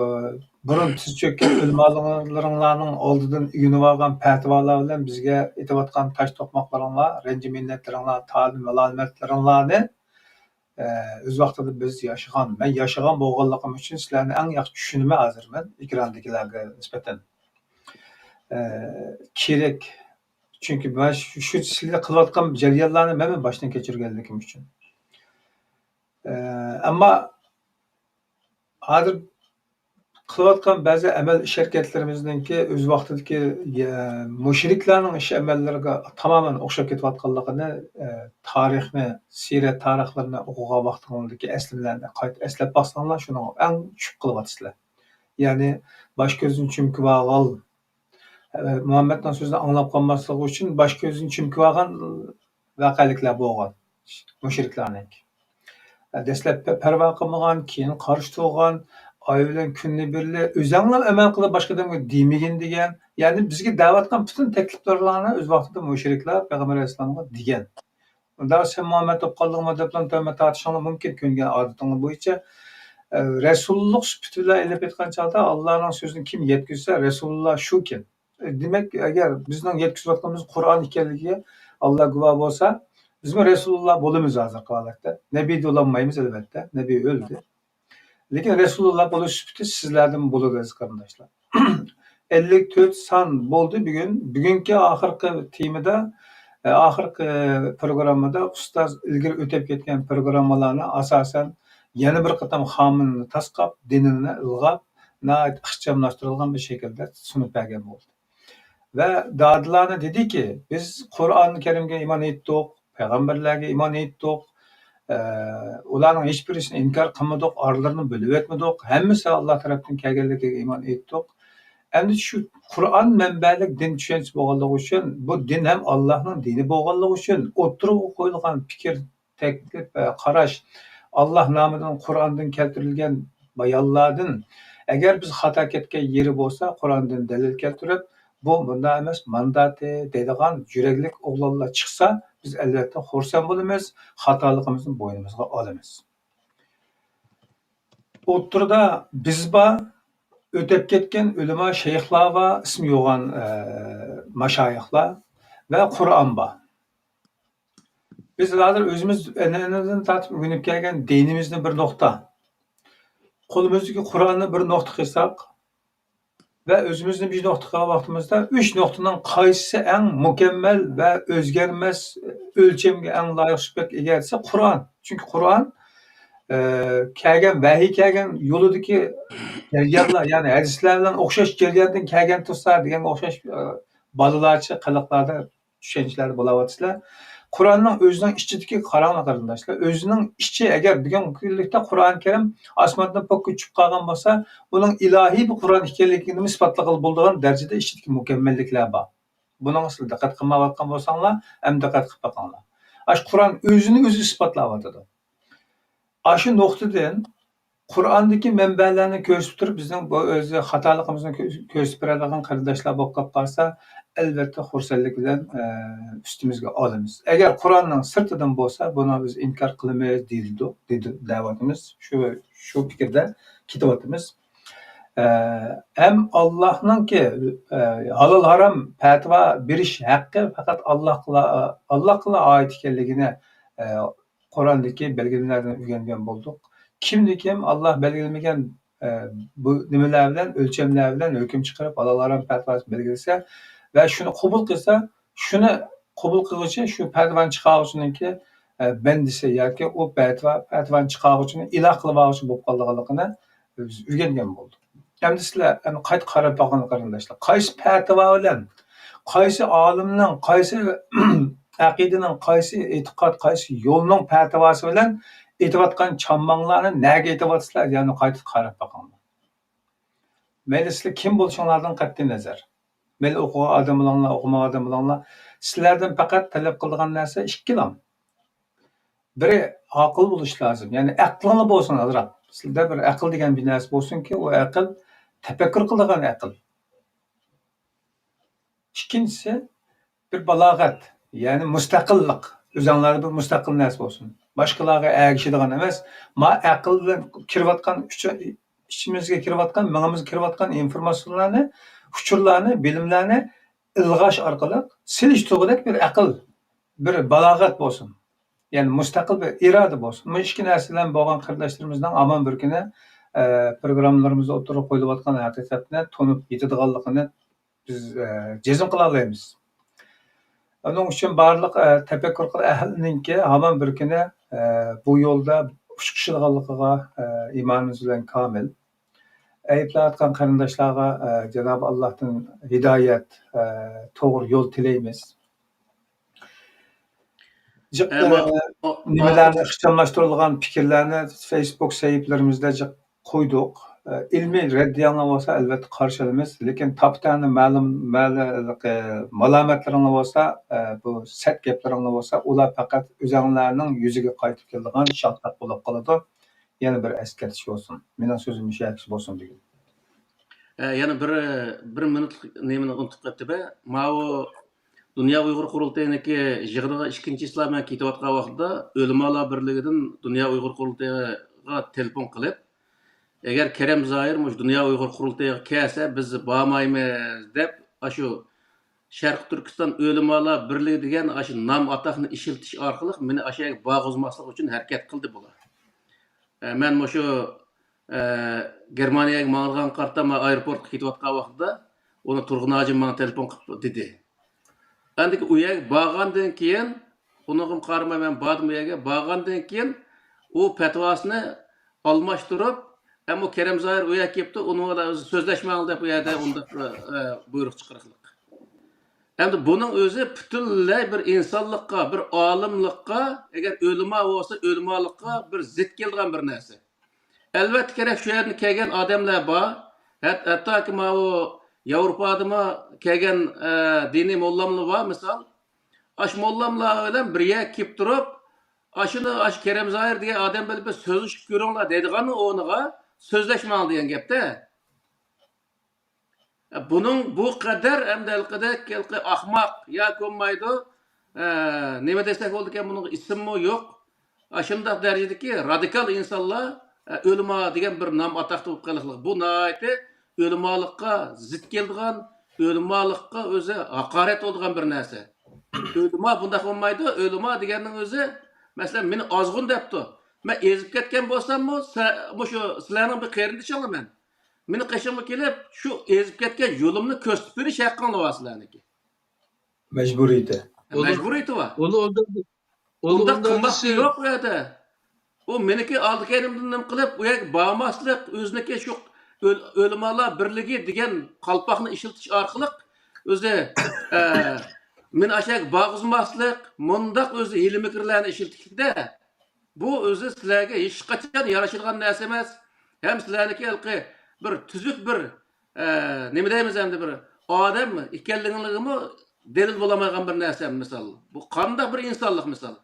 بۇرۇن تىز چۆككەن ئۆلىمالىرىڭلارنىڭ ئالدىدىن ئۆگىنىۋالغان پەتىۋالار بىلەن بىزگە ئېتىۋاتقان تاش توقماقلىرىڭلار، رەنجى مىننەتلىرىڭلار، تالىم مالامەتلىرىڭلارنى، ئە، ئۆز ۋاقتىدا بىز ياشىغان، مەن ياشىغان بولغانلىقىم ئۈچۈن سىلەرنى ئەڭ ياخشى چۈشىنىمەن ھازىر مەن ئېكراندىكىلەرگە نىسبەتەن. ئە، كېرەك. چۈنكى مەن شۇ، شۇ سىلەر قىلىۋاتقان جەريانلارنى مەنمۇ باشتىن كەچۈرگەنلىكىم ئۈچۈن. ئە، ئەمما ھازىر قىلىۋاتقان بەزى ئەمەل ئىش ھەرىكەتلىرىمىزنىڭكى ئۆز ۋاقتىدىكى، يە، مۇشرىكلارنىڭ ئىش ئەمەللىرىگە تامامەن ئوخشاپ كېتىۋاتقانلىقىنى، ئە، تارىخنى، سىيرەت تارىخلىرىنى ئوقۇغان ۋاقتىڭلاردىكى ئەسلىمىلەرنى قايتا ئەسلەپ باقساڭلار، شۇنىڭغا ئەڭ چۈشۈپ قېلىۋاتىسىلەر. يەنى باش كۆزىنى چۈمكۈۋالغان، ئە، مۇھەممەدنىڭ سۆزىنى ئاڭلاپ قالماسلىقى ئۈچۈن باش كۆزىنى چۈمكۈۋالغان ۋەقەلىكلەر بولغان مۇشرىكلارنىڭكى. دەسلەپ پەرۋا قىلمىغان، كېيىن قارشى تۇرغان، ئاي بىلەن كۈننى بىرلە ئۆزەڭلار ئەمەل قىلىپ باشقا ئادەمگە دېمىگىن دېگەن، يەنى بىزگە دەۋاتقان پۈتۈن تەكلىپلەرلەرنى ئۆز ۋاقتىدا مۇشرىكلار پەيغەمبەر ئەلەيھىسسالامغا دېگەن. ئۇنداق سەن مۇھەممەد بولۇپ قالدىڭمۇ دەپلا تۆھمەت تارتىشىڭلار مۇمكىن، كۆنگەن ئادىتىڭلار بويىچە. ئە، رەسۇللۇق سۈپىتى بىلەن ئېلىپ ئېيتقان چاغدا، ئاللانىڭ سۆزىنى كىم يەتكۈزسە، رەسۇلۇللا شۇكەن. دېمەك، ئەگەر بىزنىڭ يەتكۈزۈۋاتقىنىمىز قۇرئان ئىكەنلىكىگە ئاللا گۇۋاھ بولسا، بىزمۇ رەسۇلۇللا بولىمىز ھازىرقى ھالەتتە. نەبىي دېيەلمەيمىز، ئەلۋەتتە. نەبىي ئۆلدى. لېكىن رەسۇلۇللا بولۇش سۈپىتى سىزلەردىن بولىدۇ، ئەزىز قېرىنداشلار. ئەللىك تۆت سان بولدى بۈگۈن. بۈگۈنكى ئاخىرقى تېمىدا، ئە، ئاخىرقى پروگراممىدا ئۇستاز ئىلگىرى ئۆتۈپ كەتكەن پروگراممىلارنى ئاساسەن يەنە بىر قېتىم خامىنىنى تاسقاپ، دىنىنى ئىلغاپ، ناھايىتى ئىخچاملاشتۇرۇلغان بىر شەكىلدە سۇنۇپ بەرگەن بولدى. ۋە دادىلارنى دېدىكى، بىز قۇرئان كەرىمگە ئىمان ئېيتتۇق، پەيغەمبەرلەرگە ئىمان ئېيتتۇق، ئە، ئۇلارنىڭ ھېچبىرسىنى ئىنكار قىلمىدۇق، ئارىلىرىنى بۆلۈۋەتمىدۇق، ھەممىسى ئاللا تەرەپتىن كەلگەنلىكىگە ئىمان ئېيتتۇق. ئەمدى شۇ قۇرئان مەنبەلىك دىن چۈشەنچىسى بولغانلىقى ئۈچۈن، بۇ دىن ھەم ئاللانىڭ دىنى بولغانلىقى ئۈچۈن ئوتتۇرىغا قويۇلغان پىكىر، تەكلىپ ۋە قاراش، ئاللا نامىدىن، قۇرئاندىن كەلتۈرۈلگەن بايانلاردىن، ئەگەر بىز خاتا كەتكەن يېرى بولسا، قۇرئاندىن دەلىل كەلتۈرۈپ، بۇ مۇنداق ئەمەس، مانداتى دەيدىغان يۈرەكلىك ئوغلانلار چىقسا، بىز ئەلۋەتتە خۇرسەن بولىمىز، خاتالىقىمىزنى بوينىمىزغا ئالىمىز. ئوتتۇرىدا بىز بار، ئۆتۈپ كەتكەن ئۆلىما شەيخلار بار، ئىسمى يوغان، ئە، ماشايىخلار ۋە قۇرئان بار. بىز ھازىر ئۆزىمىز ئەنئەنىدىن تارتىپ ئۆگىنىپ كەلگەن دىنىمىزنى بىر نۇقتا، قولىمىزدىكى قۇرئاننى بىر نۇقتا قىلساق ۋە ئۆزىمىزنى بىر نۇقتا قىلغان ۋاقتىمىزدا، ئۈچ نۇقتىنىڭ قايسىسى ئەڭ مۇكەممەل ۋە ئۆزگەرمەس ئۆلچەمگە ئەڭ لايىق سۈپەتكە ئىگە دېسە، قۇرئان. چۈنكى قۇرئان، ئە، كەلگەن، ۋەھىي كەلگەن يولىدىكى جەريانلار، يەنى ھەدىسلەر بىلەن ئوخشاش جەرياندىن كەلگەن تۇرسا دېگەنگە ئوخشاش، ئە، بالىلارچە قىلىقلاردا چۈشەنچىلەردە بولاۋاتىسىلەر. قۇرئاننىڭ ئۆزىنىڭ ئىچىدىكى، قاراڭلار قېرىنداشلار، ئۆزىنىڭ ئىچى، ئەگەر بۈگۈنكى كۈنلۈكتە قۇرئان كەرىم ئاسماندىن پوككا چۈشۈپ قالغان بولسا، ئۇنىڭ ئىلاھىي بىر قۇرئان ئىكەنلىكىنى ئىسپاتلىغىلى بولىدىغان دەرىجىدە ئىچىدىكى مۇكەممەللىكلەر بار. بۇنىڭغا سىلەر دىققەت قىلمايۋاتقان بولساڭلار، ئەمدى دىققەت قىلىپ بېقىڭلار. ئاشۇ قۇرئان ئۆزىنى ئۆزى ئىسپاتلاۋاتىدۇ. ئاشۇ نۇقتىدىن قۇرئاندىكى مەنبەلەرنى كۆرسىتىپ تۇرۇپ، بىزنىڭ بۇ ئۆزى خاتالىقىمىزنى كۆ-، كۆرسىتىپ بېرىدىغان قېرىنداشلار بولۇپ قالىپ قالسا، ئەلۋەتتە خۇرسەنلىك بىلەن، ئە، ئۈستىمىزگە ئالىمىز. ئەگەر قۇرئاننىڭ سىرتىدىن بولسا، بۇنى بىز ئىنكار قىلىمىز دېيىلىدۇ، دېدى، دەۋاتىمىز. شۇ، شۇ پىكىردە كېتىۋاتىمىز. ئە، ھەم ئاللاھنىڭكى، ئە، ھالال ھارام پەتىۋا بېرىش ھەققى پەقەت ئاللاھقىلا، ئاللاھقىلا ئائىت ئىكەنلىكىنى، ئە، قۇرئاندىكى بەلگىلىمىلەردىن ئۆگەنگەن بولدۇق. كىمدە كىم ئاللاھ بەلگىلىمىگەن، ئە، بۇ نېمىلەر بىلەن، ئۆلچەملەر بىلەن ھۆكۈم چىقىرىپ، ھالال ھارام پەتىۋاسىنى بەلگىلىسە ۋە شۇنى قوبۇل قىلسا، شۇنى قوبۇل قىلغۇچى شۇ پەتىۋانى چىقارغۇچىنىڭكى، ئە، بەندىسى ياكى ئۇ پەتىۋا، پەتىۋانى چىقارغۇچىنى ئىلاھ قىلىۋالغۇچى بولۇپ قالىدىغانلىقىنى بىز ئۆگەنگەن بولدۇق. ئەمدى سىلەر، ئەمدى قايتا قاراپ باقىڭلار قېرىنداشلار. قايسى پەتىۋا بىلەن، قايسى ئالىمنىڭ، قايسى ئەقىدىنىڭ، قايسى ئېتىقاد، قايسى يولنىڭ پەتىۋاسى بىلەن ئېتىۋاتقان چامماڭلارنى نەگە ئېتىۋاتىسىلەر؟ يەنە قايتا قاراپ باقىڭلار. مەيلى سىلەر كىم بولۇشۇڭلاردىن قەتئىي نەزەر. مەيلى ئوقۇغان ئادەم بولۇڭلار، ئوقۇمىغان ئادەم بولۇڭلار. سىلەردىن پەقەت تەلەپ قىلىدىغان نەرسە ئىككىلا. بىرى ئاقىل بولۇش لازىم. يەنى ئەقلىڭلار بولسۇن ئازراق. سىلەردە بىر ئەقىل دېگەن بىر نەرسە بولسۇنكى، ئۇ ئەقىل تەپەككۇر قىلىدىغان ئەقىل. ئىككىنچىسى، بىر بالاغەت، يەنى مۇستەقىللىق. ئۆزۈڭلاردا بىر مۇستەقىل نەرسە بولسۇن. باشقىلارغا ئەگىشىدىغان ئەمەس. ما ئەقىل بىلەن كىرىۋاتقان، ئىچىمىزگە كىرىۋاتقان، مېڭىمىزگە كىرىۋاتقان ئىنفورماتسىيەلەرنى، ئۇچۇرلارنى، بىلىملەرنى ئىلغاش ئارقىلىق، سېلىشتۇرغۇدەك بىر ئەقىل، بىر بالاغەت بولسۇن. يەنى مۇستەقىل بىر ئىرادە بولسۇن. مۇشۇ ئىككى نەرسە بىلەن بولغان قېرىنداشلىرىمىزنىڭ ھامان بىر كۈنى، ئە، پروگراممىلىرىمىزدا ئوتتۇرىغا قويۇلۇۋاتقان ھەقىقەتنى تونۇپ يېتىدىغانلىقىنى بىز، ئە، جەزم قىلالايمىز. ئۇنىڭ ئۈچۈن بارلىق، ئە، تەپەككۇر قىل ئەھلىنىڭكى ھامان بىر كۈنى، ئە، بۇ يولدا ئۇچقۇچىلىغانلىقىغا، ئە، ئىمانىمىز بىلەن كامىل. ئەيىبلەۋاتقان قېرىنداشلارغا، ئە، جانابى ئاللاھتىن ھىدايەت، ئە، توغرا يول تىلەيمىز. جىق، ئە، ئە، ما-، ما-، نېمىلەرنى، ئىخچاملاشتۇرۇلغان پىكىرلەرنى فېيسبۇك سەھىپىلىرىمىزدە جىق قويدۇق. ئە، ئىلمىي رەددىيەڭلار بولسا، ئەلۋەتتە قارشى ئالىمىز. لېكىن تاپا-تەنە مەلۇم، مەلۇ-، مەلۇماتلىرىڭلار بولسا، ئە، بۇ سەت گەپلىرىڭلار بولسا، ئۇلار پەقەت ئۆزۈڭلارنىڭ يۈزىگە قايتىپ كېلىدىغان شالتاق بولۇپ قالىدۇ. يەنە بىر ئەسكەرتىش بولسۇن. مېنىڭ سۆزۈم مۇشۇ يەرگىچە بولسۇن بۈگۈن. ئە، يەنە بىر، بىر مىنۇتلۇق نېمىنى ئۇنتۇپ كەتتىم. ماۋۇ دۇنيا ئۇيغۇر قۇرۇلتىيىنىڭكى يىغىنىغا ئىككىنچى چىسلا مەن كېتىۋاتقان ۋاقىتتا ئۆلىمالار بىرلىكىدىن دۇنيا ئۇيغۇر قۇرۇلتىيىغا تېلېفون قىلىپ، ئەگەر كېرەم زاھىر مۇشۇ دۇنيا ئۇيغۇر قۇرۇلتىيىغا كەلسە، بىز بارمايمىز دەپ، ئاشۇ شەرقىي تۈركىستان ئۆلىمالار بىرلىكى دېگەن ئاشۇ نام ئاتاقنى ئىشلىتىش ئارقىلىق مېنى ئاشۇ يەرگە بارغۇزماسلىق ئۈچۈن ھەرىكەت قىلدى بۇلار. ئە، مەن مۇشۇ، ئە، گېرمانىيەگە ماڭىدىغان قارىتا مەن ئايروپورتقا كېتىۋاتقان ۋاقتىدا ئۇنى تۇرغۇن ھاجىم ماڭا تېلېفون قىلىپ دېدى. ئەندىكىن ئۇ يەرگە بارغاندىن كېيىن، ئۇنىڭغىمۇ قارىماي مەن باردىم ئۇ يەرگە. بارغاندىن كېيىن ئۇ پەتىۋاسىنى ئالماشتۇرۇپ، ئەمما كېرەم زاھىر ئۇ يەرگە كېلىپتۇ، ئۇنىڭ بىلەن ئۆزى سۆزلەشمەڭ دەپ ئۇ يەردە ئۇنداق، ئە، بۇيرۇق چىقىرىقلىق. ئەمدى بۇنىڭ ئۆزى پۈتۈنلەي بىر ئىنسانلىققا، بىر ئالىملىققا، ئەگەر ئۆلىما بولسا، ئۆلىمالىققا بىر زىت كېلىدىغان بىر نەرسە. ئەلۋەتتە كېرەك، شۇ يەردىن كەلگەن ئادەملەر بار. ھەت-، ھەتتاكى ماۋۇ ياۋروپادىمۇ كەلگەن، ئە، دىنىي موللاملار بار، مىسال. ئاشۇ موللاملار بىلەن بىر يەرگە كېلىپ تۇرۇپ، ئاشۇنى، ئاشۇ كېرەم زاھىر دېگەن ئادەم بىلەن بىر سۆزلىشىپ كۆرۈڭلار دەيدىغاننىڭ ئورنىغا سۆزلەشمەڭ دېگەن گەپتە. بۇنىڭ بۇ قەدەر ئەمدى ھېلىقىدەك، ھېلىقى ئاخماق ياكى بولمايدۇ، ئە، نېمە دېسەك بولىدىكەن، بۇنىڭغا ئىسىممۇ يوق. ئاشۇنداق دەرىجىدىكى رادىكال ئىنسانلار، ئە، ئۆلىما دېگەن بىر نام ئاتاق تېپىپ قېلىقلىق. بۇ ناھايىتى ئۆلىمالىققا زىت كېلىدىغان، ئۆلىمالىققا ئۆزى ھاقارەت بولىدىغان بىر نەرسە. ئۆلىما بۇنداق بولمايدۇ. ئۆلىما دېگەننىڭ ئۆزى، مەسىلەن، مېنى ئازغۇن دەپتۇ. مەن ئېزىپ كەتكەن بولساممۇ، سە-، مۇشۇ سىلەرنىڭ بىر قېرىندىشىڭلار مەن. مېنىڭ قېشىمغا كېلىپ، شۇ ئېزىپ كەتكەن يولۇمنى كۆرسىتىپ بېرىش ھەققىڭلار بار سىلەرنىڭكى. مەجبۇرىيىتى. ئۇلار، مەجبۇرىيىتى بار. ئۇلار، ئۇلار ئۇنداق ئۇنداق قىلماسلىق دېسە يوق ئۇ يەردە. ئۇ مېنىڭكى ئالدى-كەينىمدىن نېمە قىلىپ، ئۇ يەرگە بارماسلىق، ئۆزىنىڭكى شۇ ئۆل-، ئۆلىمالار بىرلىكى دېگەن قالپاقنى ئىشلىتىش ئارقىلىق ئۆزى، ئە، مېنى ئاشۇ يەرگە بارغۇزماسلىق، مۇنداق ئۆزى ھىيلە-مىكىرلەرنى ئىشلىتىشلىكتە، بۇ ئۆزى سىلەرگە ھېچقاچان يارىشىدىغان نەرسە ئەمەس. ھەم سىلەرنىڭكى ھېلىقى بىر تۈزۈك بىر، ئە، نېمە دەيمىز ئەمدى، بىر ئادەم ئىكەنلىكىڭلارغىمۇ دەلىل بولالمايدىغان بىر نەرسە، مىسال. بۇ قانداق بىر ئىنسانلىق، مىسال؟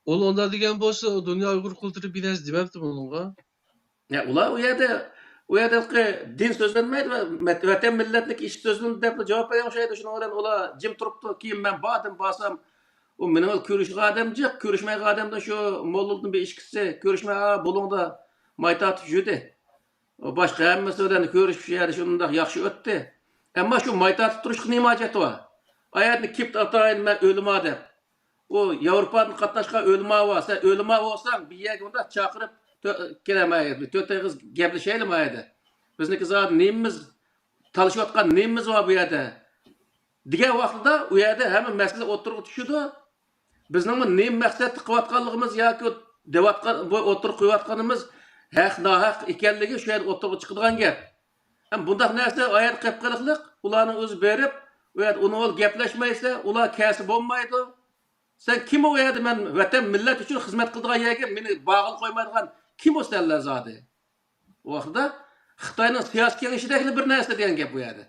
ئۇلار ئۇنداق دېگەن بولسا، دۇنيا ئۇيغۇر قۇرۇلتىيى بىر نەرسە دېمەپتۇ بۇنىڭغا. يا، ئۇلار ئۇ يەردە، ئۇ يەردە ھېلىقى دىن سۆزلەنمەيدۇ، ۋەت-، ۋەتەن مىللەتنىڭكى ئىشى سۆزلىنىدۇ دەپلا جاۋاب بەرگەن ئوخشايدۇ. شۇنىڭ بىلەن ئۇلار جىم تۇرۇپتۇ. كېيىن مەن باردىم، بارسام، ئۇ مېنىڭ بىلەن كۆرۈشىدىغان ئادەم جىق، كۆرۈشمەيدىغان ئادەمدىن شۇ موللىدىن بىر ئىككىسى كۆرۈشمەي، ھا، بۇلۇڭدا ماي تارتىپ يۈردى. باشقا ھەممىسى بىلەن كۆرۈشۈپ، شۇ يەردە شۇنداق ياخشى ئۆتتى. ئەمما شۇ ماي تارتىپ تۇرۇشقا نېمە ھاجەت بار؟ ئايەتنى كېپىت ئاتايىن مەن ئۆلىما دەپ. ئۇ ياۋروپادىن قاتناشقان ئۆلىما بار. سەن ئۆلىما بولساڭ، بىر يەرگە ئۇنداق چاقىرىپ، تۆ-، كېلە ما يەردە، تۆت ئېغىز گەپلىشەيلى ما يەردە. بىزنىڭكى زادى نېمىمىز، تالىشىۋاتقان نېمىمىز بار بۇ يەردە؟ دېگەن ۋاقتىدا ئۇ يەردە ھەممە مەسىلە ئوتتۇرىغا چۈشىدۇ. بىزنىڭمۇ نېمە مەقسەتتە قىلىۋاتقانلىقىمىز ياكى دەۋاتقان، بۇ ئوتتۇرىغا قويۇۋاتقىنىمىز ھەق، ناھەق ئىكەنلىكى شۇ يەردە ئوتتۇرىغا چىقىدىغان گەپ. ھەم بۇنداق نەرسە ئايەت قىلىپ قېلىقلىق، ئۇلارنىڭ ئۆزى بېرىپ، ئۇ يەردە ئۇنىڭ بىلەن گەپلەشمەيسە، ئۇلار كەلسە بولمايدۇ. سەن كىم ئۇ يەردە مەن ۋەتەن، مىللەت ئۈچۈن خىزمەت قىلىدىغان يەرگە مېنى بارغىلى قويمايدىغان كىم ئۇ سەنلەر زادى؟ ئۇ ۋاقىتتا خىتاينىڭ سىياسىي كېڭىشىدەكلا بىر نەرسە دېگەن گەپ ئۇ يەردە.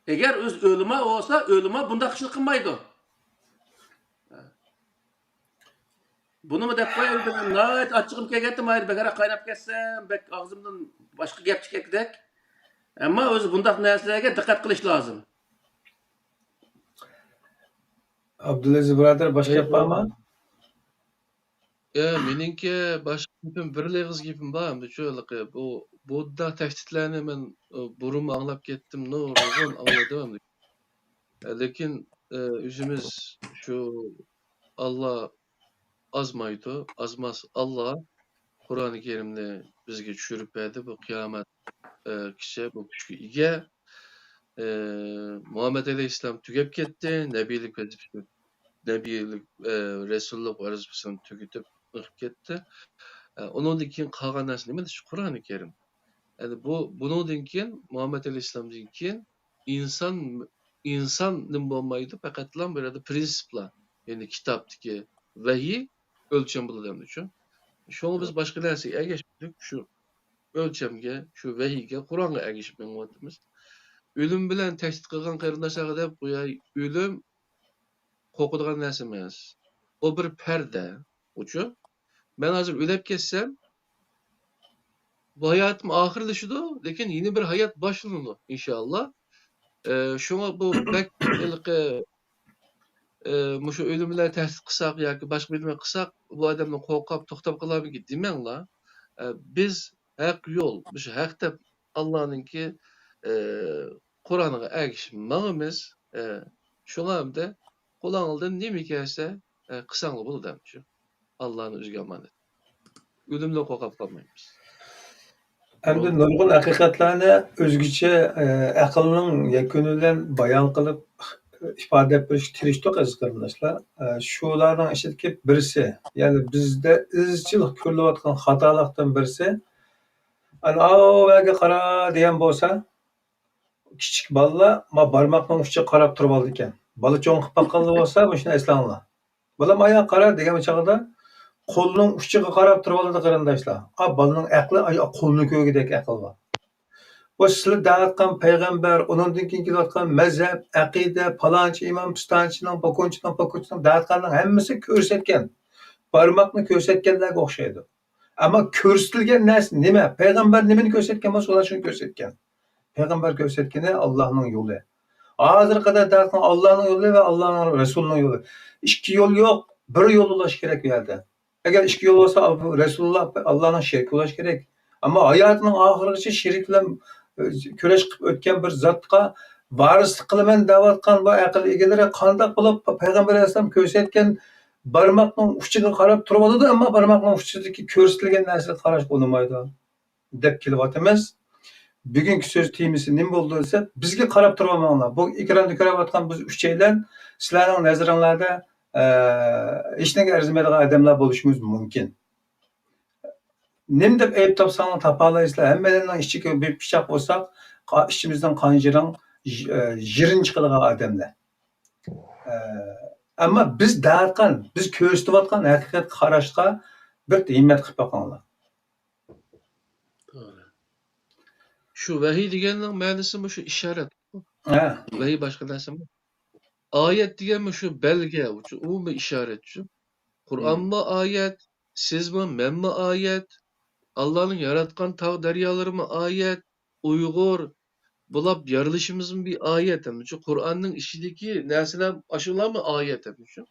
ئەگەر ئۆزى ئۆلىما بولسا، ئۆلىما بۇنداق ئىشنى قىلمايدۇ. بۇنىمۇ دەپ قوياي، مەن ناھايىتى ئاچچىقىم كەلگەنتى، مايىر بەكرەك قايناپ كەتسەم، بەك ئاغزىمدىن باشقا گەپ چىقىدىكەندەك. ئەمما ئۆزى بۇنداق نەرسىلەرگە دىققەت قىلىش لازىم. ئابدۇلئەزىز بۇرادەر، باشقا گەپ بارمۇ؟ يا، مېنىڭكى باشقا گېپىم، بىرلا ئېغىز گېپىم بار ئەمدى شۇ ھېلىقى، بۇ، بۇنداق تەھدىتلەرنى مەن، ئى، بۇرۇنمۇ ئاڭلاپ كەتتىم، نۇرغۇن ئاڭلىدىم ئەمدى. ئە، لېكىن، ئى، ئۆزىمىز شۇ ئاللا ئازمايدۇ، ئازماس ئاللا قۇرئانى كەرىمنى بىزگە چۈشۈرۈپ بەردى، بۇ قىيامەت، ئى، كىچە بۇ كۈچكە ئىگە. ئى، مۇھەممەد ئەلەيھىسسالام تۈگەپ كەتتى، نەبىيلىك ۋەزىپىسىنى، نەبىيلىك، ئى، رەسۇللۇق ۋەزىپىسىنى تۈگىتىپ ئۆتۈپ كەتتى. ئە، ئۇنىڭدىن كېيىن قالغان نەرسە نېمە دېسە، قۇرئانى كەرىم. يەنى بۇ، بۇنىڭدىن كېيىن، مۇھەممەد ئەلەيھىسسالامدىن كېيىن ئىنسان، ئىنسان نېمە بولمايدۇ، پەقەتلا بۇ يەردە پرىنسىپلار، يەنى كىتابتىكى ۋەھىي ئۆلچەم بولىدۇ ئەمدىچۇ. شۇڭا بىز باشقا نەرسىگە ئەگەشمىدۇق، شۇ ئۆلچەمگە، شۇ ۋەھىيگە، قۇرئانغا ئەگىشىپ مېڭىۋاتىمىز. ئۆلۈم بىلەن تەھدىت قىلغان قېرىنداشلارغا دەپ قوياي، ئۆلۈم قورقىدىغان نەرسە ئەمەس. ئۇ بىر پەردە، ئۇچۇ. مەن ھازىر ئۆلۈپ كەتسەم، بۇ ھاياتىم ئاخىرلىشىدۇ، لېكىن يېڭى بىر ھايات باشلىنىدۇ، ئىنشائاللا. ئى، شۇڭا بۇ بەك ھېلىقى، ئى، مۇشۇ ئۆلۈم بىلەن تەھدىت قىلساق ياكى باشقا بىر نېمە قىلساق، بۇ ئادەمدىن قورقۇپ توختاپ قالارمىكىن دېمەڭلار. ئى، بىز ھەق يول، مۇشۇ ھەق دەپ ئاللانىڭكى، ئى، قۇرئانىغا ئەگىشىپ ماڭىمىز. ئى، شۇڭا ئەمدى قولۇڭلاردىن نېمە كەلسە، ئى، قىلساڭلار بولىدۇ ئەمدى شۇ. ئاللانىڭ ئۆزىگە ئامانەت. ئۆلۈمدىن قورقۇپ قالمايمىز. ئەمدى نۇرغۇن ھەقىقەتلەرنى ئۆزگىچە، ئە، ئەقىلنىڭ يەكۈنى بىلەن بايان قىلىپ، ئىپادىلەپ بېرىشكە تىرىشتۇق، ئەزىز قېرىنداشلار. ئە، شۇلارنىڭ ئىچىدىكى بىرسى، يەنى بىزدە ئىزچىل كۆرۈلۈۋاتقان خاتالىقتىن بىرسى، ئەنە، ئاۋۇ يەرگە قارا دېگەن بولسا، كىچىك بالىلار ما بارماقنىڭ ئۇچىغا قاراپ تۇرۇۋالىدىكەن. بالا چوڭ قىلىپ باققانلار بولسا، مۇشۇنى ئەسلەڭلار. بالام، ئايا قارا دېگەن چاغدا قولنىڭ ئۇچىغا قاراپ تۇرۇۋالىدۇ، قېرىنداشلار. ئا، بالىنىڭ ئەقلى، ئاي، قولنى كۆرگۈدەك ئەقىل بار. بۇ سىلەر دەۋاتقان پەيغەمبەر، ئۇنىڭدىن كېيىن كېلىۋاتقان مەزھەپ، ئەقىدە، پالانچى ئىمام، پىستانچىنىڭ، پاكۇنچىنىڭ، پاكۇنچىنىڭ دەۋاتقاننىڭ ھەممىسى كۆرسەتكەن. بارماقنى كۆرسەتكەنلەرگە ئوخشايدۇ. ئەمما كۆرسىتىلگەن نەرسە نېمە؟ پەيغەمبەر نېمىنى كۆرسەتكەن بولسا، ئۇلار شۇنى كۆرسەتكەن. پەيغەمبەر كۆرسەتكىنى ئاللانىڭ يولى. ھازىرغا قەدەر دەۋاتقان ئاللانىڭ يولى ۋە ئاللانىڭ رەسۇلىنىڭ يولى. ئىككى يول يوق، بىر يول بولۇش كېرەك بۇ يەردە. ئەگەر ئىككى يول بولسا، رەسۇلۇللا، ئاللانىڭ شېرىكى بولۇش كېرەك. ئەمما ھاياتىنىڭ ئاخىرىغىچە شېرىك بىلەن، ئە، كۈرەش قىلىپ ئۆتكەن بىر زاتقا ۋارىسلىق قىلىمەن دەۋاتقان بۇ ئەقىل ئىگىلىرى قانداق بولۇپ پەيغەمبەر ئەلەيھىسسالام كۆرسەتكەن بارماقنىڭ ئۇچىغا قاراپ تۇرۇۋالىدۇ، ئەمما بارماقنىڭ ئۇچىدىكى كۆرسىتىلگەن نەرسىگە قاراشقا ئۇنىمايدۇ دەپ كېلىۋاتىمىز. بۈگۈنكى سۆز تېمىسى نېمە بولىدۇ دېسە، بىزگە قاراپ تۇرۇۋالماڭلار. بۇ ئېكراندا كۆرۈۋاتقان بىز ئۈچەيلەن سىلەرنىڭ نەزىرىڭلاردا، ئە، ھېچنېمىگە ئەرزىمەيدىغان ئادەملەر بولۇشىمىز مۇمكىن. نېمە دەپ ئەيىب تاپساڭلار تاپالايسىلەر. ھەممەيلەننىڭ ئىچىگە بىر پىچاق بۇرساق، قا-، ئىچىمىزدىن قان جىرىڭ، ژ-، ئە، ژىرىن چىقىدىغان ئادەملەر. ئە، ئەمما بىز دەۋاتقان، بىز كۆرسىتىۋاتقان ھەقىقەتكە قاراشقا بىر ھىممەت قىلىپ باقىڭلار. توغرا. شۇ ۋەھىي دېگەننىڭ مەنىسى مۇشۇ ئىشارەت. ھە. ۋەھىي باشقا نەرسىمۇ؟ ئايەت دېگەنمۇ شۇ بەلگە، ئۇمۇ ئىشارەت شۇ. قۇرئانمۇ ئايەت، سىزمۇ، مەنمۇ ئايەت. ئاللانىڭ ياراتقان تاغ دەريالىرىمۇ ئايەت. ئۇيغۇر بولاپ يارىلىشىمىزمۇ بىر ئايەت ئەمدى شۇ. قۇرئاننىڭ ئىچىدىكى نەرسىلەر، ئاشۇلارمۇ ئايەت ئەمدى شۇ.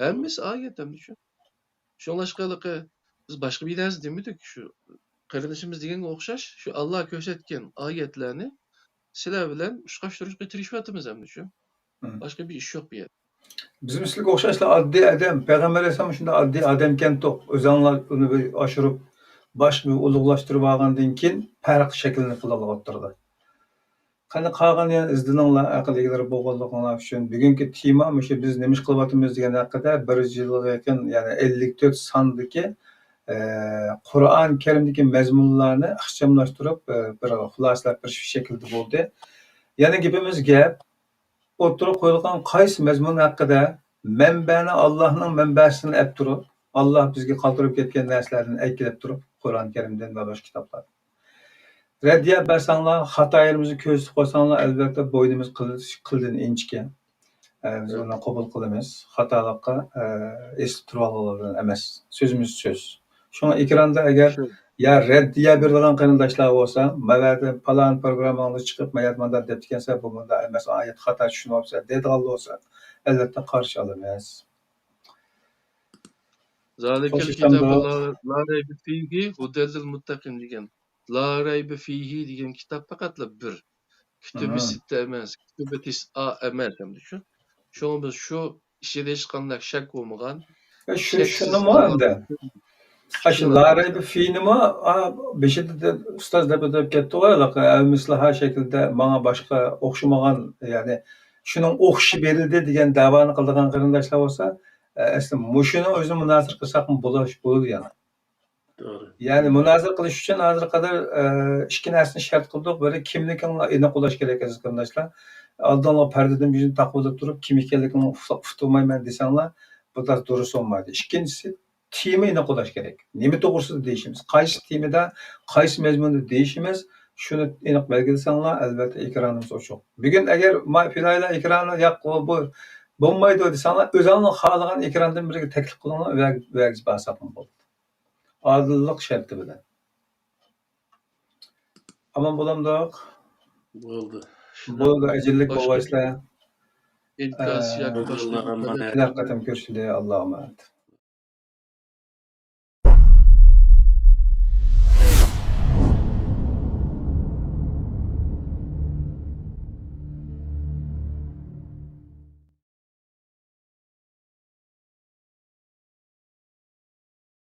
ھەممىسى ئايەت ئەمدى شۇ. شۇڭلاشقا ھېلىقى بىز باشقا بىر نەرسە دېمىدۇق. شۇ قېرىندىشىمىز دېگەنگە ئوخشاش، شۇ ئاللا كۆرسەتكەن ئايەتلەرنى سىلەر بىلەن ئۇچراشتۇرۇشقا تىرىشىۋاتىمىز ئەمدى شۇ. مم. باشقا بىر ئىش يوق بۇ يەردە. بىزمۇ سىلەرگە ئوخشاشلا ئاددىي ئادەم. پەيغەمبەر ئەلەيھىسسالام شۇنداق ئاددىي ئادەمكەنتۇق. ئۆزەڭلار ئۇنى بىر ئاشۇرۇپ، باشقا بىر ئۇلۇغلاشتۇرۇپ ئالغاندىن كېيىن پەرق شەكىللىنىپ قالىدىغان ئوتتۇرىدا. قېنى قالغان يەنە ئىزدىنىڭلار، ئەقىل ئىگىلىرى بولغانلىقىڭلار ئۈچۈن. بۈگۈنكى تېما مۇشۇ بىز نېمە ئىش قىلىۋاتىمىز دېگەن ھەققىدە بىر يۈز يىلغا يېقىن، يەنى ئەللىك تۆت ساندىكى، ئە، قۇرئان كەرىمدىكى مەزمۇنلارنى ئىخچاملاشتۇرۇپ، ئە، بىر خۇلاسىلەپ بېرىش شەكلىدە بولدى. يەنە گېپىمىز گەپ، ئوتتۇرىغا قويۇلغان قايسى مەزمۇن ھەققىدە مەنبەنى ئاللاھنىڭ مەنبەسىدىن ئەپ تۇرۇپ، ئاللاھ بىزگە قالدۇرۇپ كەتكەن نەرسىلەردىن ئەكىلىپ تۇرۇپ، قۇرئان كەرىمدىن ۋە باشقا كىتابلاردىن. رەددىيە بەرسەڭلار، خاتا يېرىمىزنى كۆرسىتىپ قويساڭلار، ئەلۋەتتە، بوينىمىز قىل-، قىلدىن ئىنچىكە. ئە، بىز ئۇنى قوبۇل قىلىمىز. خاتالىققا، ئە، ئېسىپ تۇرۇۋالغانلار بىلەن ئەمەس. سۆزىمىز سۆز. شۇڭا ئېكراندا ئەگەر يا رەددىيە بېرىدىغان قېرىنداشلار بولسا، مەۋەدە پالان پروگرامماڭدا چىقىپ، مەيەت مانداق دەپتىكەنسەن، بۇ مۇنداق ئەمەس، ئايەت خاتا چۈشىنىۋاپسەن دەيدىغان بولسا، ئەلۋەتتە قارشى ئالىمىز. ذالىكەل كىتابۇ لا، لا رەيبە فىھى ھۇدەل لىل مۇتتەقىن دېگەن. لا رەيبە فىھى دېگەن كىتاب پەقەتلا بىر. كۇتۇبى سىتتە ئەمەس، كۇتۇبى تىسئا ئەمەس، ئەمدى شۇ. شۇڭا بىز شۇ ئىچىدە ھېچقانداق شەك بولمىغان، شۇ، شەكسىز شۇنىمۇ ئەمدى. ھە، شۇ لا رەيبە فىنىمۇ، ئا، بېشىدا دەپ، ئۇستاز دەپ ئۆتۈپ كەتتىغۇ، ھېلىقى ئەۋمىسلىھا شەكلىدە ماڭا باشقا ئوخشىمىغان، يەنى شۇنىڭ ئوخشىشى بېرىلدى دېگەن دەۋانى قىلىدىغان قېرىنداشلار بولسا، ئە، ئەسلى مۇشۇنىڭ ئۆزىنى مۇنازىرە قىلساقمۇ بولۇش، بولىدۇ يەنە. توغرا. يەنى مۇنازىرە قىلىش ئۈچۈن ھازىرغا قەدەر، ئە، ئىككى نەرسىنى شەرت قىلدۇق. بىرى، كىملىكىڭلار ئېنىق بولۇش كېرەك، ئەزىز قېرىنداشلار. ئالدىڭلار پەردىدىن يۈزۈڭنى تاقىۋېلىپ تۇرۇپ، كىم ئىكەنلىكىڭنى ئۇقسا-، ئۇقتۇرمايمەن دېسەڭلار، بۇ تاس دۇرۇس بولمايدۇ. ئىككىنچىسى، تېما ئېنىق بولۇش كېرەك. نېمە توغرىسىدا دېيىشىمىز، قايسى تېمىدا، قايسى مەزمۇندا دېيىشىمىز، شۇنى ئېنىق بەلگىلىسەڭلار، ئەلۋەتتە ئېكرانىمىز ئوچۇق. بۈگۈن ئەگەر ما-، پىلايلا ئېكرانى ياق، بۇ، بۇ بولمايدۇ دېسەڭلار، ئۆزۈڭلار خالىغان ئېكراندىن بىرىگە تەكلىپ قىلىڭلار، ئۆ-، ئۆيگە بارساقمۇ بولدى. ئادىللىق شەرتى بىلەن. ئامان بولامدۇق؟ بولدى. بولدى، ئەجىللىك بولغايسىلەر. ئىنكاس ياكى باشقا. كېلەر قېتىم كۆرۈشىلى، ئاللاغا ئامانەت.